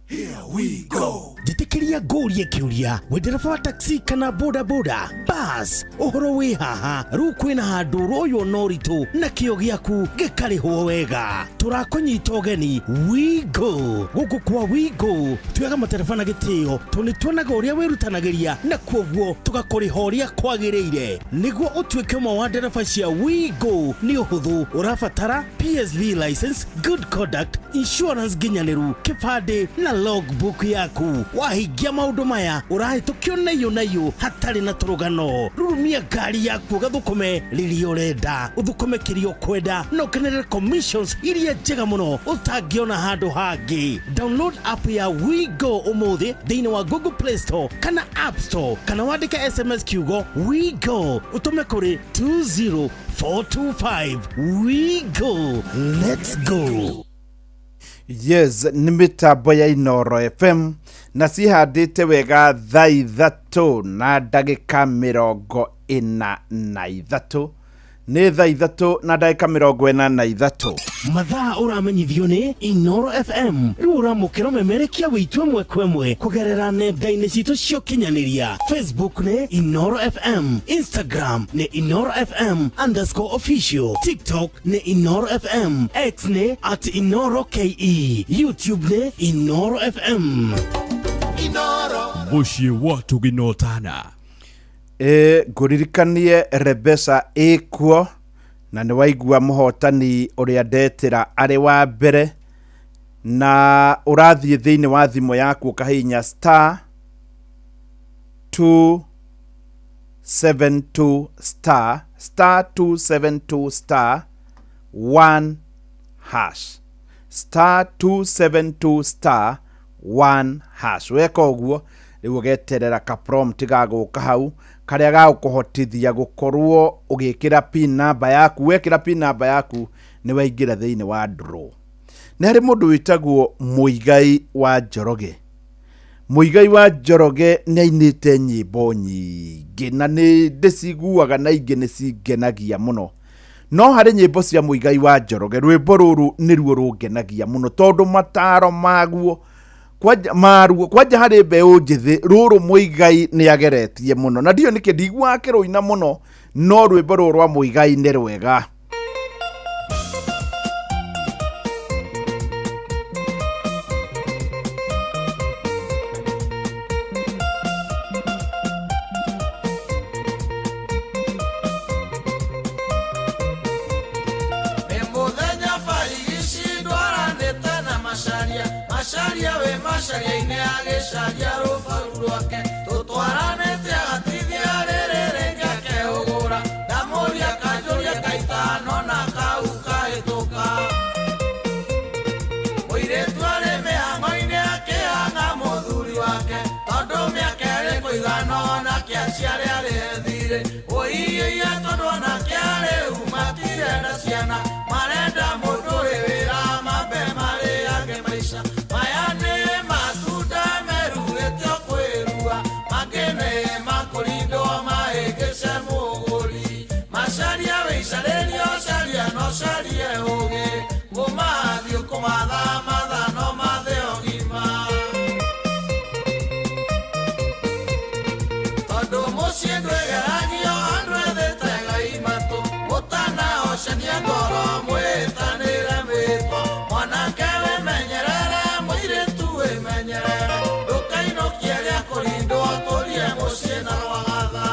Here we go. Njĩtĩkĩria ngũrie kĩũria wĩ ndereba wa taxi kana boda boda bas ũhoro wĩ haha rĩu kwĩna handũ ũroywo na ũritũ na kĩo gĩaku gĩkarĩhwo wega. Tũrakũnyita ũgeni WeGo. Gũkũ kwa WeGo tuoyaga matereba na gĩtĩo tondũ nĩtuonaga ũrĩa wĩrutanagĩria na kuoguo tũgakũrĩha ũrĩa kwagĩrĩire. Nĩguo ũtuĩke ũmwe wa ndereba cia WeGo nĩ ũhũthũ, ũrabatara PSV license, good conduct, insurance nginyanĩru, kĩbandĩ na logbook yaku. Wahingia maũndũ maya ũrahĩtũkio naiyũ naiyũ hatarĩ na tũrũgano. Rurumia ngari yaku ũgathũkũme rĩrĩa ũrenda, ũthũkũme kĩrĩa ũkwenda na ũkenerere commissions iria njega mũno ũtangĩona handũ hangĩ. Download app ya WeGo ũmũthĩ thĩinĩ wa Google Play Store kana App Store kana wandĩke SMS kiugo WeGo ũtũme kũrĩ 20425. WeGo, let's go. Yes, nĩ mĩtambo ya Inoro FM na cihandĩte wega thaa 3:43. Nĩ thaa 3:43. Mathaa ũramenyithio nĩ Inoro FM. Rĩu ũramũkĩra ũmemerekia witũ ĩmwe kwa ĩmwe kũgerera nenda-inĩ citũ cia ũkinyanĩria. Facebook nĩ Inoro FM, Instagram nĩ Inoro FM _official, TikTok nĩ Inoro FM, X nĩ @InoroKE, YouTube nĩ Inoro FM. Mũciĩ wa Tũginotana. Ngũririkanie Rebesa ĩkuo na nĩ waigua mũhotani ũrĩa ndetĩra arĩ wa mbere, na ũrathiĩ thĩinĩ wa thimũ yaku ũkahihinya star 272 star star 272 star 1 hash star 272 star 1 hash. Weka ũguo rĩu ũgeterera ka prompt gagũka hau karĩa gagũkũhotithia gũkorwo ũgĩkĩra pin number yaku. Wekĩra pin number yaku nĩ waingĩra thĩinĩ wa draw. Nĩ harĩ mũndũ wĩtagwo Muigai wa Njoroge. Muigai wa Njoroge nĩ ainĩte nyĩmbo nyingĩ na nĩ ndĩciguaga na ingĩ nĩ cingenagia mũno. No harĩ nyĩmbo cia Muigai wa Njoroge rwĩmbo rũrũ nĩruo rũngenagia mũno tondũ mataro maguo maruo kwanja harĩ mbeũ njĩthĩ rũrũ Muigai nĩ ageretie mũno na ndiũ nĩkĩ ndiguaga akĩrũina mũno, no rwĩmbo rũrũ rwa Muigai nĩ rwega. Macaria we macaria-inĩ agĩcaria rũbaru rwake tũtwaranĩte agatithia rĩrĩ rĩngĩ akeũgũra ndamũria kanjũria kaitano na kau kahĩtũka mũirĩtu arĩ mĩhang'o-inĩ akĩhang'a mũthuri wake tondũ mĩaka ĩrĩ kũigana onake aciarĩ arĩethire ũiĩie tondũ onake arĩu matirenda ciana marenda mũndũ ũrĩ wĩra mambe marĩange maica. Maya nĩ matunda meruĩte kwĩrua mangĩ nĩ makũrindwo mahĩngĩce mũgũri macaria wĩicarĩrio caria no carie ũgĩ kũmathiĩ kũmatha matha no mathe ũgima tondũ mũciĩ ndwĩgeragio andũ ethĩte ngai matũ mũtanahocania ngoro mwĩtanĩre mĩtwa mwanake wĩmenyerere mũirĩtu wĩmenyerere ndũkainũkie rĩa kũrindwo tũrie mũciĩ na rwagatha.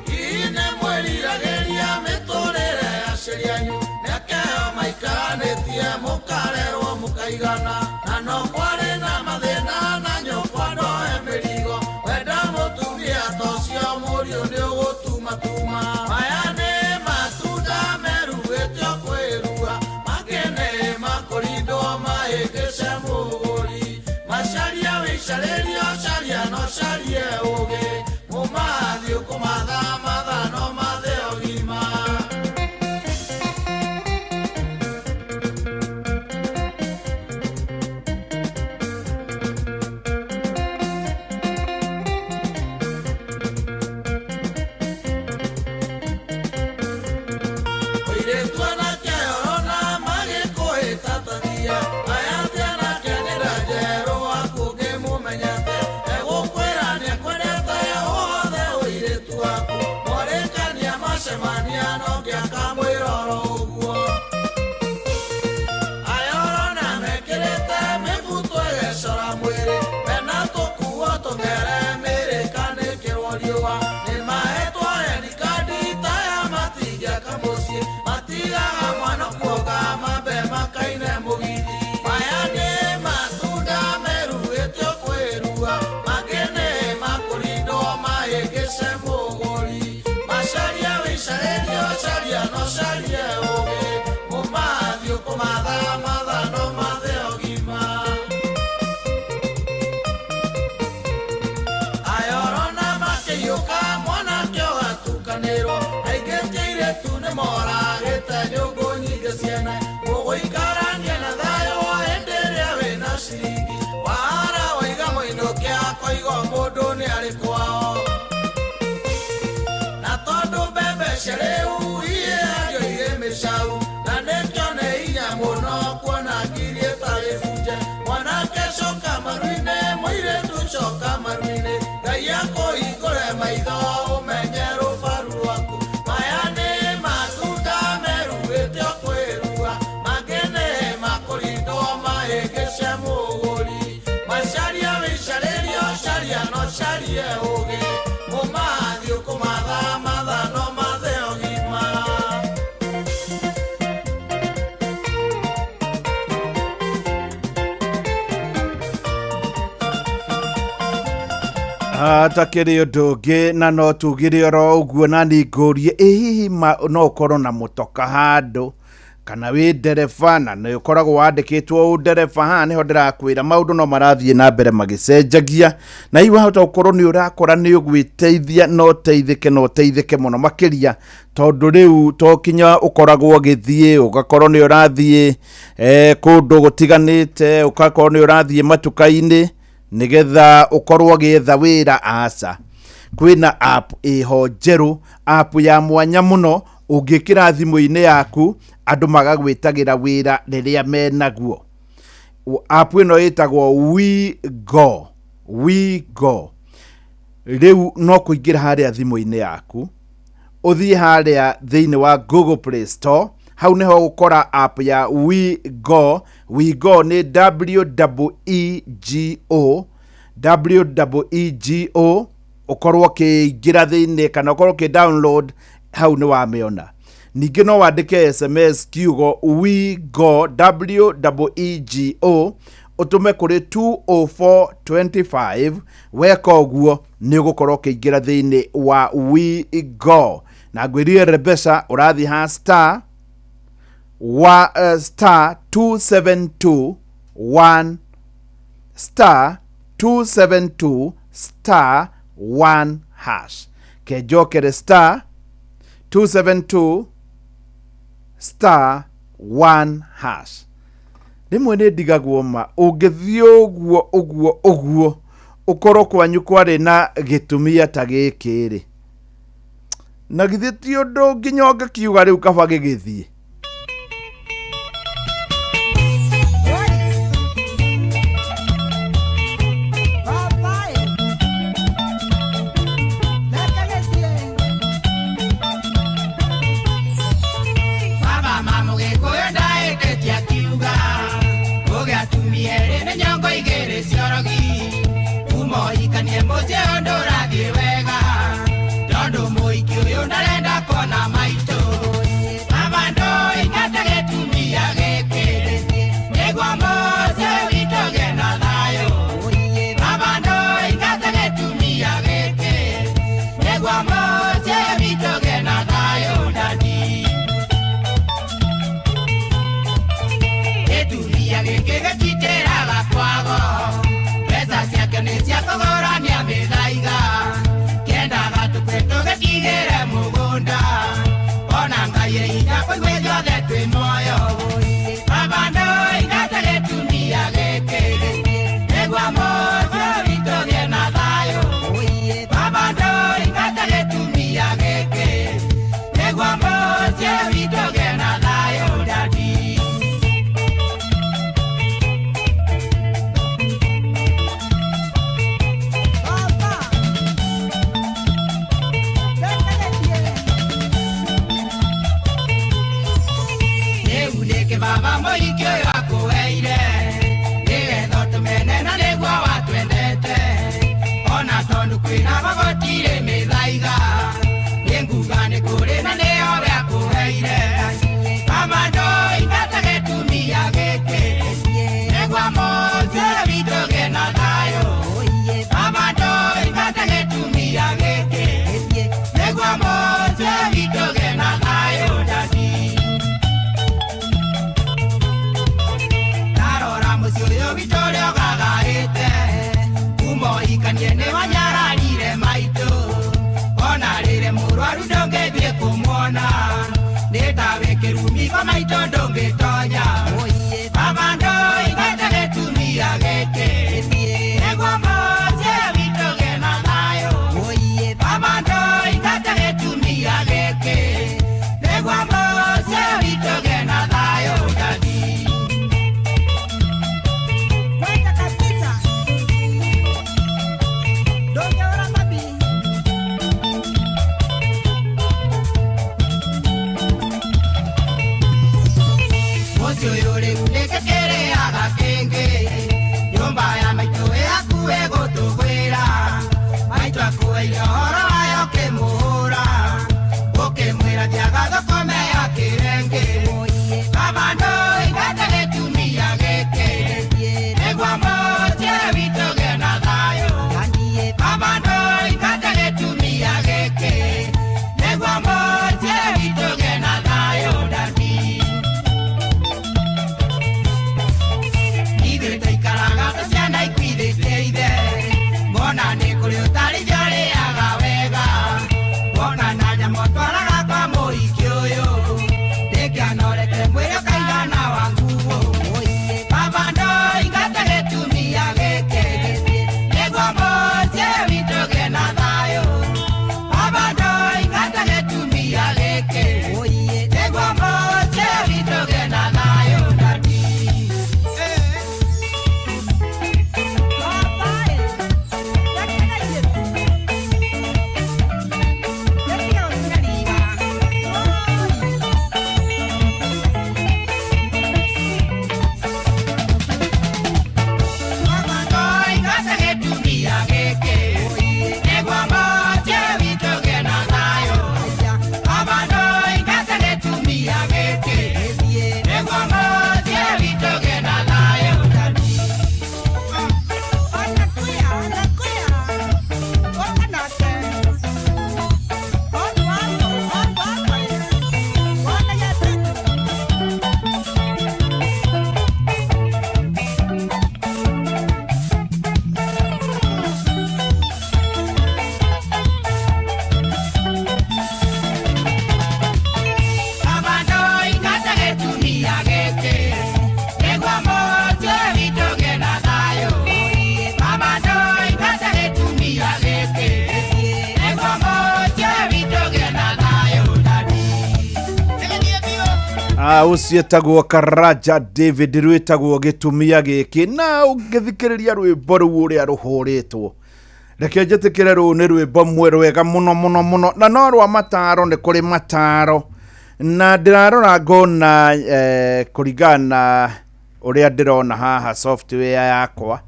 Hihi nĩ mwĩriragĩria mĩtũrĩre ya aciari anyu mĩaka ĩyo maikaranĩtie mũkarerwo mũkaigana na no kwarĩ na mathĩna na nyũkwa ndoe mĩrigo wenda mũtumia ta ũcio mũriũ nĩ ũgũtumatuma. Maya nĩ matunda meruĩte kwĩrua mangĩ nĩ makũrindwo mahĩngĩce mũgũri macaria wĩicarĩrio caria no carie ũgĩ mũmathiĩ kũmatha matha no mathe ũgima. Mũirĩtu anake orona magĩkũhĩtatania aya ti anake nĩ nda njerũ aku ũngĩmũmenyete egũkwĩra nĩekwendete Atakĩrĩ ũndũ ũngĩ na no tugire oro ũguo na ningũrie ĩ hihi no ũkorwo na mũtoka handũ kana wĩ ndereba na nĩ ũkoragwo wandĩkĩtwo ũndereba haha nĩho ndĩrakwĩra maũndũ no marathiĩ na mbere magĩcenjagia na hihi wahota gũkorwo nĩ ũrakora nĩ ũgwĩteithia na ũteithĩke na ũteithĩke mũno makĩria tondũ rĩu to kinya ũkoragwo ũgĩthiĩ ũgakorwo nĩ ũrathiĩ kũndũ gũtiganĩte ũgakorwo nĩ ũrathiĩ matuka-inĩ nigetha ukorwo ũgĩetha wĩra aca kwĩna app ĩho njerũ app ya mwanya mũno ũngĩkĩra thimũ-inĩ yaku andũ magagwĩtagĩra wĩra rĩrĩa menaguo. App ĩno ĩtagwo WeGo. WeGo rĩu no kũingĩra harĩa thimũ-inĩ yaku ũthiĩ harĩa thĩinĩ wa Google Play Store hau nĩho ũgũkora app ya WeGo. WeGo nĩ WEEGO WEEGO ũkorwo ũkĩingĩra thĩinĩ kana ũkorwo ũkĩ download hau nĩ wamĩona. Ningĩ no wandĩke SMS kiugo WeGo WEEGO ũtũme kũrĩ 20425 weka ũguo nĩ ũgũkorwo ũkĩingĩra thĩinĩ wa WeGo na ngwĩrire mbeca ũrathiĩ ha star wa star 272 1 star 272 star 1 hash kenjokere star 272 star 1 hash rĩmwe nĩ ndigagwo ma ũngĩthiĩ ũguo ũguo ũguo ũkorwo kwanyu kwarĩ na gĩtumia ta gĩkĩ rĩ na githĩ ti ũndũ nginya ũngĩkiuga rĩu kaba gĩgĩthiĩ. Nyumba Ũcio etagwo Karanja David, rwĩtagwo gĩtumia gĩkĩ. Na ũngĩthikĩrĩria rwĩmbo rũu ũrĩa rũhũrĩtwo, reke njĩtĩkĩre rũu nĩ rwĩmbo rwega mũno mũno mũno, na no rwa mataro. Nĩ kũrĩ mataro, na ndĩrarora ngona kũringana na ũrĩa ndĩrona haha software yakwa,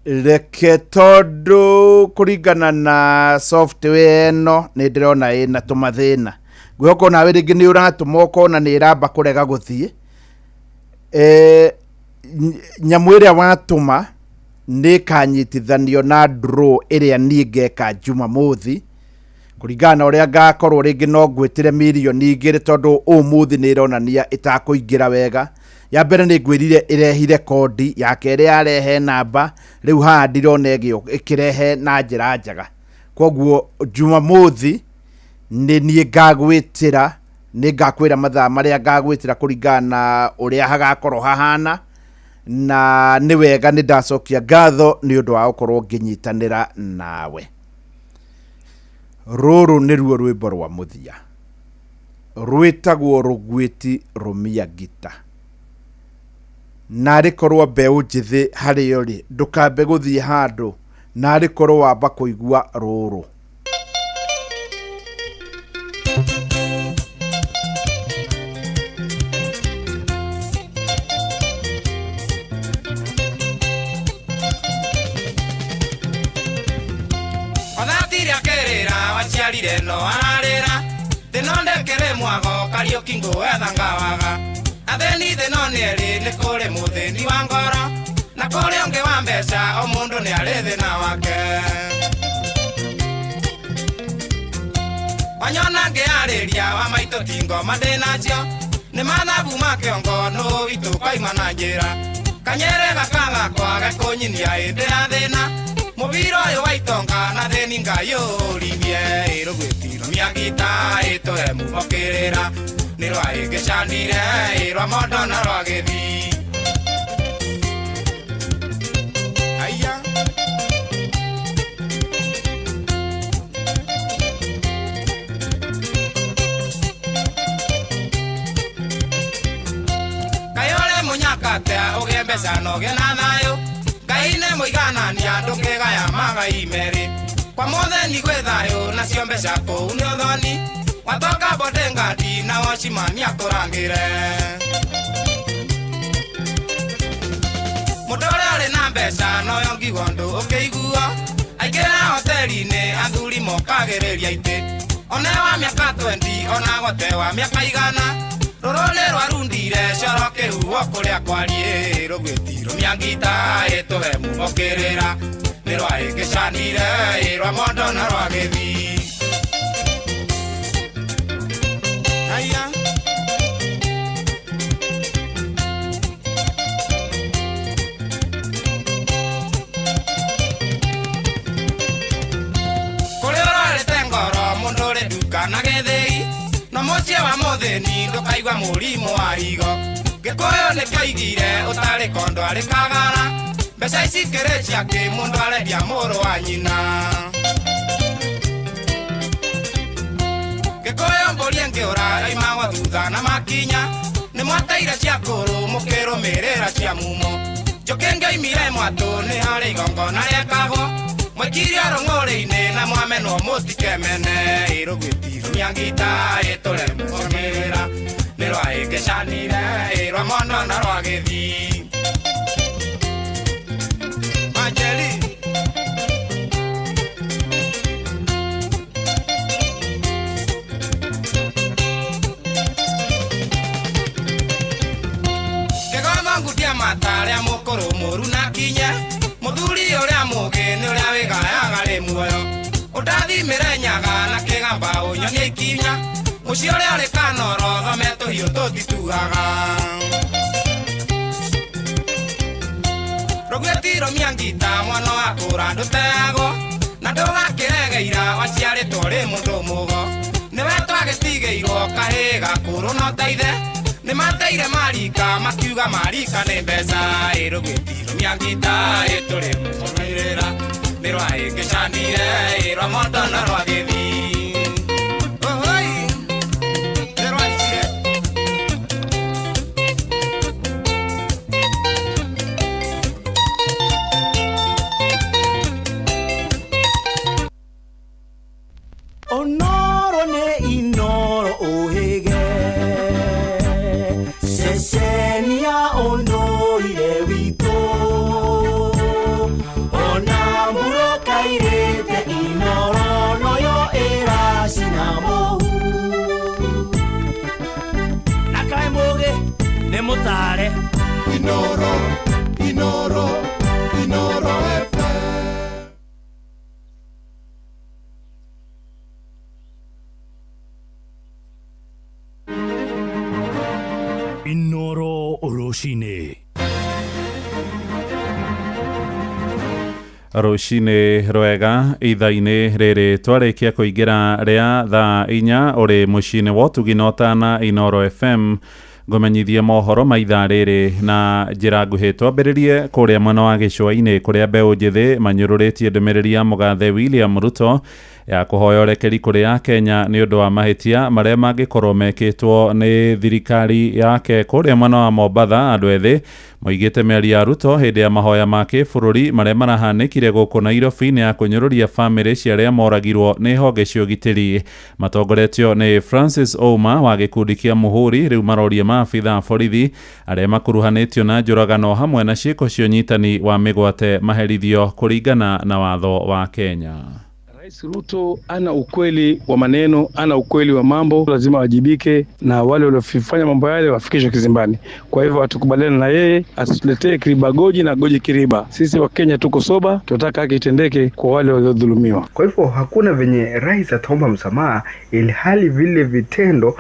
reke tondũ kũringana na software ĩno nĩ ndĩrona ĩna tũmathĩna. Ngwĩhoka onawe rĩngĩ nĩ ũratũma ũkona nĩ ĩramba kũrega gũthiĩ. Nyamũ ĩrĩa watũma nĩ ĩkanyitithanio na draw ĩrĩa niĩ ngeka Jumamothi, kũringana na ũrĩa ngakorwo. Rĩngĩ no ngwĩtĩre mirioni 2, tondũ ũmũthĩ nĩ ĩronania ĩtakũingĩra wega. Ya mbere nĩ ngwĩrire ĩrehire kondi, ya kerĩ yarehe namba, rĩu haha ndirona ĩkĩrehe na njĩra njega. Koguo Jumamothi nĩ niĩ ngagwĩtĩra, nĩ ngakwĩra mathaa marĩa ngagwĩtĩra kũringana na ũrĩa hagakorwo hahana. Na nĩ wega, nĩ ndacokia ngatho nĩ ũndũ wa gũkorwo ngĩnyitanĩra nawe. Rũrũ nĩruo rwĩmbo rwa mũthia, rwĩtagwo Rũgwĩti Rũmia Ngita. Narĩ korwo mbeũ njĩthĩ harĩo rĩ, ndũkambe gũthiĩ handũ, narĩ korwo wamba kũigua rũrũ. Othatire akĩrĩra waciarire no ararĩra thĩno ndekĩrĩ mwago Kariũki ngũetha ngawaga athĩni thĩno nĩ erĩ, nĩ kũrĩ mũthĩni wa ngoro na kũrĩ ũngĩ wa mbeca. O mũndũ nĩ arĩ thĩna wake. Wanyona ngĩarĩria wa maitũ ti ngoma ndĩ nacio, nĩ mathabu ma kĩongo nũ witũ kaima na njĩra kanyere gaka gakwa gekũnyinia hĩndĩ ya thĩna. Mũbira ũyũ wa itonga na thĩni Ngai ũrithie ĩrũgwĩtiro mĩagita ĩtũhe mumokĩrĩra nĩ rwa ĩngĩcanire ĩrwa mondo na rwa gĩthii. Aya. Kaĩ ũrĩ mũnyakatea ũgĩe mbeca na ũgĩe na thayũ, Ngai nĩ mũiganania, ndũngĩgaya magai merĩ. Kwa mũthĩni gwĩ thayũ, nacio mbeca kũu nĩ ũthoni. Watoka bodengadi na wacimani akũrangĩre. Mũndũ ũrĩa ũrĩ na mbeca noyo ngigo ndũ ũkĩiguo aingĩra hoteli-inĩ, athuri mokagĩrĩria itĩ, one wa mĩaka 20 ona gote wa mĩaka 100. Rũrũ nĩ rwarundire coro kĩhuo kũrĩa kwariĩ rũgwĩtiro mĩangita ĩtũhe mumokĩrĩra nĩ rwa ĩngĩcanire ĩrwa mondo na rwa gĩthii. Aya. Kũrĩ ũrarĩte ngoro mũndũ ũrĩ nduka na gĩthĩi, no mũciĩ wa mũthĩni ndũkaigua mũrimũ wa higo. Gĩkũyũ nĩkĩoigire ũtarĩ kondo arĩ kagara. Mbeca ici kĩrĩ ciake, mũndũ arendia mũrũ wa nyina. Gĩkũyũ mbũri ĩngĩũra yoimagwo thutha na makinya. Nĩ mwateire cia kũrũ mũkĩrũmĩrĩra cia mumo. Njũkĩ ngĩoimire mwatũ nĩ harĩ igongona rĩekagwo, mwekirie rũng'ũrĩ-inĩ na mwamenwo mũtikemene. Ĩrũgwĩtiro mĩangita ĩtũre mũcomĩra nĩ rwa ĩngĩcanire ĩrwa mondo na rwa gĩthii. Manjeri. Kĩgoma ngutia mata rĩa mũkũrũ mũru na kinye, mũthuri ũrĩa mũgĩ nĩ ũrĩa wĩgayaga rĩ muoyo. Ũndathimĩre nyaga na kĩgamba ũnyonie ikinya, mũciĩ ũrĩa ũrĩ kanoro thome tũhiũ tũtituaga. Rũgwĩtiro mĩangita mwana wa kũra ndũteagwo na ndũgakĩregeira waciarĩtwo rĩ mũndũ mũgo. Nĩwe twagĩtigĩirwo kahĩĩ gakũrũ no teithe, nĩ mateire marika makiuga marika nĩ mbeca. Ĩrũgwĩtiro mĩangita ĩtũrĩ mũcomĩrĩra nĩ rwa ĩngĩcanire ĩrwa mondo na rwa gĩthii. Ohoi. Nĩ rwaricire. Rũcinĩ rwega ithaa-inĩ rĩrĩ twarĩkia kũingĩra rĩa thaa 4 ũrĩ mũciĩ-inĩ wa ũtugi na ũtana Inooro FM ngũmenyithie mohoro ma ithaa rĩrĩ na njĩra nguhĩ. Twambĩrĩrie kũrĩa mwena wa gĩcũa-inĩ kũrĩa mbeũ njĩthĩ manyũrũrĩtie ndũmĩrĩri ya mũgathe William Ruto ya kũhoya ũrekeri kũrĩ Akenya nĩ ũndũ wa mahĩtia marĩa mangĩkorwo mekĩtwo nĩ thirikari yake. Kũrĩa mwena wa Mombatha andũ ethĩ moigĩte mĩario ya Ruto hĩndĩ ya mahoya ma kĩbũrũri marĩa marahanĩkire gũkũ Nairobi nĩ ya kũnyũrũria bamĩrĩ cia arĩa moragirwo nĩ honge cia ũgitĩri. Matongoretio nĩ Francis Ouma wa gĩkundi kĩa Mũhũri, rĩu maroria maabitha a borithi arĩa makuruhanĩtio na njũragano hamwe na ciĩko cia ũnyitani wa mĩgwate maherithio kũringana na watho wa Kenya. Rais Ruto ana ukweli wa maneno, ana ukweli wa mambo, lazima wajibike na wale waliofanya mambo yale wafikishwe kizimbani. Kwa hivyo hatukubaliana na yeye, asituletee kiriba goji na goji kiriba. Sisi wa Kenya tuko soba, tunataka haki itendeke kwa wale waliodhulumiwa. Kwa hivyo hakuna venye rais ataomba msamaha ilhali vile vitendo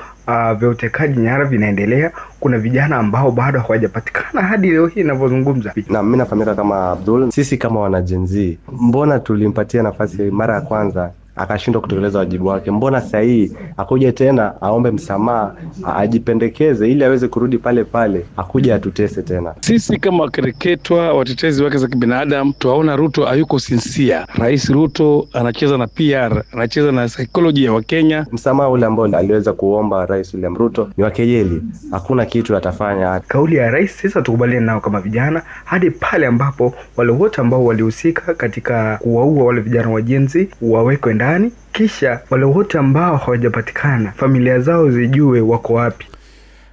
vya utekaji nyara vinaendelea. Kuna vijana ambao bado hawajapatikana hadi leo hii ninavyozungumza. Na mimi nafahamika kama Abdul. Sisi kama wana Gen Z, mbona tulimpatia nafasi mara ya kwanza akashindwa kutekeleza wajibu wake? Mbona sasa hii akuje tena aombe msamaha, ajipendekeze ili aweze kurudi pale pale, akuje atutese tena? Sisi kama wakereketwa, watetezi wake za kibinadamu, tuwaona Ruto hayuko sincere. Rais Ruto anacheza na PR, anacheza na psychology ya Wakenya. Msamaha ule ambao aliweza kuomba Rais William Ruto ni wa kejeli, hakuna kitu atafanya. Kauli ya rais sasa tukubaliane nao kama vijana hadi pale ambapo wale wote ambao walihusika katika kuwaua wale vijana wa Gen Z wawekwe ndani, kisha wale wote ambao hawajapatikana familia zao zijue wako wapi.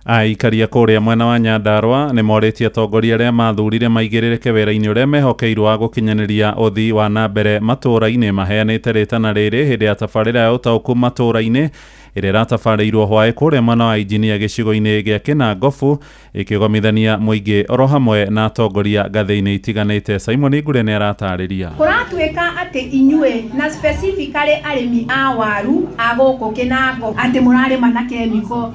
Aikaria kũrĩa mwena wa Nyandarua nĩ morĩtie atongoria arĩa mathurire maigĩrĩrĩke wĩra-inĩ ũrĩa mehokeirwo wa gũkinyanĩria ũthii wa na mbere matũũra-inĩ. Maheanĩte rĩtana rĩrĩ hĩndĩ ya tabarĩra ya ũtaũku matũũra-inĩ ĩrĩa ĩratabarĩirwo hwaĩ kũrĩa mwena wa Injinia gĩcigo-inĩ gĩa Kĩnangobu, ĩkĩgomithania mũingĩ oro hamwe na atongoria ngathĩ-inĩ itiganĩte. Simon Ngure nĩ aratarĩria. Kũratuĩka atĩ inyuĩ na specifically arĩmi a waru a gũkũ Kĩnango atĩ mũrarĩma na kemiko,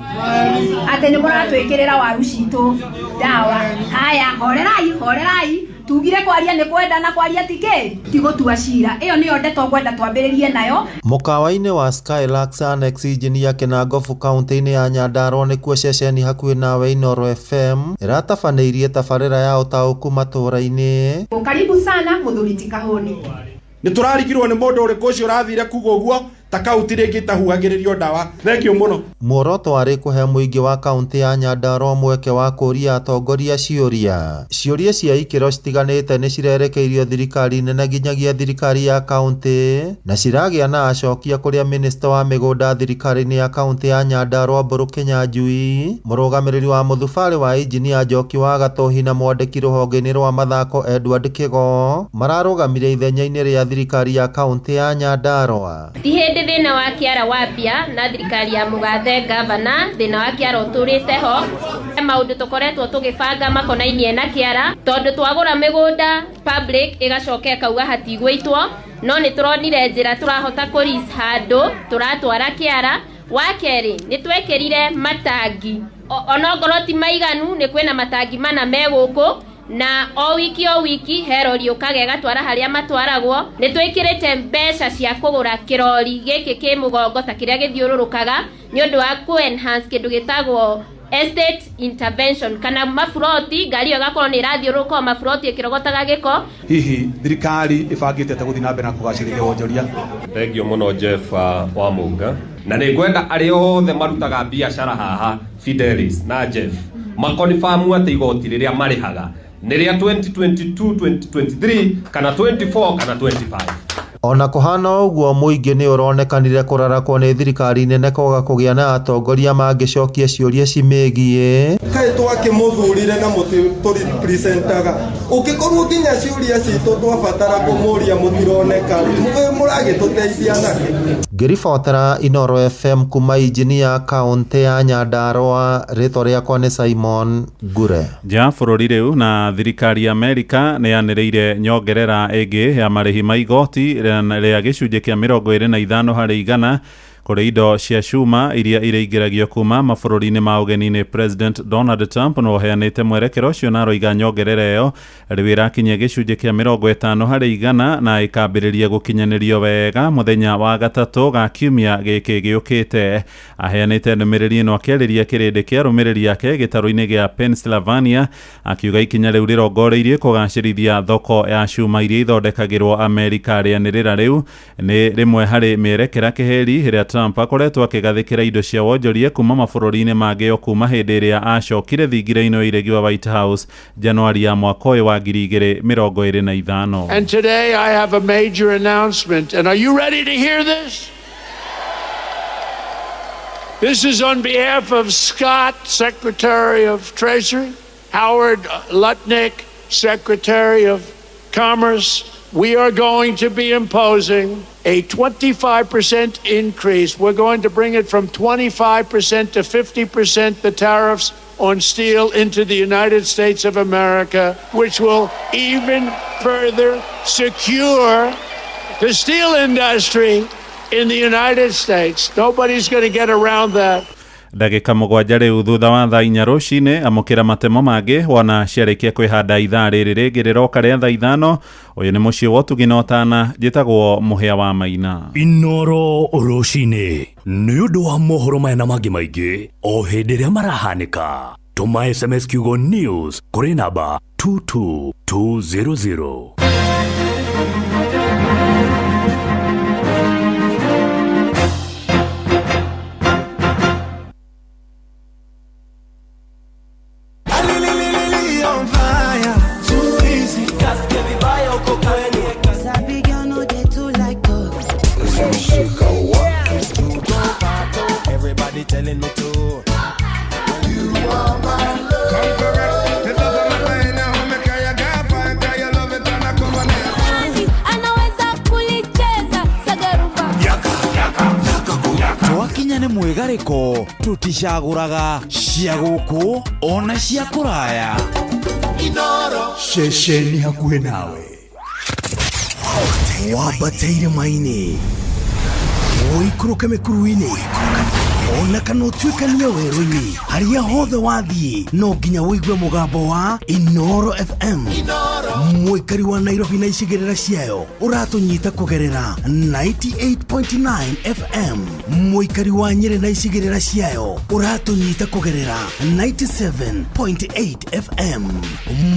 atĩ nĩ mũratwĩkĩrĩra waru citũ ndawa. Haya, horerai horerai, tugire kwaria nĩ kwenda na kwaria ti kĩ ti gũtua cira. Ĩyo nĩyo ndeto ngwenda twambĩrĩrie nayo. Mũkawa-inĩ wa Skylarks Annex Injinia Kĩnangobu kaunti-inĩ ya Nyandarua nĩkuo ceceni hakuhĩ nawe Inooro FM ĩratabanĩirie tabarĩra ya ũtaũku matũũra-inĩ. Karibu sana mũthuri ti Kahũni. Nĩ tũrarigirwo nĩ mũndũ ũrĩkũ ũcio ũrathire kuga ũguo ta kaunti rĩngĩ itahuhagĩrĩrio ndawa. Thank you mũno. Muoroto warĩ kũhe mũingĩ wa kaunti ya Nyandarua mweke wa kũũria atongoria ciũria. Ciũria cia ikĩro citiganĩte nĩ cirerekeirio thirikari nene nginyagia thirikari ya kaunti na ciragĩa na acokia kũrĩa minista wa mĩgũnda thirikari-inĩ ya kaunti ya Nyandarua Mbũrũ Kĩnyanjui, mũrũgamĩrĩri wa mũthubarĩ wa Injinia Njoki wa Gatũhi na mwandĩki rũhonge-inĩ rwa mathako Edward Kĩgo mararũgamire ithenya-inĩ rĩa thirikari ya kaunti ya Nyandarua. Ti hĩndĩ thĩna wa kĩara wambia na thirikari ya mũgathe gavana, thĩna wa kĩara ũtũrĩte ho. Maũndũ tũkoretwo tũgĩbanga makonainie na kĩara, tondũ twagũra mĩgũnda public ĩgacoka ĩkauga hatigũitwo, no nĩ tũronire njĩra tũrahota kũris handũ tũratwara kĩara. Wa kerĩ nĩ twekĩrire matangi, onongorwo ti maiganu, nĩ kwĩna matangi mana me gũkũ na o wiki he rori ũkaga ĩgatwara harĩa matwaragwo. Nĩ twĩkĩrĩte mbeca cia kũgũra kĩrori gĩkĩ kĩ mũgongo ta kĩrĩa gĩthiũrũrũkaga nĩ ũndũ wa kũ enhance kĩndũ gĩtagwo estate intervention kana maburoti, ngari ĩyo ĩgakorwo nĩ ĩrathiũrũrũka o maburoti ĩkĩrogotaga gĩko. Hihi thirikari ĩbangĩte atĩa gũthiĩ na mbere na kũgacĩrithia wonjoria? Thengiũ mũno Jeff wa Mũnga, na nĩ ngwenda arĩa othe marutaga biacara haha Fidelis na Jeff makonibamu atĩ igoti rĩrĩa marĩhaga nĩ rĩa 2022, 2023 kana 24 kana 25. Ona kũhana ũguo mũingĩ nĩ ũronekanire kũrarakwo nĩ thirikari nene kwaga kũgĩa na atongoria mangĩcokia ciũria cimĩgiĩ. Kaĩ twakĩmũthurire na mũtitũrepresentaga, ũngĩkorwo nginya ciũria citũ twabatara kũmũria mũtironeka, mũragĩtũteithia nakĩ? Ngĩribotera Inooro FM kuma Injinia kaunti ya Nyandarua, rĩtwa rĩakwa nĩ Simon Ngure. Nja ya bũrũri rĩu na thirikari ya Amerika nĩ yanĩrĩire nyongerera ĩngĩ ya marĩhi ma igoti rĩa gĩcunjĩ kĩa 25% harĩ igana Kũrĩ indo cia cuma iria irĩingĩragio kuma mabũrũri-inĩ ma ũgeni-inĩ. President Donald Trump no ũheanĩte mwerekera ũcio na aroiga nyongerera ĩyo rĩu ĩrakinyia gĩcunjĩ kĩa 50% na ĩkambĩrĩria gũkinyanĩrio wega mũthenya wa gatatũ ga kiumia gĩkĩ gĩũkĩte. Aheanĩte ndũmĩrĩri ĩno akĩarĩria kĩrĩndĩ kĩa arũmĩrĩri ake gĩtarũ-inĩ gĩa Pennsylvania, akiuga ikinya rĩu rĩrongoreirie kũgacĩrithia thoko ya cuma iria ithondekagĩrwo Amerika. Rĩanĩrĩra rĩu nĩ rĩmwe harĩ mĩerekera kĩhĩri ĩrĩa Trump akoretwo akĩgathĩkĩra indo cia wonjoria kuma mabũrũri-inĩ mangĩ o kuma hĩndĩ ĩrĩa acokire thingira-inĩ wa iregi wa White House Januari ya mwaka ũyũ wa 2025. And today I have a major announcement. And are you ready to hear this? This is on behalf of Scott, Secretary of Treasury, Howard Lutnick, Secretary of Commerce. We are going to be imposing a 25% increase. We're going to bring it from 25% to 50% the tariffs on steel into the United States of America, which will even further secure the steel industry in the United States. Nobody's going to get around that. Ndagĩka 7 rĩu thutha wa thaa 4 rũcinĩ, amũkĩra matemo mangĩ wona ciarĩkia kwĩhanda ithaa rĩrĩ rĩngĩ rĩroka rĩa thaa 5. Ũyũ nĩ mũciĩ wa ũtugi na ũtana, njĩtagwo Mũhĩa wa Maina. Inoro rũcinĩ nĩ ũndũ wa mohoro maya na mangĩ maingĩ o hĩndĩ ĩrĩa marahanĩka, tũma SMS kiugo news kũrĩ namba 22200. Everybody telling me to. You are my love. Come correct. The love of my life now. Me carry a gun, carry your love it and I come on. Anaweza kulicheza sagarumba. Yaka yaka yaka. Twakinya nĩ mwĩgarĩko tũticagũraga cia gũkũ ona cia kũraya. Inoro ceceni hakuhĩ nawe wambate irĩma-inĩ ũikũrũke mĩkuru-inĩ ona kana ũtuĩkanie werũ-inĩ, harĩa hothe wathiĩ no nginya ũigue mũgambo wa Inoro FM. Mũikari wa Nairobi na icigĩrĩra ciayo ũratũnyita kũgerera 98.9 FM. Mũikari wa Nyĩrĩ na icigĩrĩra ciayo ũratũnyita kũgerera 97.8 FM.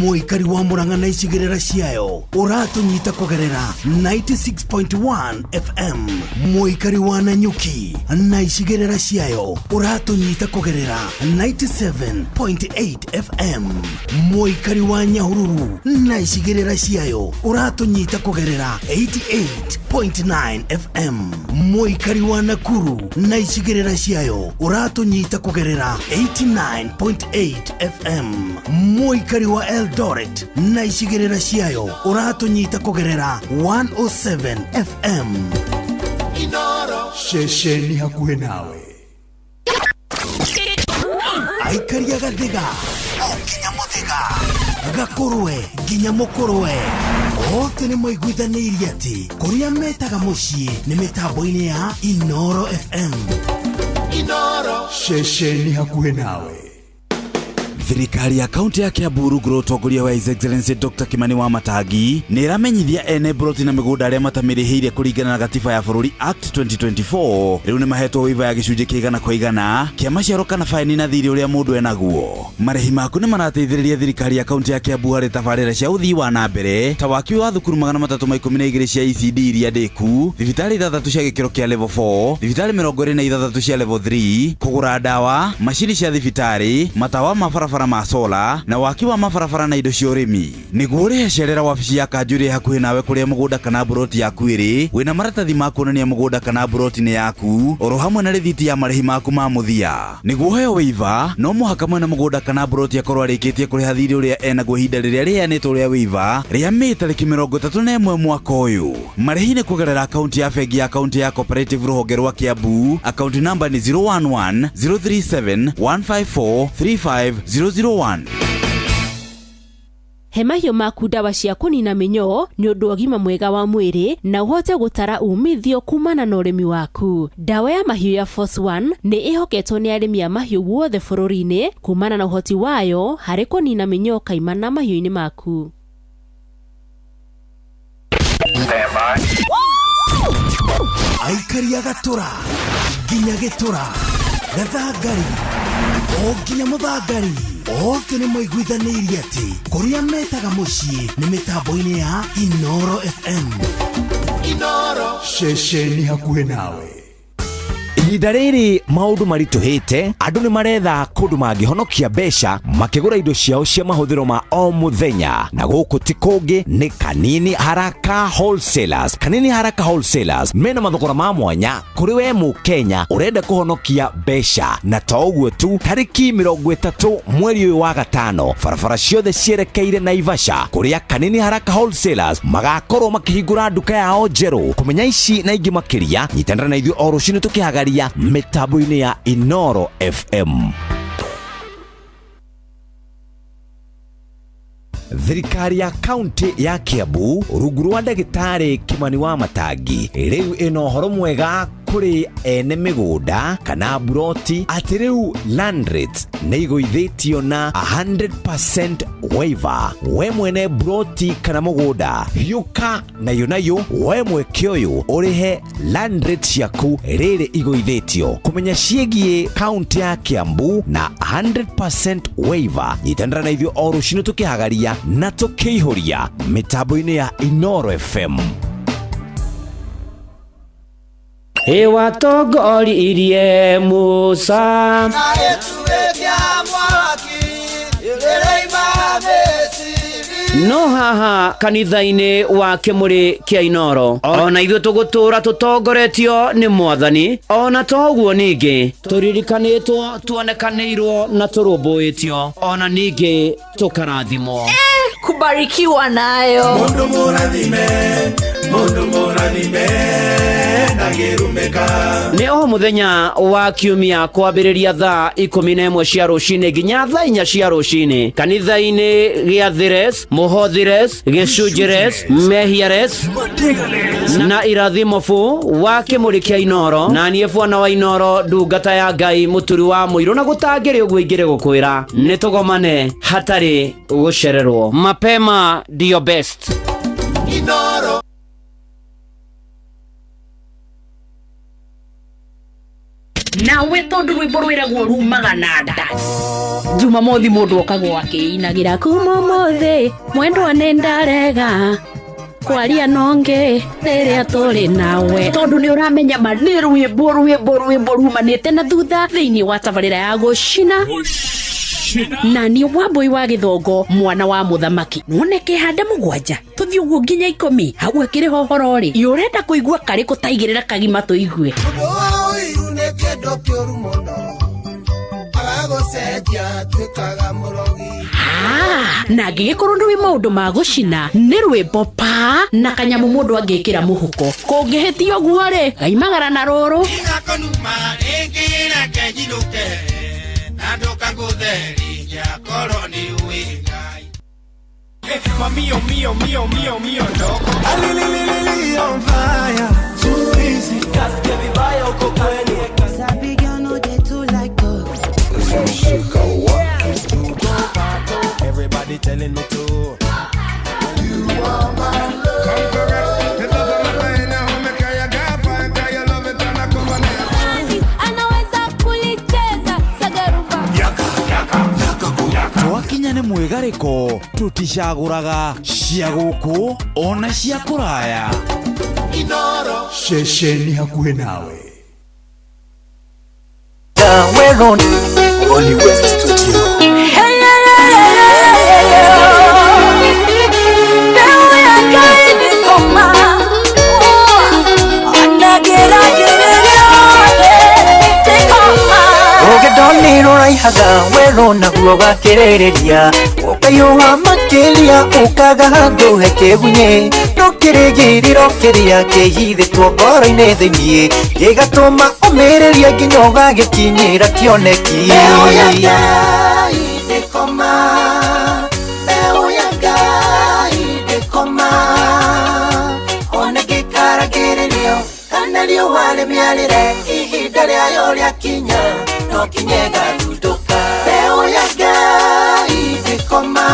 Mũikari wa Murang'a na icigĩrĩra ciayo ũratũnyita kũgerera 96.1 FM. Mũikari wa Nanyuki na icigĩrĩra ciayo ũratũnyita kũgerera 97.8 FM. Mũikari wa Nyahururu na icigĩrĩra ciayo ũratũnyita kũgerera 88.9 FM. Mũikari wa Nakuru na icigĩrĩra ciayo ũratũnyita kũgerera 89.8 FM. Mũikari wa Eldoret na icigĩrĩra ciayo ũratũnyita kũgerera 107 FM. Inoro ceceni hakuhĩ nawe aikaria gathiga o nginya mũthĩga gakũrwe nginya mũkũrwe othe nĩ maiguithanĩirie atĩ kũrĩa metaga mũciĩ nĩ mĩtambo-inĩ ya Inoro FM. Inoro ceceni hakuhĩ nawe. Thirikari ya kaunti ya Kiambu rungu rwa ũtongoria wa His Excellency Dr. Kimani wa Matangi nĩ ĩramenyithia ene mburoti na mĩgũnda arĩa matamĩrĩhĩire kũringana na gatiba ya bũrũri Act 2024 rĩu nĩ mahetwo waiver ya gĩcunjĩ kĩa 100% kĩa maciaro kana baini na thirĩ ũrĩa mũndũ enaguo. Marĩhi maku nĩ marateithĩrĩria thirikari ya kaunti ya Kiambu harĩ tabarĩra cia ũthii wa na mbere ta waki wa thukuru 312 cia ECD iria ndĩku, thibitarĩ 6 cia gĩkĩro kĩa level 4, thibitarĩ 26 cia level 3, kũgũra ndawa, macini cia thibitarĩ, matawa ma barabara ma sola na waki wa mabarabara na indo cia ũrĩmi. Nĩguo ũrĩhe cerera wabici ya kanjũ ĩrĩa hakuhĩ nawe kũrĩa mũgũnda kana mburoti yaku ĩrĩ, wĩna maratathi ma kuonania mũgũnda kana mburoti nĩ yaku oro hamwe na rĩthiti ya marĩhi maku ma mũthia. Nĩguo ũheo waiver no mũhaka mwene mũgũnda kana mburoti akorwo arĩkĩtie kũrĩha thirĩ ũrĩa enaguo ihinda rĩrĩa rĩheanĩtwo rĩa waiver rĩa Mĩĩ tarĩki 31 mwaka ũyũ. Marĩhi nĩ kũgerera akaunti ya bengi ya kaunti ya Cooperative rũhonge rwa Kiambu, akaunti namba nĩ 011 037 154 35 001. He mahiũ maku ndawa cia kũnina mĩnyoo nĩ ũndũ wa ũgima mwega wa mwĩrĩ na ũhote gũtara umithio kumana na ũrĩmi waku. Ndawa ya mahiũ ya Force One nĩ ĩhoketwo nĩ arĩmi a mahiũ guothe bũrũri-inĩ kumana na ũhoti wayo harĩ kũnina mĩnyoo kaimana mahiũ-inĩ maku. Aikari a Gatũra nginya Gĩtũra, Gathangari o nginya Mũthangari, othe nĩ maiguithanĩirie atĩ kũrĩa metaga mũciĩ nĩ mĩtambo-inĩ ya Inoro FM. Inoro. Ceceni hakuhĩ nawe. Ihinda rĩrĩ maũndũ maritũhĩte, andũ nĩ maretha kũndũ mangĩhonokia mbeca makĩgũra indo ciao cia mahũthĩro ma o mũthenya, na gũkũ ti kũngĩ nĩ Kanini Haraka Wholesalers. Kanini Haraka Wholesalers mena mathogora ma mwanya kũrĩ we mũkenya ũrenda kũhonokia mbeca. Na to ũguo tu, tarĩki 30 mweri ũyũ wa gatano, barabara ciothe cierekeire Naivasha kũrĩa Kanini Haraka Wholesalers magakorwo makĩhingũra nduka yao njerũ. Kũmenya ici na ingĩ makĩria, nyitanĩra na ithuĩ o rũcinĩ tũkĩhagaria mĩtambo-inĩ ya Inoro FM. Thirikari ya kaunti ya Kiambu rungu rwa ndagĩtarĩ Kimani wa Matangi rĩu ĩna ũhoro mwega kũrĩ ene mĩgũnda kana buroti atĩ rĩu land rates nĩ igũithĩtio na 100% waiver. We mwene buroti kana mũgũnda, hiũka nayo nayo we mweke ũyũ ũrĩhe land rate ciaku rĩrĩ igũithĩtio. Kũmenya ciĩgiĩ kaunti ya Kiambu na 100% waiver, nyitanĩra na ithuĩ o rũcinĩ tũkĩhagaria na tũkĩihũria mĩtambo-inĩ ya Inoro FM. Ĩwatongoririe Musa Na gĩtugĩ mwaki ĩrĩima Misiri. No haha kanitha-inĩ wa Kĩmũrĩ kĩa Inoro, ona ithuĩ tũgũtũra tũtongoretio nĩ Mwathani. Ona to ũguo ningĩ tũririkanĩtwo, tuonekanĩirwo na tũrũmbũĩtio, ona ningĩ tũkarathimwo. Kubarikiwa nayo. Mundu mũrathime, mundu mũrathime ndangĩrumĩka. Nĩ o mũthenya wa kiumia kwambĩrĩria thaa 11 cia rũcinĩ nginya thaa 4 cia rũcinĩ kanitha-inĩ gĩa Thires, Mũhothires, Gĩcunjĩres, Mehiares na Irathimo bu wa Kĩmũrĩ kĩa Inoro. Na niĩ bwana wa Inoro, ndungata ya Ngai, mũturi wa mũirũ, na gũtangĩrĩ ũguo ingĩrĩ gũkwĩra nĩ tũgomane hatarĩ gũcererwo. Mapema ndio best. Inoro. Nawe tondu rwimbo rwiragwo rumaga na nda, Jumamothi mundu okagwo akiinagira kuma umuthi mwendwa nĩ ndarega kwaria nonge rĩrĩa tũrĩ nawe, tondu nĩ ũramenya ma nĩ rwĩmbo rwĩmbo rwĩmbo rumanĩte na thutha thĩinĩ wa tabarĩra ya gũcina na niĩ Wambui wa Gĩthongo, mwana wa mũthamaki. None kĩhanda 7 tũthiĩ ũguo nginya 10 hau akĩrĩ hohoro rĩ, ĩ ũrenda kũigua karĩkũ taigĩrĩra kagima tũigue. Ũndũ wa ũiru nĩ kĩndũ kĩũru mũno, agagũcenjia atuĩkaga mũrogi. Na angĩgĩkorwo ndũĩ maũndũ ma gũcina nĩ rwĩmbo pa na kanyamũ mũndũ angĩkĩra mũhuko, kũngĩhĩtia ũguo rĩ, gaimagara na rũrũ. Tigakonuma rĩngĩ reke nyinũke, na ndũkangũtheria korwo nĩ ũĩ Ngai. Mamio mio mio mio mio ndoko. Alililili on fire. Too easy. Kasikia vibaya uko kwenu. Sabi girl no dey too like talk. Everybody telling me to. You are my love. The love of my mind, now me carry a gaffer, carry your love it and I come on. Anaweza kulicheza sagarumba. Twakinya nĩ mwĩgarĩko, tũticagũraga cia gũkũ ona cia kũraya. Inoro. Ceceni hakuhĩ nawe. Only West Studio. Hey, yeah, yeah, yeah, yeah, yeah. Mbeũ ya Ngai nĩ koma. Anageragereria nĩ koma. Rũgendo nĩ rũraihaga werũ naguo ũgakĩrĩrĩria, ũkahiũha makĩria ũkaga handũ he kĩgunyĩ, no kĩrĩgĩrĩro kĩrĩa kĩhithĩtwo ngoro-inĩ thĩiniĩ gĩgatũma ũmĩrĩrie nginya ũgagĩkinyĩra kĩoneki. Mbeũ ya Ngai nĩ koma. Mbeũ ya Ngai. Kana riũa rĩmĩarĩre ihinda rĩayo rĩakinya no kinye gathundũka. Mbeũ ya Ngai ndĩkoma,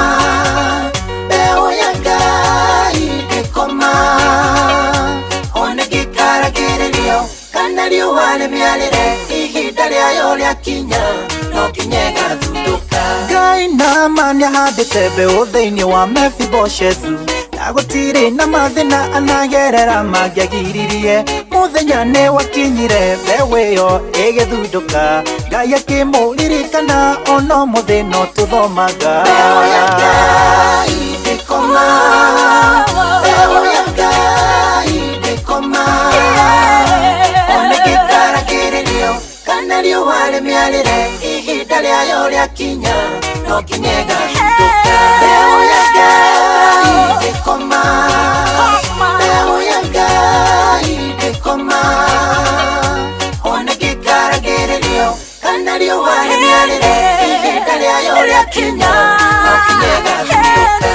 mbeũ ya Ngai ndĩkoma, ona gĩkaragĩrĩrio kana riũa rĩmĩarĩre ihinda rĩayo rĩakinya no kinye gathundũka. Ngai nama nĩahandĩte mbeũ thĩinĩ wa Mefiboshethu na gũtirĩ na mathĩna anagerera mangĩagiririe. Mũthenya nĩ wakinyire mbeũ ĩyo ĩgĩthundũka, Ngai akĩmũririkana ona ũmũthĩ no tũthomaga. Mbeũ ya Ngai ndĩkoma, mbeũ ya Ngai ndĩkoma, ona gĩkaragĩrĩrio kana riũa rĩmĩarĩre ihinda rĩayo rĩakinya no kinye gathundũka. Mbeũ ya Ngai ndĩkoma, mbeũ ya Ngai ndĩkoma, ona gĩkaragĩrĩrio kana riũa rĩmĩarĩre ihinda rĩayo rĩakinya no kinye gathundũka.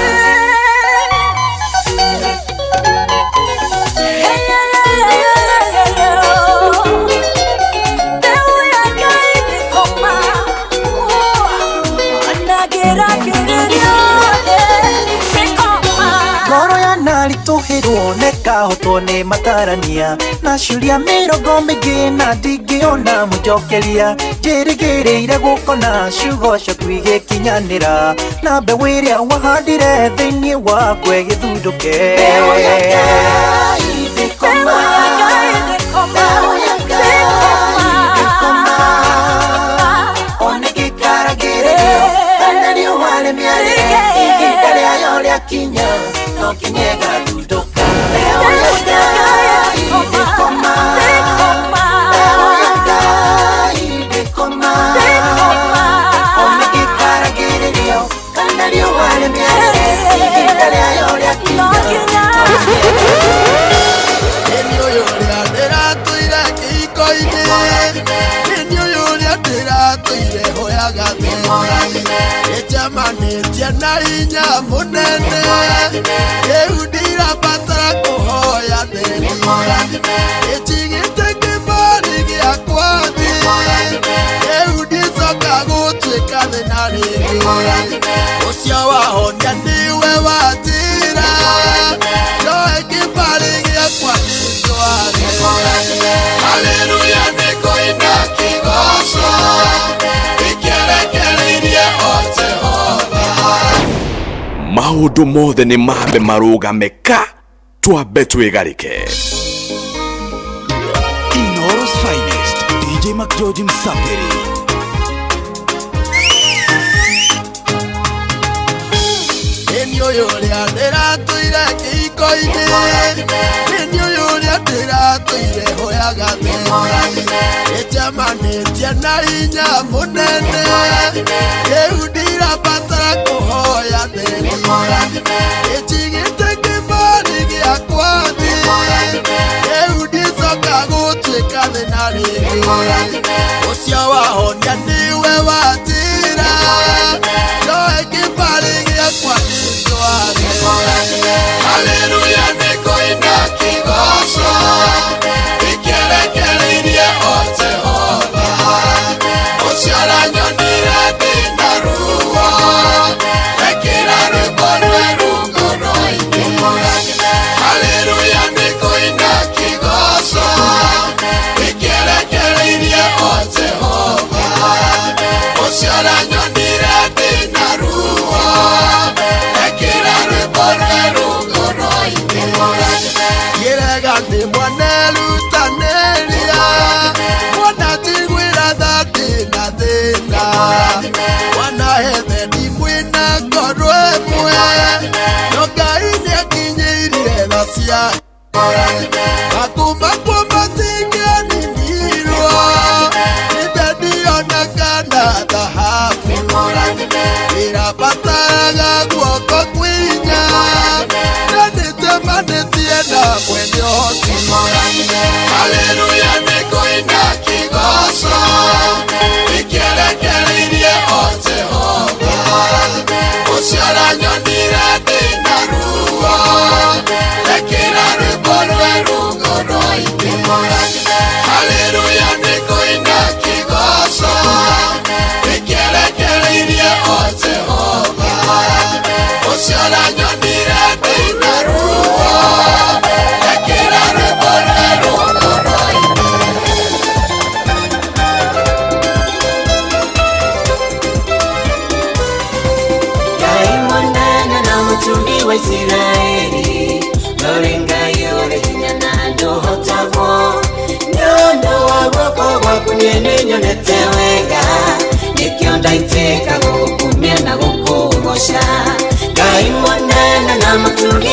Ngoro yanaritũhĩrwo nĩkahotwo nĩ matarania na ciũria mĩrongo mĩingĩ na ndingĩona mũnjokeria. Njĩrĩgĩrĩire gũkona ciugo ciaku igĩkinyanĩra na mbeũ ĩrĩa wahandire thĩinĩ wakwa ĩgĩthundũke. Mbeũ ya Ngai ndĩkoma, mbeũ ya Ngai ndĩkoma, ona gĩkaragĩrĩrio kana riũa rĩmĩarĩre ihinda rĩayo rĩakinya no kinye gathundũka. Mbeũ ya Ngai ndĩkoma, mbeũ ya Ngai ndĩkoma, ona gĩkaragĩrĩrio kana riũa rĩmĩarĩre ihinda rĩayo rĩakinya no kinye. Nĩ ũyũ ũrĩa ndĩratũire kĩhiko-inĩ, nĩ ũyũ ũrĩa ndĩratũire hoyaga thĩ, nĩnjemanĩtie na hinya mũnene, rĩu ndirabatara kũhoya thĩ, nĩnjigĩte kĩbari gĩakwa thĩ, rĩu ndicoka gũtuĩka thĩna rĩngĩ, ũcio wahonia nĩwe wanjĩra, njoe kĩbari gĩakwa ndĩtware. Haleluya nĩngũina kĩgoco ikĩrekereirie o Jehova. Maũndũ mothe nĩ mambe marũgame ka twambe twĩgarĩke. Inoro's finest DJ McGeorge Msaperi. Nĩ ũyũ ũrĩa ndĩratũire kĩhiko-inĩ, nĩ ũyũ ũrĩa ndĩratũire hoyaga thĩ, nĩnjemanĩtie na hinya mũnene, rĩu ndirabatara kũhoya thĩ, nĩnjigĩte kĩbari gĩakwa thĩ, rĩu ndicoka gũtuĩka thĩna rĩngĩ, ũcio wahonia nĩwe wanjĩra, njoe kĩbari gĩakwa ndĩtware. Haleluya nĩngũina kĩgoco ikĩrekereirie o Jehova, ũcio ũranyonire ndĩna ruo, ekĩra rwĩmbo rwerũ ngoro-inĩ. Haleluya nĩngũina kĩgoco ikĩrekereirie o Jehova, ũcio ũranyonire ndĩna ruo, ekĩra rwĩmbo rwerũ ngoro-inĩ. Kĩrega nĩ mwanerutanĩria, mwana njiguĩra tha ndĩna thĩna, mwana hethendi mwĩna ngoro ĩmwe, no Ngai nĩakinyĩirie tha ciake, makuma kuo matingĩaninirwo, nĩ thendi ona kana thahabu, ĩrabataraga guoko kwinya, na nĩnjemanĩtie na mwene ũhoti. Haleluya nĩngũina kĩgoco ikĩrekereirie o Jehova, ũcio ũranyonire ndĩna ruo, ekĩra rwĩmbo rwerũ ngoro-inĩ.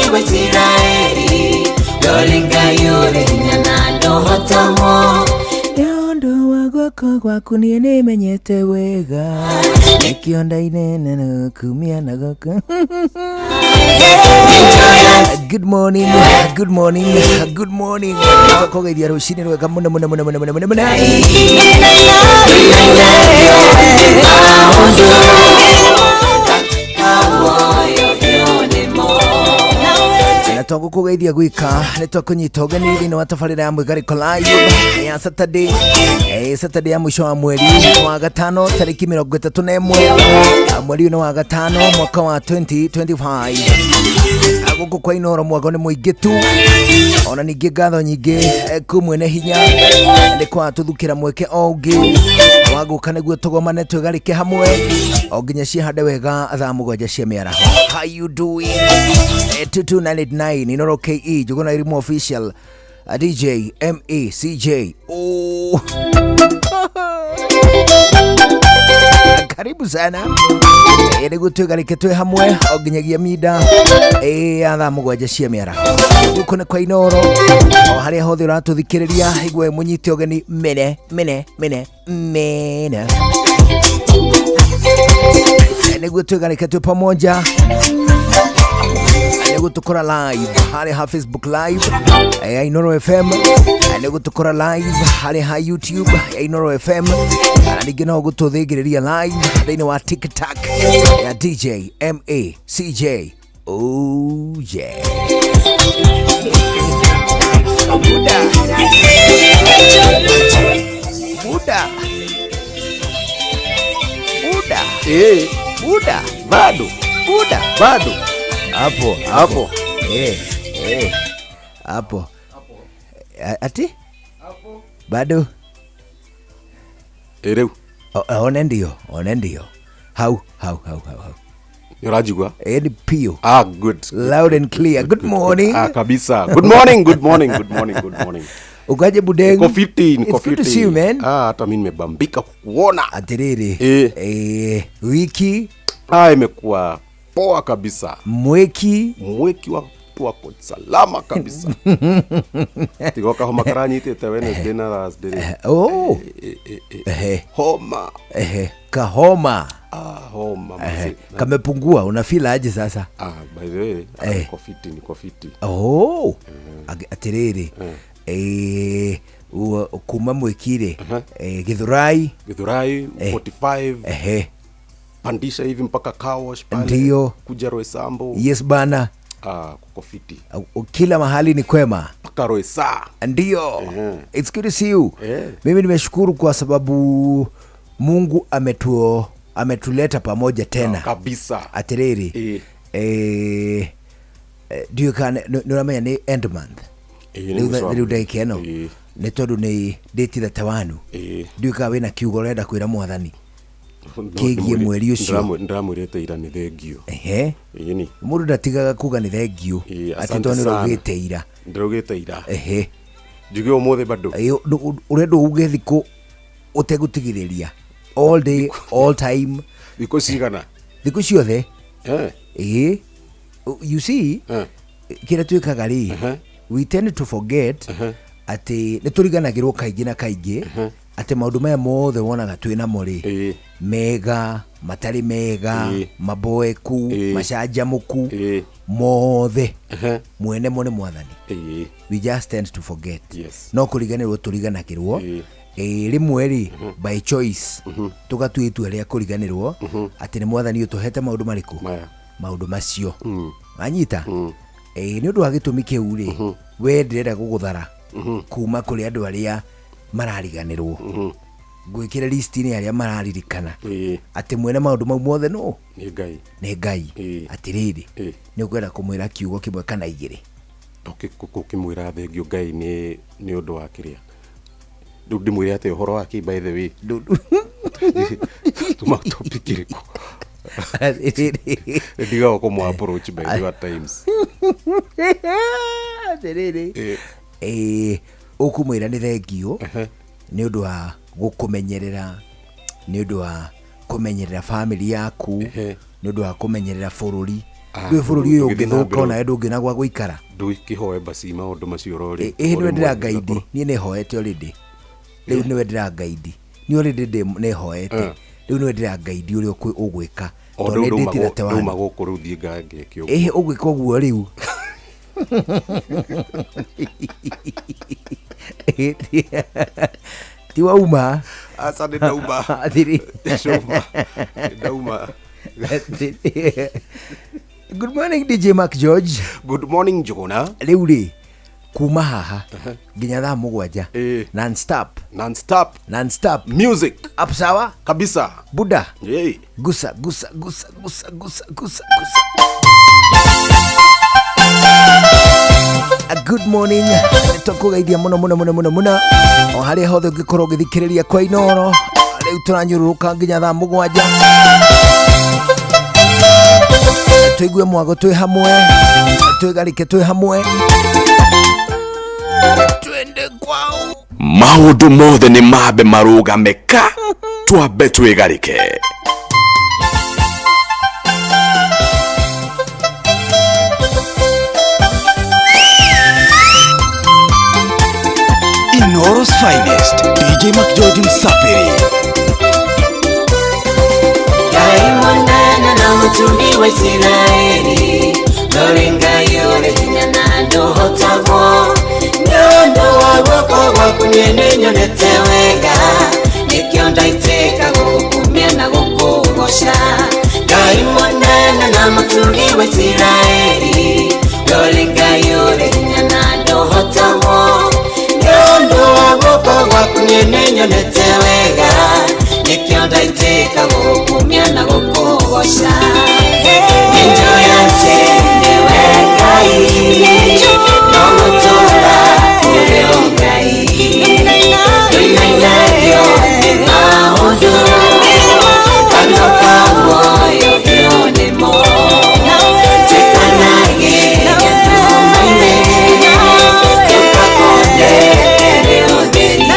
Ngai wa Isiraeli Ndũrĩ Ngai ũrĩ hinya na ndũhotagwo. Nĩ ũndũ wa guoko gwaku niĩ nĩmenyete wega nĩkĩo ndainene kumia na guoko. Good morning, good morning, good morning. Twakugeithia rũcinĩ rwega mũno mũno mũno mũno mũno mũno mũno. Na twagũkũgeithia gwika nĩ twakũnyita ũgeni thĩinĩ wa tabarĩra ya mwĩgarĩko live ya Saturday, Saturday ya mũico wa mweri wa gatano tarĩki 31, mweri ũyũ nĩ wa gatano mwaka wa 2025. Gũkũ kwa Inooro mwago nĩ mũingĩ tu, ona ningĩ ngatho nyingĩ ku mwene hinya nĩ kwatũthukĩra mweke o ũngĩ wa gũka nĩguo tũgomane twĩgarĩke hamwe o nginya ciĩhande wega thaa 7 cia mĩaraho. How you doing? 22989 Inooro KE Njuguna Irimu official, DJ MACJ. Oh. Karibu sana nĩguo twĩgarĩke twĩ hamwe o nginyagia minda ya thaa 7 cia mĩaraho. Gũkũ nĩ kwa Inooro o harĩa hothe ũratũthikĩrĩria, igwe mũnyite ũgeni mene mene mene mene nĩguo twĩgarĩke twĩ pamoja, nĩguo tũkora live harĩa ha Facebook live ya Inooro FM, nĩguo tũkora live harĩa ha YouTube ya Inooro FM, na ningĩ no gũtũthingĩrĩria live thĩinĩ wa TikTok ya DJ MACJ. Oh yeah. Buda. Buda. Buda. Buda. Bado. Buda. Bado. Hapo, hapo. Hapo. Ati? Hapo. Bado. Rĩu. One ndio, one ndio. Hau, hau, hau, hau, hau. Nĩũranjigua? Ni pio. Ah, good. Loud and clear. Good morning. Ah, kabisa. Good morning, good morning, good morning, good morning. Ukaje Budeng? Niko fiti, niko It's good to fiti. see you, man. Ah, hata mimi nimebambika kukuona. Atiriri. Wiki. Ah, imekuwa poa kabisa. Mweki. Mweki wa wako salama kabisa. Tigoka homa karanyitĩte Wednesday na Thursday. Oh. Homa. Kahoma. Ah, homa mzee. Kamepungua, unafeel aje sasa? Ah, by the way, niko fiti, niko fiti. Oh. Atiriri. Kuma mwekire. Githurai. Githurai 45. Pandisha hivi mpaka car wash pale. Ndio. Kuja Roysambu. Yes bana. Ah, kuko fiti. Kila mahali ni kwema. Mpaka Roysa. Ndio. It's good to see you. Mimi nimeshukuru kwa sababu Mungu ametuleta pamoja tena. Kabisa. Atiriri. Ndiũ kana nĩũramenya nĩ end month. Rĩu ndagĩka ĩno nĩ tondũ nĩ date 31. Ndiũ kana wĩna kiugo ũrenda kwĩra mwathani kĩgiĩ mweri ũcio. Ndĩramwĩrĩte ira nĩ thengio. Ĩni. Mũndũ ndatigaga kuga nĩ thengio atĩ tondũ nĩũraugĩte ira. Ndĩraugĩte ira. Njuge ũmũthĩ bado. Ũrenda uge thikũ ũtegũtigithĩria. All day, all time. Thikũ cigana? Thikũ ciothe. You see, kĩrĩa twĩkaga rĩ, we tend to forget atĩ nĩ tũriganagĩrwo kaingĩ na kaingĩ atĩ maũndũ maya mothe wonaga twĩ namo rĩ, mega, matarĩ mega, maboeku, macanjamũku, mothe mwene mo nĩ mwathani. We just tend to forget. No kũriganĩrwo tũriganagĩrwo. Rĩmwe rĩ, by choice tũgatua itua rĩa kũriganĩrwo atĩ nĩ mwathani ũtũhete maũndũ marĩkũ, maũndũ macio. Wanyita? Nĩ ũndũ wa gĩtũmi kĩu rĩ, we ndĩrenda gũgũthara kuma kũrĩ andũ arĩa marariganĩrwo, ngwĩkĩre list-inĩ arĩa mararirikana atĩ mwene maũndũ mau mothe no nĩ Ngai. Nĩ Ngai. Atĩrĩrĩ, nĩ ũkwenda kũmwĩra kiugo kĩmwe kana igĩrĩ? Ũkĩmwĩra thengio Ngai nĩ ũndũ wa kĩrĩa rĩu ndĩmwĩre atĩ ũhoro wa kĩ, by the way tuma topic ĩrĩkũ? Ndigaga kũmũ approach by the way at times. Atĩrĩrĩ, ũkũmwĩra nĩ thengio nĩ ũndũ wa gũkũmenyerera, nĩ ũndũ wa kũmenyerera family yaku, nĩ ũndũ wa kũmenyerera bũrũri, Ndũĩ bũrũri ũyũ Ũngĩthiĩ na ũngĩthũka mbere onawe ndũngĩona gwa gũikara. Ndũkĩhoe embassy maũndũ macio ũrorĩ. Ĩhĩ nĩwe ndĩrangaidi, niĩ nĩhoete already. Rĩu nĩwe ndĩrangaidi, niĩ already nĩhoete. Rĩu nĩwe ndĩrangaidi ũrĩa ũgwĩka O tondũ rĩu nĩ ndĩtire ndauma wani. gũkũ rĩu thiĩ ngeke ũguo. Ĩhĩ ũgwĩka ũguo rĩu. Ti wauma? Aca nĩ ndauma. Athiri. Ndauma. Ndauma. Good morning DJ Mark George. Good morning Njuguna. Rĩu rĩ kuma haha nginya thaa 7 non stop. Non stop. Non stop. Music. Up sawa? Kabisa. Buda. Yeah. Gusa gusa gusa gusa gusa gusa gusa. A good morning. Tũkũgeithia mũno mũno mũno mũno mũno o harĩa hothe ũngĩkorwo ũgĩthikĩrĩria kwa Inooro. Rĩu tũranyũrũrũka nginya thaa 7. Tũigue mwago twĩ hamwe, twĩgarĩke twĩ hamwe. Twende kwao. Maũndũ mothe nĩ mambe marũgame ka twambe twĩgarĩke. Inooro's finest DJ Mark George Msafiri. Ngai mũnene na mũturi wa Isiraeli, ndũrĩ Ngai ũrĩ hinya na ndũhotagwo. Nĩ ũndũ wa guoko gwaku niĩ nĩnyonete wega, nĩkĩo ndaitĩka gũkumia na gũkũgoca. Ngai mũnene na mũturi wa Isiraeli, ndũrĩ Ngai ũrĩ hinya na ndũhotagwo. Nĩ ũndũ wa guoko gwaku niĩ nĩnyonete wega, nĩkĩo ndaitĩka gũkumia na gũkũgoca. Nĩnjũĩ atĩ nĩwe Ngai, no gũtũũra ũrĩ o Ngai. Ndũinainagio nĩ maũndũ, kanua ka muoyo biũ nĩmo. Twĩkanagĩria nduma-inĩ, tũkakũndeere ũtheri.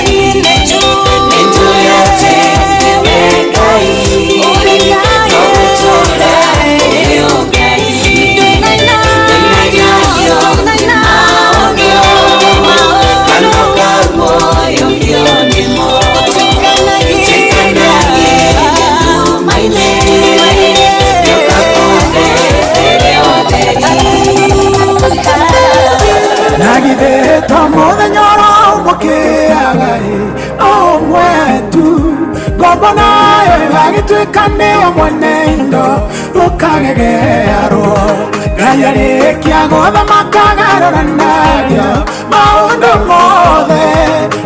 Nĩnjũĩ atĩ nĩwe Ngai, no gũtũũra ũrĩ o Ngai. Ndũinainagio nĩ maũndũ, kanua ka muoyo biũ nĩmo. Twĩkanagĩria nduma-inĩ, tũkakũndeere ũtheri. Nagithĩta mũthenya oro ũmwe kĩaga-ĩ, o ũmwe tu. Ngombo nayo ĩgagĩtuĩka nĩyo mwene indo, ũkagegearwo. Ngai arĩkia gũthamaka agarũranagia maũndũ mothe.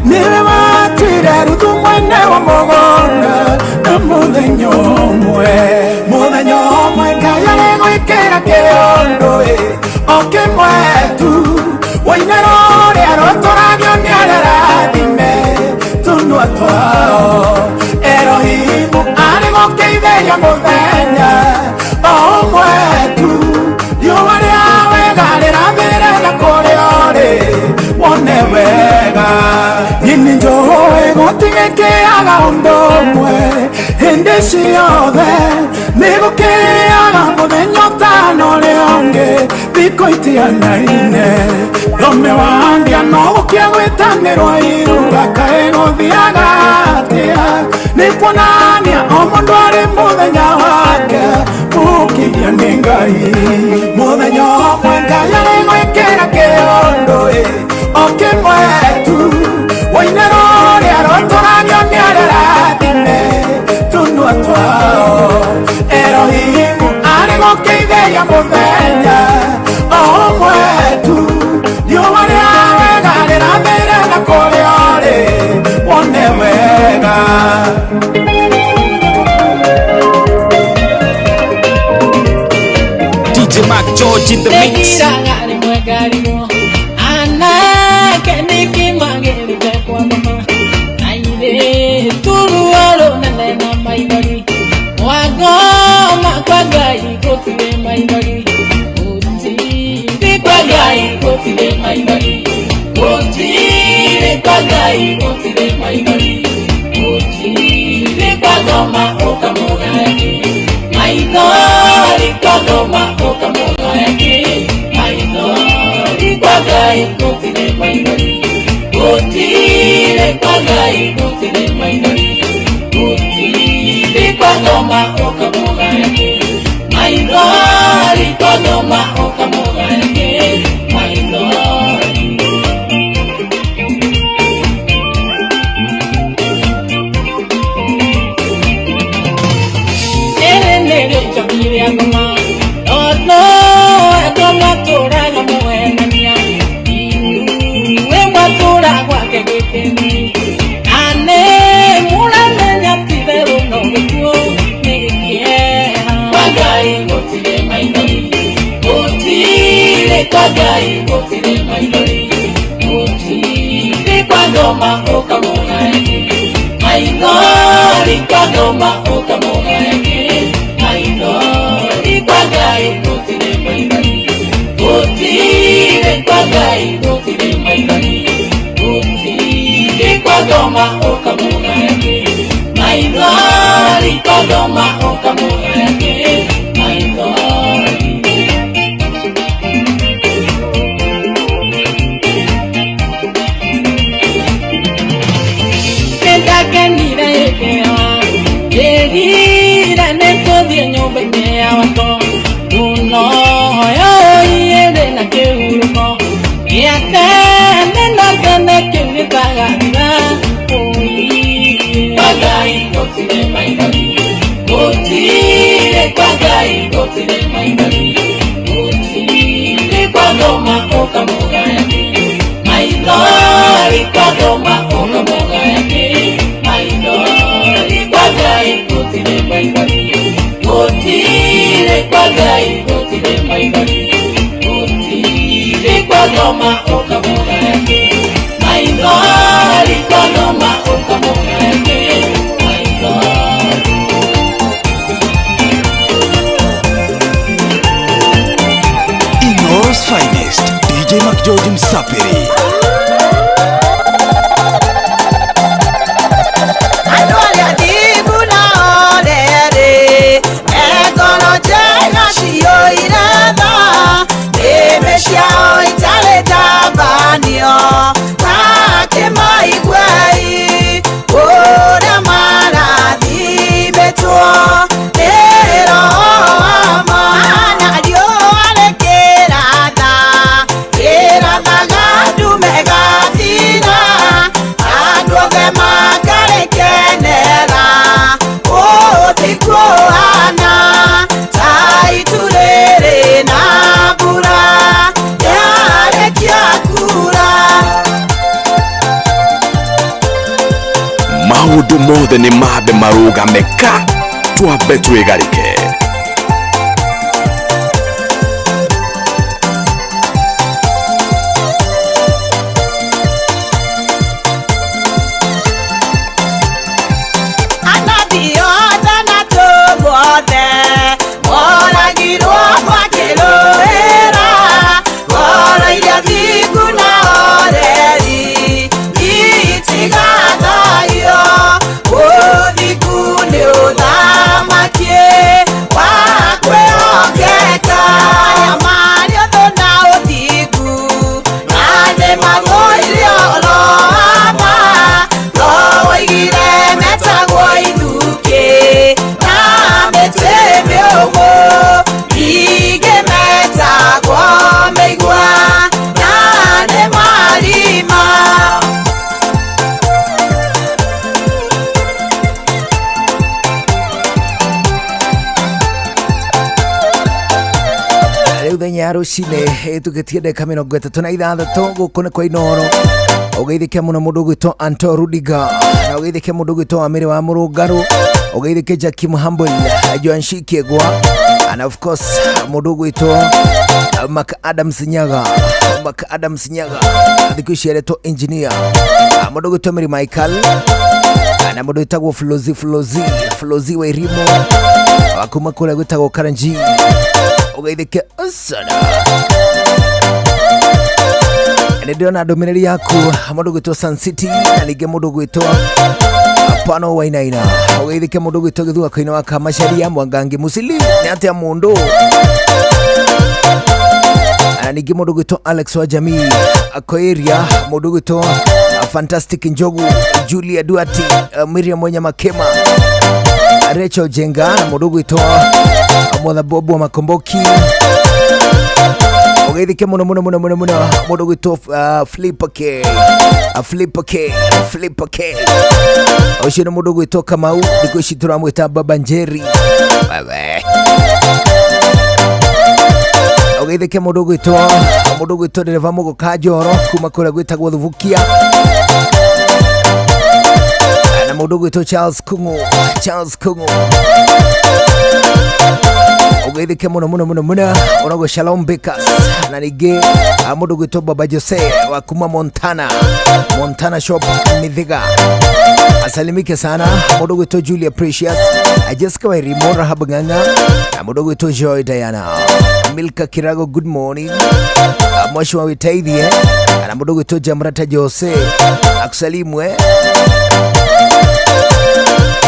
Nĩwe watuire Ruthu mwene wa mũgũnda na mũthenya ũmwe. Mũthenya ũmwe Ngai arĩgwĩkĩra kĩũndũ-ĩ, o kĩmwe tu. Wainero rĩa rũtũragio nĩ arĩa arathime tũnua twao. Erohimu arĩ gũkĩitheria mũthenya o ũmwe tu. Riũa rĩa wega rĩrathĩre na kũrĩa ũrĩ wone wega. Niĩ nĩnjũĩ gũtigĩkĩaga ũndũ ũmwe hĩndĩ ciothe, nĩgũkĩaga mũthenya ũtana ũrĩa ũngĩ thikũ itianaine. Thome wa ndia no gũkĩa gwĩtanĩrwo iruga kaĩ gũthiaga atĩa? Nĩ kuonania o mũndũ arĩ mũthenya wake mũkinyia nĩ Ngai. Mũthenya ũmwe Ngai arĩgwĩkĩra kĩũndũ-ĩ, o kĩmwe tu. Wainero rĩa rũtũragio nĩ arĩa arathime tũnua twao. Erohimu arĩ gũkĩitheria mũthenya o ũmwe tu. Riũa rĩa wega rĩrathĩre na kũrĩa ũrĩ wone wega. DJ Mark George in the mix. Anake nĩkĩmagĩrĩte kwa mama, na airĩtu ruo rũnene na maithori. Mwagoma kwa Ngai gũtirĩ maithori, gũtirĩ kwa Ngai gũtirĩ maithori, gũtirĩ kwa Ngai gũtirĩ maithori, gũtirĩ kwa ngoma ũkamũgani. Maithori kwa ngoma ũkamũgaya kĩ maithori kwa Ngai gũtirĩ maithori gũtirĩ kwa Ngai gũtirĩ maithori gũtirĩ kwa ngoma ũkamũgaya kĩ maithori kwa ngoma ũkamũgaya kĩ maithori. Rĩrĩ nĩrĩo icoki rĩa ngoma tondũ andũ matũraga mũhenania inyuĩ mwatũra gwake gĩtĩmi na nĩ mũramenya ti-itherũ no gĩkuũ nĩ kĩeha. Kwa Ngai gũtirĩ maithori gũtirĩ kwa Ngai gũtirĩ maithori gũtirĩ kwa ngoma ũkamũgaya kĩ maithori kwa ngoma ũkamũgaya kĩ maithori kwa Ngai gũtirĩ maithori gũtirĩ kwa Ngai gũtirĩ maithori gũtirĩ kwa ngoma ũkamũgaya kĩ maithori kwa ngoma ũkamũgaya kĩ maithori. Nĩndakenire hĩndĩ ĩyo njĩrire nĩtũthiĩ nyũmba-inĩ ya wako mũno ĩrĩ na kĩhurũko gĩa tene na tene kĩu gĩtagathira. Kwa Ngai gũtirĩ maithori gũtirĩ kwa Ngai gũtirĩ maithori gũtirĩ kwa ngoma ũkamũgaya kĩ maithori kwa ngoma ũkamũgaya kĩ maithori kwa Ngai gũtirĩ maithori gũtirĩ kwa Ngai gũtirĩ maithori gũtirĩ kwa ngoma ũkamũgaya kĩ maithori kwa ngoma ũkamũgaya kĩ maithori. Inooro's finest, DJ McGeorge Msapiri. Andũ arĩa thingu na oreri, me ngoro njega ciyũire tha, nĩmĩ ciao itarĩ ndabanio, ta kĩmaiguei ũrĩa marathimĩtwo nĩ Roho wa ma. Na riũa rĩkĩratha, rĩrathaga ndume ĩgathira, andũ othe makarĩkenera, ũthingu ũhana ta itu rĩrĩ na mbura yarĩkia kuura. Maũndũ mothe nĩ mambe marũgame ka twambe twĩgarĩke. Anabii othe na atũmwo othe moragirwo makĩrũĩra ngoro iria thingu na oreri itigathayio. Ũthingu nĩ ũthamaki wa kwĩhokeka. Arĩa marĩ ũthũ na ũthingu na nĩmathũire ũhoro wa ma, no woigire metagwo ithukĩ na mĩtĩ mĩũmũ, ningĩ metagwo mĩigua na nĩ marima. Rĩu thenya ya rũcinĩ ĩtũkĩtie ndagĩka 36 gũkũ nĩ kwa Inooro. Ũgeithĩke mũno mũndũ ũgwĩtwo Anto Rudiga, na ũgeithĩke mũndũ ũgwĩtwo Wamĩrĩ wa Mũrũngarũ, ũgeithĩke Jackie Muhambul, Joan Shikegwa, and of course mũndũ ũgwĩtwo Mark Adams Nyaga, Mark Adams Nyaga thikũ ici aretwo engineer, mũndũ ũgwĩtwo Mary Michael, na mũndũ wĩtagwo Flozi Flozi Flozi wa Irimo wa kuma kũrĩa gwĩtagwo Karanji, ũgeithĩke sana. Nĩ ndĩrona ndũmĩrĩri yaku mũndũ ũgwĩtwo Sun City, na ningĩ mũndũ ũgwĩtwo Pano wainaina ũgeithĩke mũndũ gwĩtwo gĩthua-inĩ wa Kamacharia Mwangangi Musili nĩ atĩa mũndũ na ningĩ mũndũ gwĩtwo Alex wa jamii Akoiria mũndũ gwĩtwo Fantastic Njogu Julia Duati Miriam Mwenya Makema Rachel Jenga na mũndũ gwĩtwo Mwatha Bobu wa Makomboki ũgeithĩke mũno mũno mũno mũno mũno mũndũ gwĩtwo Flip K Flip K Flip K ũcio nĩ mũndũ gwĩtwo Kamau thikũ ici tũramwĩta Baba Njeri wewe ũgeithĩke mũndũ gwĩtwo ndereba Mũgũka Njoro kuma kũrĩa gwĩtagwo Thubukia na mũndũ gwĩtwo Charles Kung'u Charles Kung'u ũgeithĩke mũno mũno mũno mũno ũragwo Shalom Bakers na ningĩ mũndũ gwĩtwo Baba Jose wa kuma Montana Montana Shop Mithiga asalimike sana mũndũ gwĩtwo Julia Precious Jessica Wairimu Rahab Ng'ang'a na mũndũ gwĩtwo Joy Diana Milka Kirago good morning Mwashi wa Witaithie na mũndũ gwĩtwo Jamrata Jose akusalimu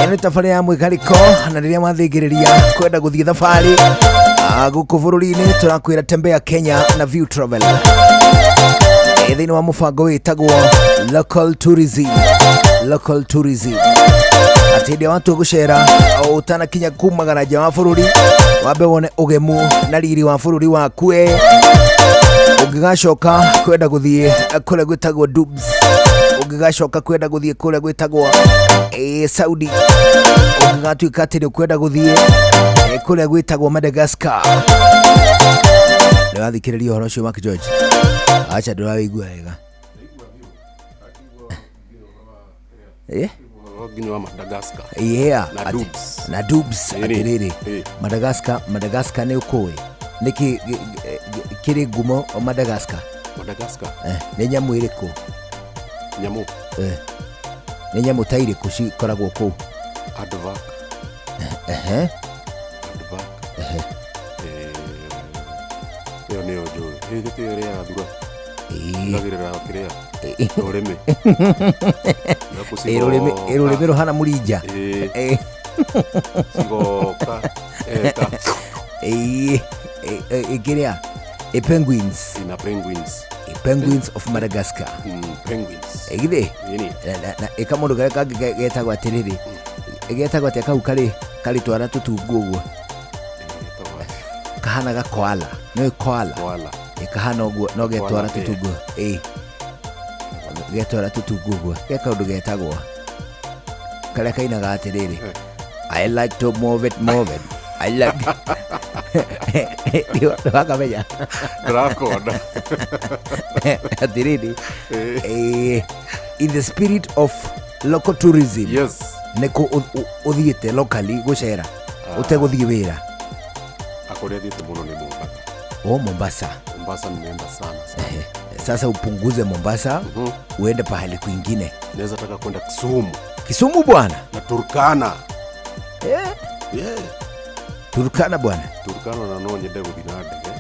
ĩno thabarĩ ya mwĩkarĩko na rĩrĩa mathĩngĩrĩria kwenda gũthiĩ thabarĩ gũkũ bũrũri-inĩ tũrakwĩra tembea Kenya na View Travel thĩinĩ wa mũbango wĩtagwo local tourism local tourism atĩ hĩndĩ ĩrĩa watua gũcera ũtanakinya kumagara nja wa bũrũri wambe wone ũgemu na riri wa bũrũri waku ũngĩgacoka kwenda gũthiĩ kũrĩa gwĩtagwo Dubs ũngĩgacoka kwenda gũthiĩ kũrĩa gwĩtagwo Saudi ũngĩgatuĩka atĩ nĩ ũkwenda gũthiĩ kũrĩa gwĩtagwo Madagascar nĩwathikĩrĩria ũhoro ũcio Mark George acha ndũrawĩigua wega nginya wa Madagascar yeah na Dubs na Dubs atiriri Madagascar Madagascar nĩ ũkũĩ nĩkĩ kĩrĩ ngumo Madagascar Madagascar nĩ nyamũ ĩrĩkũ nyamũ nĩ nyamũ ta irĩkũ cikoragwo kũu aardvark ehe aardvark ehe ĩyo nĩyo njũĩ ĩĩ tiyo ĩrĩaga thura ĩgagĩrĩra kĩrĩa rũrĩmĩ rũrĩmĩ rũhana mũrinja cigoka eka kĩrĩa penguins ina penguins penguins of Madagascar penguins githĩ ĩka mũndũ karĩa kangĩ getagwo atĩrĩrĩ getagwo atĩa kau karĩ twara tũtungu ũguo kahana koala nĩ koala kahana ũguo no getwara tũtungu getwara tũtungu ũguo ge kaũndũ getagwo karĩa kainaga atĩrĩrĩ I like to move it move it I like nĩwakamenya ndĩrakona atĩrĩrĩ in the spirit of local tourism yes nĩkũ ũthiĩte locally gũcera ũtegũthiĩ wĩra akũrĩa thiĩte mũno nĩ Mombasa oh Mombasa Mombasa nimeenda sana sana sasa upunguze Mombasa uende pahali kwingine naweza taka kwenda Kisumu Kisumu bwana na Turkana yeah. Yeah. Turkana bwana Turkana na no nyende gũthiĩ na ndege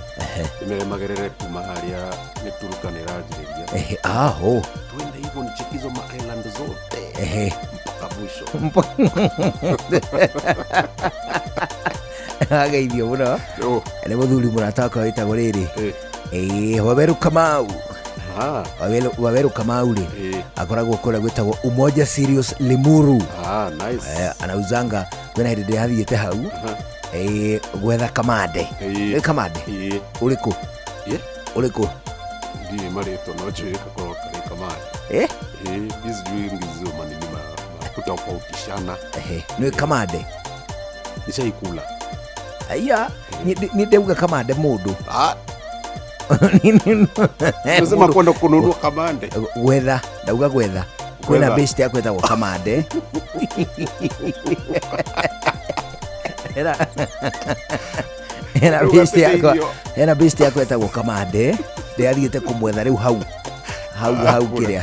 ĩmere kuma harĩa nĩ Turkana ĩranjĩrĩria aho twende hivyo nichekizo ma island zote mpaka mwisho ageithio mũno nĩ mũthuri mũrata wakwa wĩtagwo rĩrĩ Waweru Kamau Waweru Kamau rĩ akoragwo kũrĩa gwĩtagwo Umoja Sirius Limuru nice. Anauzanga kwĩna hĩndĩ ndĩrathiĩte hau gwetha kamande nĩ kamande ũrĩkũ ũrĩkũ ndiũĩ marĩtwa no njũĩ gakorwo karĩ kamande mi sijui ngizo manini ma kutofautishana nĩ kamande nishaikula aya ni ndauga kamande mũndũ Nasema kwenda kununua kamande gwetha ndauga gwetha kwĩna best yakwa ĩtagwo kamande hena best yakwa ĩtagwo kamande ndĩrathiĩte kũmwetha rĩu hau hau hau kĩrĩa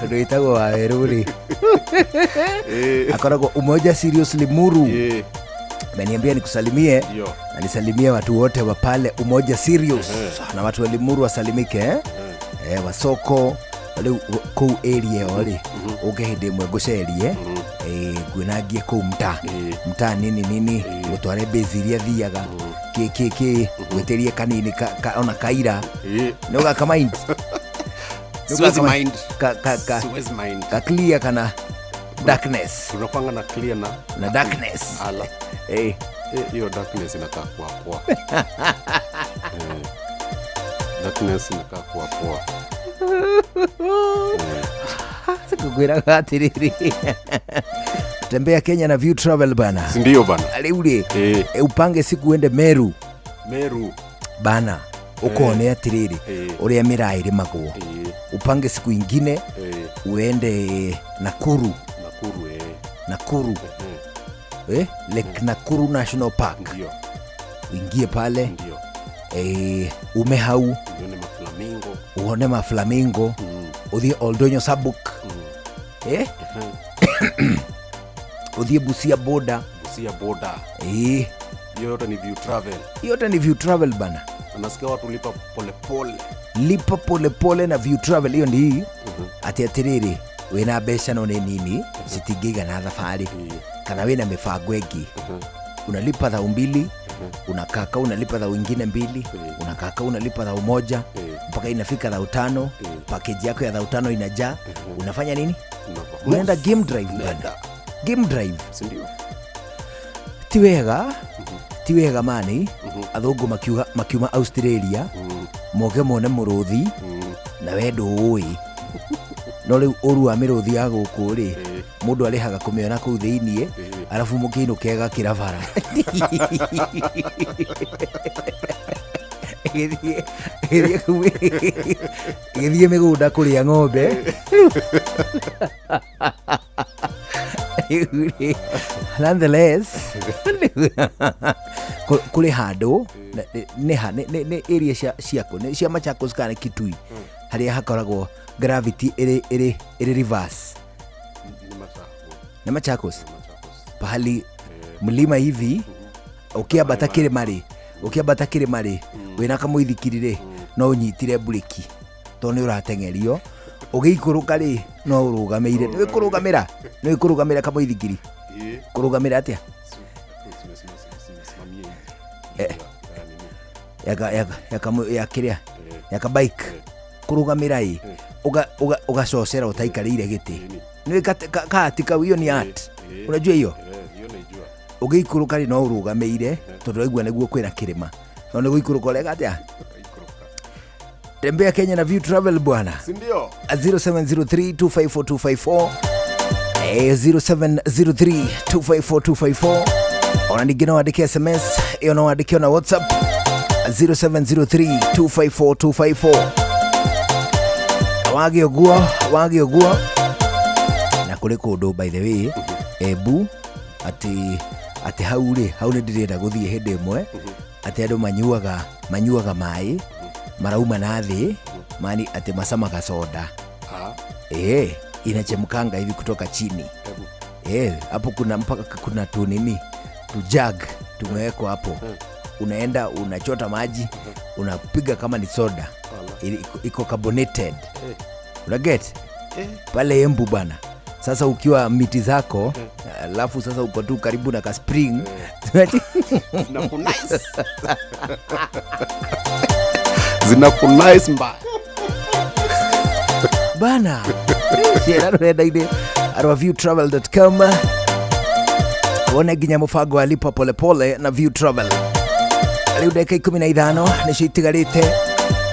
ũndũ wĩtagwo Wawerũ rĩ akoragwo Umoja Sirius Limuru ameniambia nikusalimie na nisalimie watu wote wa pale Umoja Sirius na watu wa Limuru wasalimike Wasoko rĩu kũu area ĩyo rĩ, ũke hĩndĩ ĩmwe ngũcerie, nguonangie kũu mtaa mtaa nini nini, gũtware base iria thiaga kĩ kĩ kĩ, gwĩtĩrie kanini ona kaira nĩ ũgaka mind. Siwezi mind. Ka, ka, ka, Siwezi mind. Ka clear kana darkness. Tunakwanga na clear na na darkness. Ala. Hiyo darkness inakaa kuwa poa. Darkness inakaa kuwa poa. Ngwĩraga atĩrĩrĩ, tembea Kenya na View Travel bana. Si ndio bana? Rĩu rĩ, upange siku uende Meru. Meru. Bana, ukone atĩrĩrĩ ũrĩa miraa ĩrĩmagwo. Upange siku ingine uende Nakuru. Nakuru, eh. Nakuru. Lake Nakuru National Park. Ndio. Uingie pale. Ndio. Ume hau. Uone maflamingo. Uone maflamingo. Uthie Oldonyo Sabuk. Uthie Busia border. Busia border. Hiyo yote ni View Travel. Hiyo yote ni View Travel bana. Nasikia watu lipa pole pole. Lipa pole pole na View Travel hiyo ndi. Ati atiriri wina mbeca no nĩ nini citingĩigana thabarĩ kana wĩna mĩbango ĩngĩ, unalipa thau mbili, unakaka unalipa thau ingine mbili, unakaka unalipa thau moja mpaka inafika thau tano. Package yako ya thau tano inajaa. Unafanya nini? Unaenda game drive bana. Game drive. Si ndio? Ti wega, ti wega mani. Athũngũ makiuma Australia moke mone mũrũthi na we ndũũĩ. No rĩu ũru wa mĩrũthi ya gũkũ rĩ, mũndũ arĩhaga kũmĩona kũu thĩiniĩ, arabu mũkĩinũka ĩgakĩra bara. Ĩgĩthiĩ mĩgũnda kũrĩa ng'ombe. Rĩu rĩ, nonetheless, kũrĩ handũ, nĩ ha, nĩ area ciaku, nĩ cia Machakos kana Kitui, harĩa hakoragwo gravity ĩrĩ reverse. Nĩ Machakos. Pahali mlima hivi, ũkĩambata kĩrĩma rĩ, ũkĩambata kĩrĩma rĩ, wĩna kamũithikiri rĩ, no ũnyitire mburĩki tondũ nĩ ũrateng'erio. Ũgĩikũrũka rĩ, no ũrũgamĩire. Nĩ wĩkũrũgamĩra? Nĩ wĩkũrũgamĩra kamũithikiri? Kũrũgamĩra atĩa? Ya kĩrĩa? Ya ka bike. Kũrũgamĩra ĩ, ũgacocera ũtaikarĩire gĩtĩ. Nĩ kahati kau, hiyo ni art. Unajua hiyo? Hiyo naijua. Ũgĩikũrũka rĩ, no ũrũgamĩire tondũ waigua nĩguo kwĩna kĩrĩma. No nĩ gũikũrũka ũreka atĩa? Tembea Kenya na View Travel bwana. Si ndio? 0703254254. 0703254254. Ona ningĩ no wandĩke SMS, ĩyo no wandĩke ona WhatsApp 0703254254. Wage ũguo, wage ũguo. Na kũrĩ kũndũ by the way, Embu, atĩ hau rĩ, hau nĩ ndĩrenda gũthiĩ hĩndĩ ĩmwe, atĩ andũ manyuaga maĩ marauma na thĩ, mani atĩ macamaga soda. Inachemkanga hivi kutoka chini. Hapo kuna mpaka kuna tu nini, tu jug tumewekwa hapo. Unaenda unachota maji, unapiga kama ni soda. Iko carbonated. Una get? Pale Embu bana. Sasa ukiwa miti zako, alafu sasa uko tu karibu na ka spring. Zinakunaice. Zinakunaice mbaya. Bana. Share rurenda-inĩ arwa viewtravel.com. Wone nginya mũbango wa lipa polepole na View Travel. Rĩu ndagĩka 15 nĩcio itigarĩte,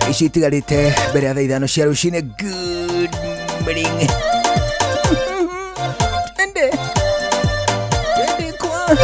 icio itigarĩte mbere ya thaa 5 cia rũcinĩ. Good morning. Twende. Twende kwa.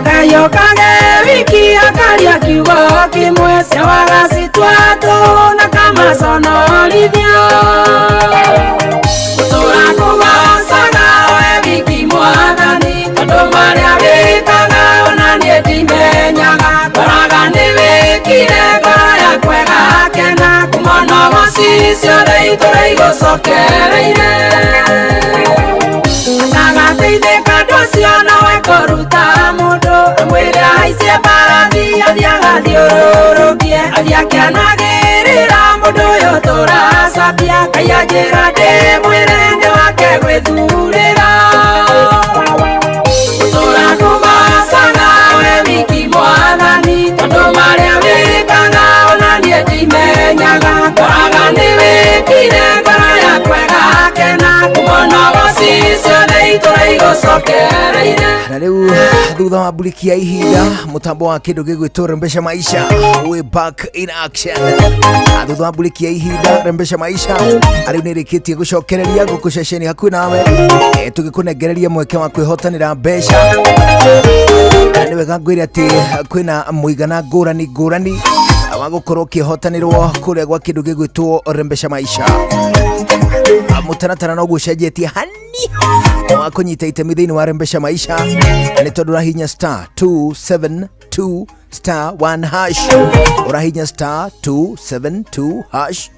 Kanyokage wiki akaria kiugo kimwe cia waracitwa tũ na kamaconorithia. Gũtũra kũgoca Gũcicio ciothe itũra igũcokereire. Atagateithĩka andũ acio nowe kũruta mũndũ. Amwĩre ahaicie mbarathi athiĩ agathiũrũrũkie. Athiĩ akĩanagĩrĩra mũndũ ũyũ tũracambia. Ngai anjĩra ndĩmwĩre nĩ wake gwĩthurĩra. Gũtũra ngũgocaga we wiki Mwathani, tondũ marĩa wĩkaga ona niĩ ndimenyaga. Ngoraga nĩwĩkire ngoro yakwa ĩgakena, kũmona gũcicio ciothe itũra igũcokereire. Na rĩu thutha wa mburiki ya ihinda mũtambo wa kĩndũ gĩgwĩtwo Rembesha Maisha we back in action. Thutha wa mburiki ya ihinda Rembesha Maisha rĩu nĩ ĩrĩkĩtie gũcokereria gũkũ ceceni hakuhĩ nawe, tũgĩkũnengereria mweke wa kwĩhotanĩra mbeca. Nĩ wega ngwĩre atĩ kwĩna mũigana ngũrani ngũrani wa gũkorwo ũkĩhotanĩrwo kũrĩa gwa kĩndũ gĩgwĩtwo Rembesha Maisha. Mũtaratara noguo ũcenjetie hani wa kũnyita itemi thĩinĩ wa Rembesha Maisha nĩ tondũ ũrahinya star 272 star 1 hash, ũrahinya star 272 hash,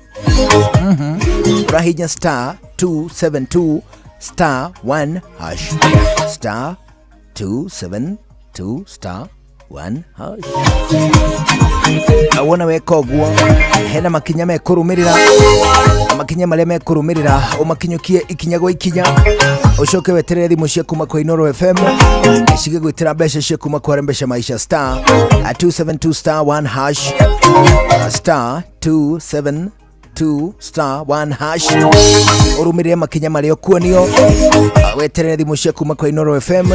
ũrahinya star 272 star 1 hash, star 272 star 1 hash. Wona weka ũguo hena makinya mekũrũmĩrĩra, makinya marĩa mekũrũmĩrĩra ũmakinyũkie ikinya gwa ikinya, ũcoke weterere thimũ cia kuma kwa Inooro FM cigĩgwĩtĩra mbeca cia kuma kwa Rembesha Maisha star 272 star 1 hash, star 272 star 1 hash, ũrũmĩrĩre makinya marĩa ũkuonio, weterere thimũ cia kuma kwa Inooro FM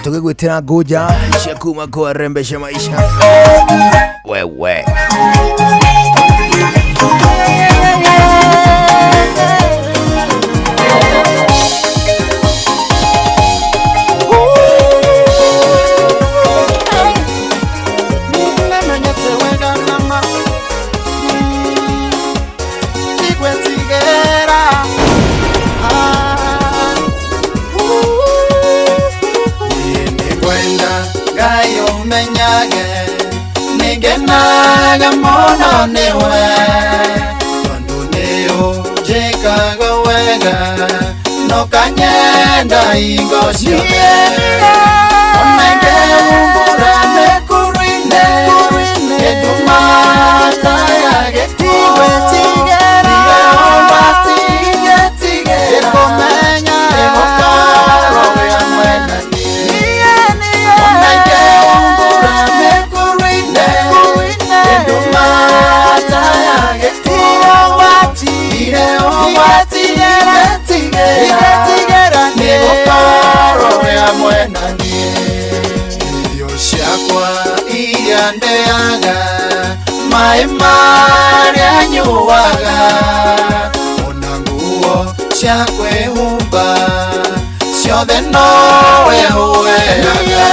tũgĩgwĩtĩra ngũnja cia kuma kwa Rembesha Maisha. Wewe Ngenaga mũno nĩwe, tondũ nĩũnjĩkaga wega, no kanyenda hingo ciothe. Ona ingĩhumbũra mĩkuru-inĩ, gĩtũma ta ya gĩkuũ, ndigĩtigĩra, nĩgũkorwo wĩ hamwe na niĩ. Ona ingĩhumbũra mĩkuru-inĩ, irio ciakwa iria ndĩaga, maĩ marĩa nyuaga, ona nguo cia kwĩhumba ciothe nowe ũheaga.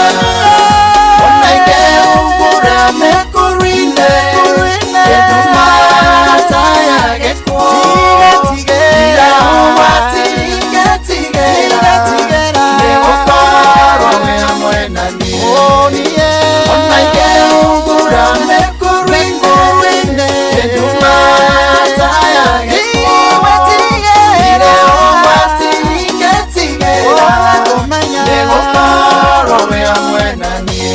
Ona ingĩhumbũra mĩkuru-inĩ, gĩtũma ta ya gĩkuũ, nĩgũkorwo wĩ hamwe na niĩ. Ona ingĩhumbũra mĩkuru-inĩ, gĩtũma ta ya gĩkuũ, nĩgũkorwo wĩ hamwe na niĩ.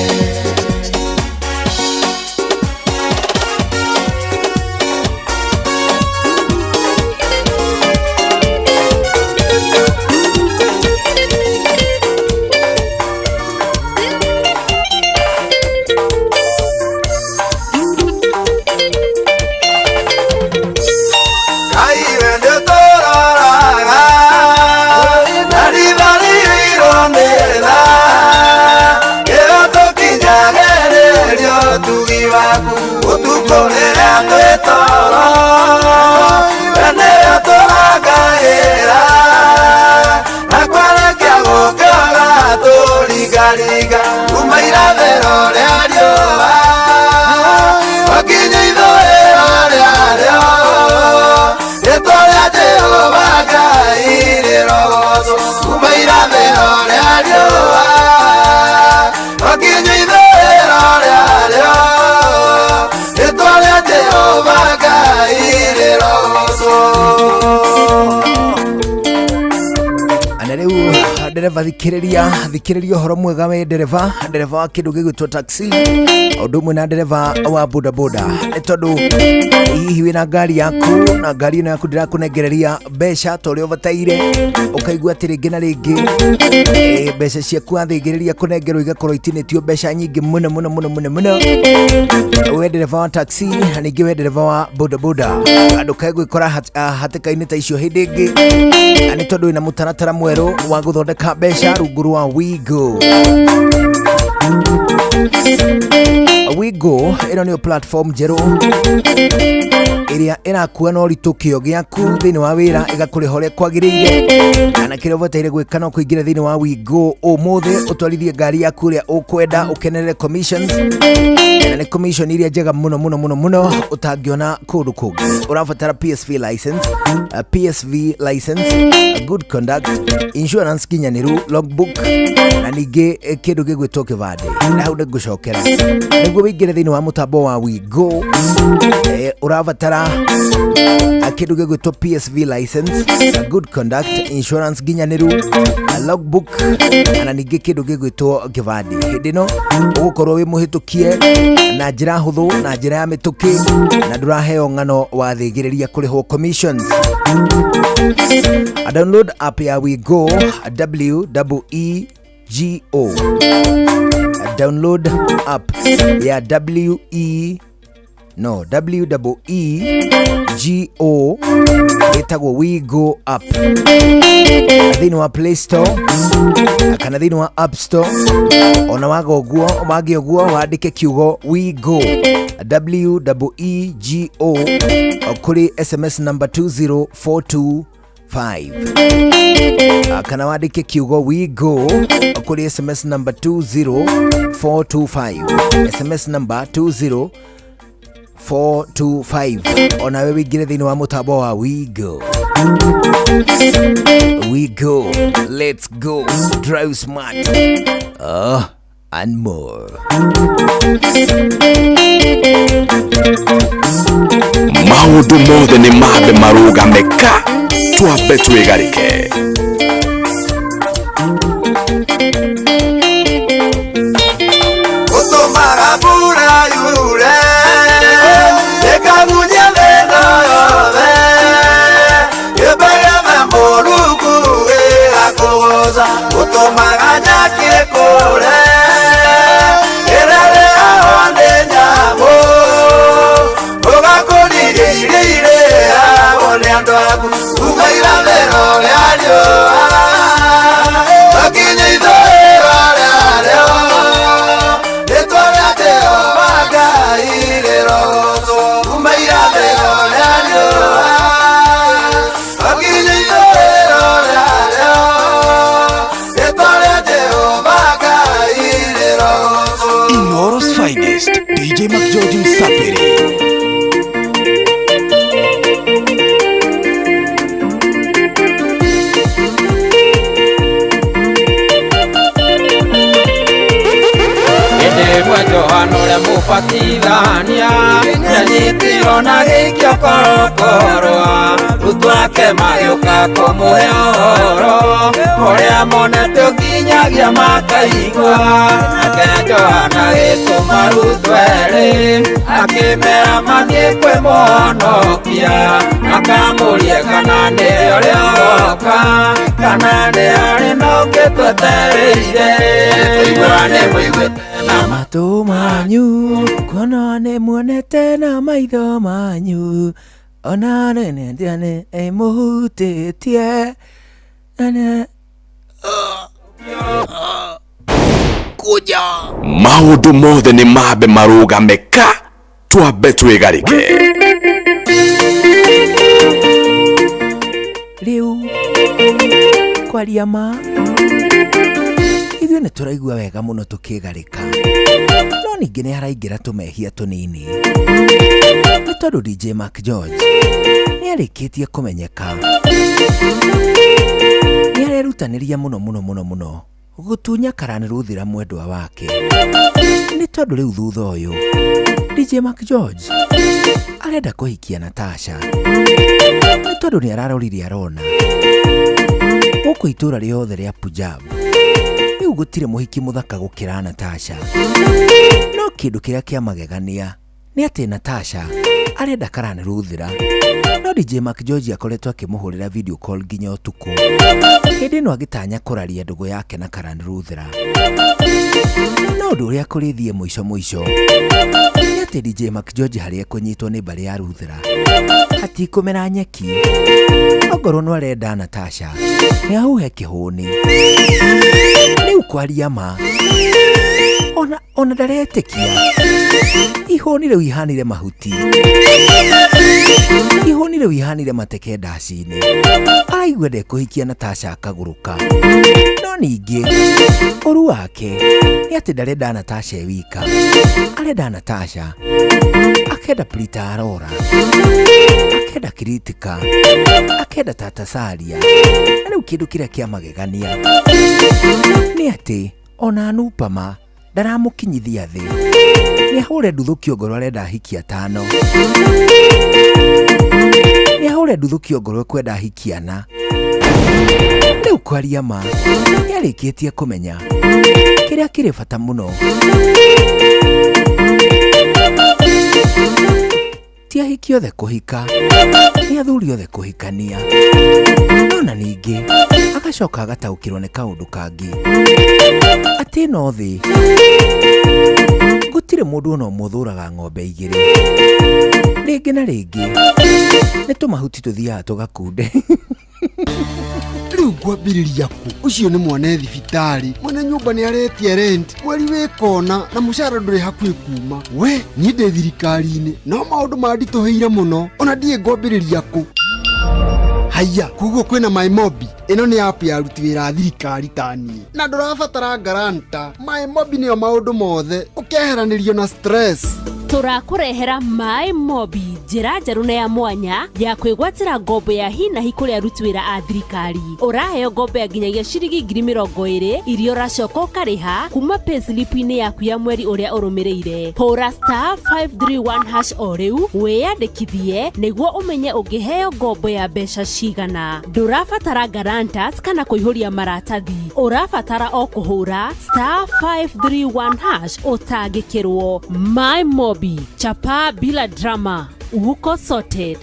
Riga kuma irathĩro rĩa riũa wakinya ithũĩro rĩarĩo, rĩtwa rĩa Jehova Ngai rĩrogocwo. Kuma irathĩro rĩa riũa wakinya ithũĩro rĩarĩo, rĩtwa rĩa Jehova Ngai rĩrogocwo. Ndereba thikĩrĩria, thikĩrĩria ũhoro mwega we ndereba, ndereba wa kĩndũ gĩgwĩtwo taxi, ũndũ ũmwe na ndereba wa bodaboda, nĩ tondũ hihi wĩna ngari yaku na ngari ĩno yaku ndĩrakũnengereria mbeca ta ũrĩa ũbataire, ũkaigua atĩ rĩngĩ na rĩngĩ mbeca ciaku wathĩngĩrĩria kũnengerwo igakorwo itinĩtio mbeca nyingĩ mũno mũno mũno mũno mũno. We ndereba wa taxi na ningĩ we ndereba wa bodaboda, ndũkae gwĩkora hatĩka-inĩ ta icio hĩndĩ ĩngĩ, na nĩ tondũ wĩna mũtaratara mwerũ wa gũthondeka mbeca rungu rwa Wigo. Wigo ĩno nĩyo platform njerũ ĩrĩa ĩrakua na ũritũ kĩo gĩaku thĩinĩ wa wĩra, ĩgakũrĩha ũrĩa kwagĩrĩire, na kĩrĩa ũbataire gwĩka no kũingĩra thĩinĩ wa Wigo ũmũthĩ, ũtwarithie ngari yaku ũrĩa ũkwenda, ũkenerere commissions, na nĩ commission iria njega mũno mũno mũno mũno ũtangĩona kũndũ kũngĩ. Ũrabatara PSV license, PSV license, good conduct, insurance kinyanĩru, logbook, na ningĩ kĩndũ gĩgwĩtwo kĩbandĩ. Na hau nĩngũcokera nĩguo wĩingĩre thĩinĩ wa mũtambo wa Wigo. Ũrabatara kĩndũ gĩgwĩtwo PSV license, good conduct, insurance nginyanĩru, logbook, na ningĩ kĩndũ gĩgwĩtwo kĩbandĩ. Hĩndĩ ĩno ũgũkorwo wĩ mũhĩtũkie na njĩra hũthũ na njĩra ya mĩtũkĩ, na ndũraheo ng'ano wathĩgĩrĩria kũrĩhwo commissions. Download app ya Wigo, W E G O. Download app ya W E no W E G O ĩtagwo Wigo app thĩinĩ wa Play Store kana thĩinĩ wa App Store. Ona waga ũguo wage ũguo wandĩke kiugo Wigo W E G O kũrĩ SMS number 20425, kana wandĩke kiugo Wigo kũrĩ SMS number 20425, SMS number 20425. Onawe wĩingĩre thĩinĩ wa mũtambo wa Wigo. Wigo, let's go, drive smart and more. Maũndũ mothe nĩ mambe marũgame ka twambe twĩgarĩke. Ũtũmaga mbura yure ĩkagunyia thĩna yothe, ĩmbegeme mũrungu ĩgakũgooca. Ũtũmaga nyaki ĩkũre ĩrarĩagwo nĩ nyamũ, ũgakũririe irio irĩagwo nĩ andũ aku. Kuma irathĩro rĩa riũa makinya ithũĩro rĩarĩo, rĩtwa rĩa Jehova Ngai rĩrogoocwo. Kuma irathĩro rĩa riũa makinya ithũĩro rĩarĩo, rĩtwa rĩa Jehova Ngai rĩrogoocwo. Inooro's finest, DJ McGeorge Msafiri. Hĩndĩ ĩmwe Johana ũrĩa mũbatithania nĩanyitirwo na gĩikio korokoro, arutwo ake magĩũka kũmũhe ũhoro ũrĩa monete ũkinyagia makaigua. Nake Johana agĩtũma arutwo erĩ, akĩmera mathiĩ kwĩ mũhonokia, akamũrie kana nĩwe ũrĩa ũgoka, kana nĩ harĩ na ũngĩ twetereire. Kũigua nĩ mũiguĩte na matũ manyu, kuona nĩ muonete na maitho manyu, ona nĩ nĩ mũhutĩtie na kuja. Maũndũ mothe nĩ mambe marũgame ka twambe twĩgarĩke. Rĩu kwaria ma ithuĩ nĩ tũraigua wega mũno tũkĩgarĩka, no ningĩ nĩ haraingĩra tũmehia tũnini, nĩ tondũ DJ Mark George nĩ arĩkĩtie kũmenyeka, nĩ arerutanĩria mũno mũno mũno mũno gũtunya karani rũthira mwendwa wake, nĩ tondũ rĩu thutha ũyũ DJ Mark George arenda kũhikia Natasha, nĩ tondũ nĩ ararorire arona Gũkũ itũra rĩothe rĩa Punjab rĩu gũtirĩ mũhiki mũthaka gũkĩra Natasha. No kĩndũ kĩrĩa kĩa magegania nĩ atĩ Natasha arenda Karan Rudra, no DJ Mark George akoretwo akĩmũhũrĩra video call nginya ũtukũ, hĩndĩ ĩno agĩtanya kũraria ndũgũ yake na Karan Rudra. No ũndũ ũrĩa kũrĩthiĩ mũico mũico nĩ atĩ DJ Mark George harĩa ekũnyitwo nĩ mbarĩ ya Rudra hatikũmera nyeki. Ongorwo no arenda Natasha nĩ ahuhe kĩhũni. Rĩu kwaria ma ona ndaretĩkia ihũni rĩu ihanire mahuti, ihũni rĩu ihanire mateke ndaci-inĩ. Araigua ndekũhikia Natasha akagũrũka. No ningĩ ũru wake nĩ atĩ ndarenda Natasha e wika, arenda Natasha akenda Prita Arora, akenda Kritika, akenda Tata Saria. Na rĩu kĩndũ kĩrĩa kĩa magegania nĩ atĩ ona Anupama ndaramũkinyithia thĩ. Nĩ ahũre nduthũkio ngoro arenda ahiki atano, nĩ ahũre nduthũkio ngoro ekwenda ahiki ana. Rĩu kwaria ma nĩ arĩkĩtie kũmenya kĩrĩa kĩrĩ bata mũno ti ahiki othe kũhika, nĩ athuri othe kũhikania. No na ningĩ agacoka agataũkĩrwo nĩ kaũndũ kangĩ, atĩ no thĩ gũtirĩ mũndũ ona ũmwe ũthũraga ng'ombe igĩrĩ. Rĩngĩ na rĩngĩ nĩ tũmahuti tũthiaga tũgakunde. Rĩu ngwambĩrĩria kũ? Ũcio nĩ mwana e thibitarĩ, mwene nyũmba nĩ aretia rent, mweri wĩ kona na mũcara ndũrĩ hakuhĩ kuma. We niĩ ndĩ thirikari-inĩ no maũndũ manditũhĩire mũno, ona ndiĩ ngwambĩrĩria kũ. Haiya, koguo kwĩna MyMobi. Ĩno nĩ app ya aruti wĩra a thirikari ta niĩ, na ndũrabatara guarantor. MyMobi nĩyo maũndũ mothe, ũkeheranĩrio na stress. Tũrakũrehera MyMobi, njĩra njerũ na ya mwanya ya kwĩgwatĩra ngombo ya hi na hi kũrĩ aruti wĩra a thirikari. Ũraheo ngombo ya nginyagia ciringi 20,000 iria ũracoka ũkarĩha kuma payslip-inĩ yaku ya mweri ũrĩa ũrũmĩrĩire. Hũra *531# o rĩu wĩyandĩkithie nĩguo ũmenye ũngĩheo ngombo ya mbeca cigana. Ndũrabatara guarantors kana kũihũria maratathi, ũrabatara o kũhũra *531# ũtangĩkĩrwo. MyMobi, chapa bila drama, uko sorted.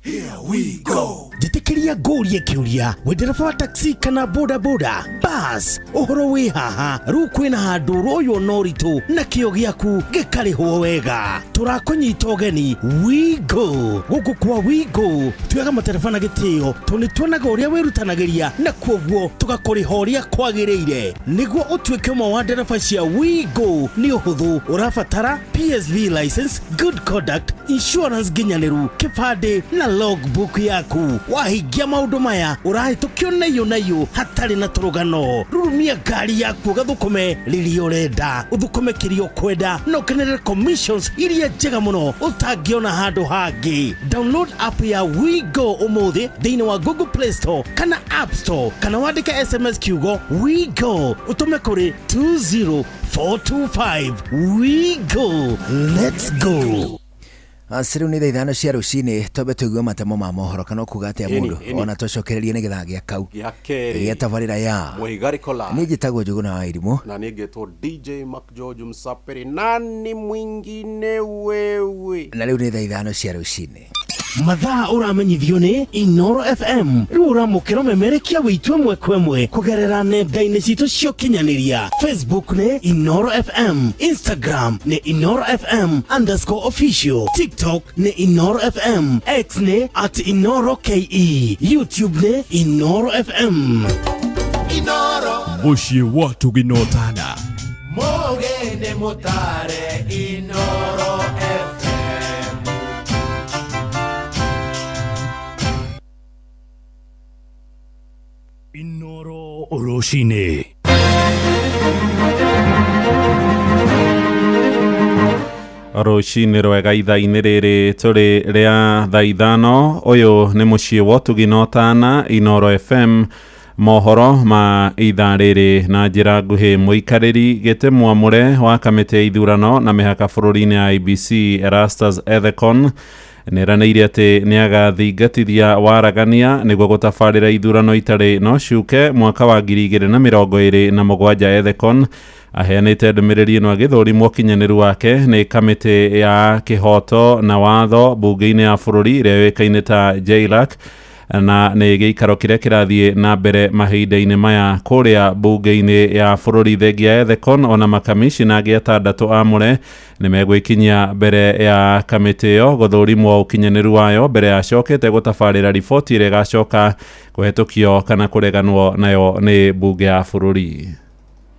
Here we go. Njĩtĩkĩria ngũrie kĩũria, wĩ ndereba wa taxi kana boda boda bas, ũhoro wĩ haha. Rĩu kwĩna handũ ũroywo na ũritũ na kĩo gĩaku gĩkarĩhwo wega. Tũrakũnyita ũgeni WeGo. Gũkũ kwa WeGo tuoyaga matereba na gĩtĩo tondũ nĩ tuonaga ũrĩa wĩrutanagĩria na kuoguo tũgakũrĩha ũrĩa kwagĩrĩire. Nĩguo ũtuĩke ũmwe wa ndereba cia WeGo nĩ ũhũthũ, ũrabatara PSV license, good conduct, insurance nginyanĩru, kĩbandĩ na logbook yaku. Wahingia maũndũ maya ũrahĩtũkio naiyũ naiyũ hatarĩ na tũrũgano. Rurumia ngari yaku ũgathũkũme rĩrĩa ũrenda, ũthũkũme kĩrĩa ũkwenda na ũkenerere commissions iria njega mũno ũtangĩona handũ hangĩ. Download app ya WeGo ũmũthĩ thĩinĩ wa Google Play Store kana App Store, kana wandĩke SMS kiugo WeGo ũtũme kũrĩ 20425. WeGo, let's go. Rĩu nĩ thaa ithano cia rũcinĩ, twambe tũigue matemo ma mohoro kana ũkuga atĩa Ĩni, mũndũ ĩni. ona tũcokererie nĩ gĩthaa gĩa kau Gĩa kerĩ. gĩa tabarĩra ya Muigai Kola. Niĩ njĩtagwo Njũgũna wa Irimũ na niĩ ngetwo DJ Mark George Msapiri, nani mwingine wewe. Na rĩu nĩ thaa ithano cia rũcinĩ. Mathaa ũramenyithio nĩ Inoro FM. Rĩu ũramũkĩra ũmemerekia wĩitũ ĩmwe kwa ĩmwe kũgerera nenda-inĩ citũ cia ũkinyanĩria. Facebook nĩ Inoro FM, Instagram nĩ Inoro FM underscore official, TikTok nĩ Inoro FM, X nĩ at Inoro KE, YouTube nĩ Inoro FM. Inoro Mũciĩ wa Tũginotana. Mũgene mũtare Inoro FM. Inoro rũcinĩ. Rũcinĩ rwega ithaa-inĩ rĩrĩ tũrĩ rĩa thaa ithano. Ũyũ nĩ mũciĩ wa ũtugi na ũtana Inoro FM. Mohoro ma ithaa rĩrĩ na njĩra nguhĩ. Mũikarĩri gĩtĩ mwamũre wa kamĩtĩ ya ithurano na mĩhaka bũrũri-inĩ ya IEBC Erastus Ethekon Nĩeranĩire atĩ nĩagathingatithia waragania nĩguo gũtabarĩra ithurano itarĩ no ciũke mwaka wa 2027. Ethekon aheanĩte ndũmĩrĩri ĩno agĩthũrimwo ũkinyanĩru wake nĩ kamĩtĩ ya kĩhoto na watho mbunge-inĩ ya bũrũri ĩrĩa yũĩkaine ta JLAC, na nĩ gĩikaro kĩrĩa kĩrathiĩ na mbere mahinda-inĩ maya kũrĩa mbunge-inĩ ya bũrũri. Thengia Ethekon ona makamishina angĩ atandatũ amũre nĩ megwĩkinyia mbere ya kamĩtĩ ĩyo gũthũrimwo ũkinyanĩru wayo mbere yacokete gũtabarĩra riboti ĩrĩa ĩgacoka kũhetũkio kana kũreganwo nayo nĩ mbunge ya bũrũri.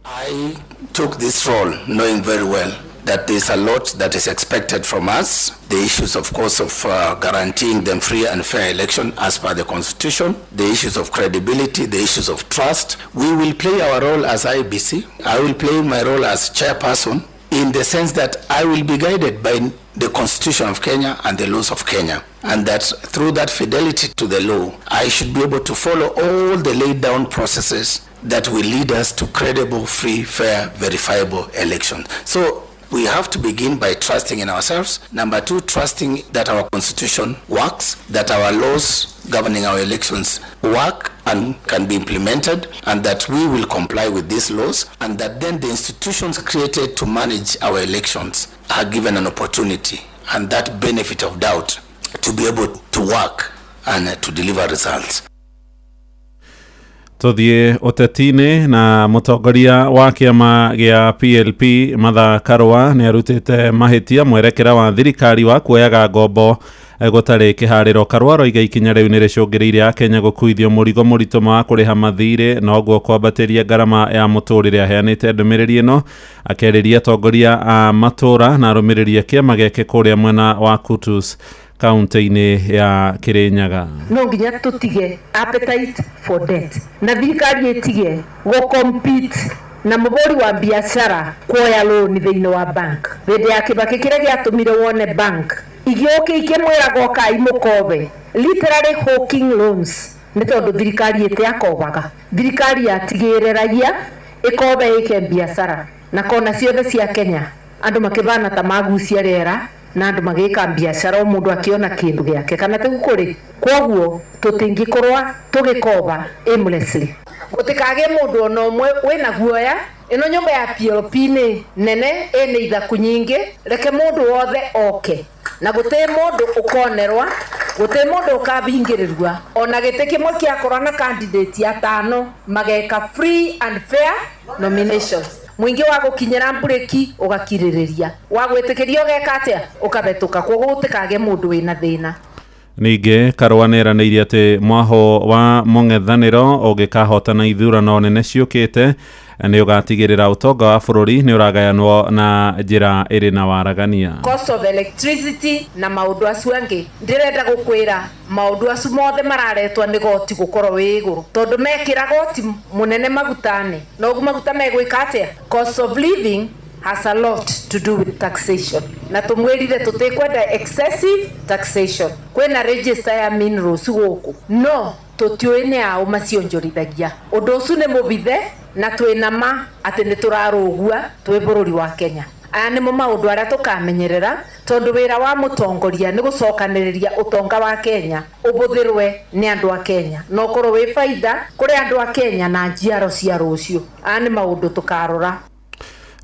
I took this role knowing very well that there's a lot that is expected from us. The issues, of course, of guaranteeing them free and fair election as per the Constitution, the issues of credibility, the issues of trust. We will play our role as IEBC. I will play my role as chairperson in the sense that I will be guided by the Constitution of Kenya and the laws of Kenya, and that through that fidelity to the law, I should be able to follow all the laid down processes that will lead us to credible, free, fair, verifiable elections. So we have to begin by trusting in ourselves. Number two, trusting that our constitution works, that our laws governing our elections work and can be implemented, and that we will comply with these laws, and that then the institutions created to manage our elections are given an opportunity and that benefit of doubt to be able to work and to deliver results. Tuthiĩ ũteti-inĩ na mũtongoria wa kĩama gĩa PLP Martha Karũa nĩ arutĩte mahĩtia mwerekera wa thirikari wa kuoyaga ngombo gũtarĩ kĩharĩro. Karũa aroiga ikinya rĩu nĩ rĩcũngĩrĩirie Akenya gũkuithio mũrigo mũritũ wa kũrĩha mathirĩ na ũguo kwambatĩria ngarama ya mũtũrĩre. Aheanĩte ndũmĩrĩri ĩno akĩarĩria atongoria a matũra na arũmĩrĩri a kĩama gĩake kũrĩa mwena wa Kutus kaunti-inĩ ya Kirinyaga. No nginya tũtige appetite for debt na thirikari ĩtige gũ compete na mũhũri wa biacara kuoya loan thĩinĩ wa bank. Hĩndĩ ya Kibaki kĩrĩa gĩatũmire wone bank igĩũka ikĩmwĩraga ũkai mũkobe, literally hawking loans, nĩ tondũ thirikari ĩtĩakobaga. Thirikari yatigĩrĩragia ĩkobe ĩke biacara na kona ciothe cia Kenya andũ makĩbana ta magucia rĩera na andũ magĩka biacara o mũndũ akĩona kĩndũ gĩake kana tĩgu kũrĩ. Kwoguo tũtingĩkorwa tũgĩkoba aimlessly. Gũtikagĩe mũndũ ona ũmwe wĩna guoya. Ĩno nyũmba ya PLP nĩ nene, ĩna ithaku nyingĩ, reke mũndũ wothe oke na gũtĩ mũndũ ũkonerwa, gũtĩ mũndũ ũkabingĩrĩrua. Ona gĩtĩ kĩmwe kĩakorwo na candidate atano mageka free and fair nominations. Mũingĩ wa gũkinyĩra mburĩki ũgakirĩrĩria, wa gwĩtĩkĩria ũgeka atĩa ũkabetũka. Kwoguo gũtikagĩe mũndũ wĩna thĩna. Ningĩ Karũa nĩeranĩire atĩ mwaho wa mũng'ethanĩro ũngĩkahotana ithurano nene ciũkĩte nĩ ũgatigĩrĩra ũtonga wa bũrũri nĩ ũragayanwo na njĩra ĩrĩ na waragania. Cost of electricity na maũndũ acio angĩ, ndĩrenda gũkwĩra maũndũ acio mothe mararetwo nĩ goti gũkorwo wĩ igũrũ, tondũ mekĩra goti mũnene maguta-inĩ noguo maguta megwĩka atĩa. Cost of living has a lot to do with taxation, na tumwĩrire tũtikwenda excessive taxation. Kwĩna register ya minerals gũkũ no tũtiũĩ nĩ aũ macionjorithagia. Ũndũ ũcio nĩ mũbithe na twĩna ma atĩ nĩ tũrarũgua twĩ bũrũri wa Kenya. Aya nĩmo maũndũ arĩa tũkamenyerera, tondũ wĩra wa mũtongoria nĩ gũcokanĩrĩria ũtonga wa Kenya ũbũthĩrwe nĩ andũ a Kenya na ũkorwo wĩ baida kũrĩ andũ a Kenya na njiaro cia rũciũ. Aya nĩ maũndũ tũkarora.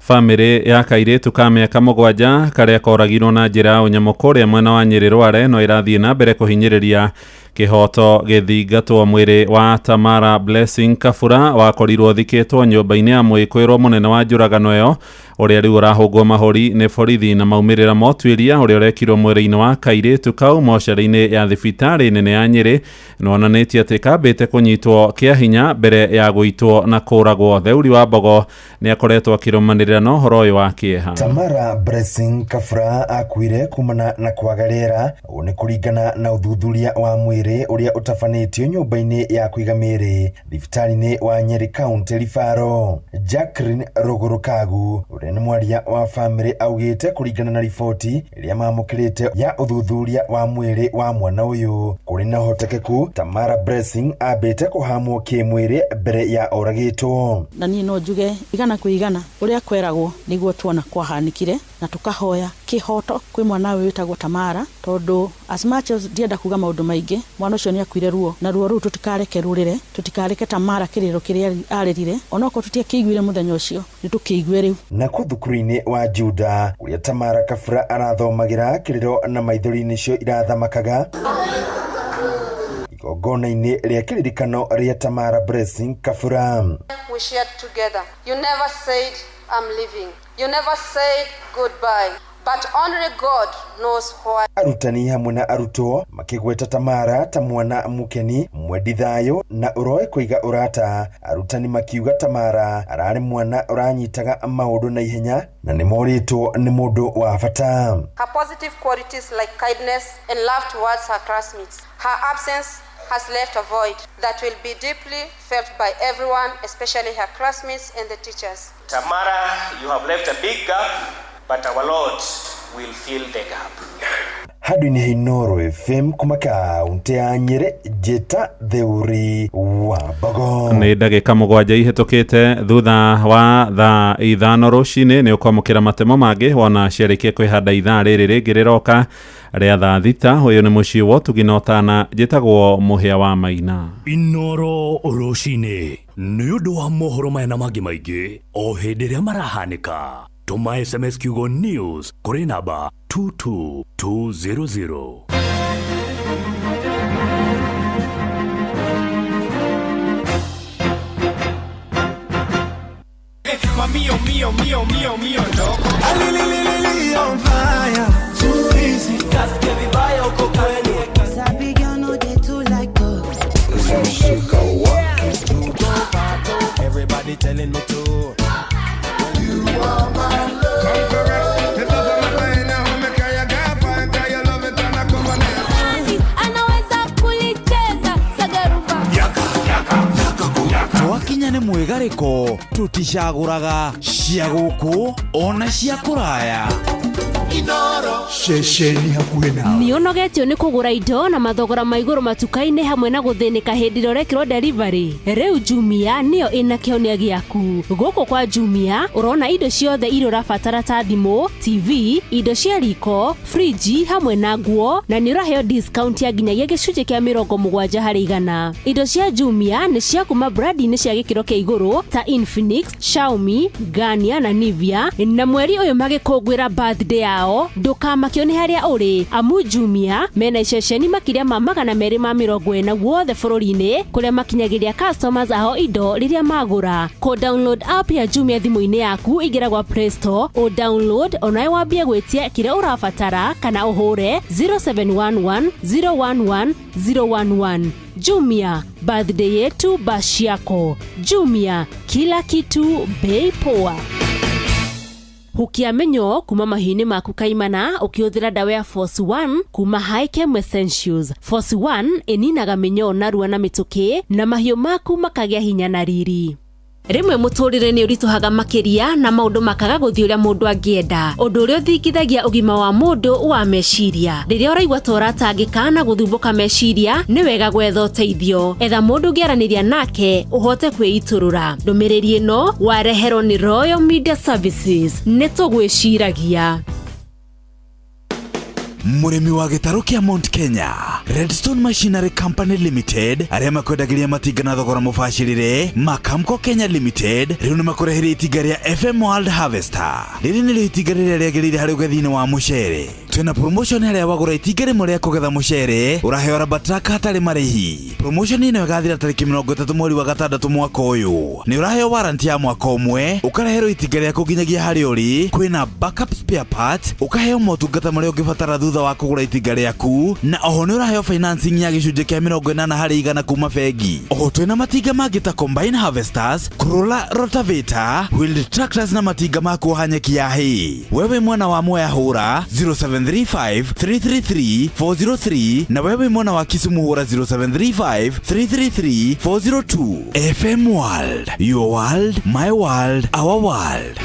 Bamĩrĩ ya kairĩtu ka mĩaka 7 karĩa koragirwo na njĩra ya ũnyamũ kũrĩa mwena wa Nyĩrĩ Rware no ĩrathiĩ na mbere kũhinyĩrĩria kĩhoto gĩthingatwo. Mwĩrĩ wa Tamara Blessing Kabura wakorirwo thikĩtwo nyũmba-inĩ ya mwĩkwĩrwo mũnene wa njũragano ĩyo ũrĩa rĩu ũrahũngwo mahũri nĩ borithi na maumĩrĩra ma ũtuĩria ũrĩa ũrekirwo mwĩrĩ-inĩ wa kairĩtu kau mocarĩ-inĩ ya thibitarĩ nene ya Nyĩrĩ nĩwonanĩtie atĩ kambĩte kũnyitwo kĩa hinya mbere ya gũitwo na kũragwo. Theuri wa Mbogo nĩ akoretwo akĩrũmanĩrĩra na ũhoro ũyũ wa kĩeha. Tamara Blessing Kabura akuire kumana na kwaga rĩera. Ũũ nĩ kũringana na ũthuthuria wa mwĩrĩ ũrĩa ũtabanĩtio nyũmba-inĩ ya kũiga mĩĩrĩ thibitarĩ-inĩ wa Nyeri County Referral. Jacqueline Rũgũrũ Kagu ũrĩa nĩ mwaria wa bamĩrĩ augĩte kũringana na riboti ĩrĩa mamũkĩrĩte ya ũthuthuria wa mwĩrĩ wa mwana ũyũ, kũrĩ na ũhotekeku Tamara Blessing ambĩte kũhamwo kĩmwĩrĩ mbere ya oragĩtwo. Na niĩ no njuge igana kwĩ igana ũrĩa kweragwo nĩguo tuona kwahanĩkire. Na tukahoya kihoto kwi mwana ũyũ wĩtagwo Tamara, tondu as much as ndienda kuga maũndũ maingĩ, mwana ũcio nĩ akuire ruo, na ruo rũu tũtikareke rũrĩre, tũtikareke Tamara kĩrĩro kĩrĩa arĩrire, onokorwo tũtiakĩiguire mũthenya ũcio, nĩ tũkĩigue rĩu. Nakuo thukuru-inĩ wa Juda kũrĩa Tamara Kabura arathomagĩra, kĩrĩro na maithori nĩcio irathamakaga igongona-inĩ rĩa kĩririkano rĩa Tamara Blessing Kabura. We shared together. You never said, "I'm leaving." You never said goodbye. But only God knows why. Arutani hamwe na arutwo makĩgweta Tamara ta mwana mũkeni, mwendi thayũ na ũroĩ kũiga ũrata. Arutani makiuga Tamara ararĩ mwana ũranyitaga maũndũ na ihenya na nĩ morĩtwo nĩ mũndũ wa bata. Her positive qualities like kindness and love towards her classmates. Her absence has left a void that will be deeply felt by everyone, especially her classmates and the teachers. Tamara, you have left a big gap, but our Lord will fill the gap. Handũ-inĩ ha Inooro FM kuma kaũntĩ ya Nyĩrĩ, njĩta Theuri wa Mbogo. Nĩ ndagĩka 7 ihĩtũkĩte thutha wa thaa 5 rũcinĩ. Nĩ ũkwamũkĩra matemo mangĩ wona ciarĩkia kwĩhanda ithaa rĩrĩ rĩngĩ rĩroka rĩa thaa 6. Ũyũ nĩ mũciĩ wa ũtugi na ũtana, njĩtagwo Mũhĩa wa Maina. Inooro rũcinĩ nĩ ũndũ wa mohoro maya na mangĩ maingĩ o hĩndĩ ĩrĩa marahanĩka, tũma SMS kiugo news kũrĩ namba 22200. Mio, mio, mio, mio, mio, loco. On fire. Too easy. Kasikia vibaya uko kwenu. Sabi girl no dey too like talk. Everybody telling me to. You are my love. Come correct. Anaweza kulicheza sagaruba. Yaka, yaka, yaka. Twakinya nĩ mwĩgarĩko, tũticagũraga cia gũkũ ona cia kũraya. Inooro ceceni hakuhĩ nawe. Nĩ ũnogetio nĩ kũgũra indo na mathogora ma igũrũ matuka-inĩ hamwe na gũthĩnĩka hĩndĩ ĩrĩa ũrekĩrwo delivery? Rĩu Jumia nĩyo ĩna kĩhonia gĩaku. Gũkũ kwa Jumia ũrona indo ciothe iria ũrabatara ta thimũ, TV, indo cia riko, friji hamwe na nguo, na nĩ ũraheo discount ya nginyagia gĩcunjĩ kĩa 70 harĩ igana. Indo cia Jumia nĩ cia kuma brandi-inĩ cia gĩkĩro kĩa igũrũ ta Infinix, Xiaomi, Garnier na Nivea, na mweri ũyũ magĩkũngũĩra birthday yao ndũkamakio nĩ harĩa ũrĩ, amu Jumia mena iceceni makĩria ma 240 guothe bũrũri-inĩ kũrĩa makinyagĩria customers ao indo rĩrĩa magũra. Kũ download app ya Jumia thimũ-inĩ yaku, ingĩra gwa Play Store, ũ download onawe wambie gwĩtia kĩrĩa ũrabatara kana ũhũre 0711 011 011. Jumia, birthday yetu bash yako. Jumia, kila kitu bei poa. Hukia menyo kuma mahiũ-inĩ maku kaimana ũkĩhũthĩra ndawa ya Force 1 kuma Hikem Essentials. Force 1 ĩninaga mĩnyoo narua na mĩtũkĩ na mahiũ maku makagĩa hinya na riri. Rĩmwe mũtũrĩre nĩ ũritũhaga makĩria na maũndũ makaga gũthiĩ ũrĩa mũndũ angĩenda, ũndũ ũrĩa ũthingithagia ũgima wa mũndũ wa meciria. Rĩrĩa ũraigua ta ũratangĩka na gũthumbũka meciria, nĩ wega gwetha ũteithio. Etha mũndũ ũngĩaranĩria nake ũhote kwĩitũrũra. Ndũmĩrĩri ĩno wareherwo nĩ Royal Media Services. Nĩ tũgwĩciragia. Mũrĩmi wa gĩtarũ kĩa Mount Kenya, Redstone Machinery Company Limited arĩa makwendagĩria matinga na thogora mũbacĩrĩre ma Kamco Kenya Limited rĩu nĩ makũreheire itinga rĩa FM World Harvester. Rĩrĩ nĩrĩo itinga rĩrĩa rĩagĩrĩire harĩ ũgethi-inĩ wa mũcere. Twĩna promotion harĩa wagũra itinga rĩmwe rĩa kũgetha mũcere ũraheo raba truck hatarĩ marĩhi. Promotion ĩno ĩgathira tarĩki 30 mweri wa 6 mwaka ũyũ. Nĩ ũraheo warranty ya mwaka ũmwe, ũkareherwo itinga rĩaku nginyagia harĩa ũrĩ, kwĩna backup spare part, ũkaheo motungata marĩa ũngĩbatara thutha wa kũgũra itinga rĩaku, na oho nĩ ũraheo financing ya gĩcunjĩ kĩa 80 harĩ igana kuma bengi. Oho twĩna matinga mangĩ ta combine harvesters, Corolla rotavator, wheeled tractors na matinga ma kuoha nyeki ya hay. Wewe mwana wa Mwea hũra 0735 333 403 na wewe mwana wa Kisumu hũra 0735 333 402. FM World, your world, my world, our world.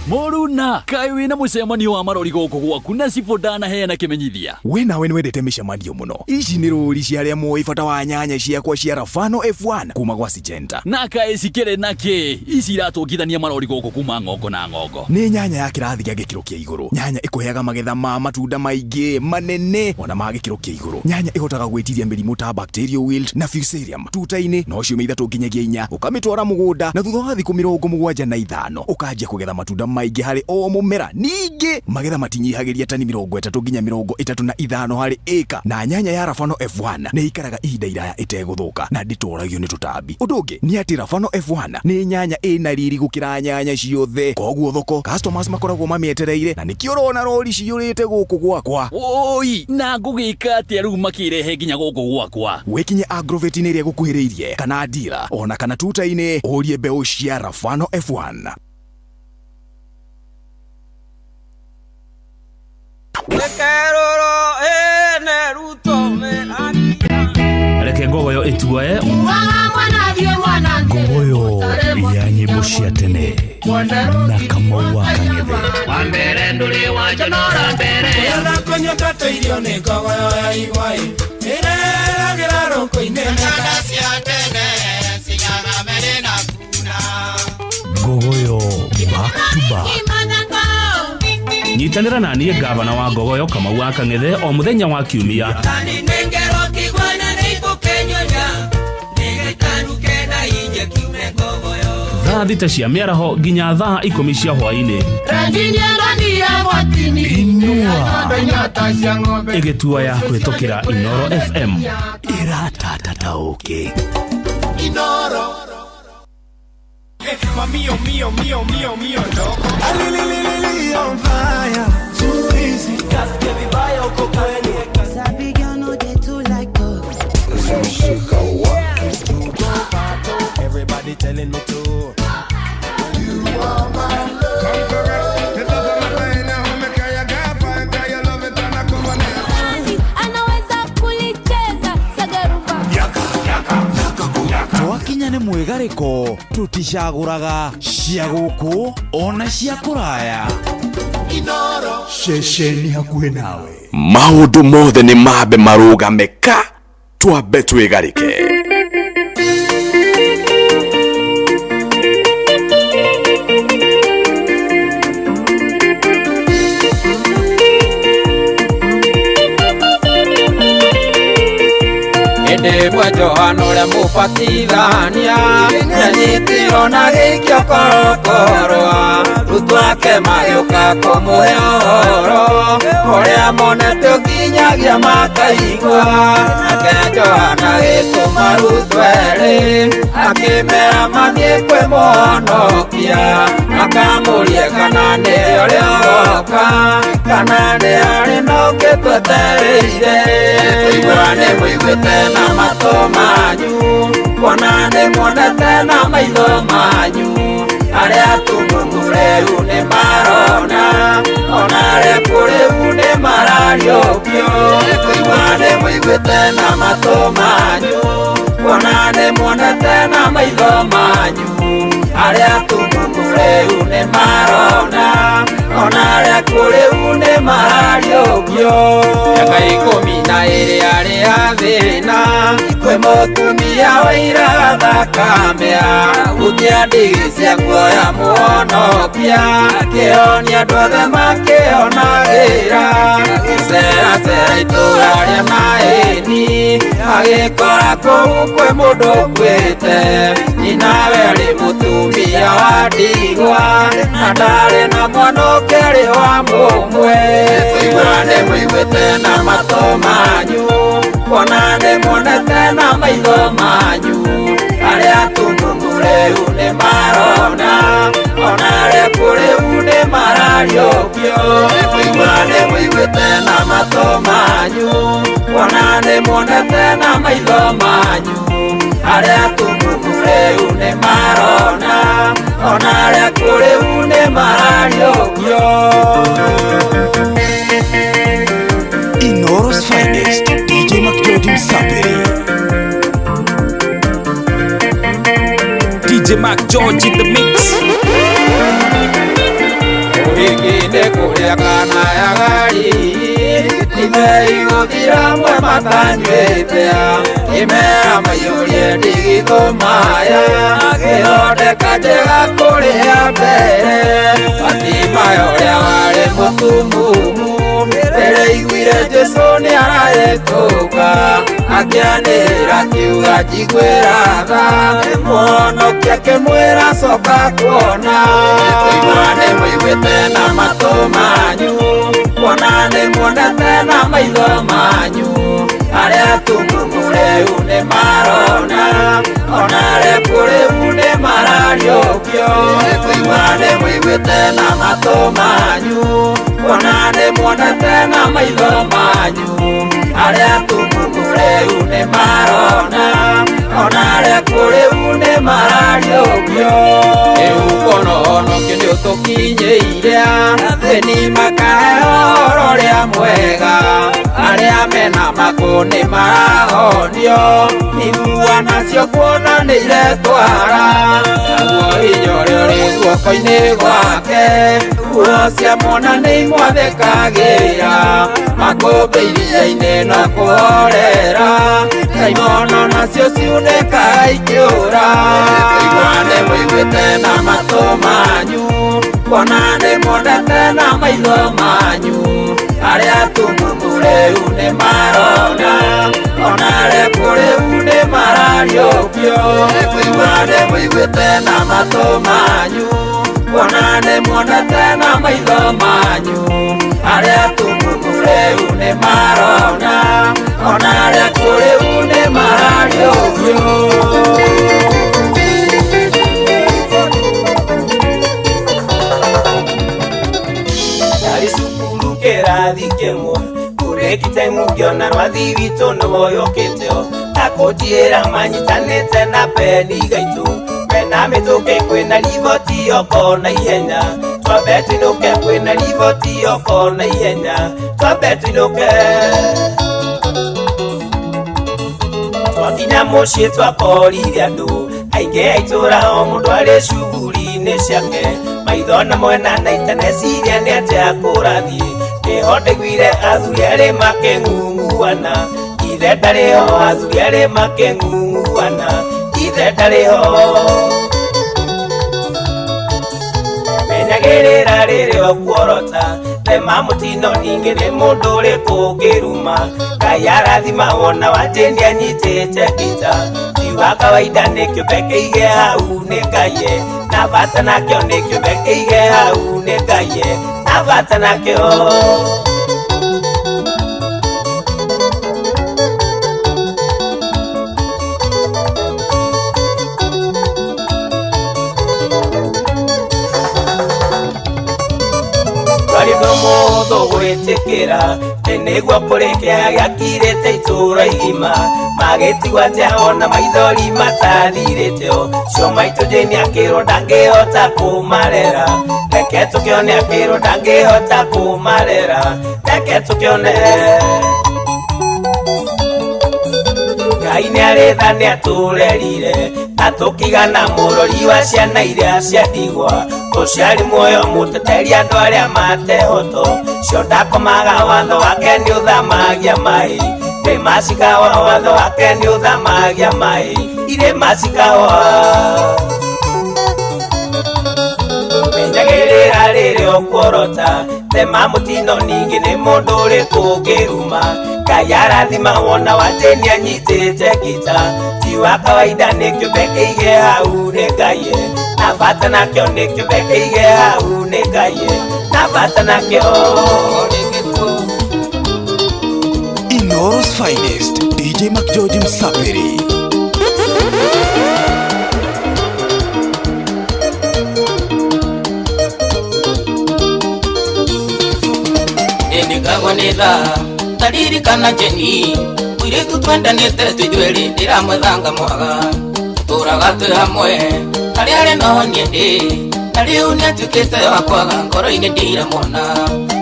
Mũruna, kaĩ wĩna mũcemanio wa marori gũkũ gwaku na cibũ ndanaheana kĩmenyithia. We nawe nĩwendete mĩcemanio mũno. Ici nĩ rũri cia arĩa moĩ bata wa nyanya ciakwa cia Rafano F1 kuma gwa Syngenta. Na kaĩ cikĩrĩ na kĩ? Ici iratũngithania marori gũkũ kuma ng'ongo na ng'ongo. Nĩ nyanya ya kĩrathi gĩa gĩkĩro kĩa igũrũ. Nyanya ĩkũheaga magetha ma matunda maingĩ manene ona ma gĩkĩro kĩa igũrũ. Nyanya ĩhotaga gwĩtiria mĩrimũ ta bacterial wilt na fusarium tuta-inĩ no ciumia 3 nginyagia 4 ũkamĩtwara mũgũnda na thutha wa thikũ 75 ũkanjia kũgetha matunda maingĩ harĩ o mũmera. Ningĩ magetha matinyihagĩria tani 30 nginya 35 harĩ ĩka, na nyanya ya Rafano F1 nĩ ĩikaraga ihinda iraya ĩtegũthũka na ndĩtoragio nĩ tũtambi. Ũndũ ũngĩ nĩ atĩ Rafano F1 nĩ nyanya ĩna riri gũkĩra nyanya ciothe, koguo thoko customers makoragwo mamĩetereire, na nĩkĩo ũrona rori ciyũrĩte gũkũ gwakwa. Oi, na ngũgĩka atĩa rĩu makĩrehe nginya gũkũ gwakwa? Wĩkinye agrovet-inĩ ĩrĩa ĩgũkuhĩrĩirie kana dealer ona kana tuta-inĩ ũrie mbeũ cia Rafano F1. Reke ngogoyo ĩtuoe ngogoyo ya nyĩmbo cia tene na Kamau wa Kang'ethe. Wambere ndũrĩ wanjonora mbere. Kũnyota tũirio nĩ ngogoyo ya igwa ĩreragĩra rũkũ-inĩ. Cia tene cinyaga mere na kuna. Ngogoyo back to back. Nyitanĩra na niĩ gavana wa Ngogoyo Kamau wa Kang'ethe o mũthenya wa kiumia thaa 6 cia mĩaraho nginya thaa 10 cia hwaĩ-inĩ. Inua ĩgĩtua ya kũhĩtũkĩra Inoro FM ĩratata ta ũkĩ. Inoro. Mio, mio, mio, mio, mio, ndoko. Alililili on fire. Too easy. Kasikia vibaya uko kwenu. Sabi girl no dey too like talk. Everybody telling me to. You are my love. Conqueror, the love of my life. Now me kaya gafa, kaya love it and I come on. Anaweza kulicheza sagarumba. Yaka, yaka, yaka. Twakinya nĩ mwĩgarĩko tũticagũraga cia gũkũ ona cia kũraya. Inoro ceceni hakuhĩ nawe. Maũndũ mothe nĩ mambe marũgame ka twambe twĩgarĩke. Ĩndĩ Johana ũrĩa mũbatithania nĩanyitirwo na gĩikio korokoro, arutwo ake magĩũka kũmũhe ũhoro ũrĩa monete ũkinyagia makaigua. Nake Johana agĩtũma arutwo erĩ akĩmera mathiĩ kwĩ mũhonokia, akamũrie kana nĩ ũrĩa ũgoka kana nĩ harĩ na ũngĩ twetereire. Kũigua nĩ mũiguĩte na matũ manyu, kuona nĩ muonete na maitho manyu. Arĩa atumumu rĩu nĩ marona, ona arĩa akuũ rĩu nĩ marariũkio. Kũigua nĩ mũiguĩte na matũ manyu, kuona nĩ muonete na maitho manyu. Arĩa atumumu rĩu nĩ marona, ona arĩa akuũ rĩu nĩ marariũkio. Mĩaka 12 arĩ athĩna, kwĩ mũtumia wairaga thakame, ahutia ndigi cia nguo ya mũhonokia, akĩhonia andũ othe makĩonagĩra. Agĩceracera itũũra rĩa Naĩni, agĩkora kũu kwĩ mũndũ ũkuĩte. Nyina we arĩ mũtumia wa ndigwa, na ndarĩ na mwana ũkĩrĩ wa mũmwe. Kũigua nĩ mũiguĩte na matũ manyu, kuona nĩ muonete na maitho manyu. Arĩa atumumu rĩu nĩ marona, ona arĩa akuũ rĩu nĩ marariũkio. Kũigua nĩ mũiguĩte na matũ manyu, kuona nĩ muonete na maitho manyu. Arĩa atumumu rĩu nĩ marona, ona arĩa akuũ rĩu nĩ marariũkio. Inoro's finest, DJ McGeorge Msaperi. DJ Mac George in the mix. ya kana ya gari Ndibei gũthira mwe matanyuĩte Imera maiyũrie ndigithũ maya Gĩthondeka njega kũrĩa mbere Batimayo ũrĩa warĩ mũtumumu Rĩrĩa aiguire Jesũ nĩarahĩtũka Akĩanĩrĩra akiuga njiguĩra tha Mũhonokia akĩmwĩra coka kuona Kũigua nĩmũiguĩte na matũ manyu Kuona nĩmuonete na maitho manyu Arĩa atumumu rĩu nĩmarona Ona arĩa akuũ rĩu nĩmarariũkio Kũigua nĩmũiguĩte na matũ manyu Kuona nĩmuonete na maitho manyu Arĩa atumumu rĩu nĩmarona Ona arĩa akuũ rĩu nĩmarariũkio Rĩu kuona ũhonokio nĩũtũkinyĩire Athĩni makaheo ũhoro ũrĩa mwega Arĩa mena makũ nĩmarahonio Ithua nacio kuona nĩiretwara Naguo hinya ũrĩa ũrĩ guoko-inĩ gwake Nguo cia mwana nĩimwathĩkagĩra Makũmbĩ iria-inĩ no kũhorera Ndaimono nacio ciunĩkaga ikĩũra Kũigua nĩmũiguĩte na matũ manyu Kuona nĩmuonete na maitho manyu Arĩa atumumu rĩu nĩmarona Ona arĩa akuũ rĩu nĩmarariũkio Kũigua nĩmũiguĩte na matũ manyu Kuona nĩmuonete na maitho manyu Arĩa atumumu rĩu nĩmarona Ona arĩa akuũ rĩu nĩmarariũkio Ndarĩ cukuru kĩrathi kĩmwe Kũrĩki time ngĩona rwathi witũ nĩwoyũkĩte Akũnjĩra manyitanĩte na peni gaitũ Mena mĩtũkĩ kwĩna riboti oko na ihenya Twambe tũinũke kwĩna riboti oko na ihenya Twambe tũinũke Twakinya mũciĩ twakorire andũ Aingĩ a itũũra o mũndũ arĩ cuguri-inĩ ciake Maitho na mwena na itaneciria nĩ atĩa kũrathiĩ Nĩho ndaiguire athuri erĩ makĩng'ung'uana Ithe ndarĩ ho athuri erĩ makĩng'ung'uana Ithe ndarĩ ho Menyagĩrĩra rĩrĩa ũkuorota Tema mũtino ningĩ nĩ mũndũ ũrĩkũ ũngĩruma Ngai arathima wona wa Jane anyitĩte ngita Ti wa kawaida nĩ kĩũmbe kĩige hau nĩ Ngai Na bata nakĩo nĩ kĩũmbe kĩige hau nĩ Ngai Na bata nakĩo Ndwarĩ ũndũ mũhũthũ gwĩtĩkĩra Atĩ nĩguo kũrĩ kĩeha gĩakirĩte itũũra igima Magĩtigwo atĩa ona maithori matathirĩte Cio maitũ Jane akĩrwo ndangĩhota kũmarera Reke tũkĩone akĩrwo ndangĩhota kũmarera Reke tũkĩone Ngai nĩarĩ tha nĩatũrerire Na tũkĩgana mũrori wa ciana iria cia ndigwa Ũciari muoyo mũteteri andũ arĩa matehoto Cio ndakomaga watho wake nĩũthamagia maĩ Irĩma cikawa watho wake nĩũthamagia maĩ Irĩma cikawa Menyagĩrĩra rĩrĩa ũkuorota Tema mũtino ningĩ nĩ mũndũ ũrĩkũ ũngĩruma Ngai arathima wona wa Jane anyitĩte ngita Ti wa kawaida nĩ kĩũmbe kĩige hau nĩ Ngai Na bata nakĩo nĩ kĩũmbe kĩige hau nĩ Ngai Na bata nakĩo Inooro's finest DJ McGeorge Msapiri Nĩndigagwo nĩ thaa taririkana Jeni mũirĩtu twendanĩte twĩ ithuerĩ ndĩramwethanga mwaga tũtũraga twĩ hamwe harĩa arĩ noho niĩ ndĩ na rĩu nĩatuĩkĩte wa kwaga ngoro-inĩ ndiramwona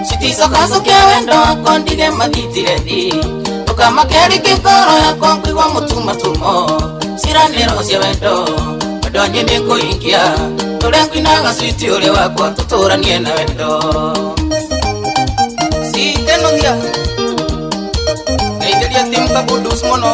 citicokacokia wendo wakwa ndige mathitire thĩ ndũkamake rĩngĩ ngoro yakwa ngũigua mũtumatumo ciranĩro cia wendo wendo niĩ nĩngũhingia tũrĩa ngũinaga switi ũrĩa wakwa tũtũranie na wendo. Kenogia Ngeithĩria timu Kabudus mũno.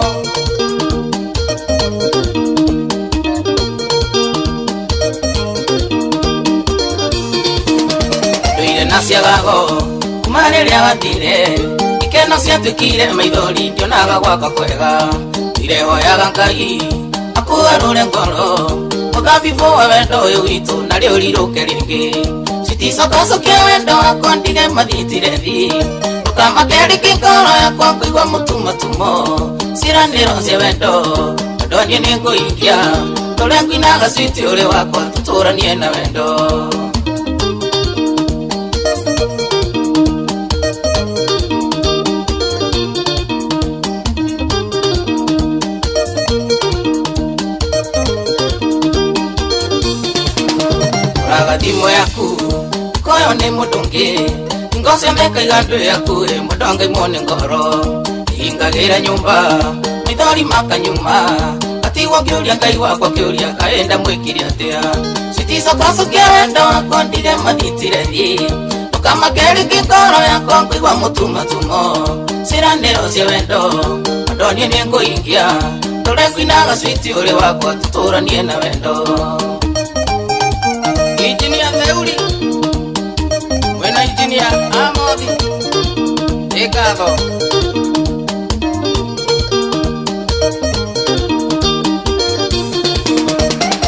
Ndũire na ciagago kuma rĩrĩa wathire, ikeno ciatuĩkire maithori, ndionaga gwaka kwega. Ndirehoyaga Ngai akũgarũre ngoro, mũthabibũ wa wendo ũyũ witũ narĩo rirũke rĩngĩ. Citicokacokia wendo wakwa ndige mathitire thi, ndũkamakerĩke ngoro yakwa ngũigua mũtumatumo. Ciĩranĩro cia wendo wendo niĩ nĩngũhingia, tũrĩa ngwinaga switi ũrĩ wakwa tũtũranie na wendo. Raga thimũ yaku koyo nĩ mũndũ ũngĩ, hingo ciothe ngaiga ndũ yaku ĩ mũndũ angaimwo nĩ ngoro. Hingagĩra nyũmba maithori makanyuma, gatigwo ngĩũria Ngai wakwa kĩũria kaĩ ndamwĩkire atĩa. Citicokacokia wendo wakwa ndige mathitire thi, ndũkamakerĩke ngoro yakwa ngũigua mũtumatumo. Ciĩranĩro cia wendo wendo niĩ nĩngũhingia, tũrĩa ngwinaga switi ũrĩ wakwa tũtũranie na wendo. Injinia Theuri mwena Injinia Amothi nĩ ngatho.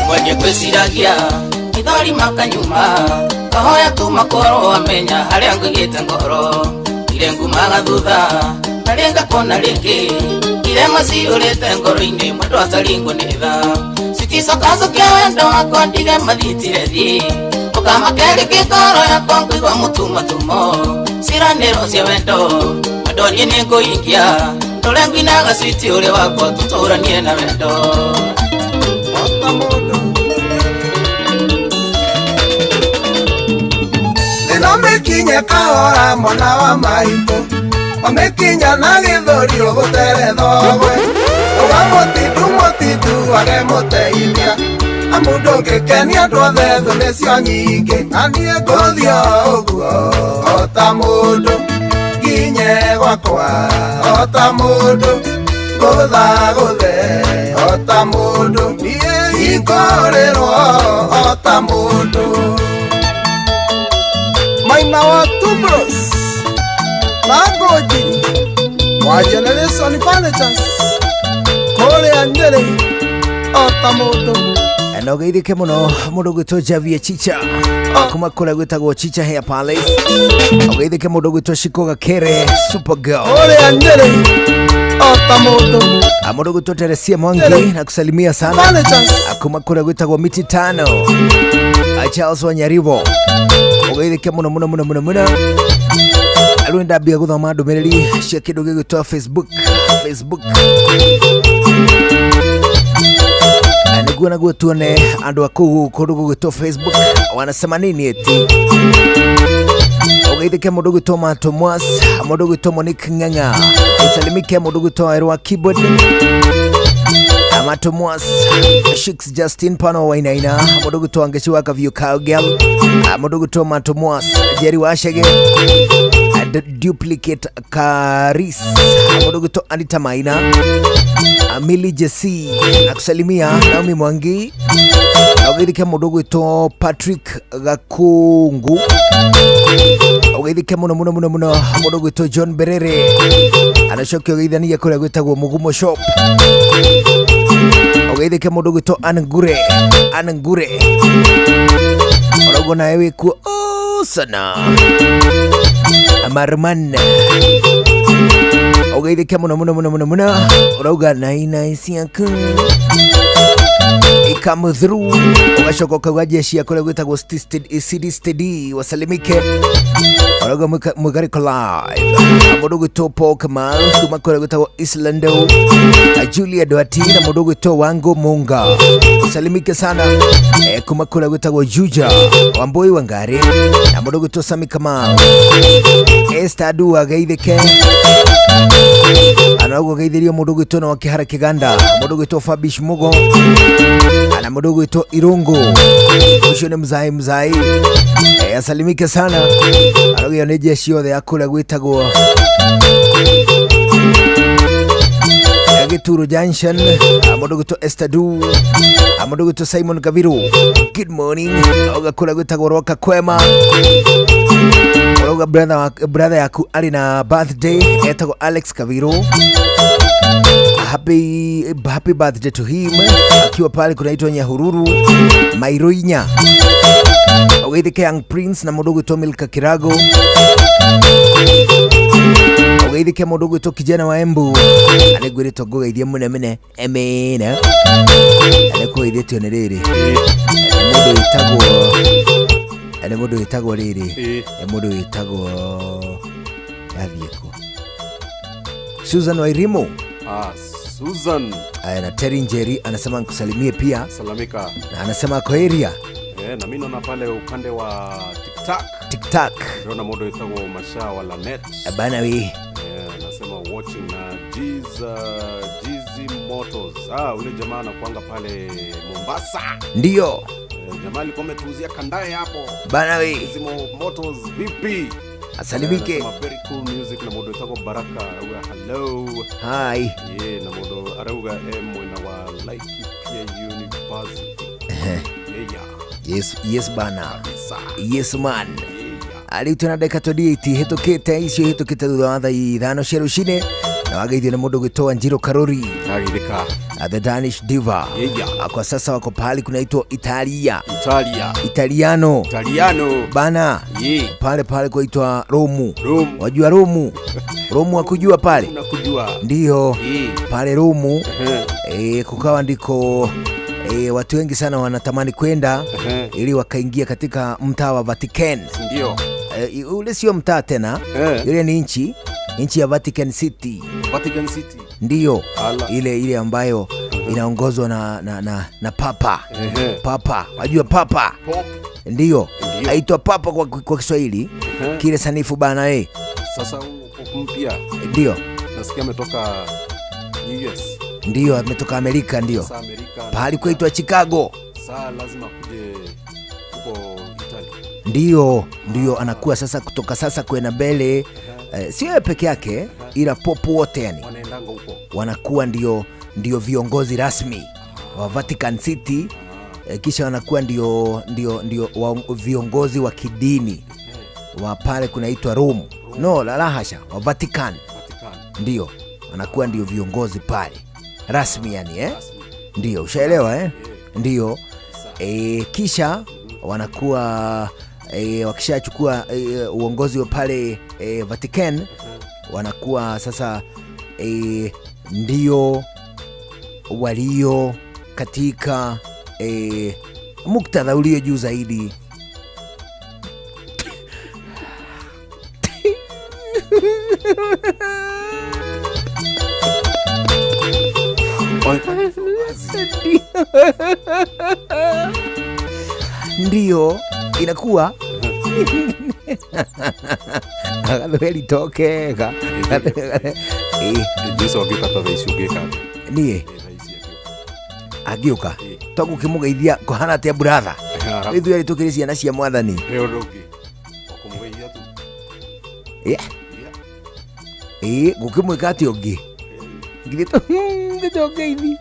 Mwenye kwĩciragia maithori makanyuma, kahoya tu makorwo amenya harĩa ngũigĩte ngoro. Ire ngumaga thutha na ngakona rĩngĩ, irema ciyũrĩte ngoro-inĩ mũndũ ataringwo nĩ tha. Citicokacokia wendo wakwa ndige mathitire thi, ndũkamakerĩke ngoro yakwa ngũigua mũtumatumo. Ciĩranĩro cia wendo wendo niĩ nĩngũhingia, tũrĩa ngwinaga switi ũrĩ wakwa tũtũranie na wendo. Thĩna kahora mwana wa maitũ, wamĩkinya na gĩthũri ũgũtere thogwe. Ũga mũtindu mũtindu age mũteithia, amu ndũngĩkenia andũ othe thũ nĩcio nyingĩ. Na niĩ ngũthiĩ o ũguo o ta mũndũ, nginye gwakwa o ta mũndũ, ngũthagũthe o ta mũndũ, niĩ hingũrĩrwo o ta mũndũ. Maina wa Tubros na Ngũnjiri wa Generation Furnitures kũrĩa Nyĩrĩ o ta mũndũ. Na ũgeithĩke mũno mũndũ ũgwĩtwo Javier Chicha kuma kũrĩa gwĩtagwo Chicha Hair Palace. Ũgeithĩke mũndũ ũgwĩtwo Shiko Gakere Supergirl kũrĩa Nyĩrĩ o ta mũndũ. Mũndũ ũgwĩtwo Teresia Mwangi na kusalimia sana kuma kũrĩa gwĩtagwo Miti Tano. Charles Wanyaribo ũgeithĩke mũno mũno mũno mũno mũno. Rĩu ndambia gũthoma ndũmĩrĩri cia kĩndũ gĩgwĩtwo Facebook. Nĩguo naguo tuone andũ a kũu kũndũ gũgwĩtwo Facebook wanasema nini eti. Ũgeithĩke mũndũ ũgwĩtwo Mato Mwas, mũndũ ũgwĩtwo Monique Ng'ang'a, ũsalimike mũndũ ũgwĩtwo Erwa Keyboard, Mato Mwas, Shix Justin Pano Wainaina, mũndũ ũgwĩtwo Angeci wa Kaviũ Cowgirl, mũndũ ũgwĩtwo Mato Mwas, Jerry Wachege, Duplicate Karis, mũndũ ũgwĩtwo Anita Maina, Amili Jesse nakusalimia, Naomi Mwangi, ũgeithĩke mũndũ ũgwĩtwo Patrick Gakungu, ũgeithĩke mũno mũno mũno mũno mũndũ ũgwĩtwo John Berere, anacokia ũgeithania kũrĩa gwĩtagwo Mugumo Shop. Ũgeithĩke mũndũ ũgwĩtwo Ann Ngure, ũraugo nawe wĩkuo sana Marman, ũgeithĩke mũno mũno mũno mũno mũno, ũrauga naina ciaku ikam through. Ũgacoka ũkauga jeshi ya kũrĩa gwĩtagwo CD Steady wasalimike, ũrauga Mũgarĩko live. Mũndũ ũgwĩtwo Paul Kamau kuma kũrĩa gwĩtagwo Islando, Julia Duati na mũndũ ũgwĩtwo Wango Munga usalimike sana kuma kũrĩa gwĩtagwo Juja Wambui Wangari na mũndũ ũgwĩtwo Sami Kamau, Esther Adu ageithĩke. Ona ugo geithĩrio mũndũ gwĩtwo na wakĩhara kĩganda, mũndũ gwĩtwo Fabish Mugo na mũndũ gwĩtwo Irungu, ũcio nĩ mzai mzai, asalimike sana. Arauga nĩ jeshi yothe ya kũrĩa gwĩtagwo Gituru Junction, mũndũ gwĩtwo Esther Du, mũndũ gwĩtwo Simon Kabiru, good morning. Auga kũrĩa gwĩtagwo Roka Kwema, urauga brother yaku arĩ na birthday etagwo Alex Kabiru, happy birthday to him, akiwa pale kunaitwa Nyahururu Mairoinya. Ugeithike Young Prince na mũndũ gwĩtwo Milka Kirago. Ugeithike mũndũ gwĩtwo Kijana wa Embu, na nĩngwĩrĩtwo ngũgeithie mũne mene emene, na nĩkũgeithĩtio nĩ rĩrĩ nĩ mũndũ wĩtagwo rĩrĩ nĩ mũndũ wĩtagwo yathiĩ kũ, Susan Wairimu. Susan. Aya, na Terry Njeri anasema nikusalimie pia. Salamika. Na anasema ako area. Na mimi naona pale upande wa TikTok. TikTok. Naona mũndũ wĩtagwo Masha wa Lanet. Bana we. Anasema watching na Jizi Motors. Ule jamaa anakuanga pale Mombasa. Ndio. Jamaa alikuwa ametuuzia kandae hapo. Bana we. Jizi Motors vipi? Asalimike. Very cool music na mũndũ wĩtagwo Baraka arauga hello. Hi. Yeah, na mũndũ arauga mwena wa Laikipia University. Yeah. Yes, yes bana. Yes man. Ariu tuna dakika 28 hĩtũkĩte icio hĩtũkĩte thutha wa thaa 5 cia rũcinĩ, na wageithio nĩ mũndũ gwĩtwo Njiro Karori. Agithika. The Danish Diva. Yeah. Kwa sasa wako pahali kunaitwa Italia. Italia. Italiano. Italiano. Bana. Yeah. Pale pale kuitwa Romu. Romu. Wajua Romu? Romu wakujua pale? Unakujua. Ndio. Yeah. Pale Romu. Kukawa ndiko watu wengi sana wanatamani kwenda ili wakaingia katika mtaa wa Vatican. Ndio. Ule sio mtaa tena. Ile ni nchi ya Vatican City. Vatican City. Ndio. Ile ambayo inaongozwa na Papa. Papa. Wajua Papa? Pop. Ndio. Aitwa Papa kwa Kiswahili. Kile sanifu bana. Sasa mpya. Ndio. Nasikia ametoka US. Ndio, ametoka Amerika ndio. Pahali kuitwa Chicago. Sasa lazima kuje huko Italy. Ndio anakuwa sasa kutoka sasa kwenda mbele. Sio yeye peke yake ila popu wote yani. Wanaendanga huko. Wanakuwa ndio viongozi rasmi wa Vatican City. Kisha wanakuwa ndio viongozi wa kidini wa pale kunaitwa Rome. No, la hasha, wa Vatican. Ndio, wanakuwa ndio viongozi pale rasmi yani. Ndio, ushaelewa Ndio. Kisha wanakuwa wakishachukua uongozi wa pale Vatican, wanakuwa sasa ndio walio katika muktadha ulio juu zaidi. Ndio inakuwa agathweli tokega. Jesu agĩũka ta thaa ici ũngĩka atĩa? Niĩ agĩũka togũkĩmũgeithia kũhana atĩa brother? Ithuĩ erĩ tũkĩrĩ ciana cia mwathani. He ũndũ ũngĩ ũkũmũgeithia tu. Gũkĩmwĩka atĩa ũngĩ? Githĩ tũngeithi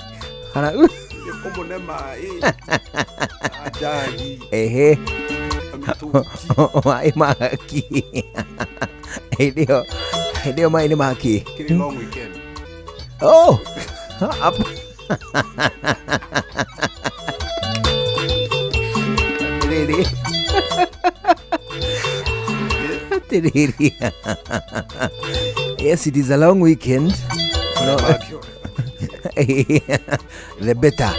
kana kũmũne maĩ njagi. Ehe. Maĩ mahaki. Hĩndĩ ĩyo maĩ nĩ mahaki. Kĩrĩ long weekend. Oh. Atĩrĩrĩ. Atĩrĩrĩ. Yes, it is a long weekend. No. The better.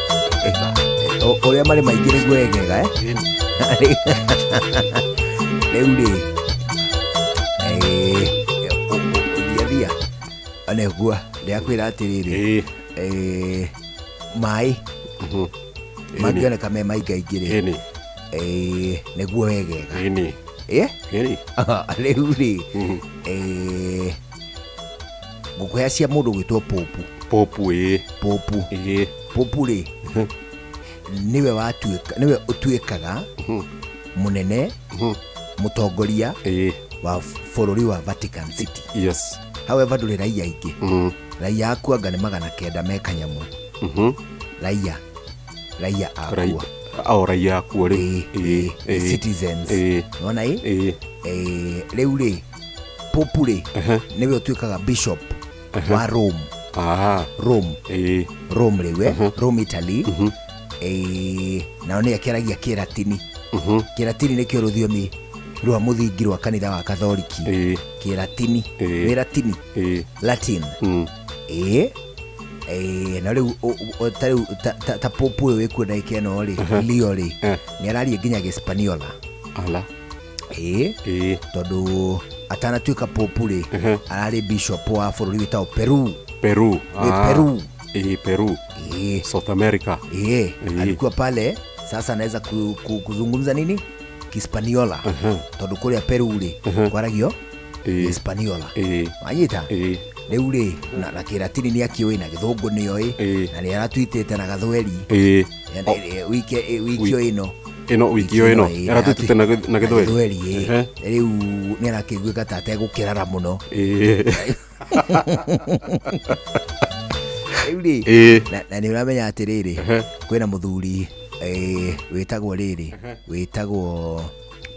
Ũrĩa marĩ maingĩ nĩguo wegega. Rĩu rĩ ũthiathia nĩguo ndĩrakwĩra atĩrĩrĩ, maĩ mangĩoneka me maingaingĩ rĩ, nĩguo wegega. Rĩu rĩ Ngũkũhe cia mũndũ ũgwĩtwo popu. Popu ĩĩ. Popu. Ĩĩ. Popu rĩ, nĩwe watuĩka, nĩwe ũtuĩkaga mũnene, mũtongoria wa bũrũri wa Vatican City. Yes. However, ndũrĩ raia aingĩ. Raia aku anga nĩ 900 me kanyamũ. Raia raia akuo. O raia akuo rĩ. Ĩĩ. Ĩĩ. Citizens. Ĩĩ. Nĩwona ĩ? Ĩĩ. Rĩu rĩ, popu rĩ, nĩwe ũtuĩkaga bishop wa Rome. Rome. Ĩĩ. Rome rĩu, eh? Rome Italy. Nao nĩ akĩaragia Kĩratini. Kĩratini nĩkĩo rũthiomi rwa mũthingi rwa kanitha wa Katholiki. Kĩratini. Nĩ Latini. Latin. Ĩĩ. Na rĩu ta rĩu ta popu ũyũ wĩkuo ndagĩka ĩno rĩ, Leo rĩ, nĩ araria nginya Gĩspaniola. Ala. Ĩĩ. Tondũ atanatuĩka popu rĩ, ararĩ bishop wa bũrũri wĩtagwo Peru. Peru. Ĩ, Peru. Ĩĩ, Peru. Ĩĩ. South America. Ĩĩ. Alikuwa pale, sasa anaweza kuzungumza nini? Kispaniola. Tondũ kũrĩa Peru rĩ, kwaragio Hispaniola. Wanyita? Rĩu rĩ, na Kĩratini nĩ akĩũĩ, na Gĩthũngũ nĩoĩ, na nĩ aratwitĩte na Gathweri. Wiki wiki ĩno. Ĩno wiki ĩno. Aratwitĩte na Gĩthweri. Gĩthweri, ĩĩ. Rĩu nĩ arakĩiguĩka ta ategũkĩrara mũno. Rĩu rĩ, na nĩ ũramenya atĩrĩrĩ, kwĩna mũthuri wĩtagwo rĩrĩ, wĩtagwo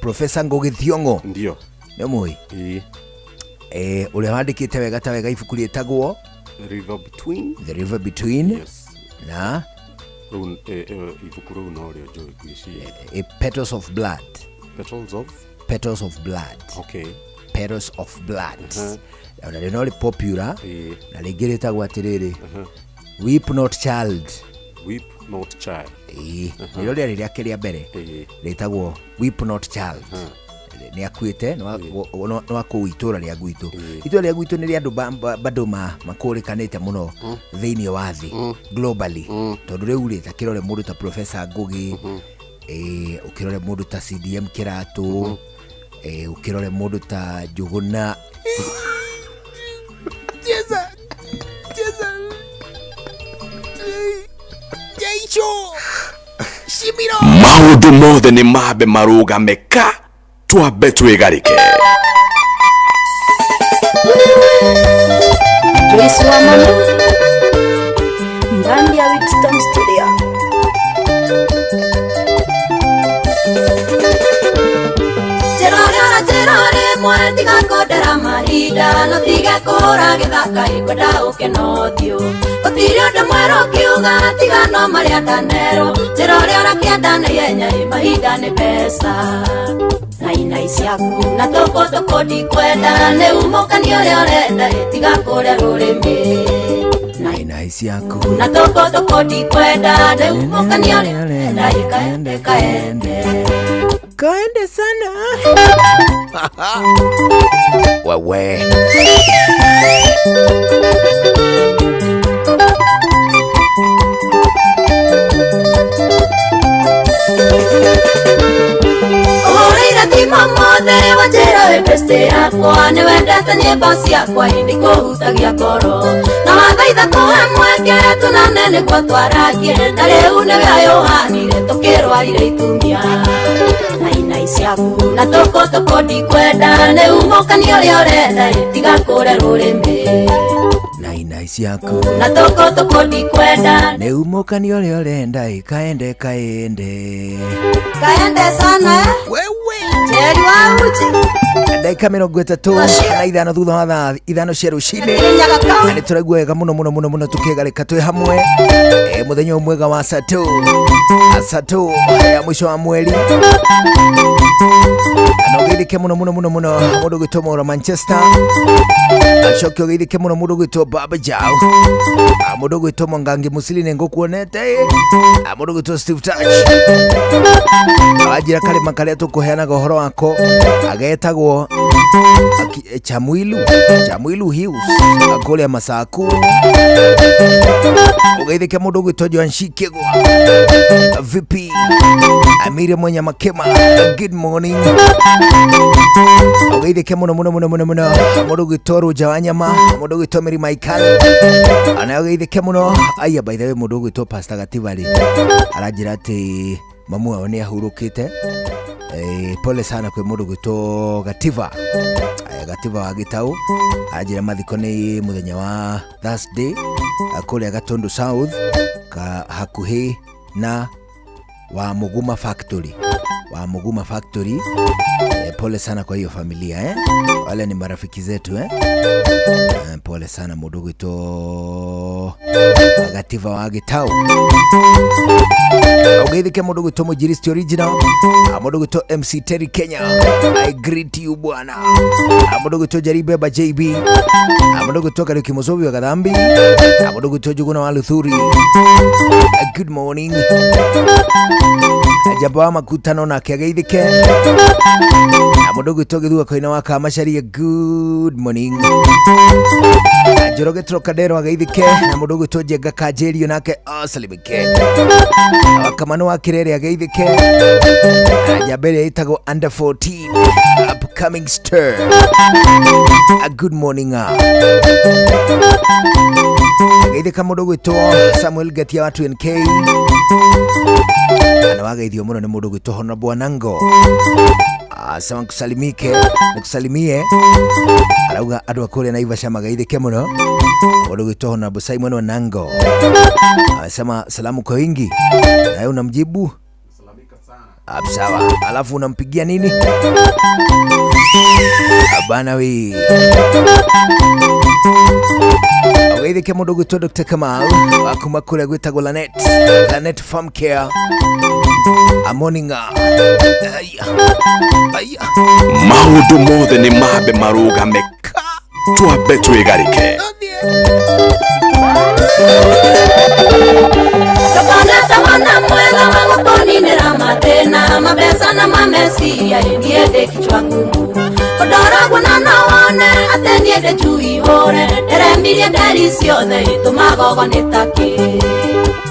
Professor Ngũgĩ Thiong'o. Ndio. Nĩ ũmũĩ? Ũrĩa wandĩkĩte wega ta wega ibuku rĩtagwo The River Between. The River Between. Yes. Na rĩu ibuku rĩu no rĩo njũĩ ngwĩciria. Petals of Blood. Petals of? Petals of Blood. Okay. Petals of Blood. Ona rĩo no rĩ popular. Na rĩngĩ rĩtagwo atĩrĩrĩ, Weep Not Child. Weep Not Child. Ĩĩ. Nĩrĩo rĩarĩ rĩake rĩa mbere. Rĩtagwo Weep Not Child. Nĩ akuĩte, nĩ wa kũu itũra rĩa gwitũ. Itũra rĩa gwitũ nĩ rĩa andũ bado makũrĩkanĩte mũno thĩinĩ wa thĩ globally. Tondũ rĩu rĩ, ta kĩrore mũndũ ta Professor Ngũgĩ, ũkĩrore mũndũ ta CDM Kĩratũ, ũkĩrore mũndũ ta Njũgũna. Cheza, cheza. Jaicho. Shimiro. Maũndũ mothe nĩ mambe marũgame ka twambe twĩgarĩke. Joyce wa mama ndani ya Winston Studio. Cherore cherore mwana tiga kondera mahinda no tiga kũra gĩthaka ĩkwenda ũkenothio gũtirĩ ũndũ mwerũ ũkiuga tiga no marĩa ndanerwo njĩra ũrĩa ũrakĩenda na ihenya ĩ mahinda nĩ mbeca na inai ciaku na tũkũ tũkũ ndikwenda nĩ umũkani ũrĩa ũrenda ĩ tiga kũrĩa rũrĩmĩ na inai ciaku na tũkũ tũkũ ndikwenda nĩ umũkani ũrĩa ũrenda ĩ kaende kaende kaende sana. Wewe. Mothe wanjĩra wĩ beste yakwa nĩ wendete nyĩmbo ciakwa ĩndĩ kũhutagia ngoro na wathaitha kũhe mweke tũnane nĩguo twaragie na rĩu nĩwe ayũhanire tũkĩrwarire itumia na inai ciaku na tũkũ tũkũ ndikwenda nĩ umũkani ũrĩa ũrenda ĩ tiga kũrĩa rũrĩmĩ na inai ciaku na tũkũ tũkũ ndikwenda nĩ umũkani ũrĩa ũrenda ĩ kaende kaende kaende sana wewe Jerry wa uchi ndagĩka 35 thutha wa thaa 5 cia rũcinĩ na nĩ tũraigua wega mũno mũno mũno mũno tũkĩgarĩka twĩ hamwe mũthenya ũyũ mwega wa Sato Sato ya mũico wa mweri na ũgeithĩke mũno mũno mũno mũno mũndũ ũgwĩtwo Maura Manchester acoke ũgeithĩke mũno mũndũ ũgwĩtwo Baba Jao mũndũ ũgwĩtwo Mwangangi Musili nĩ ngũkuonete mũndũ ũgwĩtwo Steve Touch wanjĩra karĩma karĩa tũkũheanaga ũhoro wako agetagwo Chamwilu Chamwilu Hills kũrĩa Masaku. Ũgeithĩke mũndũ ũgwĩtwo Joan Shikegwa VP Amiri Mwenya Makema, good morning. Ũgeithĩke mũno mũno mũno mũno mũno mũndũ ũgwĩtwo Rũnja wa Nyama, mũndũ ũgwĩtwo Mary Michael ana ũgeithĩke mũno. Aya, by the way, mũndũ ũgwĩtwo Pastor Gativari aranjĩra atĩ mamu wao nĩ ahurũkĩte. Pole sana kwĩ mũndũ ũgwĩtwo Gativa, Gativa wa Gĩtaũ. Anjĩra mathiko nĩ mũthenya wa Thursday kũrĩa Gatundu South ka hakuhĩ na wa Muguma Factory, wa Muguma Factory. Pole sana kwa hiyo familia eh? Wale ni marafiki zetu eh? Pole sana mũndũ ũgwĩtwo Gativa wa Gĩtaũ. Ũgeithĩke mũndũ ũgwĩtwo Mũnjiristi Original, mũndũ ũgwĩtwo MC Terry Kenya, I greet you bwana. Mũndũ ũgwĩtwo Jaribeba JB, mũndũ ũgwĩtwo Kariuki Mũcobi wa Gathambi, mũndũ ũgwĩtwo Njuguna wa Luthuri, good morning. Jamba wa Makutano nake ageithĩke. Mũndũ ũgwĩtwo Gĩthua Koina wa Kamacaria, good morning. Njoroge Trocadero ageithĩke, na mũndũ ũgwĩtwo Njenga Kanjĩrio nake asalimike. Kamano wa Kirere ageithĩke. Njamba ĩrĩa ĩtagwo under 14 upcoming star, good morning. Ageithĩka mũndũ ũgwĩtwo Samuel Gatia wa 2NK, na wageithio mũno nĩ mũndũ ũgwĩtwo Honorable Anango. Sawa, nkusalimike nikusalimie. Arauga andũ a kũrĩa Naivasha magaithĩke mũno. Mũndũ ũgwĩtwo Honorable Simon Wanango anasema salamu kwa wingi, na wewe unamjibu sawa, alafu unampigia nini bana we. Ũgeithĩke mũndũ ũgwĩtwo Dr. Kamau wa kuma kũrĩa gwĩtagwo Lanet, Lanet Farm Care amoninga. Maũndũ mothe nĩ mambe marũgame ka twambe twĩgarĩke. Ndũkonete mwana mwega wa gũkũninĩra mathĩna, mabeca na mameciria, niĩ ndĩ kichwa ngumu. Ũndoragwo na no wone atĩ niĩ ndĩ njui hũre, ndĩremirie nderi ciothe itũmaga ũgo nĩ ta kĩ.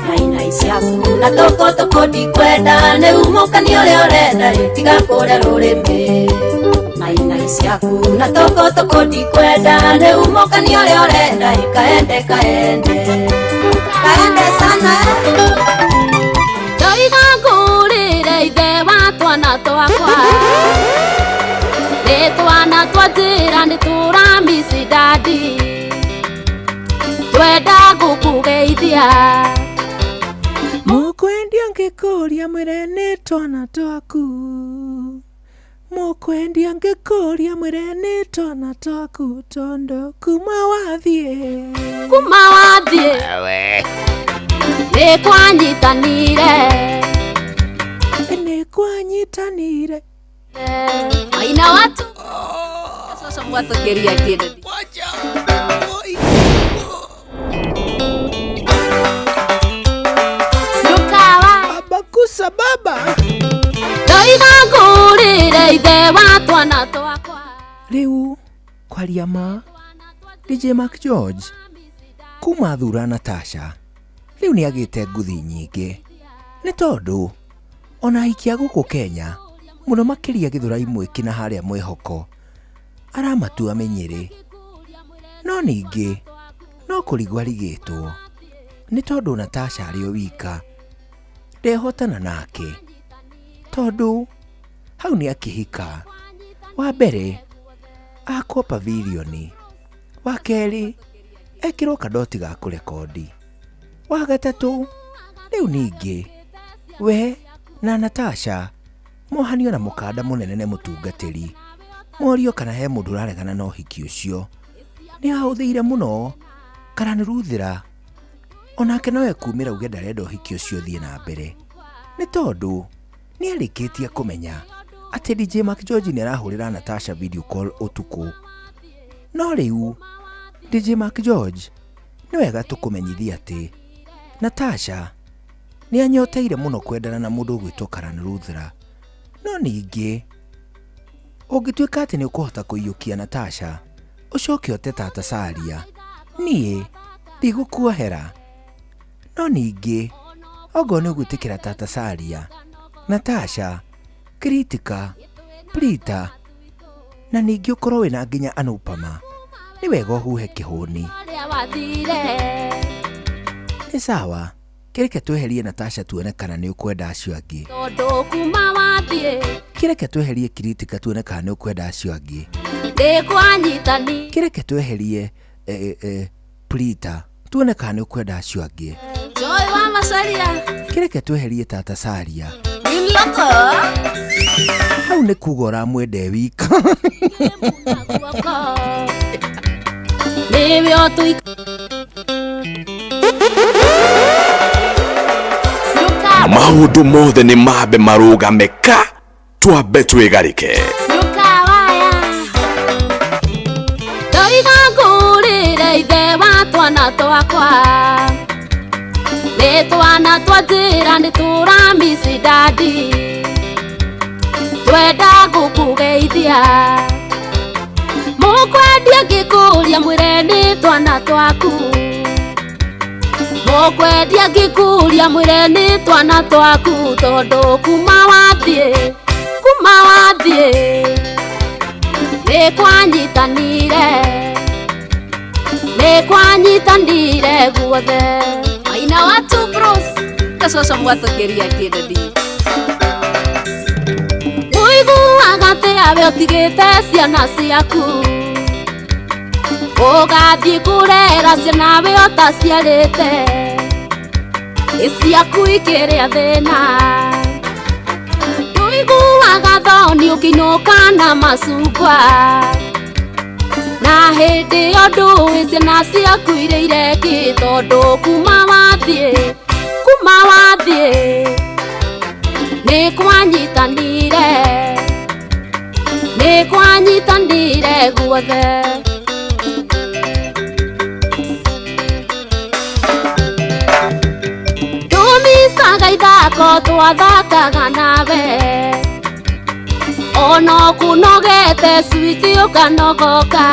Nainai ciaku na tũkũ ndikwenda, nĩ umũkani ũrĩa ũrenda, tiga kũrĩa rũrĩmĩ. Nainai ciaku na tũkũ ndikwenda, nĩ umũkani ũrĩa ũrenda, kaende kaende kaende sana. Ndoiga ngũrĩre ithe wa twana twakwa, nĩ twana twa njĩra nĩ tũramisi dadi, twenda gũkũgeithia. Mũkwendia ngĩkũria mwĩre nĩ twana twaku, mũkwendia ngĩkũria mwĩre nĩ twana twaku, tondũ kuma wathiĩ, kuma wathiĩ nĩ kwanyitanire, nĩ kwanyitanire maina watu sasa mwatũkĩria kĩndũ. Abakusa baba ndoiga ngũrĩre ithe wa twana twakwa. Rĩu kwaria ma DJ Mark George kuma thura Natasha rĩu nĩ agĩte nguthi nyingĩ, nĩ tondũ ona ahikia gũkũ Kenya mũno makĩria Gĩthũrai Mwĩkĩ na harĩa Mwĩhoko aramatua mĩnyĩrĩ. No ningĩ no kũrigwo arigĩtwo nĩ tondũ Natasha arĩ o wika ndehotana nake, tondũ hau nĩ akĩhika. Wa mbere akwo pavilioni, wa kerĩ ekĩrwo kadoti ga kũrekondi, wa gatatũ rĩu ningĩ we na Natasha mohanio na mũkanda mũnene nĩ mũtungatĩri, morio kana he mũndũ ũraregana na ũhiki ũcio. Nĩ ahũthĩire mũno Karan Ruthira onake no ekumĩra uge ndarenda ũhiki ũcio ũthiĩ na mbere, nĩ tondũ nĩ arĩkĩtie kũmenya atĩ DJ Mark George nĩ arahũrĩra Natasha video call ũtukũ. No rĩu DJ Mark George nĩ wega tũkũmenyithia atĩ Natasha nĩ anyoteire mũno kwendana na mũndũ ũgwĩtwo Karan Ruthra, no ningĩ Ũngĩtuĩka atĩ nĩ ũkũhota kũiyũkia Natasha, ũcoke ũte tata Saria, niĩ ndigũkuohera. No ningĩ ongorwo nĩ ũgwĩtĩkĩra tata Saria, Natasha, Kritika, Prita, na ningĩ ũkorwo wĩna nginya Anupama, nĩ wega ũhuhe kĩhũni. Ũrĩa wathire. Nĩ sawa, kĩreke tweherie Natasha tuone kana nĩ ũkwenda acio angĩ. Tondũ kuma wathiĩ Kĩreke tweherie Kritika tuone kana nĩ ũkwenda acio angĩ. Ndĩkwanyitani. Kĩreke tweherie Prita tuone kana nĩ ũkwenda acio angĩ. Joy wa Macaria. Kĩreke tweherie tata Saria. Niloko. Hau nĩ kuga ũramwenda e wika. Nĩwe ũtui. Maũndũ mothe nĩ mambe marũgame ka twambe twĩgarĩke. Ciũka waya. Ndoiga ngũrĩre ithe wa twana twakwa. Nĩ twana twa njĩra nĩ tũramisi dadi. Twenda gũkũgeithia. Mũkwendia ngĩkũria mwĩre nĩ twana twaku. Mũkwendia ngĩkũria mwĩre nĩ twana twaku. Tondũ kuma wathiĩ, kuma wathiĩ, nĩ kwanyitanire, nĩ kwanyitanire guothe. Maina wa Two Bros, gacoco mwatũkĩria kĩndũ. Ũiguaga atĩa we ũtigĩte ciana ciaku? Ũgathiĩ kũrera ciana we ũtaciarĩte. Ĩ ciaku ikĩrĩa thĩna. Ndũiguaga thoni ũkĩinũka na macungwa. Na hĩndĩ ĩyo ndũĩ ciana ciaku irĩire kĩ. Tondũ kuma wathiĩ, kuma wathiĩ, nĩ kwanyitanire, nĩ kwanyitanire guothe. Tũmicaga ithako twathakaga nawe. Ona kũnogete switi ũkanogoka.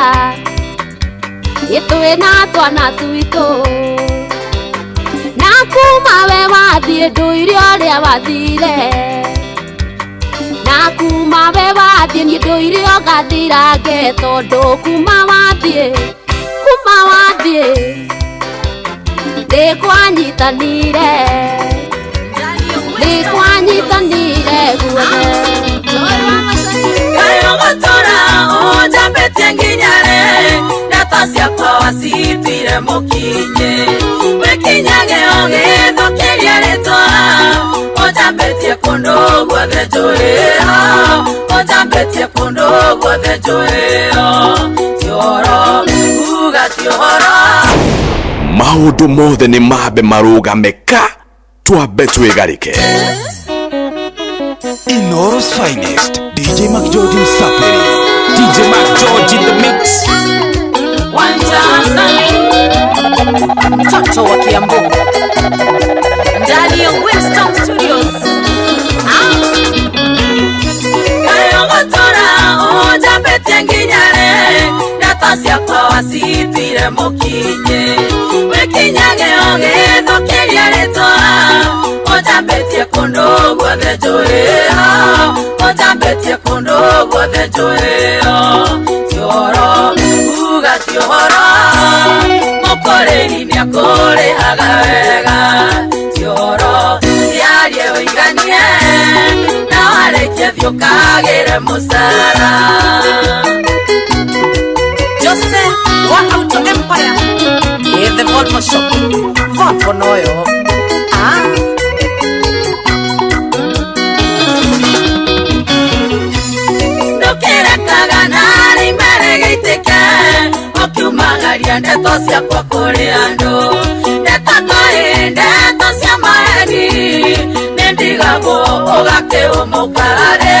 Ĩ twĩna twana twitũ. Na kuma we wathiĩ ndũire ũrĩa wathire. Na kuma we wathiĩ niĩ ndũire ũgathirange. Tondũ kuma wathiĩ, kuma wathiĩ, nĩ kwanyitanire, nĩ kwanyitanire guothe. Kayo gũtũra ũnjambĩtie nginya rĩ, ndeto ciakwa wacituire mũkinyĩ. Wĩkinyage ũgĩthũkĩria rĩtwa, ũnjambĩtie kũndũ guothe njũĩo, ũnjambĩtie kũndũ guothe njũĩo. Ti ũhoro, uga ti ũhoro. Maũndũ mothe nĩ mambe marũgame ka twambe twĩgarĩke. Inoro's finest, DJ McGeorge Msaperi. DJ McGeorge in the mix. Wanja Hasani, mtoto wa Kiambu, ndani ya Winston Studios. Kayo gũtũra ũnjambĩtie nginya rĩ, ndeto ciakwa wacituire mũkinyĩ. Wĩkinyage ũgĩthũkĩria rĩtwa, ũnjambĩtie kũndũ guothe njũĩo, ũnjambĩtie kũndũ guothe njũĩo. Ti ũhoro, uga ti ũhoro, mũkũrĩri nĩakũrĩhaga wega. Ti ũhoro, ciarie ũiganie, na warĩkia thiĩ ũkagĩre mũcara. Jose wa Auto Empire, the Volvo shop, Volvo noyo. Ndũkĩrekaga narĩ imere gĩitĩke, ũkiumagaria ndeto ciakwa kũrĩ andũ. Ndeto tũĩ, ndeto cia maheni, nĩndigagwo ũgakĩhũmũka-rĩ,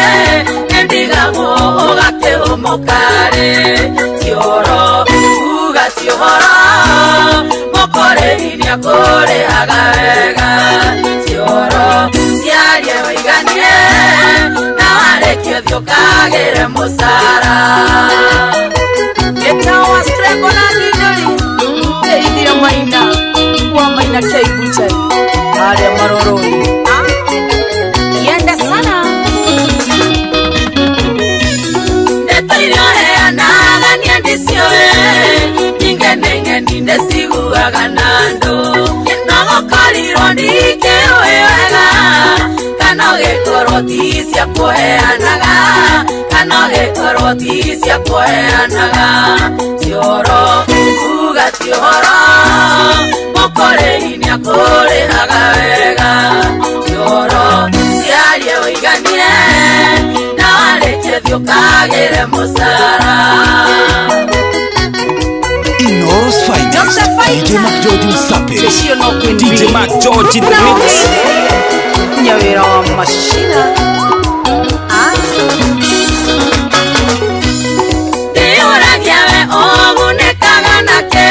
nĩndigagwo ũgakĩhũmũka-rĩ. Ti ũhoro, uga ti ũhoro, mũkũrĩri nĩakũrĩhaga wega. Ti ũhoro, ciarie ũiganie, na warĩkia thiĩ ũkagĩre mũcara. Gĩtawa strebo na ndindũri teithia maina wa maina keibuchari harĩa maroroi yenda sana ndeto iria ũheanaga niĩ ndiciũĩ nyingĩ nĩ ng'eni ndĩciguaga na andũ no gũkorirwo ndikĩũĩ wega kana ũgĩkorwo ti cia kũheanaga kana ũgĩkorwo ti cia kũheanaga ti ũhoro uga ti ũhoro mũkũrĩhi nĩakũrĩhaga wega ti ũhoro ciarie ũiganie na warĩkie thiĩ ũkagĩre mũcara. Inooro's finest. DJ Mac George Msape. DJ Mac George in the mix. Nyawira wa mashina. Ndĩũragia we ũgunĩkaga nake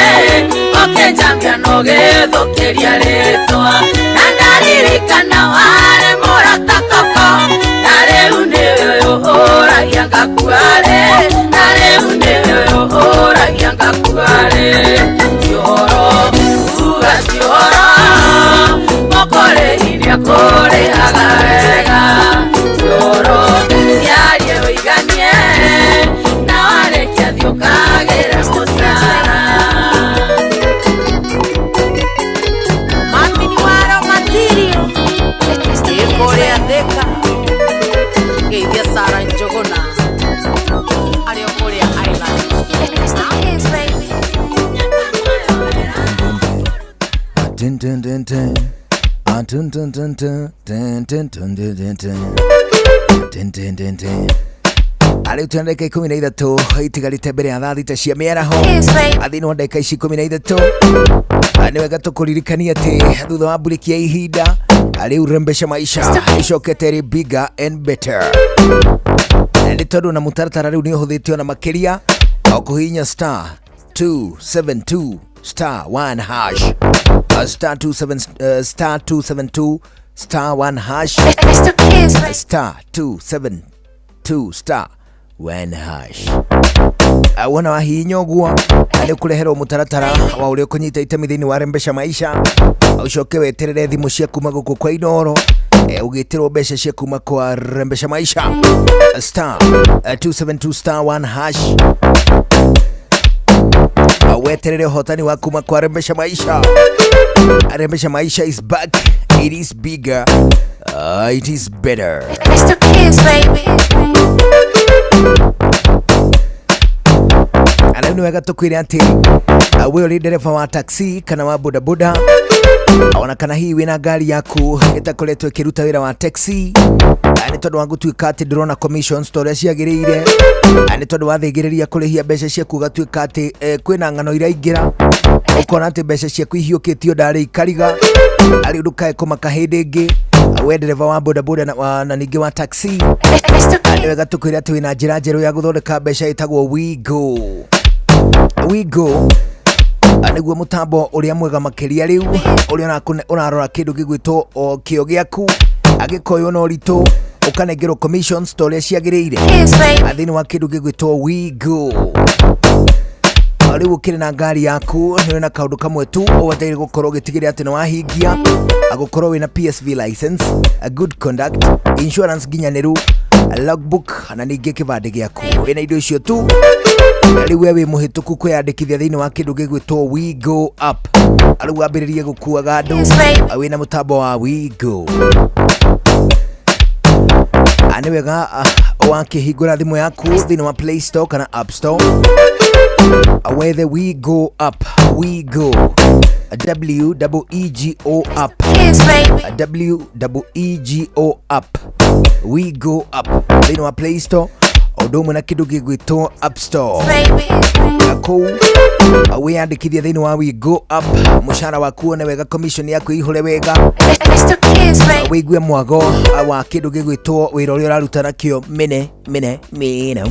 ũkĩnjambia na ũgĩthũkĩria rĩtwa na ndaririkana warĩ mũrata koko na rĩu nĩwe ũhũragia ngakuarĩ na rĩu nĩwe ũhũragia ngakuarĩ ti ũhoro uga ti ũhoro mũkũrĩhi nĩakũrĩhaga wega ti ũhoro ciarie ũiganie na warĩkia thiĩ ũkagĩre mũcara. Mami ni waro matirio ĩkũrĩa Thĩka geithia Sara Njũgũna arĩa ũkũrĩa Island. Dun dun dun dun. Ah, dun dun dun dun dun dun dun dun dun dun. Dun dun dun dun. Arä u ndagä 13 itigarä mbere ya thaa 6 cia mä araho athä wa ndagä ici 13 nä wega tå kå ririkania atä thutha wa mburä ya ihinda rä u rembesha maisha ĩcokete rĩ bigger and better nä tondå na mũtaratara rä u nä å hå thä te ona makä ria o kå hihinya star 272 star 1 hash star 27 star 272 star 1 hash star 272 star 1 hash wona wahihinya ũguo nĩ ũkũreherwo mũtaratara wa ũrĩa ũkũnyita itemi thĩinĩ wa rembesha maisha ũcoke weterere thimũ cia kuma gũkũ kwa Inooro ũgĩtĩrwo mbeca cia kuma kwa rembesha maisha star 272 star 1 hash weterere ũhotani wa kuma kwa rembesha maisha. Rembesha maisha is back, it is bigger, it is better. Rĩu nĩ wega tũkwĩre atĩ we ũrĩ ndereba wa taxi kana wa bodaboda ona kana hihi wĩna ngari yaku ĩtakoretwo ĩkĩruta wĩra wa taxi nĩ tondũ wa gũtuĩka atĩ ndũrona commissions ta ũrĩa ciagĩrĩire nĩ tondũ wa thĩgĩrĩria kũrĩhia mbeca ciaku ũgatuĩka atĩ kwĩna ng'ano iraingĩra ũkona atĩ mbeca ciaku ihiũkĩtio ndarĩ ikariga arĩ ndũkae kũmaka hĩndĩ ĩngĩ we ndereba wa bodaboda na ningĩ wa taxi nĩ wega tũkwĩre atĩ wĩna njĩra njerũ ya gũthondeka mbeca ĩtagwo WeGo. WeGo nĩguo mũtambo ũrĩa mwega makĩria rĩu ũrĩa ũrarora kĩndũ gĩgwĩtwo kĩo gĩaku agĩkoywo na ũritũ ũkanengerwo commissions ta ũrĩa ciagĩrĩire thĩinĩ wa kĩndũ gĩgwĩtwo WeGo. Rĩu ũkĩrĩ na ngari yaku nĩ na kaũndũ kamwe tu ũbataire gũkorwo ũgĩtigĩrĩra atĩ nĩ wahingia agũkorwo wĩna PSV license, a good conduct, insurance nginyanĩru, logbook na ningĩ kĩbandĩ gĩaku. Wĩna indo icio tu rĩu we wĩ mũhĩtũku kwĩyandĩkithia thĩinĩ wa kĩndũ gĩgwĩtwo WeGo app rĩu wambĩrĩrie gũkuaga andũ wĩna mũtambo wa WeGo. Nĩ wega wakĩhingũra thimũ yaku thĩinĩ wa Play Store kana App Store wethe WeGo app, WeGo W E G O app, W E G O app, WeGo app thĩinĩ wa Play Store ũndũ ũmwe na kĩndũ gĩgwĩtwo App Store na kũu wĩyandĩkithia thĩinĩ wa WeGo app mũcara waku wone wega commission yaku ĩihũre wega wĩigue mwago wa kĩndũ gĩgwĩtwo wĩra ũrĩa ũraruta nakĩo mene mene mene.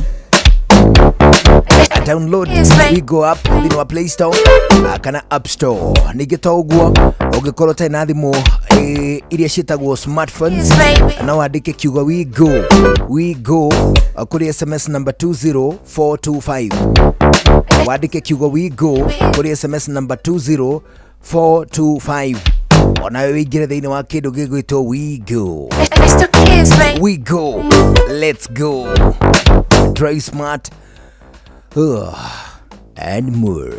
Download WeGo app thĩinĩ wa Play Store kana App Store. Ningĩ to ũguo ũngĩkorwo ũtarĩ na thimũ Iria ciĩtagwo smartphones, no wandĩke kiugo we go, we go kũrĩ SMS number 20425. Wandĩke kiugo we go kũrĩ SMS number 20425, onawe wĩingĩre thĩinĩ wa kĩndũ gĩgwĩtwo we go. We go, let's go, drive smart and more.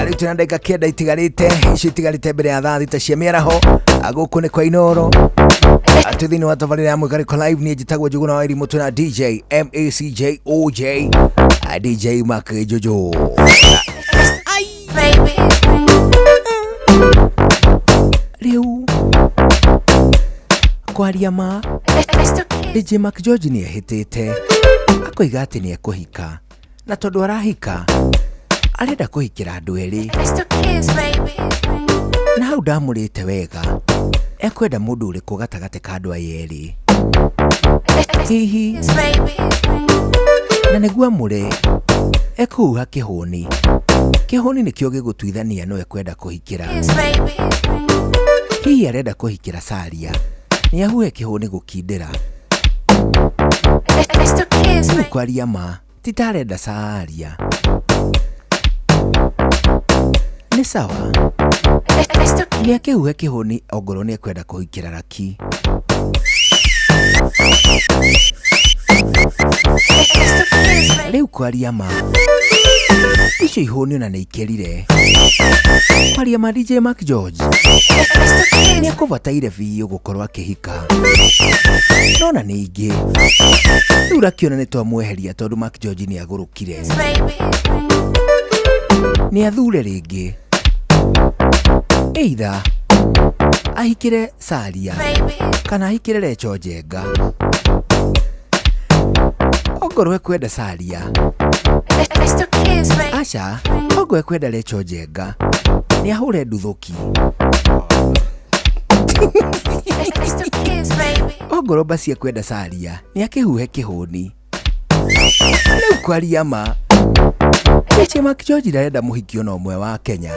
Rĩu twĩna ndagĩka 9 itigarĩte, icio itigarĩte mbere ya thaa 6 cia mĩaraho. Gũkũ nĩ kwa Inoro, atĩ thĩinĩ wa tabarĩra ya Mwĩkarĩko Live. Niĩ njĩtagwo Njũgũna wa Irimũ, twĩna DJ MACJOJ, DJ Mac Jojo. Rĩu kwaria ma, DJ Mac George nĩ ehĩtĩte akoiga atĩ nĩ ekũhika, na tondũ arahika arenda kũhikĩra andũ erĩ, na hau ndamũrĩte wega ekwenda mũndũ ũrĩkũ gatagatĩ ka andũ aya erĩ hihi, na nĩguo amũre ekũhuha kĩhũni. Kĩhũni nĩkĩo gĩgũtuithania no ekwenda kũhikĩra. Hihi arenda kũhikĩra Saria, nĩ ahuhe kĩhũni gũkindĩra. Rĩu kwaria ma, ti ta arenda Saria, nĩ sawa, nĩ akĩhuhe kĩhũni ongorwo nĩ ekwenda kũhikĩra Raki. Rĩu kwaria ma, icio ihũni ona nĩ ikĩrire. Kwaria ma, DJ Mac George nĩ akũbataire biũ gũkorwo akĩhika, nona nĩ ingĩ rĩu rakiona nĩ twamweheria tondũ Mac George nĩ agũrũkire, nĩ athure rĩngĩ, either ahikĩre Saria kana ahikĩre Recho Njenga. Ongorwo ekwenda Saria, aca, ongorwo ekwenda Recho Njenga, nĩ ahũre nduthũki. Ongorwo basi ekwenda Saria, nĩ akĩhuhe kĩhũni. Rĩu kwaria ma, DJ Mac George ndarenda mũhiki ona ũmwe wa Kenya,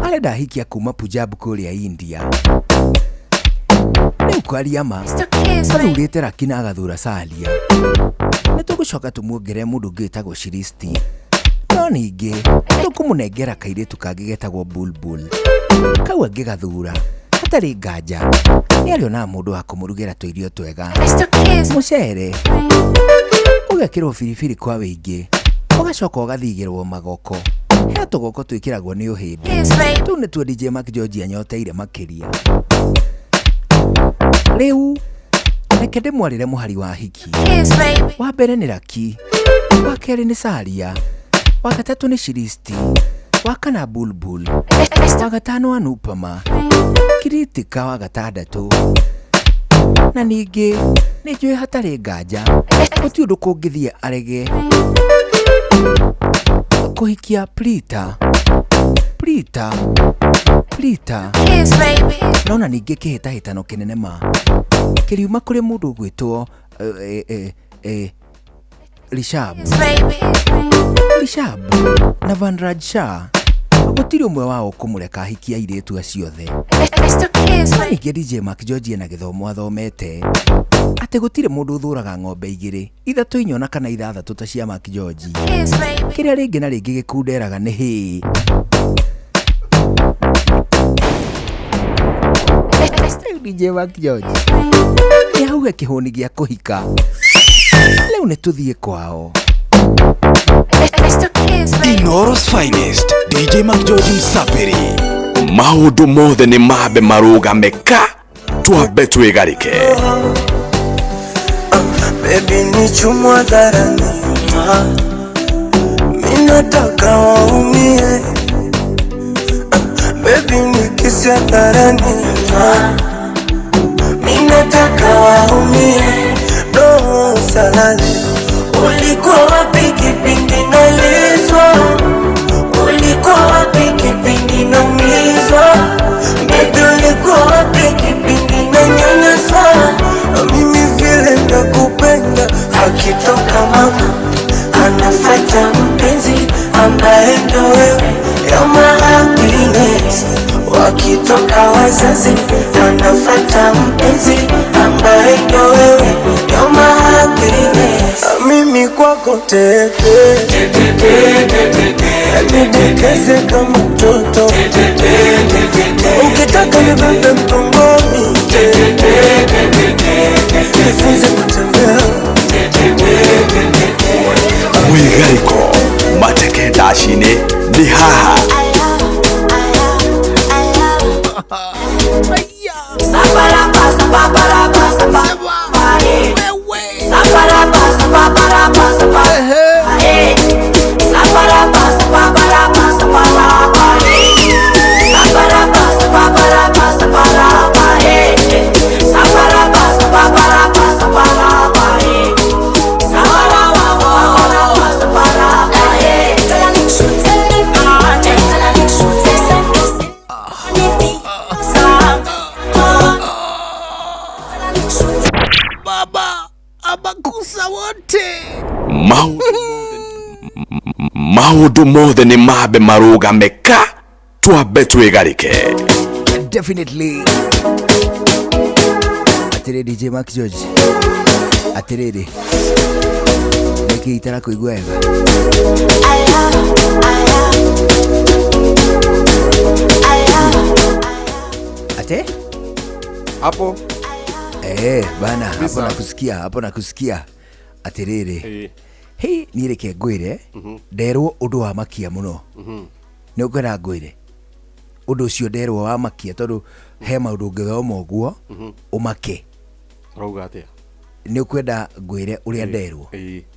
arenda ahikia kuma Punjab kũrĩa India. Rĩu kwaria ma, athurĩte Raki na agathura Saria. Nĩ tũgũcoka tũmuongerere mũndũ ũngĩ wĩtagwo Shiristi, no ningĩ tũkũmũnengera kairĩtu kangĩ getagwo Bulbul. Kau angĩgathura hatarĩ nganja nĩ arĩonaga mũndũ wa kũmũrugĩra tũirio twega, mũcere ũgekĩrwo biribiri kwa wĩingĩ, ũgacoka ũgathigĩrwo magoko. He tũgoko twĩkĩragwo nĩ ũhĩndĩ, tũu nĩtuo DJ Mac George anyoteire makĩria. Rĩu reke ndĩmwarĩre mũhari wa hiki. Wa mbere nĩ Raki, wa kerĩ nĩ Saria, wa gatatũ nĩ Shiristi, wa kana Bulbul, wa gatano Anupama, Kiritika wa gatandatũ. Na ningĩ nĩ njũĩ hatarĩ nganja gũtirĩ ũndũ kũngĩthiĩ arege kũhikia Prita. Prita, Prita. Nona ningĩ kĩhĩtahĩtano kĩnene ma kĩriuma kũrĩ mũndũ ũgwĩtwo Rishab. Rishab na Vanraj Shah gũtirĩ ũmwe wao kũmũreka ahikie airĩtu acio othe. Ningĩ DJ Mac George ena gĩthomo athomete atĩ gũtirĩ mũndũ ũthũraga ng'ombe 2, 3, 4 kana 6 ta cia Mac George. Kĩrĩa rĩngĩ na rĩngĩ gĩkunderaga nĩ hĩ. DJ Mac George nĩ ahuhe kĩhũni gĩa kũhika. Rĩu nĩ tũthiĩ kwao. Inooro's finest, DJ Mac George Msapiri. Maũndũ mothe nĩ mambe marũgame ka twambe twĩgarĩke. Baby ni chumwa dharani, mimi nataka waumie. Baby ni kisi hadharani, mimi nataka waumie. No salali, ulikuwa wapi kipindi nalizwa? Ulikuwa wapi kipindi naumizwa? Baby ulikuwa wapi kipindi nanyanyaswa? Mimi vile nakupenda, akitoka mama anafuata mpenzi ambaye ndo wewe. You're my happiness. Wakitoka wazazi wanafata mpenzi ambaye ndo wewe, you're my happiness. Mimi kwako tete, nidekeze kama mtoto, ukitaka nibebe mgongoni, nifunze kutembea. Mwigariko mateke ndaci-inĩ nĩ haha. Baba amakusa wote. Maũndũ mothe nĩ mambe marũgame ka twambe twĩgarĩke. Definitely. Atiriri DJ Mark George. Atiriri. Niki itarakuigua wega. Ate? Hapo. Bana, hapo nakusikia, hapo nakusikia. Atiriri. Hei, niĩ reke ngwĩre, nderwo ũndũ wa makia mũno. Nĩ ũkwenda ngwĩre? Ũndũ ũcio nderwo wa makia tondũ he maũndũ ũngĩthoma ũguo ũmake. Ũrauga atĩa? Nĩ ũkwenda ngwĩre ũrĩa nderwo?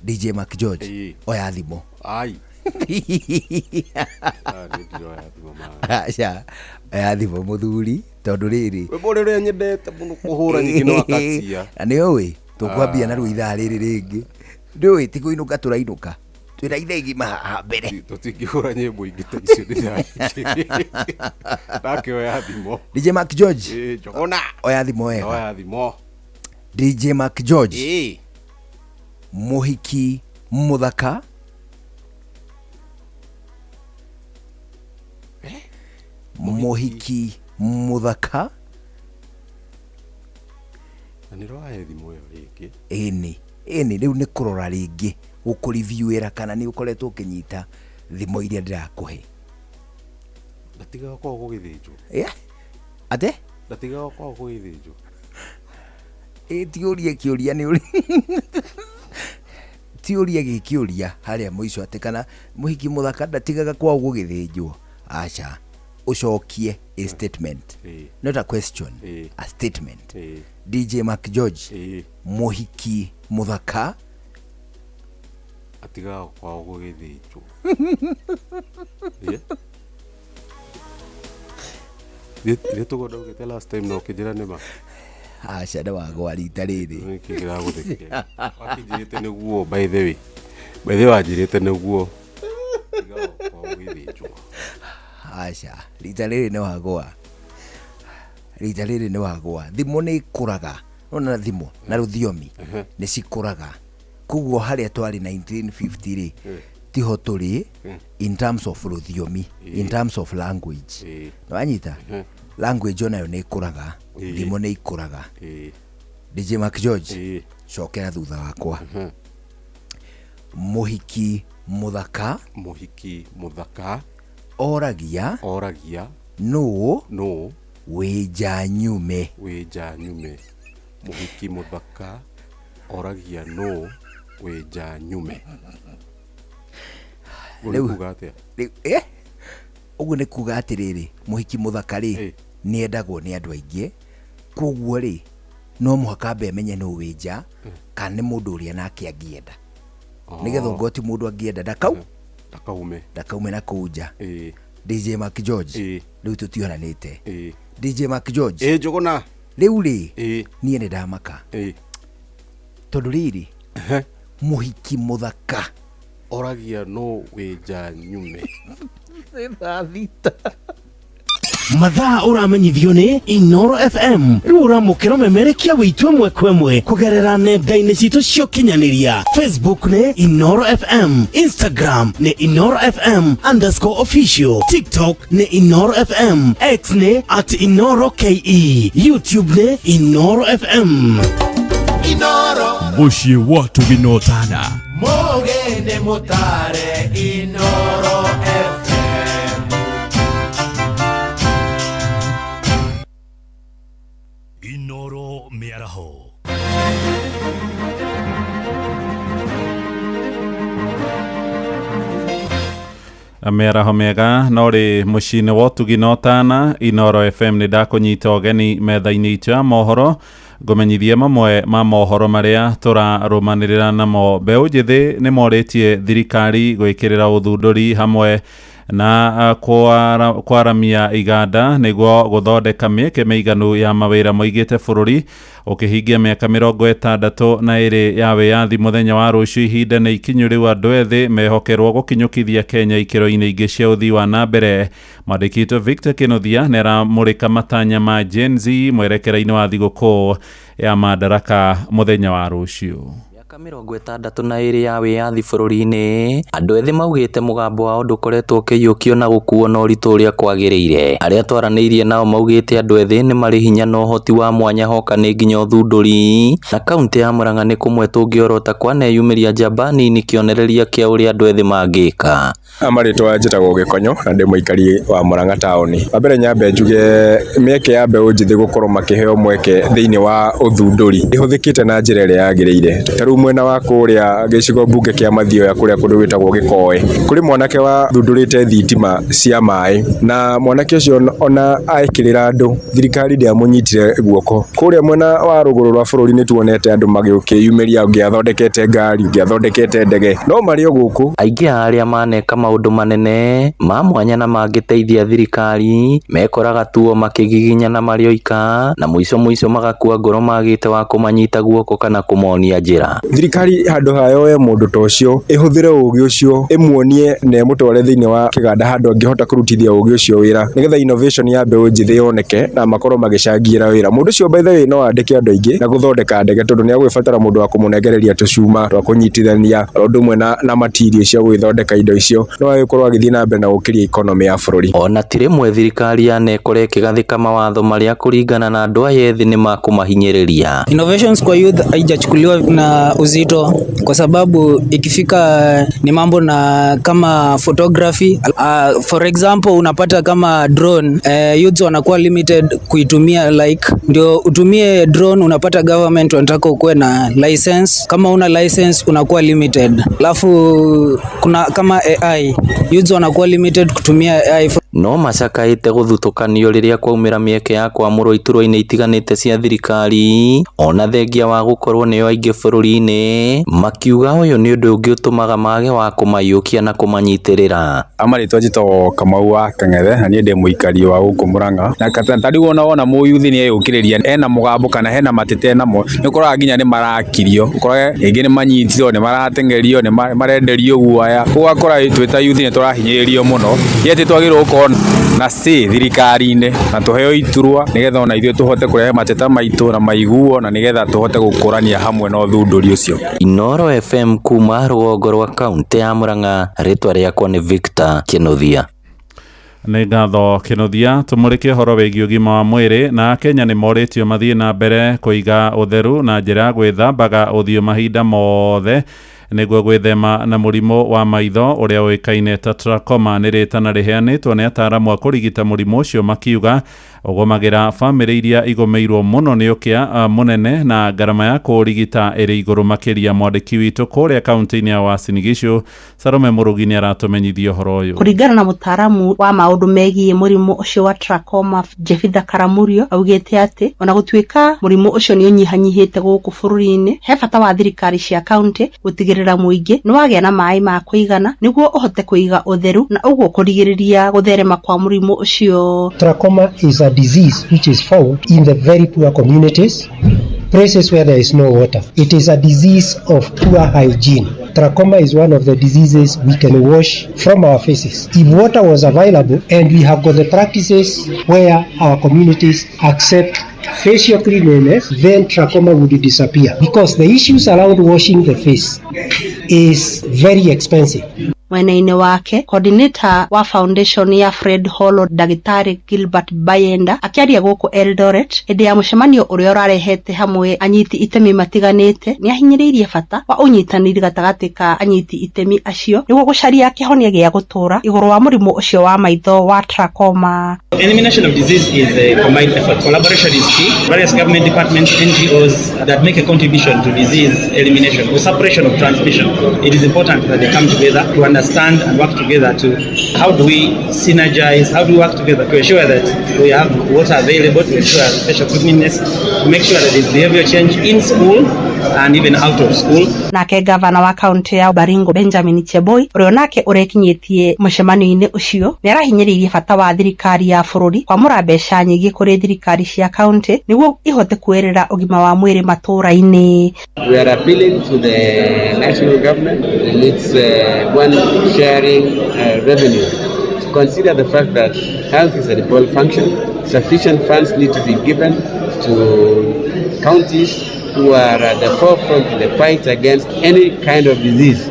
DJ Mark George, oya thimũ. Ai. Aca, oya thimũ mũthuri tondũ rĩrĩ. Rwĩmbo rũrĩa nyendete mũno kũhũra nyingĩ no akatia. Na nĩ ũĩ, tũkwambia naruo ithaa rĩrĩ rĩngĩ. Ndũĩ ti kũinũka tũrainũka. Twĩna ithaa igima haha mbere. Tũtingĩhũra nyĩmbo ingĩ ta icio ndakĩoya thimũ. DJ Mark George. Njogona. Oya thimũ wega. Oya thimũ. DJ Mark George. Mũhiki mũthaka. Mũhiki mũthaka. Na nĩ roya thimũ ĩyo rĩngĩ. Ĩni. Ĩni rĩu nĩ kũrora rĩngĩ gũkũriviewĩra kana nĩ ũkoretwo ũkĩnyita thimũ iria ndĩrakũhe. Ndatigaga kwao gũgĩthĩnjwo. Ate? Ndatigaga kwao gũgĩthĩnjwo. Ti ũrie kĩũria nĩ ũrĩ. Ti ũrie gĩkĩũria harĩa mũico atĩ kana mũhiki mũthaka ndatigaga kwao gũgĩthĩnjwo. Aca, ũcokie a statement. Not a question, a statement. DJ Mark George, mũhiki mũthaka atigaga kwao gũgĩthĩnjwo. Nĩ tũgũnda ũgĩte last time na ũkĩnjĩra nĩ ma. Aca, nĩ wagwa rita rĩrĩ. Nĩkĩ kĩragũthekia? Wakĩnjĩrĩte nĩguo, by the way. By the way, wanjĩrĩte nĩguo. Atigaga kwao gũgĩthĩnjwo. Aca, rita rĩrĩ nĩ wagwa. Rita rĩrĩ nĩ wagwa. Thimũ nĩ ikũraga. Nona thimũ na rũthiomi nĩ cikũraga. Koguo harĩa twarĩ 1950 rĩ, tiho tũrĩ in terms of rũthiomi, in terms of language. Nĩwanyita? Language onayo nĩ ikũraga, thimũ nĩ ikũraga. DJ Mark George, cokera thutha wakwa. Mũhiki mũthaka. Mũhiki mũthaka. Oragia. Oragia. Nũ. Nũ. Wĩ nja nyume. Wĩ nja nyume. Mũhiki mũthaka oragia nũ wĩ nja nyume. Ũguo nĩ kuga atĩa? Ũguo nĩ kuga atĩrĩrĩ, mũhiki mũthaka rĩ nĩ endagwo nĩ andũ aingĩ. Koguo rĩ no mũhaka ambe amenye nũ wĩ nja kana nĩ mũndũ ũrĩa nake angĩenda. Nĩgetha ũngorwo ti mũndũ angĩenda ndakaume. Ndakaume na kũu nja. DJ Mark George, rĩu tũtionanĩte. DJ Mark George. Njogona. Rĩu rĩ niĩ nĩ ndamaka. Tondũ rĩrĩ mũhiki mũthaka oragia nũ wĩ nja nyume. Nĩ thaa thita. Mathaa ũramenyithio nĩ Inoro FM. Rĩu ũramũkĩra ũmemerekia wĩitũ ĩmwe kwa ĩmwe kũgerera nenda-inĩ citũ cia ũkinyanĩria. Facebook nĩ Inoro FM, Instagram nĩ Inoro FM underscore official, TikTok nĩ Inoro FM, X nĩ at Inoro KE, YouTube nĩ Inoro FM. Inoro Mũciĩ wa Tũginotana. Mũgeni mũtare Inoro FM. Inoro mĩaraho. Mĩaraho mĩega no rĩ mũciĩ-inĩ wa ũtugi na ũtana Inoro FM nĩ ndakũnyita ũgeni metha-inĩ itũ ya mohoro ngũmenyithie mamwe ma mohoro marĩa tũrarũmanĩrĩra namo. Mbeũ njĩthĩ nĩ morĩtie thirikari gwĩkĩrĩra ũthundũri hamwe na kwaramia iganda nĩguo gũthondeka mĩeke mĩiganu ya mawĩra moigĩte bũrũri ũkĩhingia mĩaka 62 ya wĩyathi mũthenya wa rũciũ. Ihinda nĩ ikinyu rĩu andũ ethĩ mehokerwo gũkinyũkithia Kenya ikĩro-inĩ ingĩ cia ũthii wa na mbere. Mwandĩki witũ Victor Kinuthia nĩ aramũrĩka matanya ma Gen Z mwerekera-inĩ wa thigũkũ ya Madaraka mũthenya wa rũciũ. Mĩaka 62 ya wĩyathi bũrũri-inĩ, andũ ethĩ maugĩte mũgambo wao ndũkoretwo ũkĩiyũkio na gũkuo na ũritũ ũrĩa kwagĩrĩire. Arĩa twaranĩirie nao maugĩte andũ ethĩ nĩ marĩ hinya na ũhoti wa mwanya hoka nĩ nginya ũthundũri, na kaunti ya Murang'a nĩ kũmwe tũngĩorota kwaneyumĩria njamba nini kĩonereria kĩa ũrĩa andũ ethĩ mangĩka. Marĩtwa njĩtagwo Gĩkonyo na ndĩ mũikari wa Murang'a taũni. Wa mbere nyambe njuge mĩeke ya mbeũ njĩthĩ gũkorwo makĩheo mweke thĩinĩ wa ũthundũri ĩhũthĩkĩte na njĩra ĩrĩa yagĩrĩire. Ta rĩu mwena wa kũrĩa gĩcigo mbunge kĩa Mathioya kũrĩa kũndũ gwĩtagwo Gĩkoe, kũrĩ mwanake wathundũrĩte thitima cia maĩ na mwanake ũcio ona ekĩrĩra andũ thirikari ndĩamũnyitire guoko. Kũrĩa mwena wa rũgũrũ rwa bũrũri nĩ tuonete andũ magĩkĩyumĩria, ũngĩ athondekete ngari, ũngĩ athondekete ndege, no marĩ o gũkũ. Aingĩ a arĩa maneka maũndũ manene ma mwanya na mangĩteithia thirikari mekoraga tuo makĩgiginyana marĩ oika na mũico mũico magakua ngoro magĩte wa kũmanyita guoko kana kũmonia njĩra. Thirikari handũ ha yoe mũndũ ta ũcio ĩhũthĩre ũgĩ ũcio ĩmuonie na ĩmũtware thĩinĩ wa kĩganda handũ angĩhota kũrutithia ũgĩ ũcio wĩra nĩgetha innovation ya mbeũ njĩthĩ yoneke na makorwo magĩcangĩra wĩra. Mũndũ ũcio by the way no andĩke andũ aingĩ na gũthondeka ndege tondũ nĩ agwĩbatara mũndũ wa kũmũnengereria tũcuma twa kũnyitithania o ũndũ ũmwe na material cia gũgĩthondeka indo icio, no agĩkorwo agĩthiĩ na mbere na gũkĩria economy ya bũrũri. Ona ti rĩmwe thirikari yanekora ĩkĩgathĩka mawatho marĩa kũringana na andũ aya ethĩ nĩ makũmahinyĩrĩria. Innovations kwa youth haijachukuliwa na uzito kwa sababu ikifika ni mambo na kama photography, for example unapata kama drone, youths wanakuwa limited kuitumia, like ndio utumie drone unapata government wanataka ukuwe na license, kama una license unakuwa limited. Alafu kuna kama AI, youths wanakuwa limited kutumia AI. No macakaĩte gũthutũkanio rĩrĩa kwaumĩra mĩeke ya kwamũrwo iturwa-inĩ itiganĩte cia thirikari ona thengia wa gũkorwo nĩo aingĩ bũrũri-inĩ, makiuga ũyũ nĩ ũndũ ũngĩ ũtũmaga mage wa kũmaiyũkia na kũmanyitĩrĩra. Amarĩtwa njĩtagwo Kamau wa Kang'ethe na niĩ ndĩ mũikari wa gũkũ Murang'a na ta rĩu ona wona mũyuthi nĩ eyũkĩrĩria ena mũgambo kana hena mateta enamo nĩ ũkoraga nginya nĩ marakirio, ũkorage rĩngĩ nĩ manyitirwo, nĩ marateng'erio, nĩ marenderio guoya, ũgakora twĩ ta yuthi nĩ tũrahinyĩrĩrio mũno, ti atĩ twagĩrĩirwo gũkorwo na say thirikari-inĩ na tũheo iturwa nĩgetha ona ithuĩ tũhote kũrehe mateta maitũ na maiguo na nĩgetha tũhote gũkũrania hamwe na ũthundũri ũcio. Inoro FM kuma rũgongo rwa kaunti ya Murang'a, rĩtwa rĩakwa nĩ Victor Kinuthia. Nĩ ngatho Kinuthia. Tũmũrĩke ũhoro wĩgiĩ ũgima wa mwĩrĩ na Kenya nĩ morĩtio mathiĩ na mbere kũiga ũtheru na njĩra ya gwĩthambaga ũthiũ mahinda mothe nĩguo gwĩthema na mũrimũ wa maitho ũrĩa ũĩkaine ta trachoma. Nĩ rĩtana rĩheanĩtwo nĩ ataaramu a kũrigita mũrimũ ũcio makiuga ũgũmagĩra bamĩrĩ iria igũmĩirwo mũno nĩ ũkĩa mũnene na ngarama ya kũũrigita ĩrĩ igũrũ makĩria. Mwandĩki witũ kũrĩa kaunti-inĩ ya Uasin Gishu Salome Mũrugi nĩ aratũmenyithia ũhoro ũyũ. Kũringana na mũtaaramu wa maũndũ megiĩ mũrimũ ũcio wa trachoma Jefitha Karamurio augĩte atĩ ona gũtuĩka mũrimũ ũcio nĩ ũnyihanyihĩte gũkũ bũrũri-inĩ, he bata wa thirikari cia kaunti gũtigĩrĩra mũingĩ nĩ wagĩa na maĩ ma kũigana nĩguo ũhote kũiga ũtheru na ũguo kũrigĩrĩria gũtherema kwa mũrimũ ũcio. Trachoma is a disease which is found in the very poor communities, places where there is no water. It is a disease of poor hygiene. Trachoma is one of the diseases we can wash from our faces. If water was available and we have got the practices where our communities accept facial cleanliness, then trachoma would disappear, because the issues around washing the face is very expensive. Mwena-inĩ wake, coordinator wa foundation ya Fred Hollow ndagĩtarĩ Gilbert Bayenda akĩaria gũkũ Eldoret hĩndĩ ya mũcemanio ũrĩa ũrarehete hamwe anyiti itemi matiganĩte nĩahinyĩrĩirie bata wa ũnyitanĩri gatagatĩ ka anyiti itemi acio nĩguo gũcaria kĩhonia gĩa gũtũra igũrũ wa mũrimũ ũcio wa maitho wa trachoma. Elimination of disease is a combined effort. Collaboration is key. Various government departments, NGOs that make a contribution to disease elimination or suppression of transmission. It is important that they come together to understand and work together to how do we synergize, how do we work together to ensure that we have water available, to ensure facial cleanliness, to make sure that there's behavior change in school and even out of school. Nake gavana wa kaunti ya Baringo Benjamin Cheboi ũrĩa nake ũrekinyĩtie mũcemanio-inĩ ũcio nĩarahinyĩrĩirie bata wa thirikari ya bũrũri kwamũra mbeca nyingĩ kũrĩ thirikari cia kaunti nĩguo ihote kuoerera ũgima wa mwĩrĩ matũũra-inĩ. We are appealing to the national government in its one sharing revenue to consider the fact that health is a devolved function. Sufficient funds need to be given to counties who are at the forefront in the fight against any kind of disease,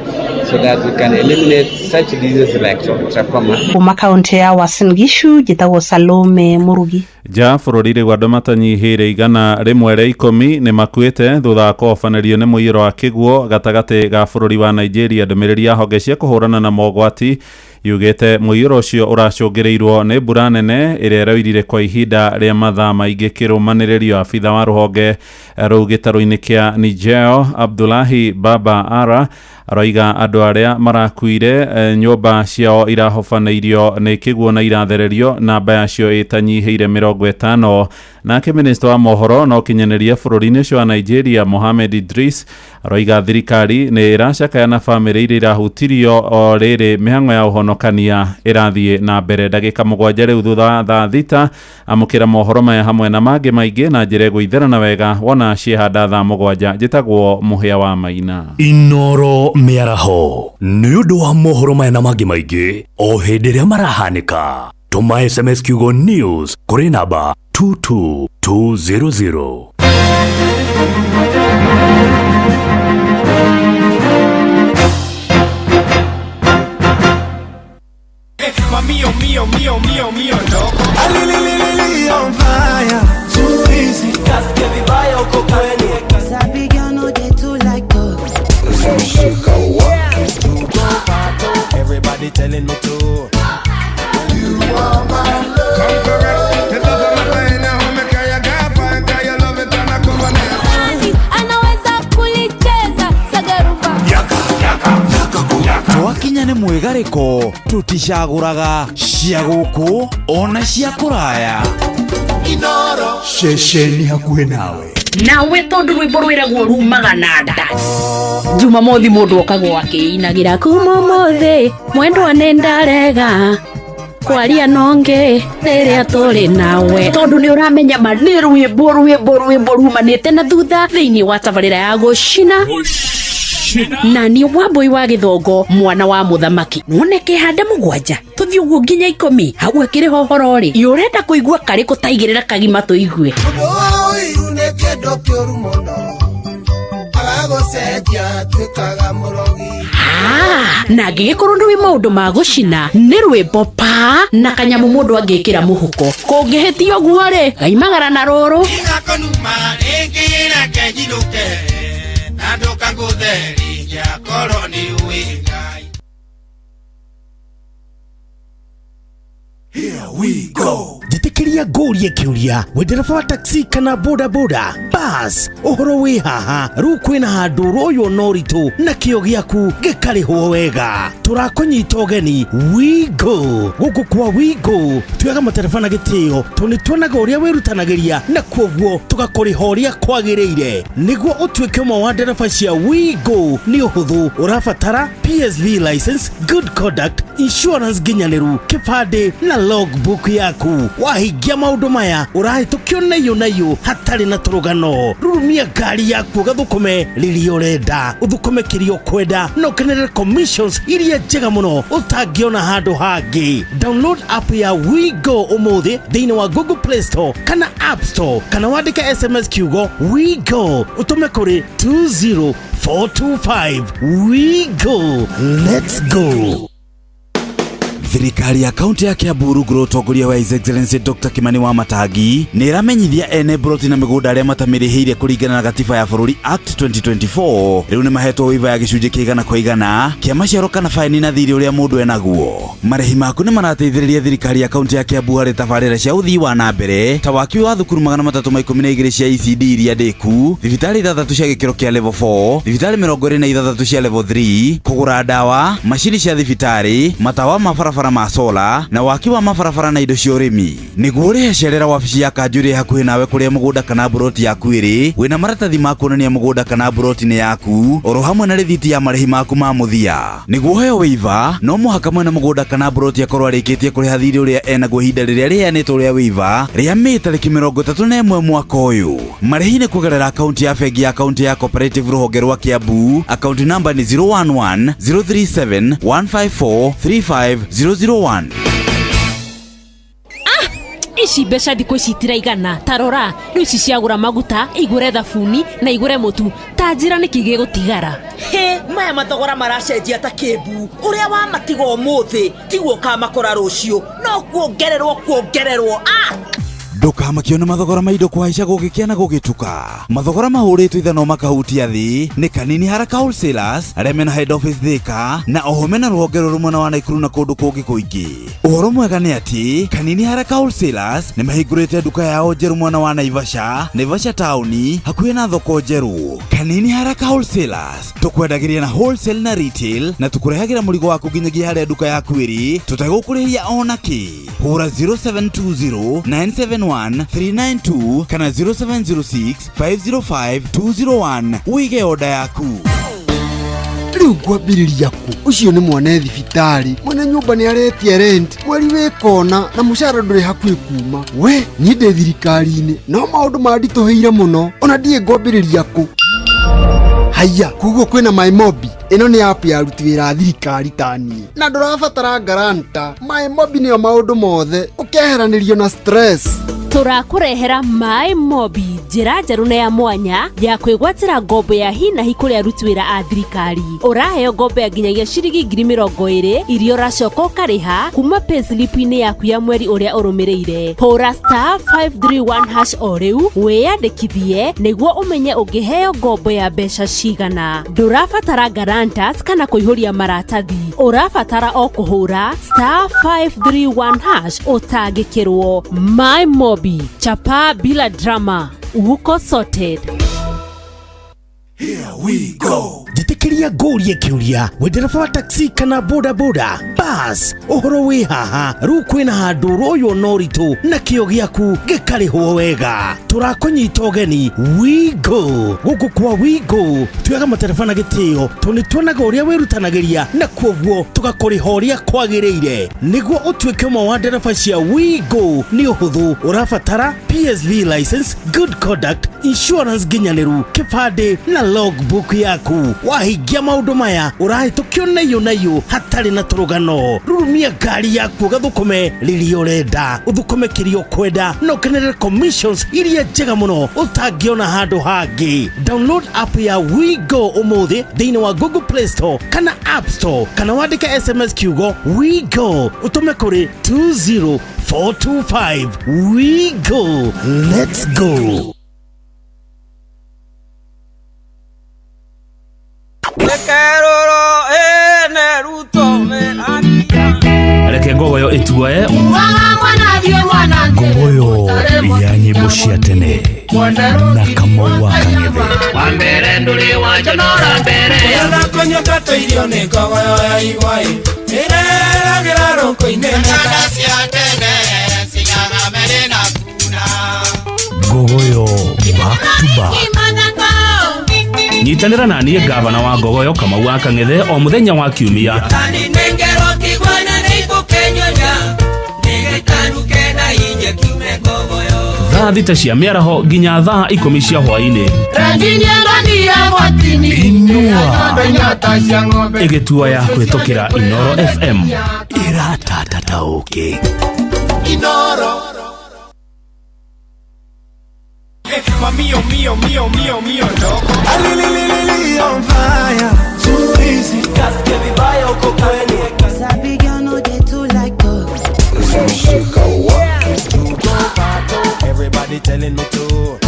so that we can eliminate such diseases like trachoma. Kuma kaunti ya Uasin Gishu njĩtagwo Salome Murugi. Nja bũrũri rĩu andũ matanyihĩire 110 nĩ makuĩte thutha wa kũhobanĩrio nĩ mũiyũro wa kĩguo gatagatĩ ga bũrũri wa Nigeria. Ndũmĩrĩri ya honge cia kũhũrana na mogwati yugĩte mũiyũro ũcio ũracũngĩrĩirwo nĩ mbura nene ĩrĩa ĩroirire kwa ihinda rĩa mathaa maingĩ kĩrũmanĩrĩrio. Abitha wa rũhonge rũu gĩtarũ-inĩ kĩa Niger Abdullahi Baba Ara aroiga andũ arĩa marakuire nyũmba ciao irahobanĩirio nĩ kĩguo na irathererio namba yacio ĩtanyihĩire 50. Nake minista wa mohoro na ũkinyanĩria bũrũri-inĩ ũcio wa Nigeria Mohamed Idris aroiga thirikari nĩ ĩracakaya na bamĩrĩ iria irahutirio o rĩrĩ mĩhang'o ya ũhonokania ĩrathiĩ na mbere. Ndagĩka 7 rĩu thutha wa thaa 6 amũkĩra mohoro maya hamwe na mangĩ maingĩ na njĩra ĩgũitherana wega wona ciehanda thaa 7. Njĩtagwo Mũhĩa wa Maina. Inoro mĩaraho nĩ ũndũ wa mohoro maya na mangĩ maingĩ o hĩndĩ ĩrĩa marahanĩka. Tũma SMS kiugo news kũrĩ namba 22200. Mio, mio, mio, mio, mio, no. Alililili on fire. Too easy. Kasikia vibaya uko kwenu. Sabi girl no dey too like talk. Everybody telling me to. You are my love. Come correct. The love of my life now me kaya gafa kaya love it and I come on. Anaweza kulicheza sagaruba. Yaka yaka yaka. Twakinya nĩ mwĩgarĩko tũticagũraga cia gũkũ ona cia kũraya. Inoro ceceni hakuhĩ nawe. Nawe tondu rwimbo rwiragwo rumaga na nda Jumamothi mundu okagwo akiinagira kuma umuthi mwendwa nĩ ndarega kwaria nonge rĩrĩa tũrĩ nawe tondu nĩ ũramenya ma nĩ rwĩmbo rwĩmbo rwĩmbo rumanĩte na thutha thĩinĩ wa tabarĩra ya gũcina na nĩ Wambui wa Gĩthongo mwana wa mũthamaki none kĩhanda 7 tũthiĩ ũguo nginya 10 hau akĩrĩ hohoro rĩ ĩ ũrenda kũigua karĩkũ taigĩrĩra kagima tũigue. Ũndũ wa ũiru nĩ kĩndũ kĩũru mũno agagũcenjia tuĩkaga mũrogi. Na angĩgĩkorwo nĩ maũndũ ma gũcina nĩ rwĩmbo pa na kanyamũ mũndũ angĩkĩra mũhuko kũngĩhĩtia ũguo rĩ gaimagara na rũrũ. Igakonuma rĩngĩ reke njinũke na ndũkangũtheria korwo nĩ ũĩ Ngai. Here we go. Njĩtĩkĩria ngũrie kĩũria wĩ ndereba wa taxi kana boda boda bas ũhoro wĩ haha rĩu kwĩna handũ ũroywo na ũritũ na kĩo gĩaku gĩkarĩhwo wega tũrakũnyita ũgeni Wigo gũkũ kwa Wigo tuoyaga matereba na gĩtĩo tondũ nĩ tuonaga ũrĩa wĩrutanagĩria na kwoguo tũgakũrĩha ũrĩa kwagĩrĩire nĩguo ũtuĩke ũmwe wa ndereba cia Wigo nĩ ũhũthũ ũrabatara PSV license, good conduct, insurance nginyanĩru, kĩbandĩ na logbook yaku wahingia maũndũ maya ũrahĩtũkio na iyo na iyo hatarĩ na tũrũgano. Tũrũgano. Rurumia ngari yaku ũgathũkũme rĩrĩa ũrenda, ũthũkũme kĩrĩa ũkwenda na ũkenerere commissions iria njega mũno ũtangĩona handũ hangĩ. Download app ya WeGo ũmũthĩ thĩinĩ wa Google Play Store kana App Store, kana wandĩke SMS kiugo WeGo ũtũme kũrĩ 20425. WeGo, let's go. Thirikari ya kaunti ya Kiambu rungu rwa ũtongoria wa His Excellency Dr. Kimani wa Matangi nĩ ĩramenyithia ene mburoti na mĩgũnda arĩa matamĩrĩhĩire kũringana na gatiba ya bũrũri Act 2024. Rĩu nĩ mahetwo waiver ya gĩcunjĩ kĩa 100% kĩa maciaro kana baini na thirĩ ũrĩa mũndũ enaguo. Marĩhi maku nĩ marateithĩrĩria thirikari ya kaunti ya Kiambu harĩ tabarĩra cia ũthii wa na mbere ta waki wa thukuru 312 cia ECD iria ndĩku, thibitarĩ 6 cia gĩkĩro kĩa level 4, thibitarĩ 26 cia level 3, kũgũra ndawa, macini cia thibitarĩ, matawa ma barabara ma sola na waki wa mabarabara na indo cia ũrĩmi. Nĩguo ũrĩhe, cerera wabici ya kanjũ ĩrĩa hakuhĩ nawe kũrĩa mũgũnda kana mburoti yaku ĩrĩ, wĩna maratathi ma kuonania mũgũnda kana mburoti nĩ yaku, oro hamwe na rĩthiti ya marĩhi maku ma mũthia. Nĩguo ũheo waiver, no mũhaka mwene mũgũnda kana mburoti akorwo arĩkĩtie kũrĩha thirĩ ũrĩa enaguo ihinda rĩrĩa rĩheanĩtwo rĩa waiver rĩa Mĩĩ tarĩki 31 mwaka ũyũ. Marĩhi nĩ kũgerera akaunti ya bengi ya kaunti ya Cooperative rũhonge rwa Kiambu. Akaunti namba nĩ 011 037 154 35001. Ici mbeca thikũ ici itiraigana. Ta rora rĩu, ici ciagũra maguta, igũre thabuni na igũre mũtu. Ta njĩra nĩkĩ gĩgũtigara? Hĩ, maya mathogora maracenjia ta kĩmbu. Ũrĩa wamatiga ũmũthĩ tiguo ũkamakora rũciũ, no kuongererwo kuongererwo, ah! Ndũkamakio nĩ mathogora ma indo kũhaica gũgĩkĩa na gũgĩtuka. Mathogora mahũrĩtwo ithanwa makahutia thĩ nĩ Kanini Haraka Wholesalers, arĩa mena head office Thika na oho mena rũhonge rũrũ mwena wa Naikuru na kũndũ kũngĩ kũingĩ. Ũhoro mwega nĩ atĩ Kanini Haraka Wholesalers nĩ mahingũrĩte nduka yao njerũ mwena wa Naivasha, Naivasha taũni, hakuhĩ na thoko njerũ. Kanini Haraka Wholesalers, tũkwendagĩria na wholesale na retail na tũkũrehagĩra mũrigo waku nginyagia harĩa nduka yaku ĩrĩ tũtegũkũrĩhia ona kĩ. Hũra 0720 971 392 kana 0706 505 201 ũige oda yaku. Rĩu ngwambĩrĩria kũ? Ũcio nĩ mwana e thibitarĩ, mwene nyũmba nĩ aretia rent mweri wĩ kona, na mũcara ndũrĩ hakuhĩ kuma. We niĩ ndĩ thirikari-inĩ, no maũndũ manditũhĩire mũno, ona ndiĩ ngwambĩrĩria kũ. Haiya, koguo kwĩna MyMobi. Ĩno nĩ app ya aruti wĩra a thirikari ta niĩ, na ndũrabatara guarantor. MyMobi nĩyo maũndũ mothe, ũkeheranĩrio na stress. Tũrakũrehera Maĩ Mobi, njĩra njerũ na ya mwanya ya kwĩgwatĩra ngombo ya hi na hi kũrĩ aruti wĩra a thirikari. Ũraheo ngombo ya nginyagia ciringi 20,000 iria ũracoka ũkarĩha kuma payslip-inĩ yaku ya mweri ũrĩa ũrũmĩrĩire. Hũra *531# o rĩu wĩyandĩkithie nĩguo ũmenye ũngĩheo ngombo ya mbeca cigana. Ndũrabatara guarantors kana kũihũria maratathi, ũrabatara o kũhũra *531# ũtangĩkĩrwo. My Mobi, chapa bila drama, uko sorted. Njĩtĩkĩria ngũrie kĩũria, wĩ ndereba wa taxi kana boda boda bas, ũhoro wĩ haha? Rĩu kwĩna handũ ũroywo na ũritũ na kĩo gĩaku gĩkarĩhwo wega. Tũrakũnyita ũgeni Wigo. Gũkũ kwa Wigo tuoyaga matereba na gĩtĩo, tondũ nĩ tuonaga ũrĩa wĩrutanagĩria na kuoguo tũgakũrĩha ũrĩa kwagĩrĩire. Nĩguo ũtuĩke ũmwe wa ndereba cia Wigo nĩ ũhũthũ, ũrabatara PSV license, good conduct, insurance nginyanĩru, kĩbandĩ na logbook yaku. Wahingia maũndũ maya, ũrahĩtũkio naiyũ naiyũ hatarĩ na tũrũgano. Rurumia ngari yaku ũgathũkũme rĩrĩa ũrenda, ũthũkũme kĩrĩa ũkwenda na ũkenerere commissions iria njega mũno ũtangĩona handũ hangĩ. Download app ya WeGo ũmũthĩ thĩinĩ wa Google Play Store kana App Store, kana wandĩke SMS kiugo WeGo ũtũme kũrĩ 20425. WeGo, let's go. Keroro ene ruto me. Reke ngogoyo ĩtuoe, ngogoyo ya nyĩmbo cia tene na Kamau wa Kang'ethe. Wambere ndũrĩ wanjonora mbere. Yanakonyoka tũirio nĩ ngogoyo ya igwai ĩreragĩra rũkũ-inĩ. Cia tene cigaga mere na kuna. Ngogoyo back to back. Nyitanĩra na niĩ gavana wa ngogoyo Kamau wa Kang'ethe o mũthenya wa kiumia Tani nengero kigwana nĩikũkenyonya nĩgĩtanuke na inye kiume ngogoyo. Thaa Thaa 6 cia mĩaraho nginya thaa 10 cia hwaĩ-inĩ. Inua ĩgĩtua ya kũhĩtũkĩra Inoro FM ĩratata ta ũkĩ. Inoro. Mio, mio, mio, mio, mio, ndogo. Alililili on fire. Too easy. Kasikia vibaya uko kwenu. Sabi girl no dey too like talk. Everybody telling me to.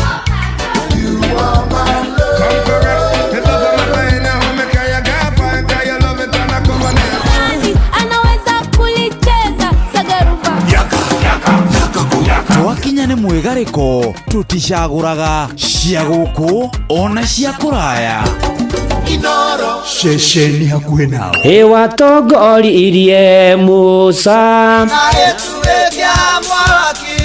You are my love. Come correct. The love of my life now. Make I gafa, I love it and I come on. Anaweza kulicheza sagaruba. Yaka, yaka, yaka. Twakinya nĩ mwĩgarĩko tũticagũraga cia gũkũ ona cia kũraya. Inoro. Ceceni hakuhĩ nawe. Ĩwatongoririe Musa. Na ĩtuĩke mwaki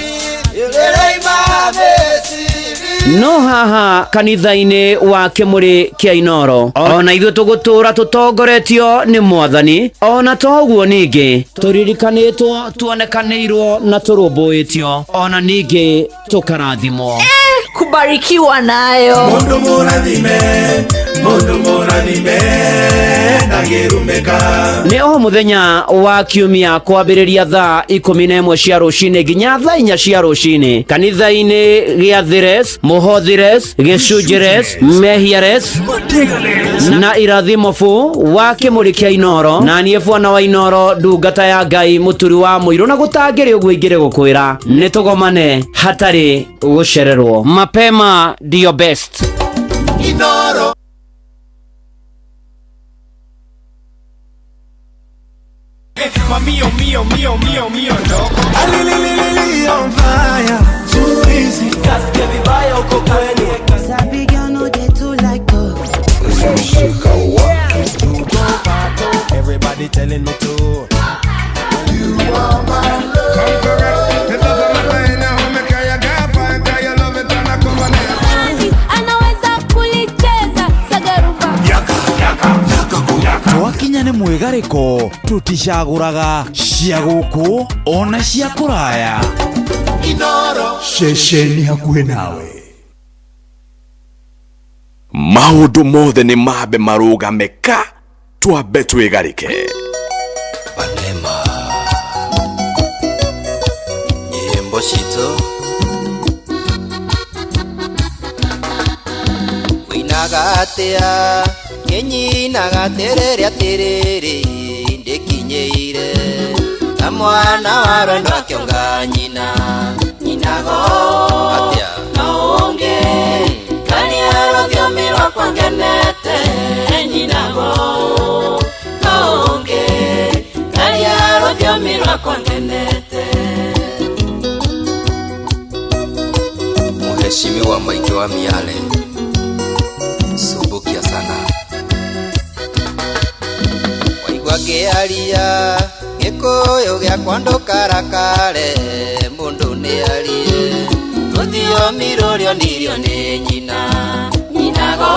ĩrĩima Misiri. No haha kanitha-inĩ wa kĩmũrĩ kĩa Inoro ona ithuĩ tũgũtũra tũtongoretio nĩ mwathani, ona toguo ningĩ tũririkanĩtwo, tuonekanĩirwo na tũrũmbũĩtio, ona ningĩ tũkarathimwo. Kubarikiwa nayo. Mundu mũrathime, mundu mũrathime, ndangĩrumĩka. Nĩ o mũthenya wa kiumia kwambĩrĩria thaa 11 cia rũcinĩ nginya thaa 4 cia rũcinĩ kanitha-inĩ gĩa Thires, Mũhothires, Gĩcunjĩres, Mehiares na Irathimo fu wa kĩmũrĩ kĩa Inoro, na niĩ bwana wa Inoro, ndungata ya Ngai, mũturi wa mũirũ, na gũtangĩrĩ ũguo ingĩrĩ gũkwĩra nĩ tũgomane hatarĩ gũcererwo. Mapema ndio best. Inoro. Mio, mio, mio, mio, mio, ndogo. Alililili on fire. Too easy. Kasikia vibaya uko kwenu. Sabi girl no dey too like talk. Everybody telling me to. You are my love. Come correct. The love of my life now. Make I gafa, I love it and I come on. Anaweza kulicheza sagaruba. Yaka, yaka, yaka. Twakinya nĩ mwĩgarĩko tũticagũraga cia gũkũ ona cia kũraya. Inoro. Ceceni hakuhĩ nawe. Maũndũ mothe nĩ mambe marũgame ka twambe twĩgarĩke. Panema nyĩmbo citũ wĩinaga atĩa kĩnyinaga atĩrĩrĩ atĩrĩrĩ ndĩkinyĩire na mwana wa rwendo akĩonga nyina nyinago atĩa no ũngĩ karia rũthiomi rwakwa ngenete nyinago no ũngĩ karia rũthiomi rwakwa ngenete. Mheshimiwa Mike wa Miale, sumbukia sana. Waigua ngĩaria gĩkũyũ gĩakwa ndũkarakare, mũndũ nĩarie rũthiomi rũrĩonirio nĩ nyina nyinago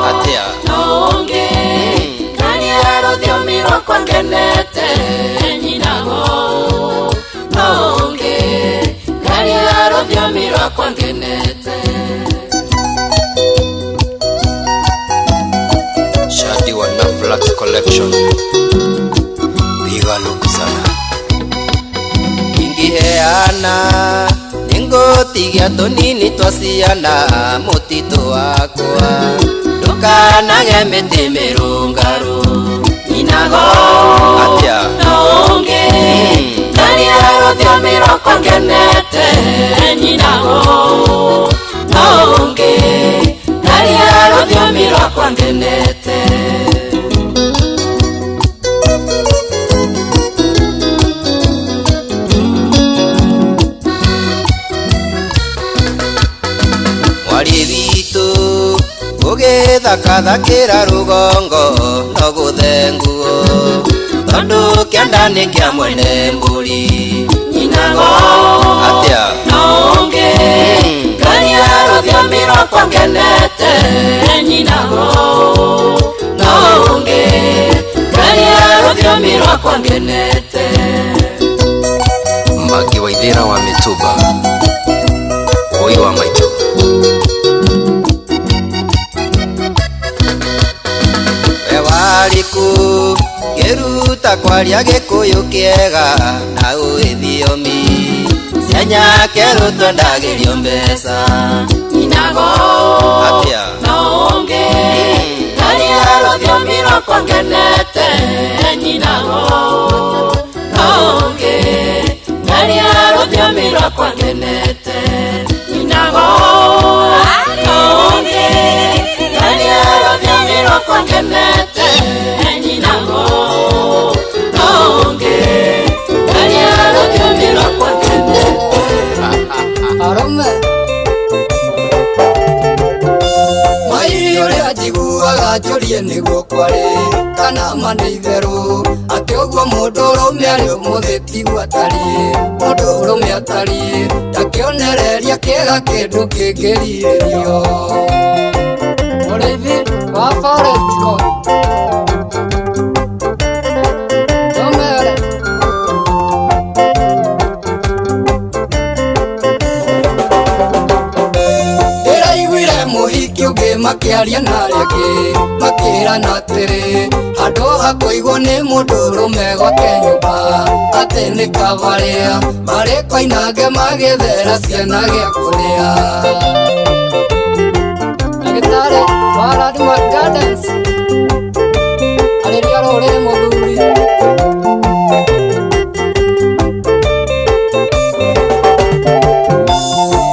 atĩa no ũngĩ karia rũthiomi rwakwa ngenete nyinago no ũngĩ karia rũthiomi rwakwa ngenete. Shadi wa Naflax Collection, piga luku sana. Ingĩheana nĩngũtigia tũnini twa ciana mũtitũ wakwa, ndũkanage mĩtĩ mĩrũngarũ nyinago atĩa no ũngĩ karia rũthiomi rwakwa ngenete nyinago no ũngĩ karia rũthiomi rwakwa ngenete. Mwarĩ witũ ũgĩthakathakĩra rũgongo no gũthenguo, tondũ kĩanda nĩ kĩa mwene mbũri nyinago atĩa no ũngĩ karia rũthiomi rwakwa ngenete nyinago no ũngĩ karia rũthiomi rwakwa ngenete. Magi wa Ithira wa Mĩtumba, Ũngĩhota kwaria Gĩkũyũ kĩega na ũĩ thiomi cia nyakerũ twendagĩrio mbeca. Nyinago Atĩa? No ũngĩ Karia rũthiomi rwakwa ngenete. Nyinago no ũngĩ Karia rũthiomi rwakwa ngenete. Nyinago no ũngĩ Karia rũthiomi rwakwa ngenete. Nyinago no ũngĩ Karia rũthiomi rwakwa ngenete. Arũme mairi ũrĩa njiguaga njũrie nĩguo kwarĩ kana ma nĩ itherũ atĩ ũguo mũndũ ũrũme arĩ ũmũthĩ tiguo atariĩ mũndũ ũrũme atariĩ ta kĩonereria kĩega kĩndũ kĩngĩrirĩrio. Mũrĩithi wa Forest Co. Tũmere. Ndĩraiguire mũhiki ũngĩ makĩaria na arĩa angĩ makĩrana atĩrĩ handũ ha kũigwo nĩ mũndũ ũrũme gwake nyũmba atĩ nĩ kabarĩa marĩ koinange magĩthera ciana gĩa kũrĩa. Ndagĩtarĩ wa Landmark Gardens arĩria rũrĩrĩ mũthuri.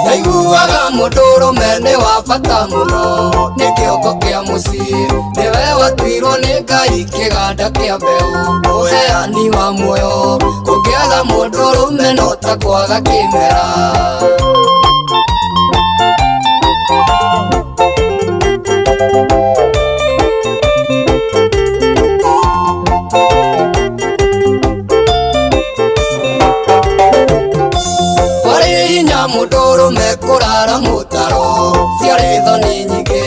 Ndaiguaga mũndũ ũrũme nĩ wa bata mũno nĩ kĩongo kĩa mũciĩ nĩwe watuirwo nĩ Ngai kĩganda kĩa mbeũ ũheani wa muoyo kũngĩaga mũndũ ũrũme no ta kwaga kĩmera. Kwarĩ hinya mũndũ ũrũme kũrara mũtaro ciarĩ thoni nyingĩ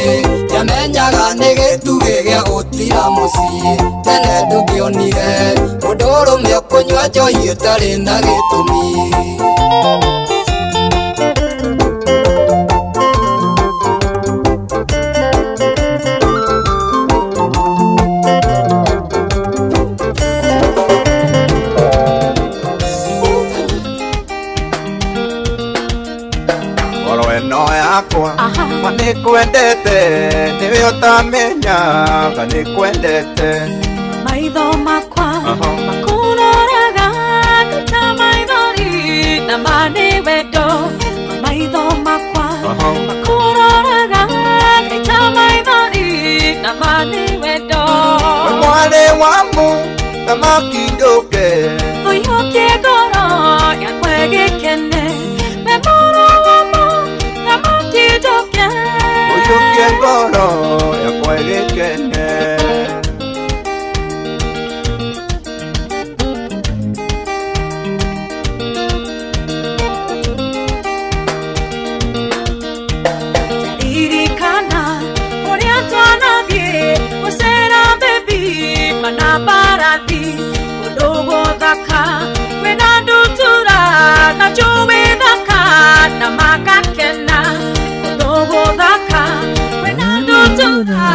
ndiamenyaga nĩ gĩtugĩ gĩa gũtira mũciĩ tene ndũngĩonire mũndũ ũrũme ũkũnyua njohi ĩtarĩ na gĩtũmi. Ngoro ĩno yakwa ma nĩkwendete nĩwe ũtamenyaga nĩkwendete. Maitho makwa makuroraga ta maithori na ma nĩ wendo. Maitho makwa makuroraga ta maithori na ma nĩ wendo. We mwarĩ wa mũthamaki ndũke Ũiyũkie ngoro yakwa ĩgĩkene. We mũrũ wa mũthamaki ndũke ũiyũkie ngoro yakwa ĩgĩkene. Ririkana ũrĩa twanathiĩ gũcera baby mana mbarathi kũndũ gũthaka kwĩna ndutura na njũĩ thaka na makakena kũndũ gũthaka kwĩna ndutura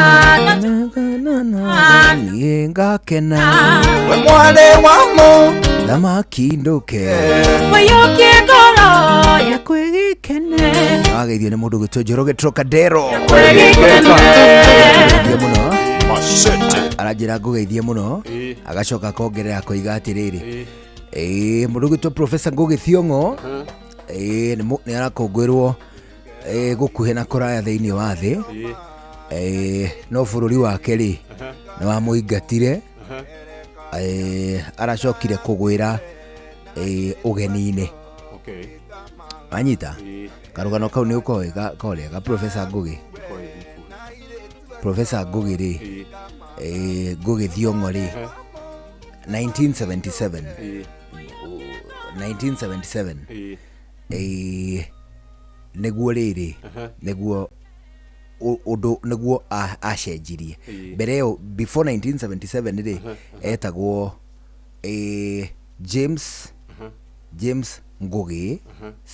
na niĩ ngakena We mwarĩ wa mũthamaki ndũke ũiyũkie ngoro yakwa ĩgĩkene. Wageithio nĩ mũndũ gwĩtwo Njoroge Trocadero. Ngũgeithie mũno aranjĩra ngũgeithie mũno agacoka akongerera akoiga atĩrĩrĩ ĩĩ mũndũ gwĩtwo Professor Ngũgĩ Thiong'o ĩĩ nĩ arakũngũĩrwo gũkuhĩ na kũraya thĩinĩ wa thĩ no bũrũri wake rĩ nĩ wamũingatire aracokire kũgwĩra ũgeni-inĩ. Wanyita karũgano kau nĩ ũkoĩ korĩa ga Professor Ngũgĩ. Professor Ngũgĩ rĩ Ngũgĩ Thiong'o rĩ 1977 1977 nĩguo rĩrĩ nĩguo ũndũ nĩguo acenjirie mbere ĩyo before 1977 rĩ etagwo James James Ngũgĩ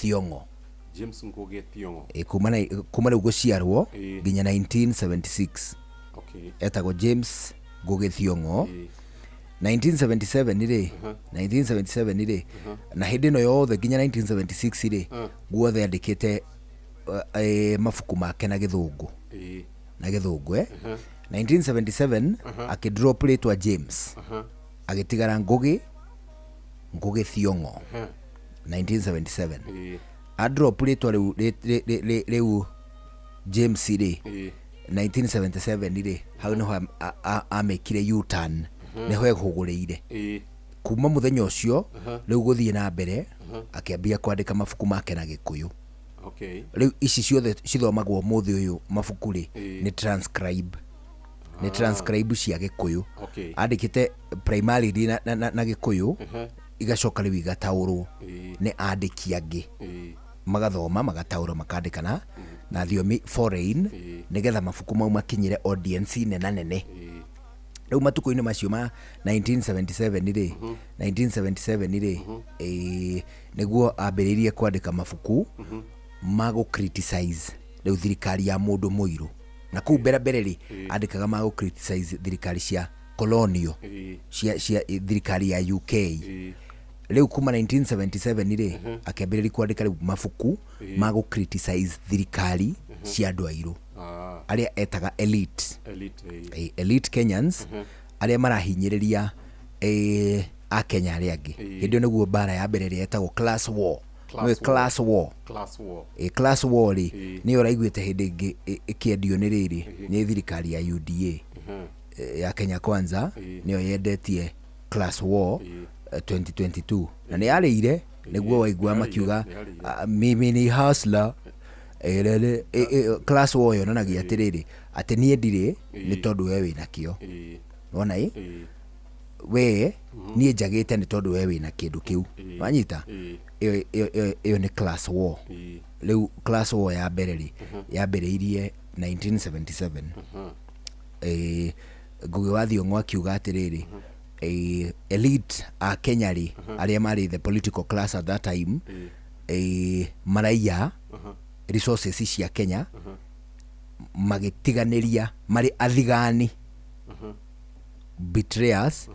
Thiong'o. James Ngũgĩ Thiong'o. Kuma rĩu gũciarwo nginya 1976 etagwo James Ngũgĩ Thiong'o. 1977 rĩ, 1977 rĩ, na hĩndĩ ĩno yothe nginya 1976 rĩ, guothe andĩkĩte mabuku make na gĩthũngũ, na gĩthũngũ, eh. 1977 akĩdrop rĩtwa James, agĩtigara Ngũgĩ, Ngũgĩ Thiong'o. 1977 adrop rĩtwa rĩu rĩu James rĩ. 1977 rĩ, hau nĩho amĩkire U-turn, nĩho ehũgũrĩire. Kuma mũthenya ũcio rĩu gũthiĩ na mbere, akĩambia kwandĩka mabuku make na Gĩkũyũ. Rĩu ici ciothe cithomagwo ũmũthĩ ũyũ mabuku rĩ, nĩ transcribe, nĩ transcribe cia Gĩkũyũ. Andĩkĩte primarily na Gĩkũyũ, igacoka rĩu igataũrwo nĩ andĩki angĩ, magathoma, magataũra, makandĩka na thiomi foreign, nĩgetha mabuku mau makinyĩre audience nena nene. Rĩu matukũ-inĩ macio ma 1977 rĩ, 1977 rĩ, nĩguo ambĩrĩirie kwandĩka mabuku ma gũ criticize rĩu thirikari ya mũndũ mũirũ. Na kũu mbere mbere rĩ, andĩkaga ma gũ criticize thirikari cia colonial, cia thirikari ya UK. Rĩu kuma 1977 rĩ, akĩambĩrĩria kwandĩka rĩu mabuku ma gũ criticize thirikari cia andũ airũ, arĩa etaga elite. Elite. Elite Kenyans, arĩa marahinyĩrĩria akenya arĩa angĩ. Hĩndĩ ĩyo nĩguo mbara ya mbere ĩrĩa ĩtagwo class war. Class Nĩũĩ war. Class war? Class war. Class war rĩ, nĩyo ũraiguĩte hĩndĩ ĩngĩ ĩkĩendio nĩ rĩrĩ, nĩ thirikari ya UDA, ya Kenya Kwanza. Nĩyo yendetie class war 2022, na nĩ yarĩire nĩguo waigua Nĩ yarĩire, makiuga nĩ yarĩire. "Ah, mimi ni hustler." Rere, class war yonanagia atĩrĩrĩ, atĩ niĩ ndirĩ nĩ tondũ we wĩna kĩo. Wona ĩ we niĩ njagĩte nĩ tondũ we wĩna kĩndũ kĩu. Wanyita? Ĩyo nĩ class war. Rĩu class war ya mbere rĩ, yambĩrĩirie 1977. Ngũgĩ wa Thiong'o akiuga atĩrĩrĩ, elite a Kenya rĩ, arĩa marĩ the political class at that time, maraiya resources cia Kenya, magĩtiganĩria marĩ athigani, betrayers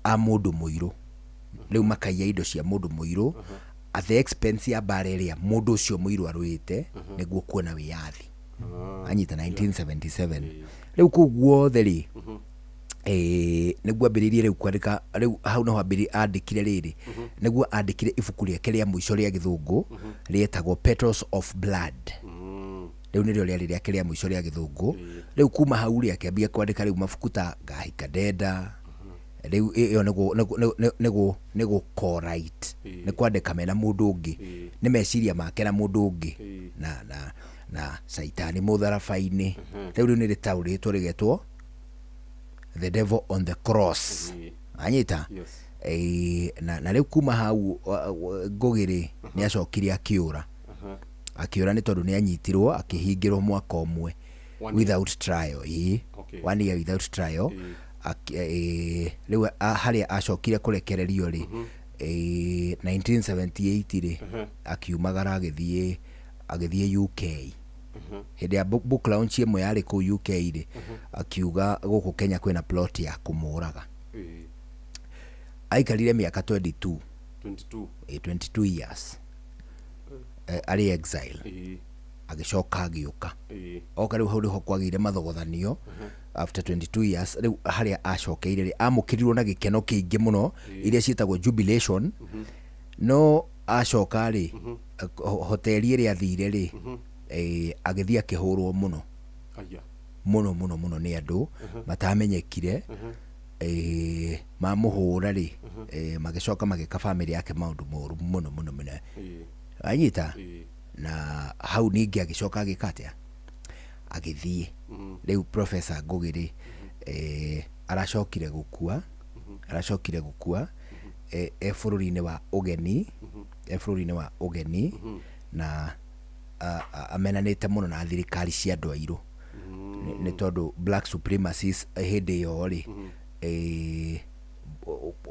a mũndũ mũirũ. Rĩu makaiya indo cia mũndũ mũirũ at the expense ya mbara ĩrĩa mũndũ ũcio mũirũ arũĩte nĩguo kuona wĩyathi. Anyita? 1977 rĩu kũu guothe rĩ, nĩguo ambĩrĩirie rĩu kwandĩka. Rĩu hau naho ambĩrĩirie andĩkire rĩrĩ, nĩguo andĩkire ibuku rĩake rĩa mũico rĩa gĩthũngũ rĩetagwo Petals of Blood. Rĩu nĩrĩo rĩarĩ rĩake rĩa mũico rĩa gĩthũngũ. Rĩu kuma hau rĩ, akĩambia kwandĩka rĩu mabuku ta Ngahika Ndenda. Rĩu ĩyo nĩguo co-write, nĩ kwandĩka mena mũndũ ũngĩ, nĩ meciria make na mũndũ ũngĩ, na Caitani Mũtharaba-inĩ. Rĩu nĩ rĩtaũrĩtwo rĩgetwo The Devil on the Cross. Anyita? Yes. Na rĩu kuma hau Ngũgĩ rĩ, nĩ acokire akĩũra. Akĩũra nĩ tondũ nĩ anyitirwo, akĩhingĩrwo mwaka ũmwe One year. without trial, ĩĩ. 1 year without trial. Rĩu harĩa acokire kũrekererio rĩ, 1978 rĩ, akiumagara agĩthiĩ UK. Hĩndĩ ya book launch ĩmwe yarĩ kũu UK rĩ, akiuga gũkũ Kenya kwĩna plot ya kũmũraga. Aikarire mĩaka 22. 22. 22 years arĩ exile. Agĩcoka agĩũka. Oka rĩu hau nĩho kwagĩire mathogothanio. After 22 years rĩu harĩa acokeire rĩ, amũkĩrirwo na gĩkeno kĩingĩ mũno, iria ciĩtagwo jubilation. No acoka rĩ, hoteli ĩrĩa athire rĩ, agĩthiĩ akĩhũrwo mũno. Aya. Mũno mũno mũno nĩ andũ matamenyekire. Mamũhũra rĩ, magĩcoka magĩka family yake maũndũ moru mũno mũno mũno. Anyita? Na hau ningĩ agĩcoka agĩka atĩa, agĩthiĩ. Rĩu Professor Ngũgĩ rĩ, aracokire gũkua e bũrũri-inĩ wa ũgeni, e bũrũri-inĩ wa ũgeni, na amenanĩte mũno na thirikari cia andũ airũ. Nĩ tondũ black supremacists hĩndĩ ĩyo rĩ,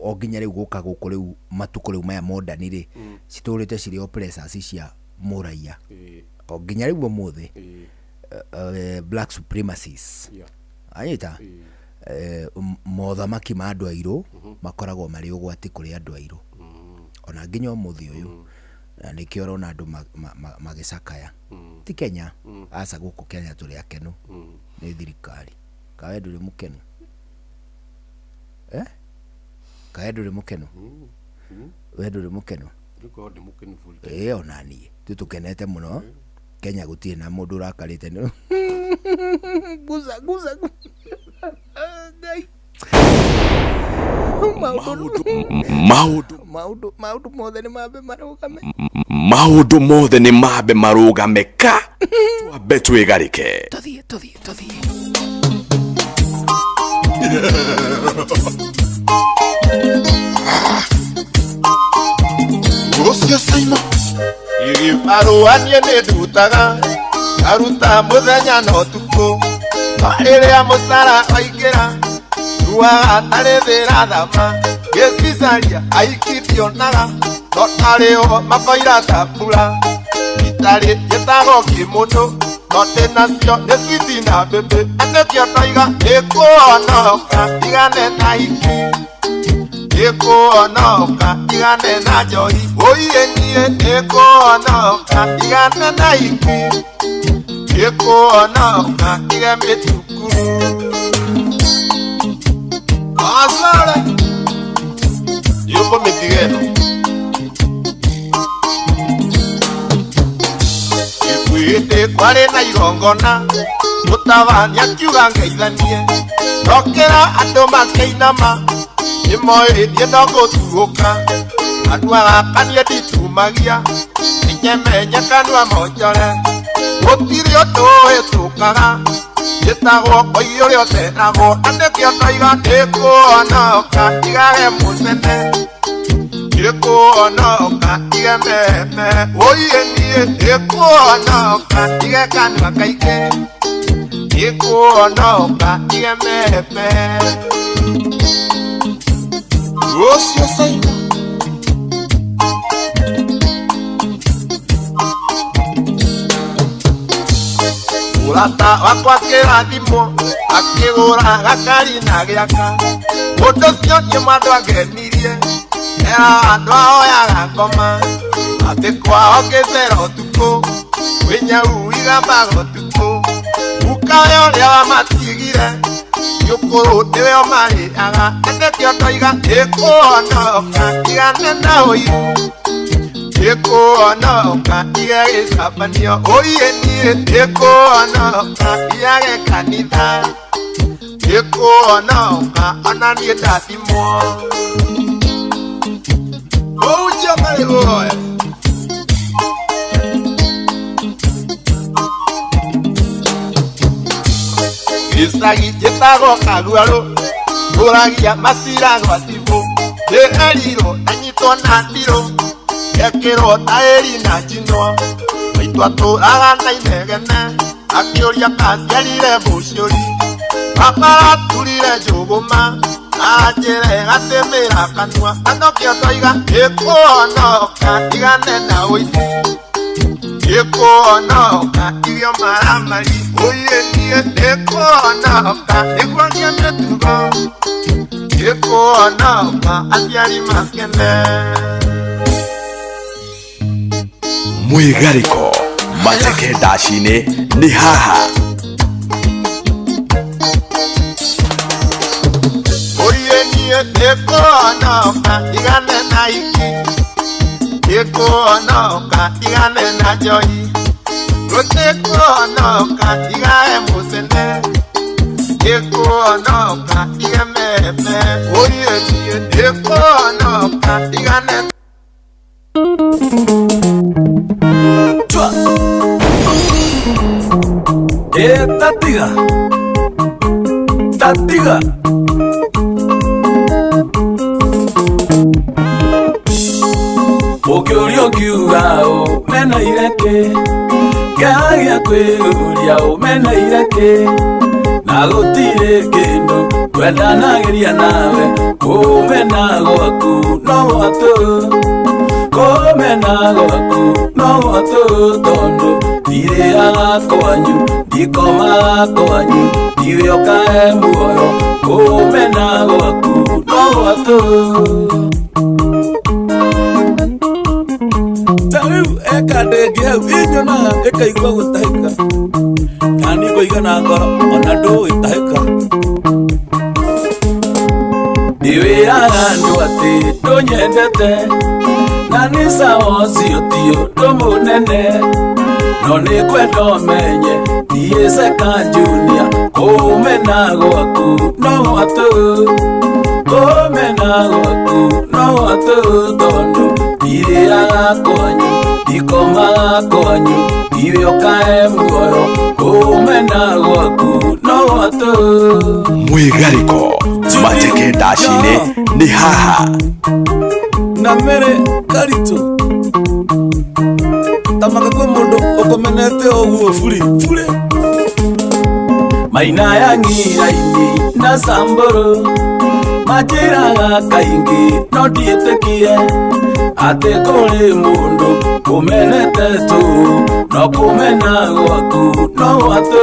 o nginya rĩu gũka gũkũ rĩu matukũ rĩu maya modern rĩ, citũrĩte cirĩ oppressors cia mũraia o nginya rĩu ũmũthĩ, black supremacists. Anyita? Mothamaki ma andũ airũ makoragwo marĩ ũgwati kũrĩ andũ airũ ona nginya ũmũthĩ ũyũ, na nĩkĩo ũrona andũ magĩcakaya. Ti Kenya, aca, gũkũ Kenya tũrĩ akenu nĩ thirikari. Kawe ndũrĩ mũkenu? Eh, kawe ndũrĩ mũkenu? We ndũrĩ mũkenu? Ngĩkorwo ndĩ mũkenu full time. Ĩĩ, ona niĩ tu tũkenete mũno. Kenya gũtirĩ na mũndũ ũrakarĩte nĩ guza guza. Ngai, maũndũ maũndũ mothe nĩ mambe marũgame. Maũndũ mothe nĩ mambe marũgame ka twambe twĩgarĩke. Tũthiĩ, tũthiĩ, tũthiĩ. Ũcio Simon Gĩbarũa niĩ nĩ ndutaga, ngaruta mũthenya na ũtukũ, no rĩrĩa mũcara waingĩra ruaga tarĩ thĩra thama gĩcicaria aiki ndionaga no tarĩo makoira ta mbura itarĩ njĩtagwo kĩmũndũ no ndĩnacio nĩ switi na mbĩmbĩ anĩkĩo ndoiga nĩkũhonoka ndigane na hiki, nĩkũhonoka ndigane na njohi, ũiĩ niĩ nĩkũhonoka ndigane na hiki, nĩkũhonoka ndige mĩtukuru Asare yuko mĩtiga ĩno Ikuĩte kwarĩ na igongona mũtabania akiuga ngeithanie ndokĩra andũ makĩinama nĩmoĩ niĩ no gũtuũka kanua gaka niĩ nditumagia nĩnyemenye kanua monjore gũtirĩ ũndũ ũhĩtũkaga njĩtagwo koigi ũrĩa ũteragwo na nĩkĩo ndoiga nĩkũhonoka ndigage mũcene, nĩkũhonoka ndige meme, ũiĩ niĩ nĩkũhonoka ndige kanua kaingĩ, nĩkũhonoka ndige meme. Ũcio Simon Mũrata wakwa kĩrathimwo akĩgũra gakari na gĩaka ũndũ ũcio niĩ mwandũ angenirie era andũ ahoyaga ngoma atĩ kwao ngĩcera ũtukũ kwĩ nyau igambaga ũtukũ ukawe ũrĩa wamatigire nĩũkũrũ nĩwe ũmarĩaga na nĩkĩo ndoiga nĩkũhonoka ndigane na ũiru, nĩkũhonoka ndige gĩcabanio, ũiĩ niĩ nĩkũhonoka ndigage kanitha, nĩkũhonoka ona niĩ ndathimwo. Ũhunjia marĩ gũhoya. Gĩcagi njĩtagwo Kaguarũ ngũragia macira gwa cibũ ndĩerirwo ndanyitwo na ndirũ gekĩrwo taĩri na njinwo maitũ atũraga na inegene akĩũria kaciarire mũciũri baba araturire njũgũma anjĩra ĩgatĩmĩra kanua na nokĩo ndoiga nĩkũhonoka ndigane na ũici, nĩkũhonoka ndige maramari, ũiĩ niĩ nĩkũhonoka nĩkuonia mĩtugo, nĩkũhonoka aciari makene. Mwĩgarĩko mateke ndaci-inĩ nĩ haha. Ũiĩ niĩ nĩkũhonoka ndigane na hiki, nĩkũhonoka ndigane na njohi, gũtikũhonoka ndigage mũcene, nĩkũhonoka ndige meme, ũiĩ niĩ nĩkũhonoka ndigane. Tatiga tatiga ũkĩũria ũkiuga ũmeneire kĩ kĩagia kwĩũria ũmeneire kĩ na gũtirĩ kĩndũ twendanagĩria nawe kũmena gwaku no gwatũ kũmena gwaku no gwatũ tondũ ndirĩaga kwanyu ndikomaga kwanyu ndiwe ũkahe muoyo Kũmena gwaku no gwatũ. Ta rĩu eka ndĩngĩ hau ĩnyonaga ĩkaigua gũtahĩka, nani ngũiga na ngoro ona ndũĩ tahĩka. Ndĩwĩraga andũ atĩ ndũnyendete, na nĩ sawa ũcio ti ũndũ mũnene, no nĩ ngwenda ũmenye niĩ Seka Junior kũmena gwaku no gwatũ. Kũmena gwaku no gwatũ, tondũ ndirĩaga kwanyu, ndikomaga kwanyu, ndiwe ũkae muoyo. Kũmena gwaku no gwatũ. Mwĩgarĩko Mateke ndaci-inĩ nĩ haha. Na mere karitũ tamaka kwĩ mũndũ ũkũmenete ũguo buri buri. Maina ya ng'iraini na Samburu manjĩraga kaingĩ no ndiĩtĩkie atĩ kũrĩ mũndũ kũmenete tu, no kũmena gwaku no gwatũ.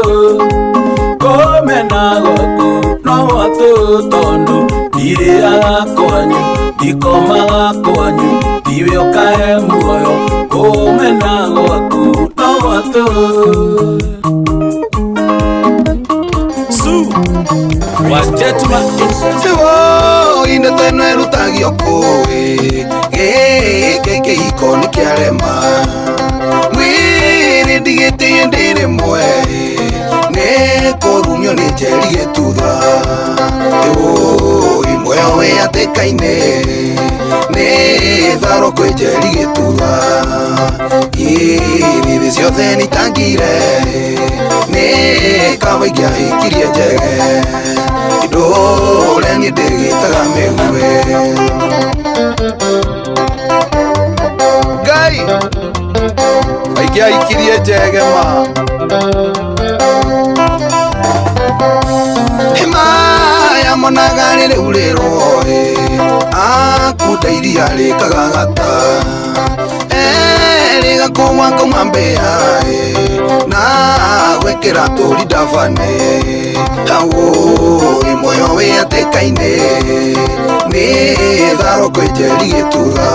Kũmena gwaku no gwatũ, tondũ ndirĩaga kwanyu, ndikomaga kwanyu, ndiwe ũkae muoyo. Kũmena gwaku no gwatũ. Inde teno erutagio kũĩ gĩkĩ kĩhiko nĩ kĩarema, mwĩrĩ ndigĩtĩie ndĩ rĩmwe, nĩ kũrumio nĩ njeri gĩtutha. Ĩũĩ muoyo wĩ hatĩka-inĩ, nĩ tharo kwĩ njeri gĩtutha. Ithĩ ciothe nĩitangire, nĩ kaba ingĩahikirie njege, ndũre niĩ ndĩgĩtaga mĩguĩ. Ngai aingĩahikirie njege ma maya monaga rĩrĩ rĩrwo akunda iria rĩkagagata, rĩgakũa kauma mbĩa na gwĩkĩra tũri ndabane. Awũi muoyo wĩ hatĩka-inĩ, nĩ tharo kwĩ njeri gĩtutha.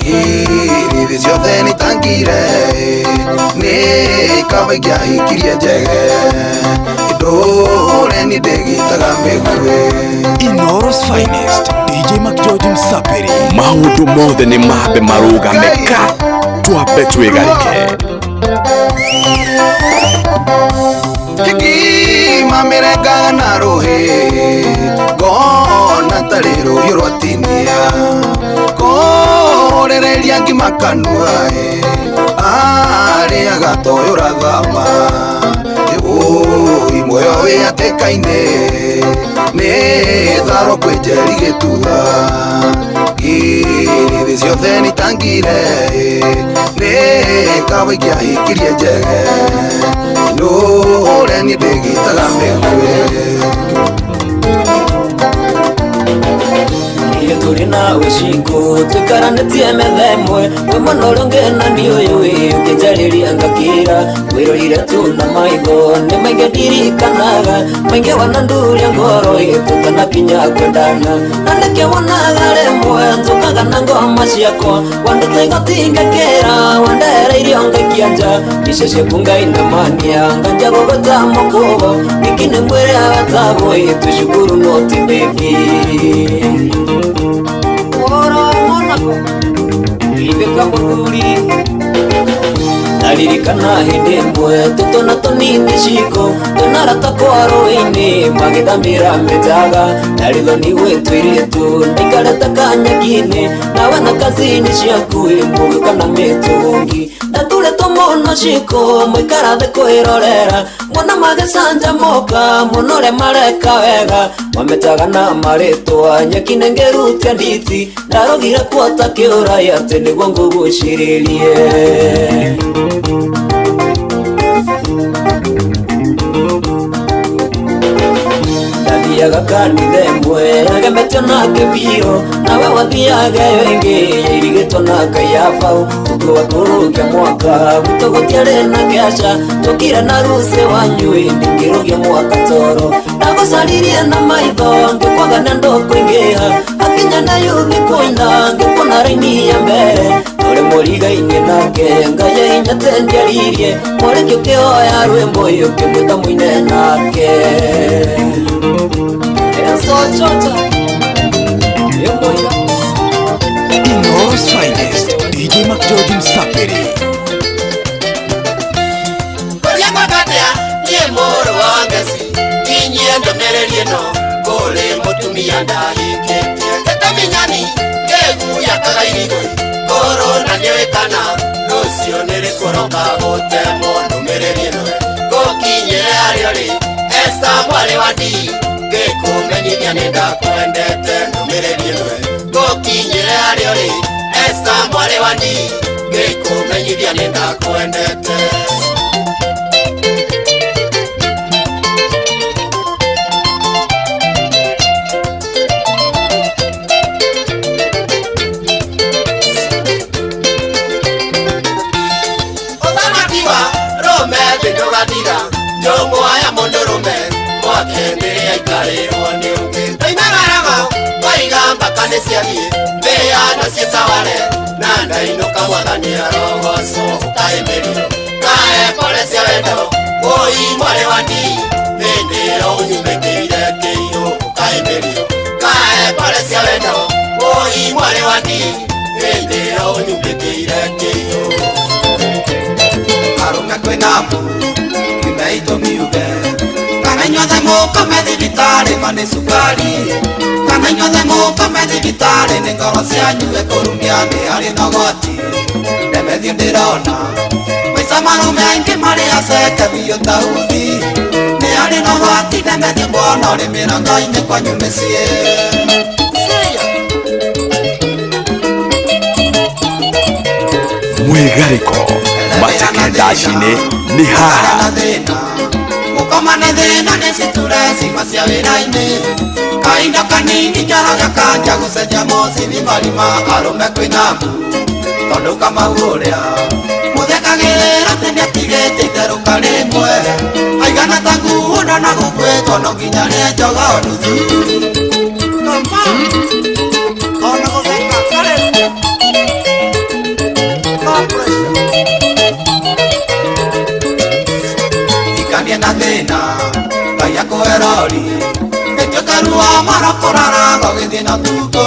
Ngiri ciothe nĩitangire, nĩ kaba ingĩahikirie njege, ndũre niĩ ndĩgĩtaga mĩguĩ. Inooro's finest DJ McGeorge Msapiri. Maũndũ mothe nĩ mambe marũgame ka twambe twĩgarĩke. Ngima mĩrengaga na rũhĩ, ngona tarĩ rũhiũ rwatinia, kũrĩrĩria ngima kanua arĩaga toyũ ũrathama. Ĩũi muoyo wĩ hatĩka-inĩ, nĩ tharo kwĩ njeri gĩtutha. Ngiri ciothe nĩitangire, nĩ kaba ingĩahikirie njege, ndũre niĩ ndĩgĩtaga mĩguĩ. Tũrĩ nawe cikũ tũikaranĩtie metha ĩmwe, wĩ mwena ũrĩa ũngĩ na niĩ ũyũ ũkĩnjarĩria ngakira, wĩrorire tu na maitho nĩ maingĩ ndirikanaga, maingĩ wananduria ngoro tũtanakinya kwendana, na nĩkĩo wonaga rĩmwe njũkaga na ngoma ciakwa, wandĩte igoti ngakĩra, wandehera irio ngaikia nja, icio ciaku ngainamania nganja gũgũta mũkũbo, ningĩ nĩ mwĩrĩ wetagwo twĩ cukuru no ti bengi. Naririkana hĩndĩ ĩmwe tũtũna tũnini ciko tũnarata kwa rũĩ-inĩ magĩthambĩra mĩtaga, ndarithoni gwĩ tũirĩtu ndaikarĩte kanyeki-inĩ, nawe na kazini ciaku mũgĩũka na mĩtũngi, ndaturĩtwo mũno ciko mũikara thĩ kwĩrorera, mwana magĩcanjamũka mũno ũrĩa mareka wega, mamĩtaga na marĩtwa nyeki nĩngĩrutia nditi, ndarogire kuota kĩũrai atĩ nĩguo ngũgucĩrĩrie. Twathiaga kanitha ĩmwe yagemetio nake biũ nawe wathiaga ĩyo ĩngĩ yairigĩtwo na Kaiabaũ ũtukũ wa kũrũgia mwaka gwitũ gũtiarĩ na kĩaca tũkire na rucĩ wanyu ĩndĩ ngĩrũgia mwaka toro ndagũcaririe na maitho ngĩkwaga na ndũkũingĩha akinya na yuthi kũina ngĩkuona raini ya mbere tũrĩ mũriga-inĩ nake Ngai hinya tendiaririe mũrĩki ũkĩhoya rwĩmbo ũkĩmwĩta mũine nake Inoro's finest DJ McGeorge Msafiri. Kũrĩa gwakatea niĩ mũrũ wa ngeci kinyie ndũmĩrĩri ĩno kũrĩ mũtumia ndahikĩtie gĩtũmi nyani kĩguya kagairigũi korona nĩũĩ kana rũciũ nĩrĩkũroka gũtemwo ndũmĩrĩri ĩno gũkinyĩre harĩa ũrĩ Esther mwarĩ wa ndii ngĩkũmenyithia nĩ ndakwendete ndũmĩrĩri ĩno gũkinyĩre harĩa ũrĩ Esther mwarĩ wa ndii ngĩkũmenyithia nĩ ndakwendete. Ũthamaki wa rũme thĩ ndũgathira njũng'wa ya mũndũrũme mwake nĩrĩ aikarĩrwo nĩ ũngĩ ndoimagaraga kwaiga mbaka nĩ ciathiĩ mbĩa no ciĩtaware na ndainũka mwathani arogocwo ũkaĩmĩrio kae pore cia wendo wũi mwarĩ wa ndii hĩndĩ ĩyo ũnyumĩkĩire kĩirũ ũkaĩmĩrio kae pore cia wendo wũi mwarĩ wa ndii hĩndĩ ĩyo ũnyumĩkĩire kĩirũ. Arũme kwĩna mbu kimeitũ miuge kana inyuothe mũkome thibitarĩ ma nĩ cukari kana inyuothe mũkome thibitarĩ nĩ ngoro cianyu ĩkũrumia nĩ harĩ na ũgwati ndemethio ndĩrona maica marũme aingĩ marĩ aceke biũ ta uthi nĩ harĩ na ũgwati ndemethio ngwona ũrĩ mĩrango-inĩ kwanyu mĩciĩ. Mwĩgarĩko mateke ndaci-inĩ nĩ haha. Gũkoma nĩ thĩna nĩ citure cima cia wĩra-inĩ kahinda kanini kĩara kanja gũcenjia mũcibi marima arũme kwĩna mbu tondũ Kamau ũrĩa mũthekagĩrĩra atĩ nĩatigĩte itherũka rĩmwe aigana ta nguo ndona gũkwĩtwo no nginya rĩenjoga o nuthu. Ona gũtheka karĩ no pressure. Ikania na thĩna Ngai akũhe rori ĩtuĩke ruo mara kũraraga ũgĩthiĩ na ũtukũ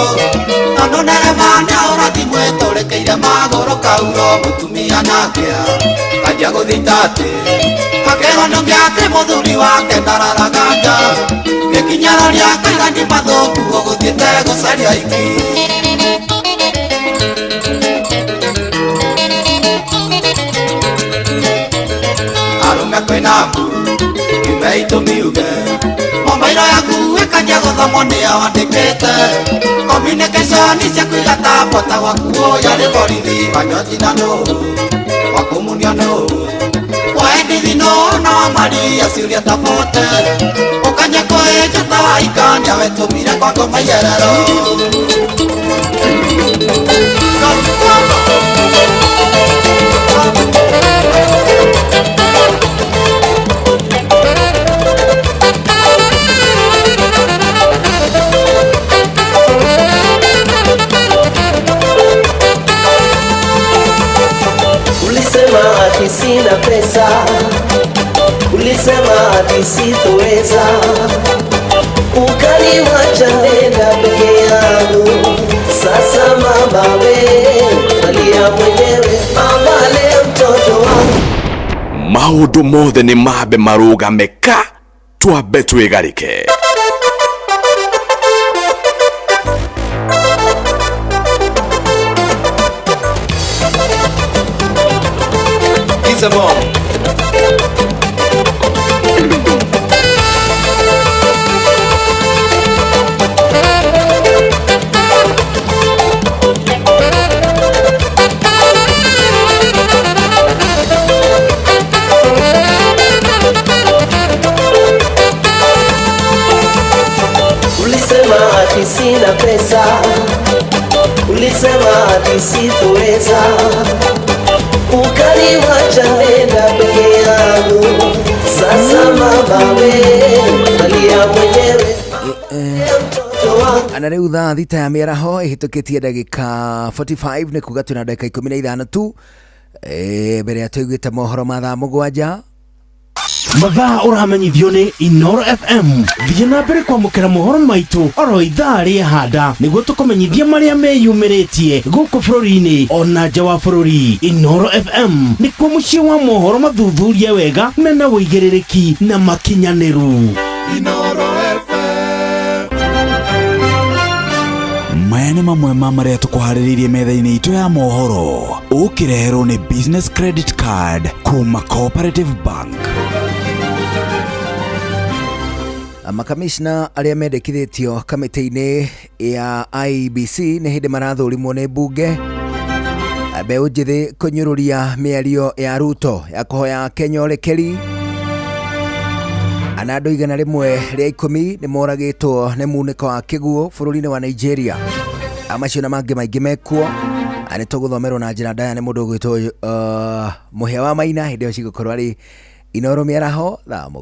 tondũ ndereba nĩahũra thimũ ĩtũrĩkĩire magũrũ kauro mũtumia nake kanjia gũthita atĩ akerwo nĩ ũngĩ atĩ mũthuri wake ndararaga nja gĩkinyaro rĩa kaiga nĩ mathũku ũgũthiĩte gũcaria iki. Arũme kwĩna mbu kimeitũ miuge mobairo yaku ĩkanjia gũthomwo nĩyo wandĩkĩte communication ciaku igatambwo ta gwaku ũyũ arĩ borithi wanyoti na nũ wakũmunio nũ waendithi nũ na wa Maria ciũria ta bote ũkanja kũĩnja ta waikania wetũmire kwa ngoma iherero. Ulisema ati sina pesa, ulisema ati sitoweza, ukaniwacha nenda peke yangu. Sasa mama we, nalia mwenyewe, mama leo mtoto wangu. Maũndũ mothe nĩ mambe marũgame ka twambe twĩgarĩke. Bon. Sitoweza ukaniwacha nenda peke yangu. Sasa mama we, nalia mwenyewe Ana rĩu thaa 6 ya mĩaraho ĩhĩtũkĩtie ndagĩka 45 nĩ kuga twĩna ndagĩka 15 tu mbere ya tũiguĩte mohoro ma thaa 7. Mathaa ũramenyithio nĩ Inoro FM. Thiĩ na mbere kwamũkĩra mohoro maitũ oro ithaa rĩa handa nĩguo tũkũmenyithia marĩa meyumĩrĩtie gũkũ bũrũri-inĩ ona nja wa bũrũri. Inoro FM nĩkuo mũciĩ wa mohoro mathuthurie wega mena ũigĩrĩrĩki na makinyanĩru. Maya nĩ mamwe ma marĩa tũkũharĩrĩirie metha-inĩ itũ ya mohoro ũkĩreherwo nĩ business credit card kuma Cooperative Bank. Makamishna arĩa mendekithĩtio kamĩtĩ-inĩ ya IEBC nĩ hĩndĩ marathũrimwo nĩ mbunge. Mbeũ njĩthĩ kũnyũrũria mĩario ya Ruto ya kũhoya Kenya ũrekeri. Ana andũ 110 nĩ moragĩtwo nĩ munĩko wa kĩguũ bũrũri-inĩ wa Nigeria. Macio na mangĩ maingĩ mekuo nĩ tũgũthomerwo na njĩra ndaya nĩ mũndũ ũgwĩtwo Mũhĩa wa Maina hĩndĩ ĩyo cigũkorwo arĩ Inoro mĩaraho thaa 7.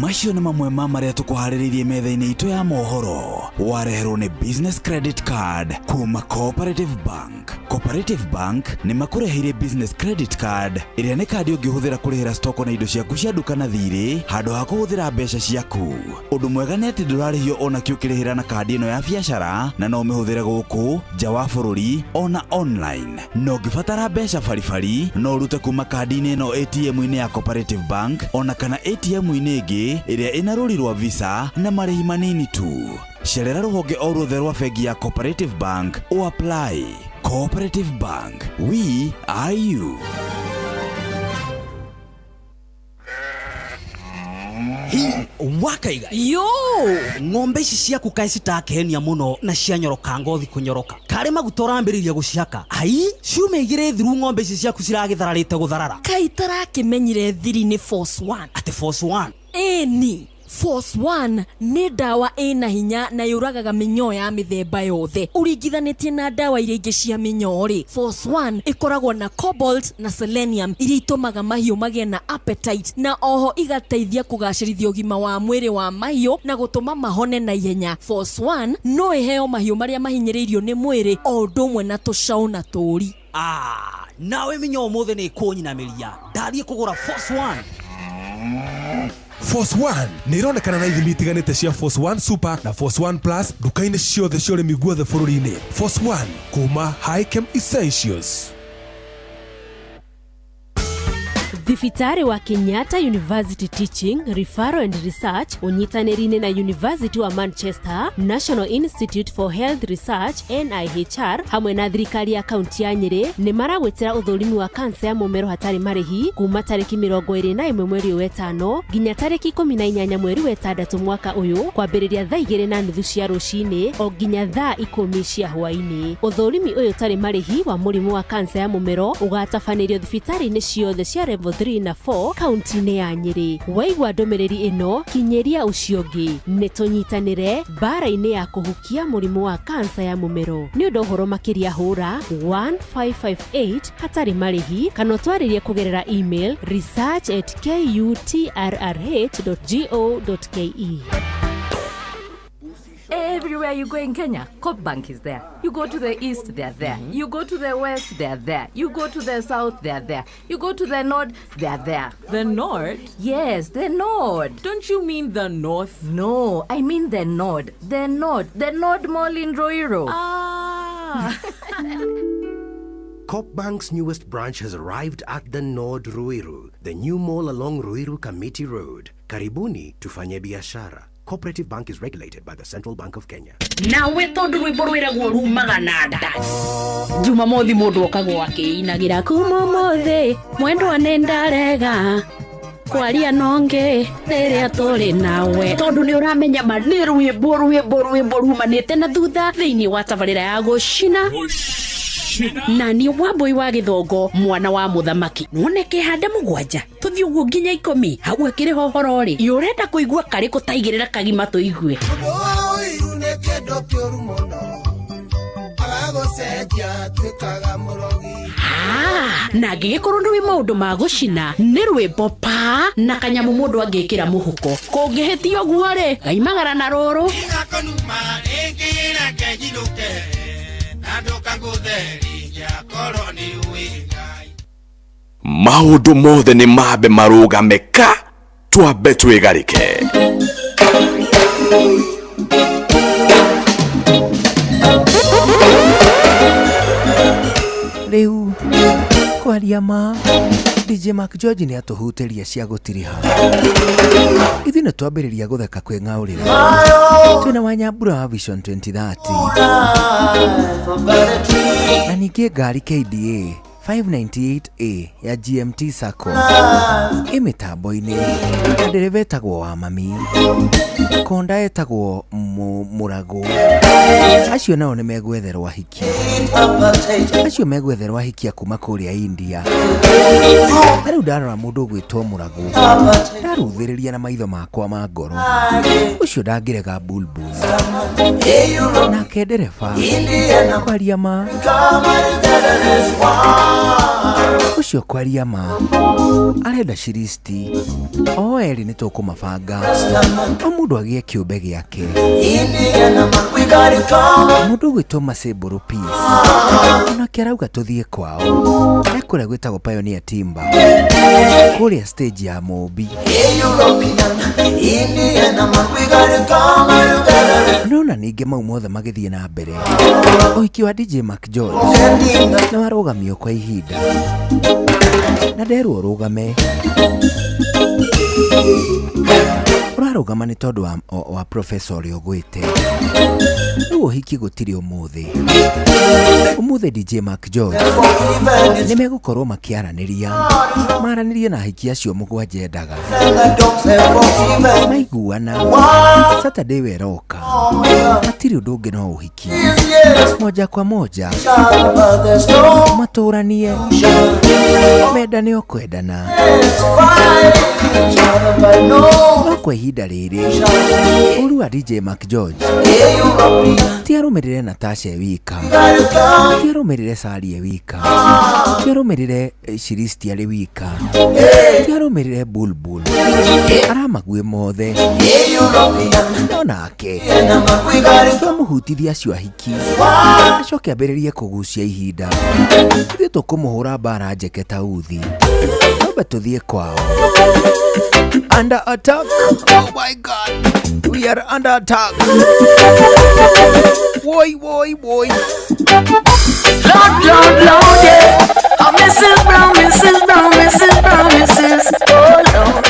Macio nĩ mamwe ma marĩa tũkũharĩrĩirie metha-inĩ itũ ya mohoro wareherwo nĩ business credit card kuma Cooperative Bank. Cooperative Bank nĩ makũreheire business credit card ĩrĩa nĩ kandi ũngĩhũthĩra kũrĩhĩra stoko na indo ciaku cia nduka na thirĩ handũ ha kũhũthĩra mbeca ciaku. Ũndũ mwega nĩ atĩ ndũrarĩhio ona kĩ ũkĩrĩhĩra na kandi ĩno ya biacara na no ũmĩhũthĩre gũkũ nja wa bũrũri ona online. Na ũngĩbatara mbeca baribari no ũrute kuma kandi-inĩ ĩno ATM-inĩ ya Cooperative Bank ona kana ATM-inĩ ĩngĩ ĩrĩa ĩna rũri rwa Visa na marĩhi manini tu. Cerera rũhonge o ruothe rwa bengi ya Cooperative Bank o apply. Cooperative Bank, we are you. Hi wakaiga yo ng'ombe ici ciaku kaĩ citakenia mũno na cianyoroka ngothi kũnyoroka karĩ maguta ũrambĩrĩria gũcihaka ai ciuma igĩrĩ thiru ng'ombe ici ciaku ciragĩthararĩte gũtharara Kaĩ itarakĩmenyire thiri nĩ Force One. Atĩ Force One? Ĩni, Force One nĩ ndawa ĩna hinya na yũragaga mĩnyoo ya mĩthemba yothe ũringithanĩtie na ndawa iria ingĩ cia mĩnyoo rĩ. Force One ĩkoragwo na cobalt na selenium iria itũmaga mahiũ magĩe na appetite na oho igateithia kũgacĩrithia ũgima wa mwĩrĩ wa mahiũ na gũtũma mahone na ihenya. Force One no ĩheo mahiũ marĩa mahinyĩrĩirio nĩ mwĩrĩ o ũndũ ũmwe na tũcaũ na tũũri. Ah, nawe mĩnyoo ũmũthĩ nĩ ĩkũnyinamĩria ndathiĩ kũgũra Force One. Force One nĩ ironekana na ithimi itiganĩte cia Force One Super na Force One Plus nduka-inĩ ciothe cia ũrĩmi guothe bũrũri-inĩ. Force One kuma Hikem Essentials. Thibitarĩ wa Kenyatta University Teaching, Referral and Research ũnyitanĩri-inĩ na University wa Manchester, National Institute for Health Research NIHR hamwe na thirikari ya kaunti ya Nyĩrĩ nĩ maragwĩtĩra ũthũrimi wa kansa ya mũmero hatarĩ marĩhi kuma tarĩki 21 mweri ũyũ wetano nginya tarĩki 18 mweri wetandatũ mwaka ũyũ kwambĩrĩria thaa 2:30 cia rũcinĩ o nginya thaa 10 cia hwaĩ-inĩ. Ũthũrimi ũyũ ũtarĩ marĩhi wa mũrimũ wa kansa ya mũmero ũgatabanĩrio thibitarĩ-inĩ ciothe cia level 3 na 4 kaunti-inĩ ya Nyĩrĩ. Waigua ndũmĩrĩri ĩno kinyĩria ũcio ũngĩ. Nĩ tũnyitanĩre mbara-inĩ ya kũhukia mũrimũ wa kansa ya mũmero. Nĩ ũndũ ũhoro makĩria hũra 1558 hatarĩ marĩhi kana ũtwarĩrie kũgerera email research@kutrrh.go.ke. Everywhere you go in Kenya, Coop Bank is there. You go to the east, they're there. You go to the west, they're there. You go to the south, they're there. You go to the north, they're there. The north? Yes, the north. Don't you mean the north? No, I mean the north. The north. The North Mall in Ruiru. Ah. Coop Bank's newest branch has arrived at the Nord Ruiru, the new mall along Ruiru Kamiti Road. Karibuni tufanye biashara. Cooperative Bank is regulated by the Central Bank of Kenya. Nawe tondu rwimbo rwiragwo rumaga na nda Jumamothi mundu okagwo akiinagira kuma umuthi mwendwa nĩ ndarega kwaria nonge rĩrĩa tũrĩ nawe tondu nĩ ũramenya ma nĩ rwĩmbo rwĩmbo rwĩmbo rumanĩte na thutha thĩinĩ wa tabarĩra ya gũcina na niĩ Wambũi wa Gĩthongo mwana wa mũthamaki noneke handa 7 tũthiĩ ũguo nginya 10 hau akĩrĩ hohoro rĩ ĩ ũrenda kũigua karĩ kũtaigĩrĩra kagima tũigue. Ũiru nĩ kĩndũ kĩũru mũno. Acenjia atuĩkaga mũrogi. Ah, na angĩgĩkorwo nĩ wĩ maũndũ ma gũcina nĩ rwĩmbo pa na kanyamũ mũndũ angĩkĩra mũhuko kũngĩhĩtia ũguo rĩ gaimagara na rũrũ. Maũndũ mothe nĩ mambe marũgame ka twambe twĩgarĩke. Rĩu kwaria ma DJ Mark George nĩ atũhutĩria cia gũtiriha ithuĩ nĩ twambĩrĩria gũtheka kwĩng'aũrĩra twĩna Wanyambura wa Vision 2030 na ningĩ ngari KDA 598A ya GMT Sacco ĩ mĩtambo-inĩ na ndereba etagwo wa mami konda etagwo mũragũ acio nao nĩ megwetherwo ahiki acio megwetherwo ahiki a kuma kũrĩa India na rĩu ndarora mũndũ ũgwĩtwo mũragũ ndaruthĩrĩria na maitho makwa ma ngoro ũcio ndangĩrega bulbul nake ndereba kwaria ma ũcio kwaria ma arenda ciristi o erĩ nĩ tũkũmabanga o mũndũ agĩe kĩũmbe gĩake mũndũ ũgwĩtwo Maseburu Peace onake arauga tũthiĩ kwao ekũrĩa gwĩtagwo Pioneer Timber kũrĩa stage ya Mũmbi nona ningĩ mau mothe magĩthiĩ na mbere ũhiki wa DJ Mark George nĩ warũgamio kwa ihinda na nderwo ũrũgame ũrarũgama nĩ tondũ wa professor ũrĩa ũgwĩte rĩu ũhiki gũtirĩ ũmũthĩ ũmũthĩ DJ Mark George nĩ megũkorwo makĩaranĩria maranĩrie na ahiki acio mũgwanja endaga maiguana Saturday weroka hatirĩ ũndũ ũngĩ no ũhiki moja kwa moja matũranie mendane o kwendana no kwa ihinda rĩrĩ ũru wa DJ Mark George ti arũmĩrĩre Natasha e wika ti arũmĩrĩre Sari e wika ti arũmĩrĩre Shiristi arĩ wika ti arũmĩrĩre Bulbul aramague mothe no nake twamũhutithia acio ahiki acoke ambĩrĩrie kũgucia ihinda ithuĩ tũkũmũhũra mbara njeke ta uthi twambe tũthiĩ kwao. Under attack. Oh my God. We are under attack. Woi, woi, woi. Lord, Lord, Lord, yeah. I'm Mrs. Brown, Mrs. Brown, Mrs. Brown, Mrs. Oh, Lord.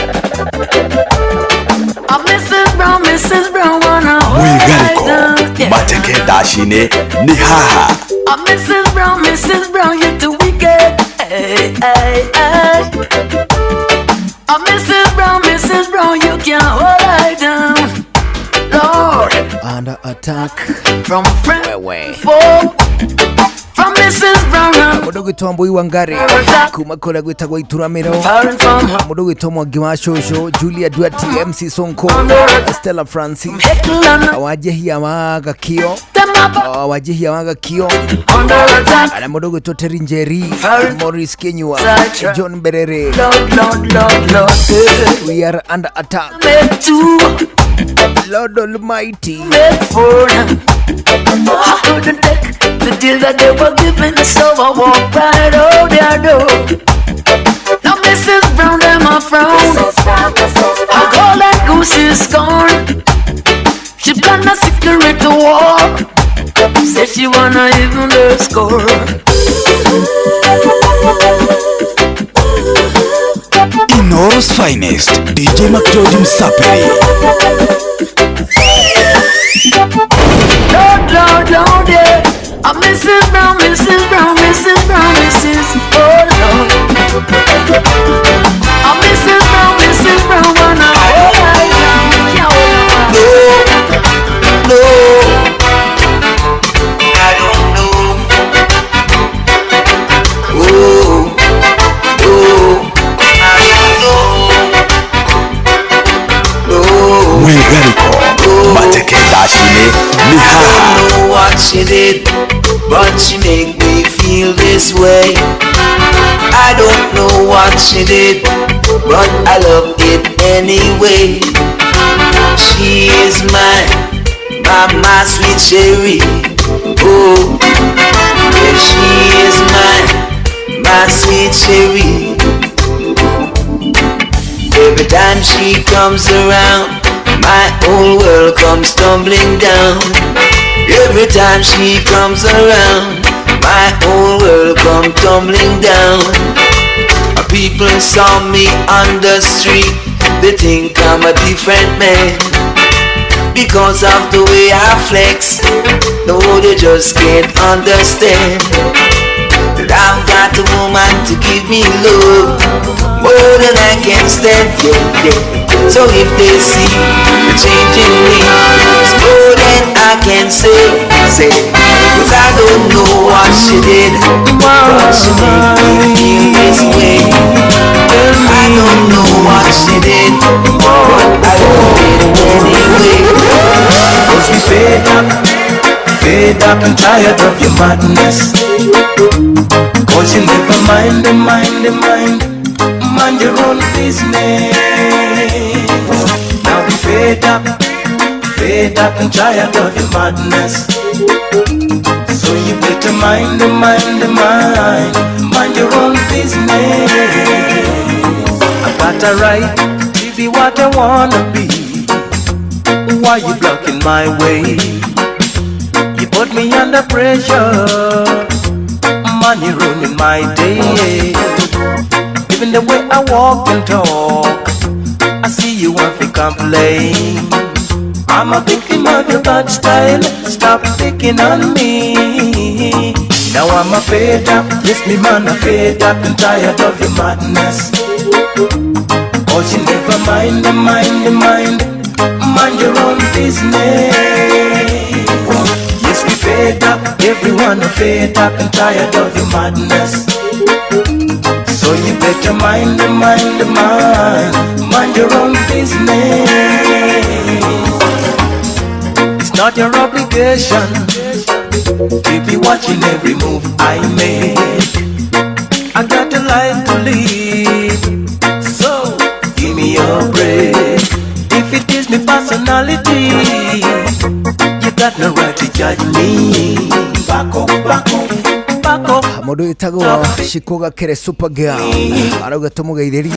I'm Mrs. Brown, Mrs. Brown, wanna hold right down. Yeah. Mateke dashi-inĩ nĩ haha. I'm Mrs. Brown, Mrs. Brown, you're too wicked. Hey, hey, hey. I'm Mrs. Brown, Mrs. Brown, you can't hold her down. Lord. Under attack. From friend four. From Mrs. Brown. Mũndũ ũgwĩtwo Mbui Wangari kuma kũrĩa gwĩtagwo Ituramĩro mũndũ ũgwĩtwo Mwangi wa Cũcũ Julia Duarte MC Sonko Stella Francis Wanjihia wa Gakio Wanjihia wa Gakio na mũndũ ũgwĩtwo Terry Njeri Morris Kinyua John Berere. We are under attack. Lord Almighty. I couldn't take the deal that they were giving, so I walked right out their door. Now Mrs. Brown, them a frown. I call that goose is gone. She planned a secret to war. Said she wanna even the score. Inoro's finest, DJ McGeorge Msaperi. Lord, Lord, Lord, yeah. I'm Mrs. Brown, Mrs. Brown, Mrs. Brown, Mrs. Oh, Lord. I'm Mrs. Brown, Mrs. Brown, wanna hold her down. No, no, I don't know. Oh, oh, I don't know. No. Mwigariko mateke dashi-inĩ nĩ haha. I don't know what she did, but she made this way. I don't know what she did, but I love it anyway. She is mine, my sweet Sherry. Oh, yeah, she is mine, my sweet Sherry. Every time she comes around, my whole world comes tumbling down. Every time she comes around, my whole world comes tumbling down. People saw me on the street, they think I'm a different man. Because of the way I flex, no, they just can't understand that I've got a woman to give me love more than I can stand, yeah, yeah. So if they see the change in me, it's more than I can say, say. 'Cause I don't know what she did, but she made me feel this way. I don't know what she did, but I love it anyway. 'Cause we fed up and tired of your madness. 'Cause you never mind, mind, mind, mind your own business. Now we fed up and tired of your madness. So you better mind, mind, mind, mind your own business. I've got a right to be what I wanna be. Why you blocking my way? You put me under pressure, money ruining my day. Even the way I walk and talk, I see you want to complain. I'm a victim of your bad style, stop picking on me. Now I'm a fed up, yes me man, I'm fed up and tired of your madness. 'Cause you never mind, mind, mind, mind your own business. Yes, we fed up, everyone are fed up and tired of your madness. So you better mind, mind, mind, mind your own business. It's not your obligation to be watching every move I make. I got a life to live, so give me a break. If it is my personality, you got no right to judge me. Back off, back off, back off. Mũndũ wĩtagwo Shiko Gakere Super Girl arauga tũmũgeithĩrie.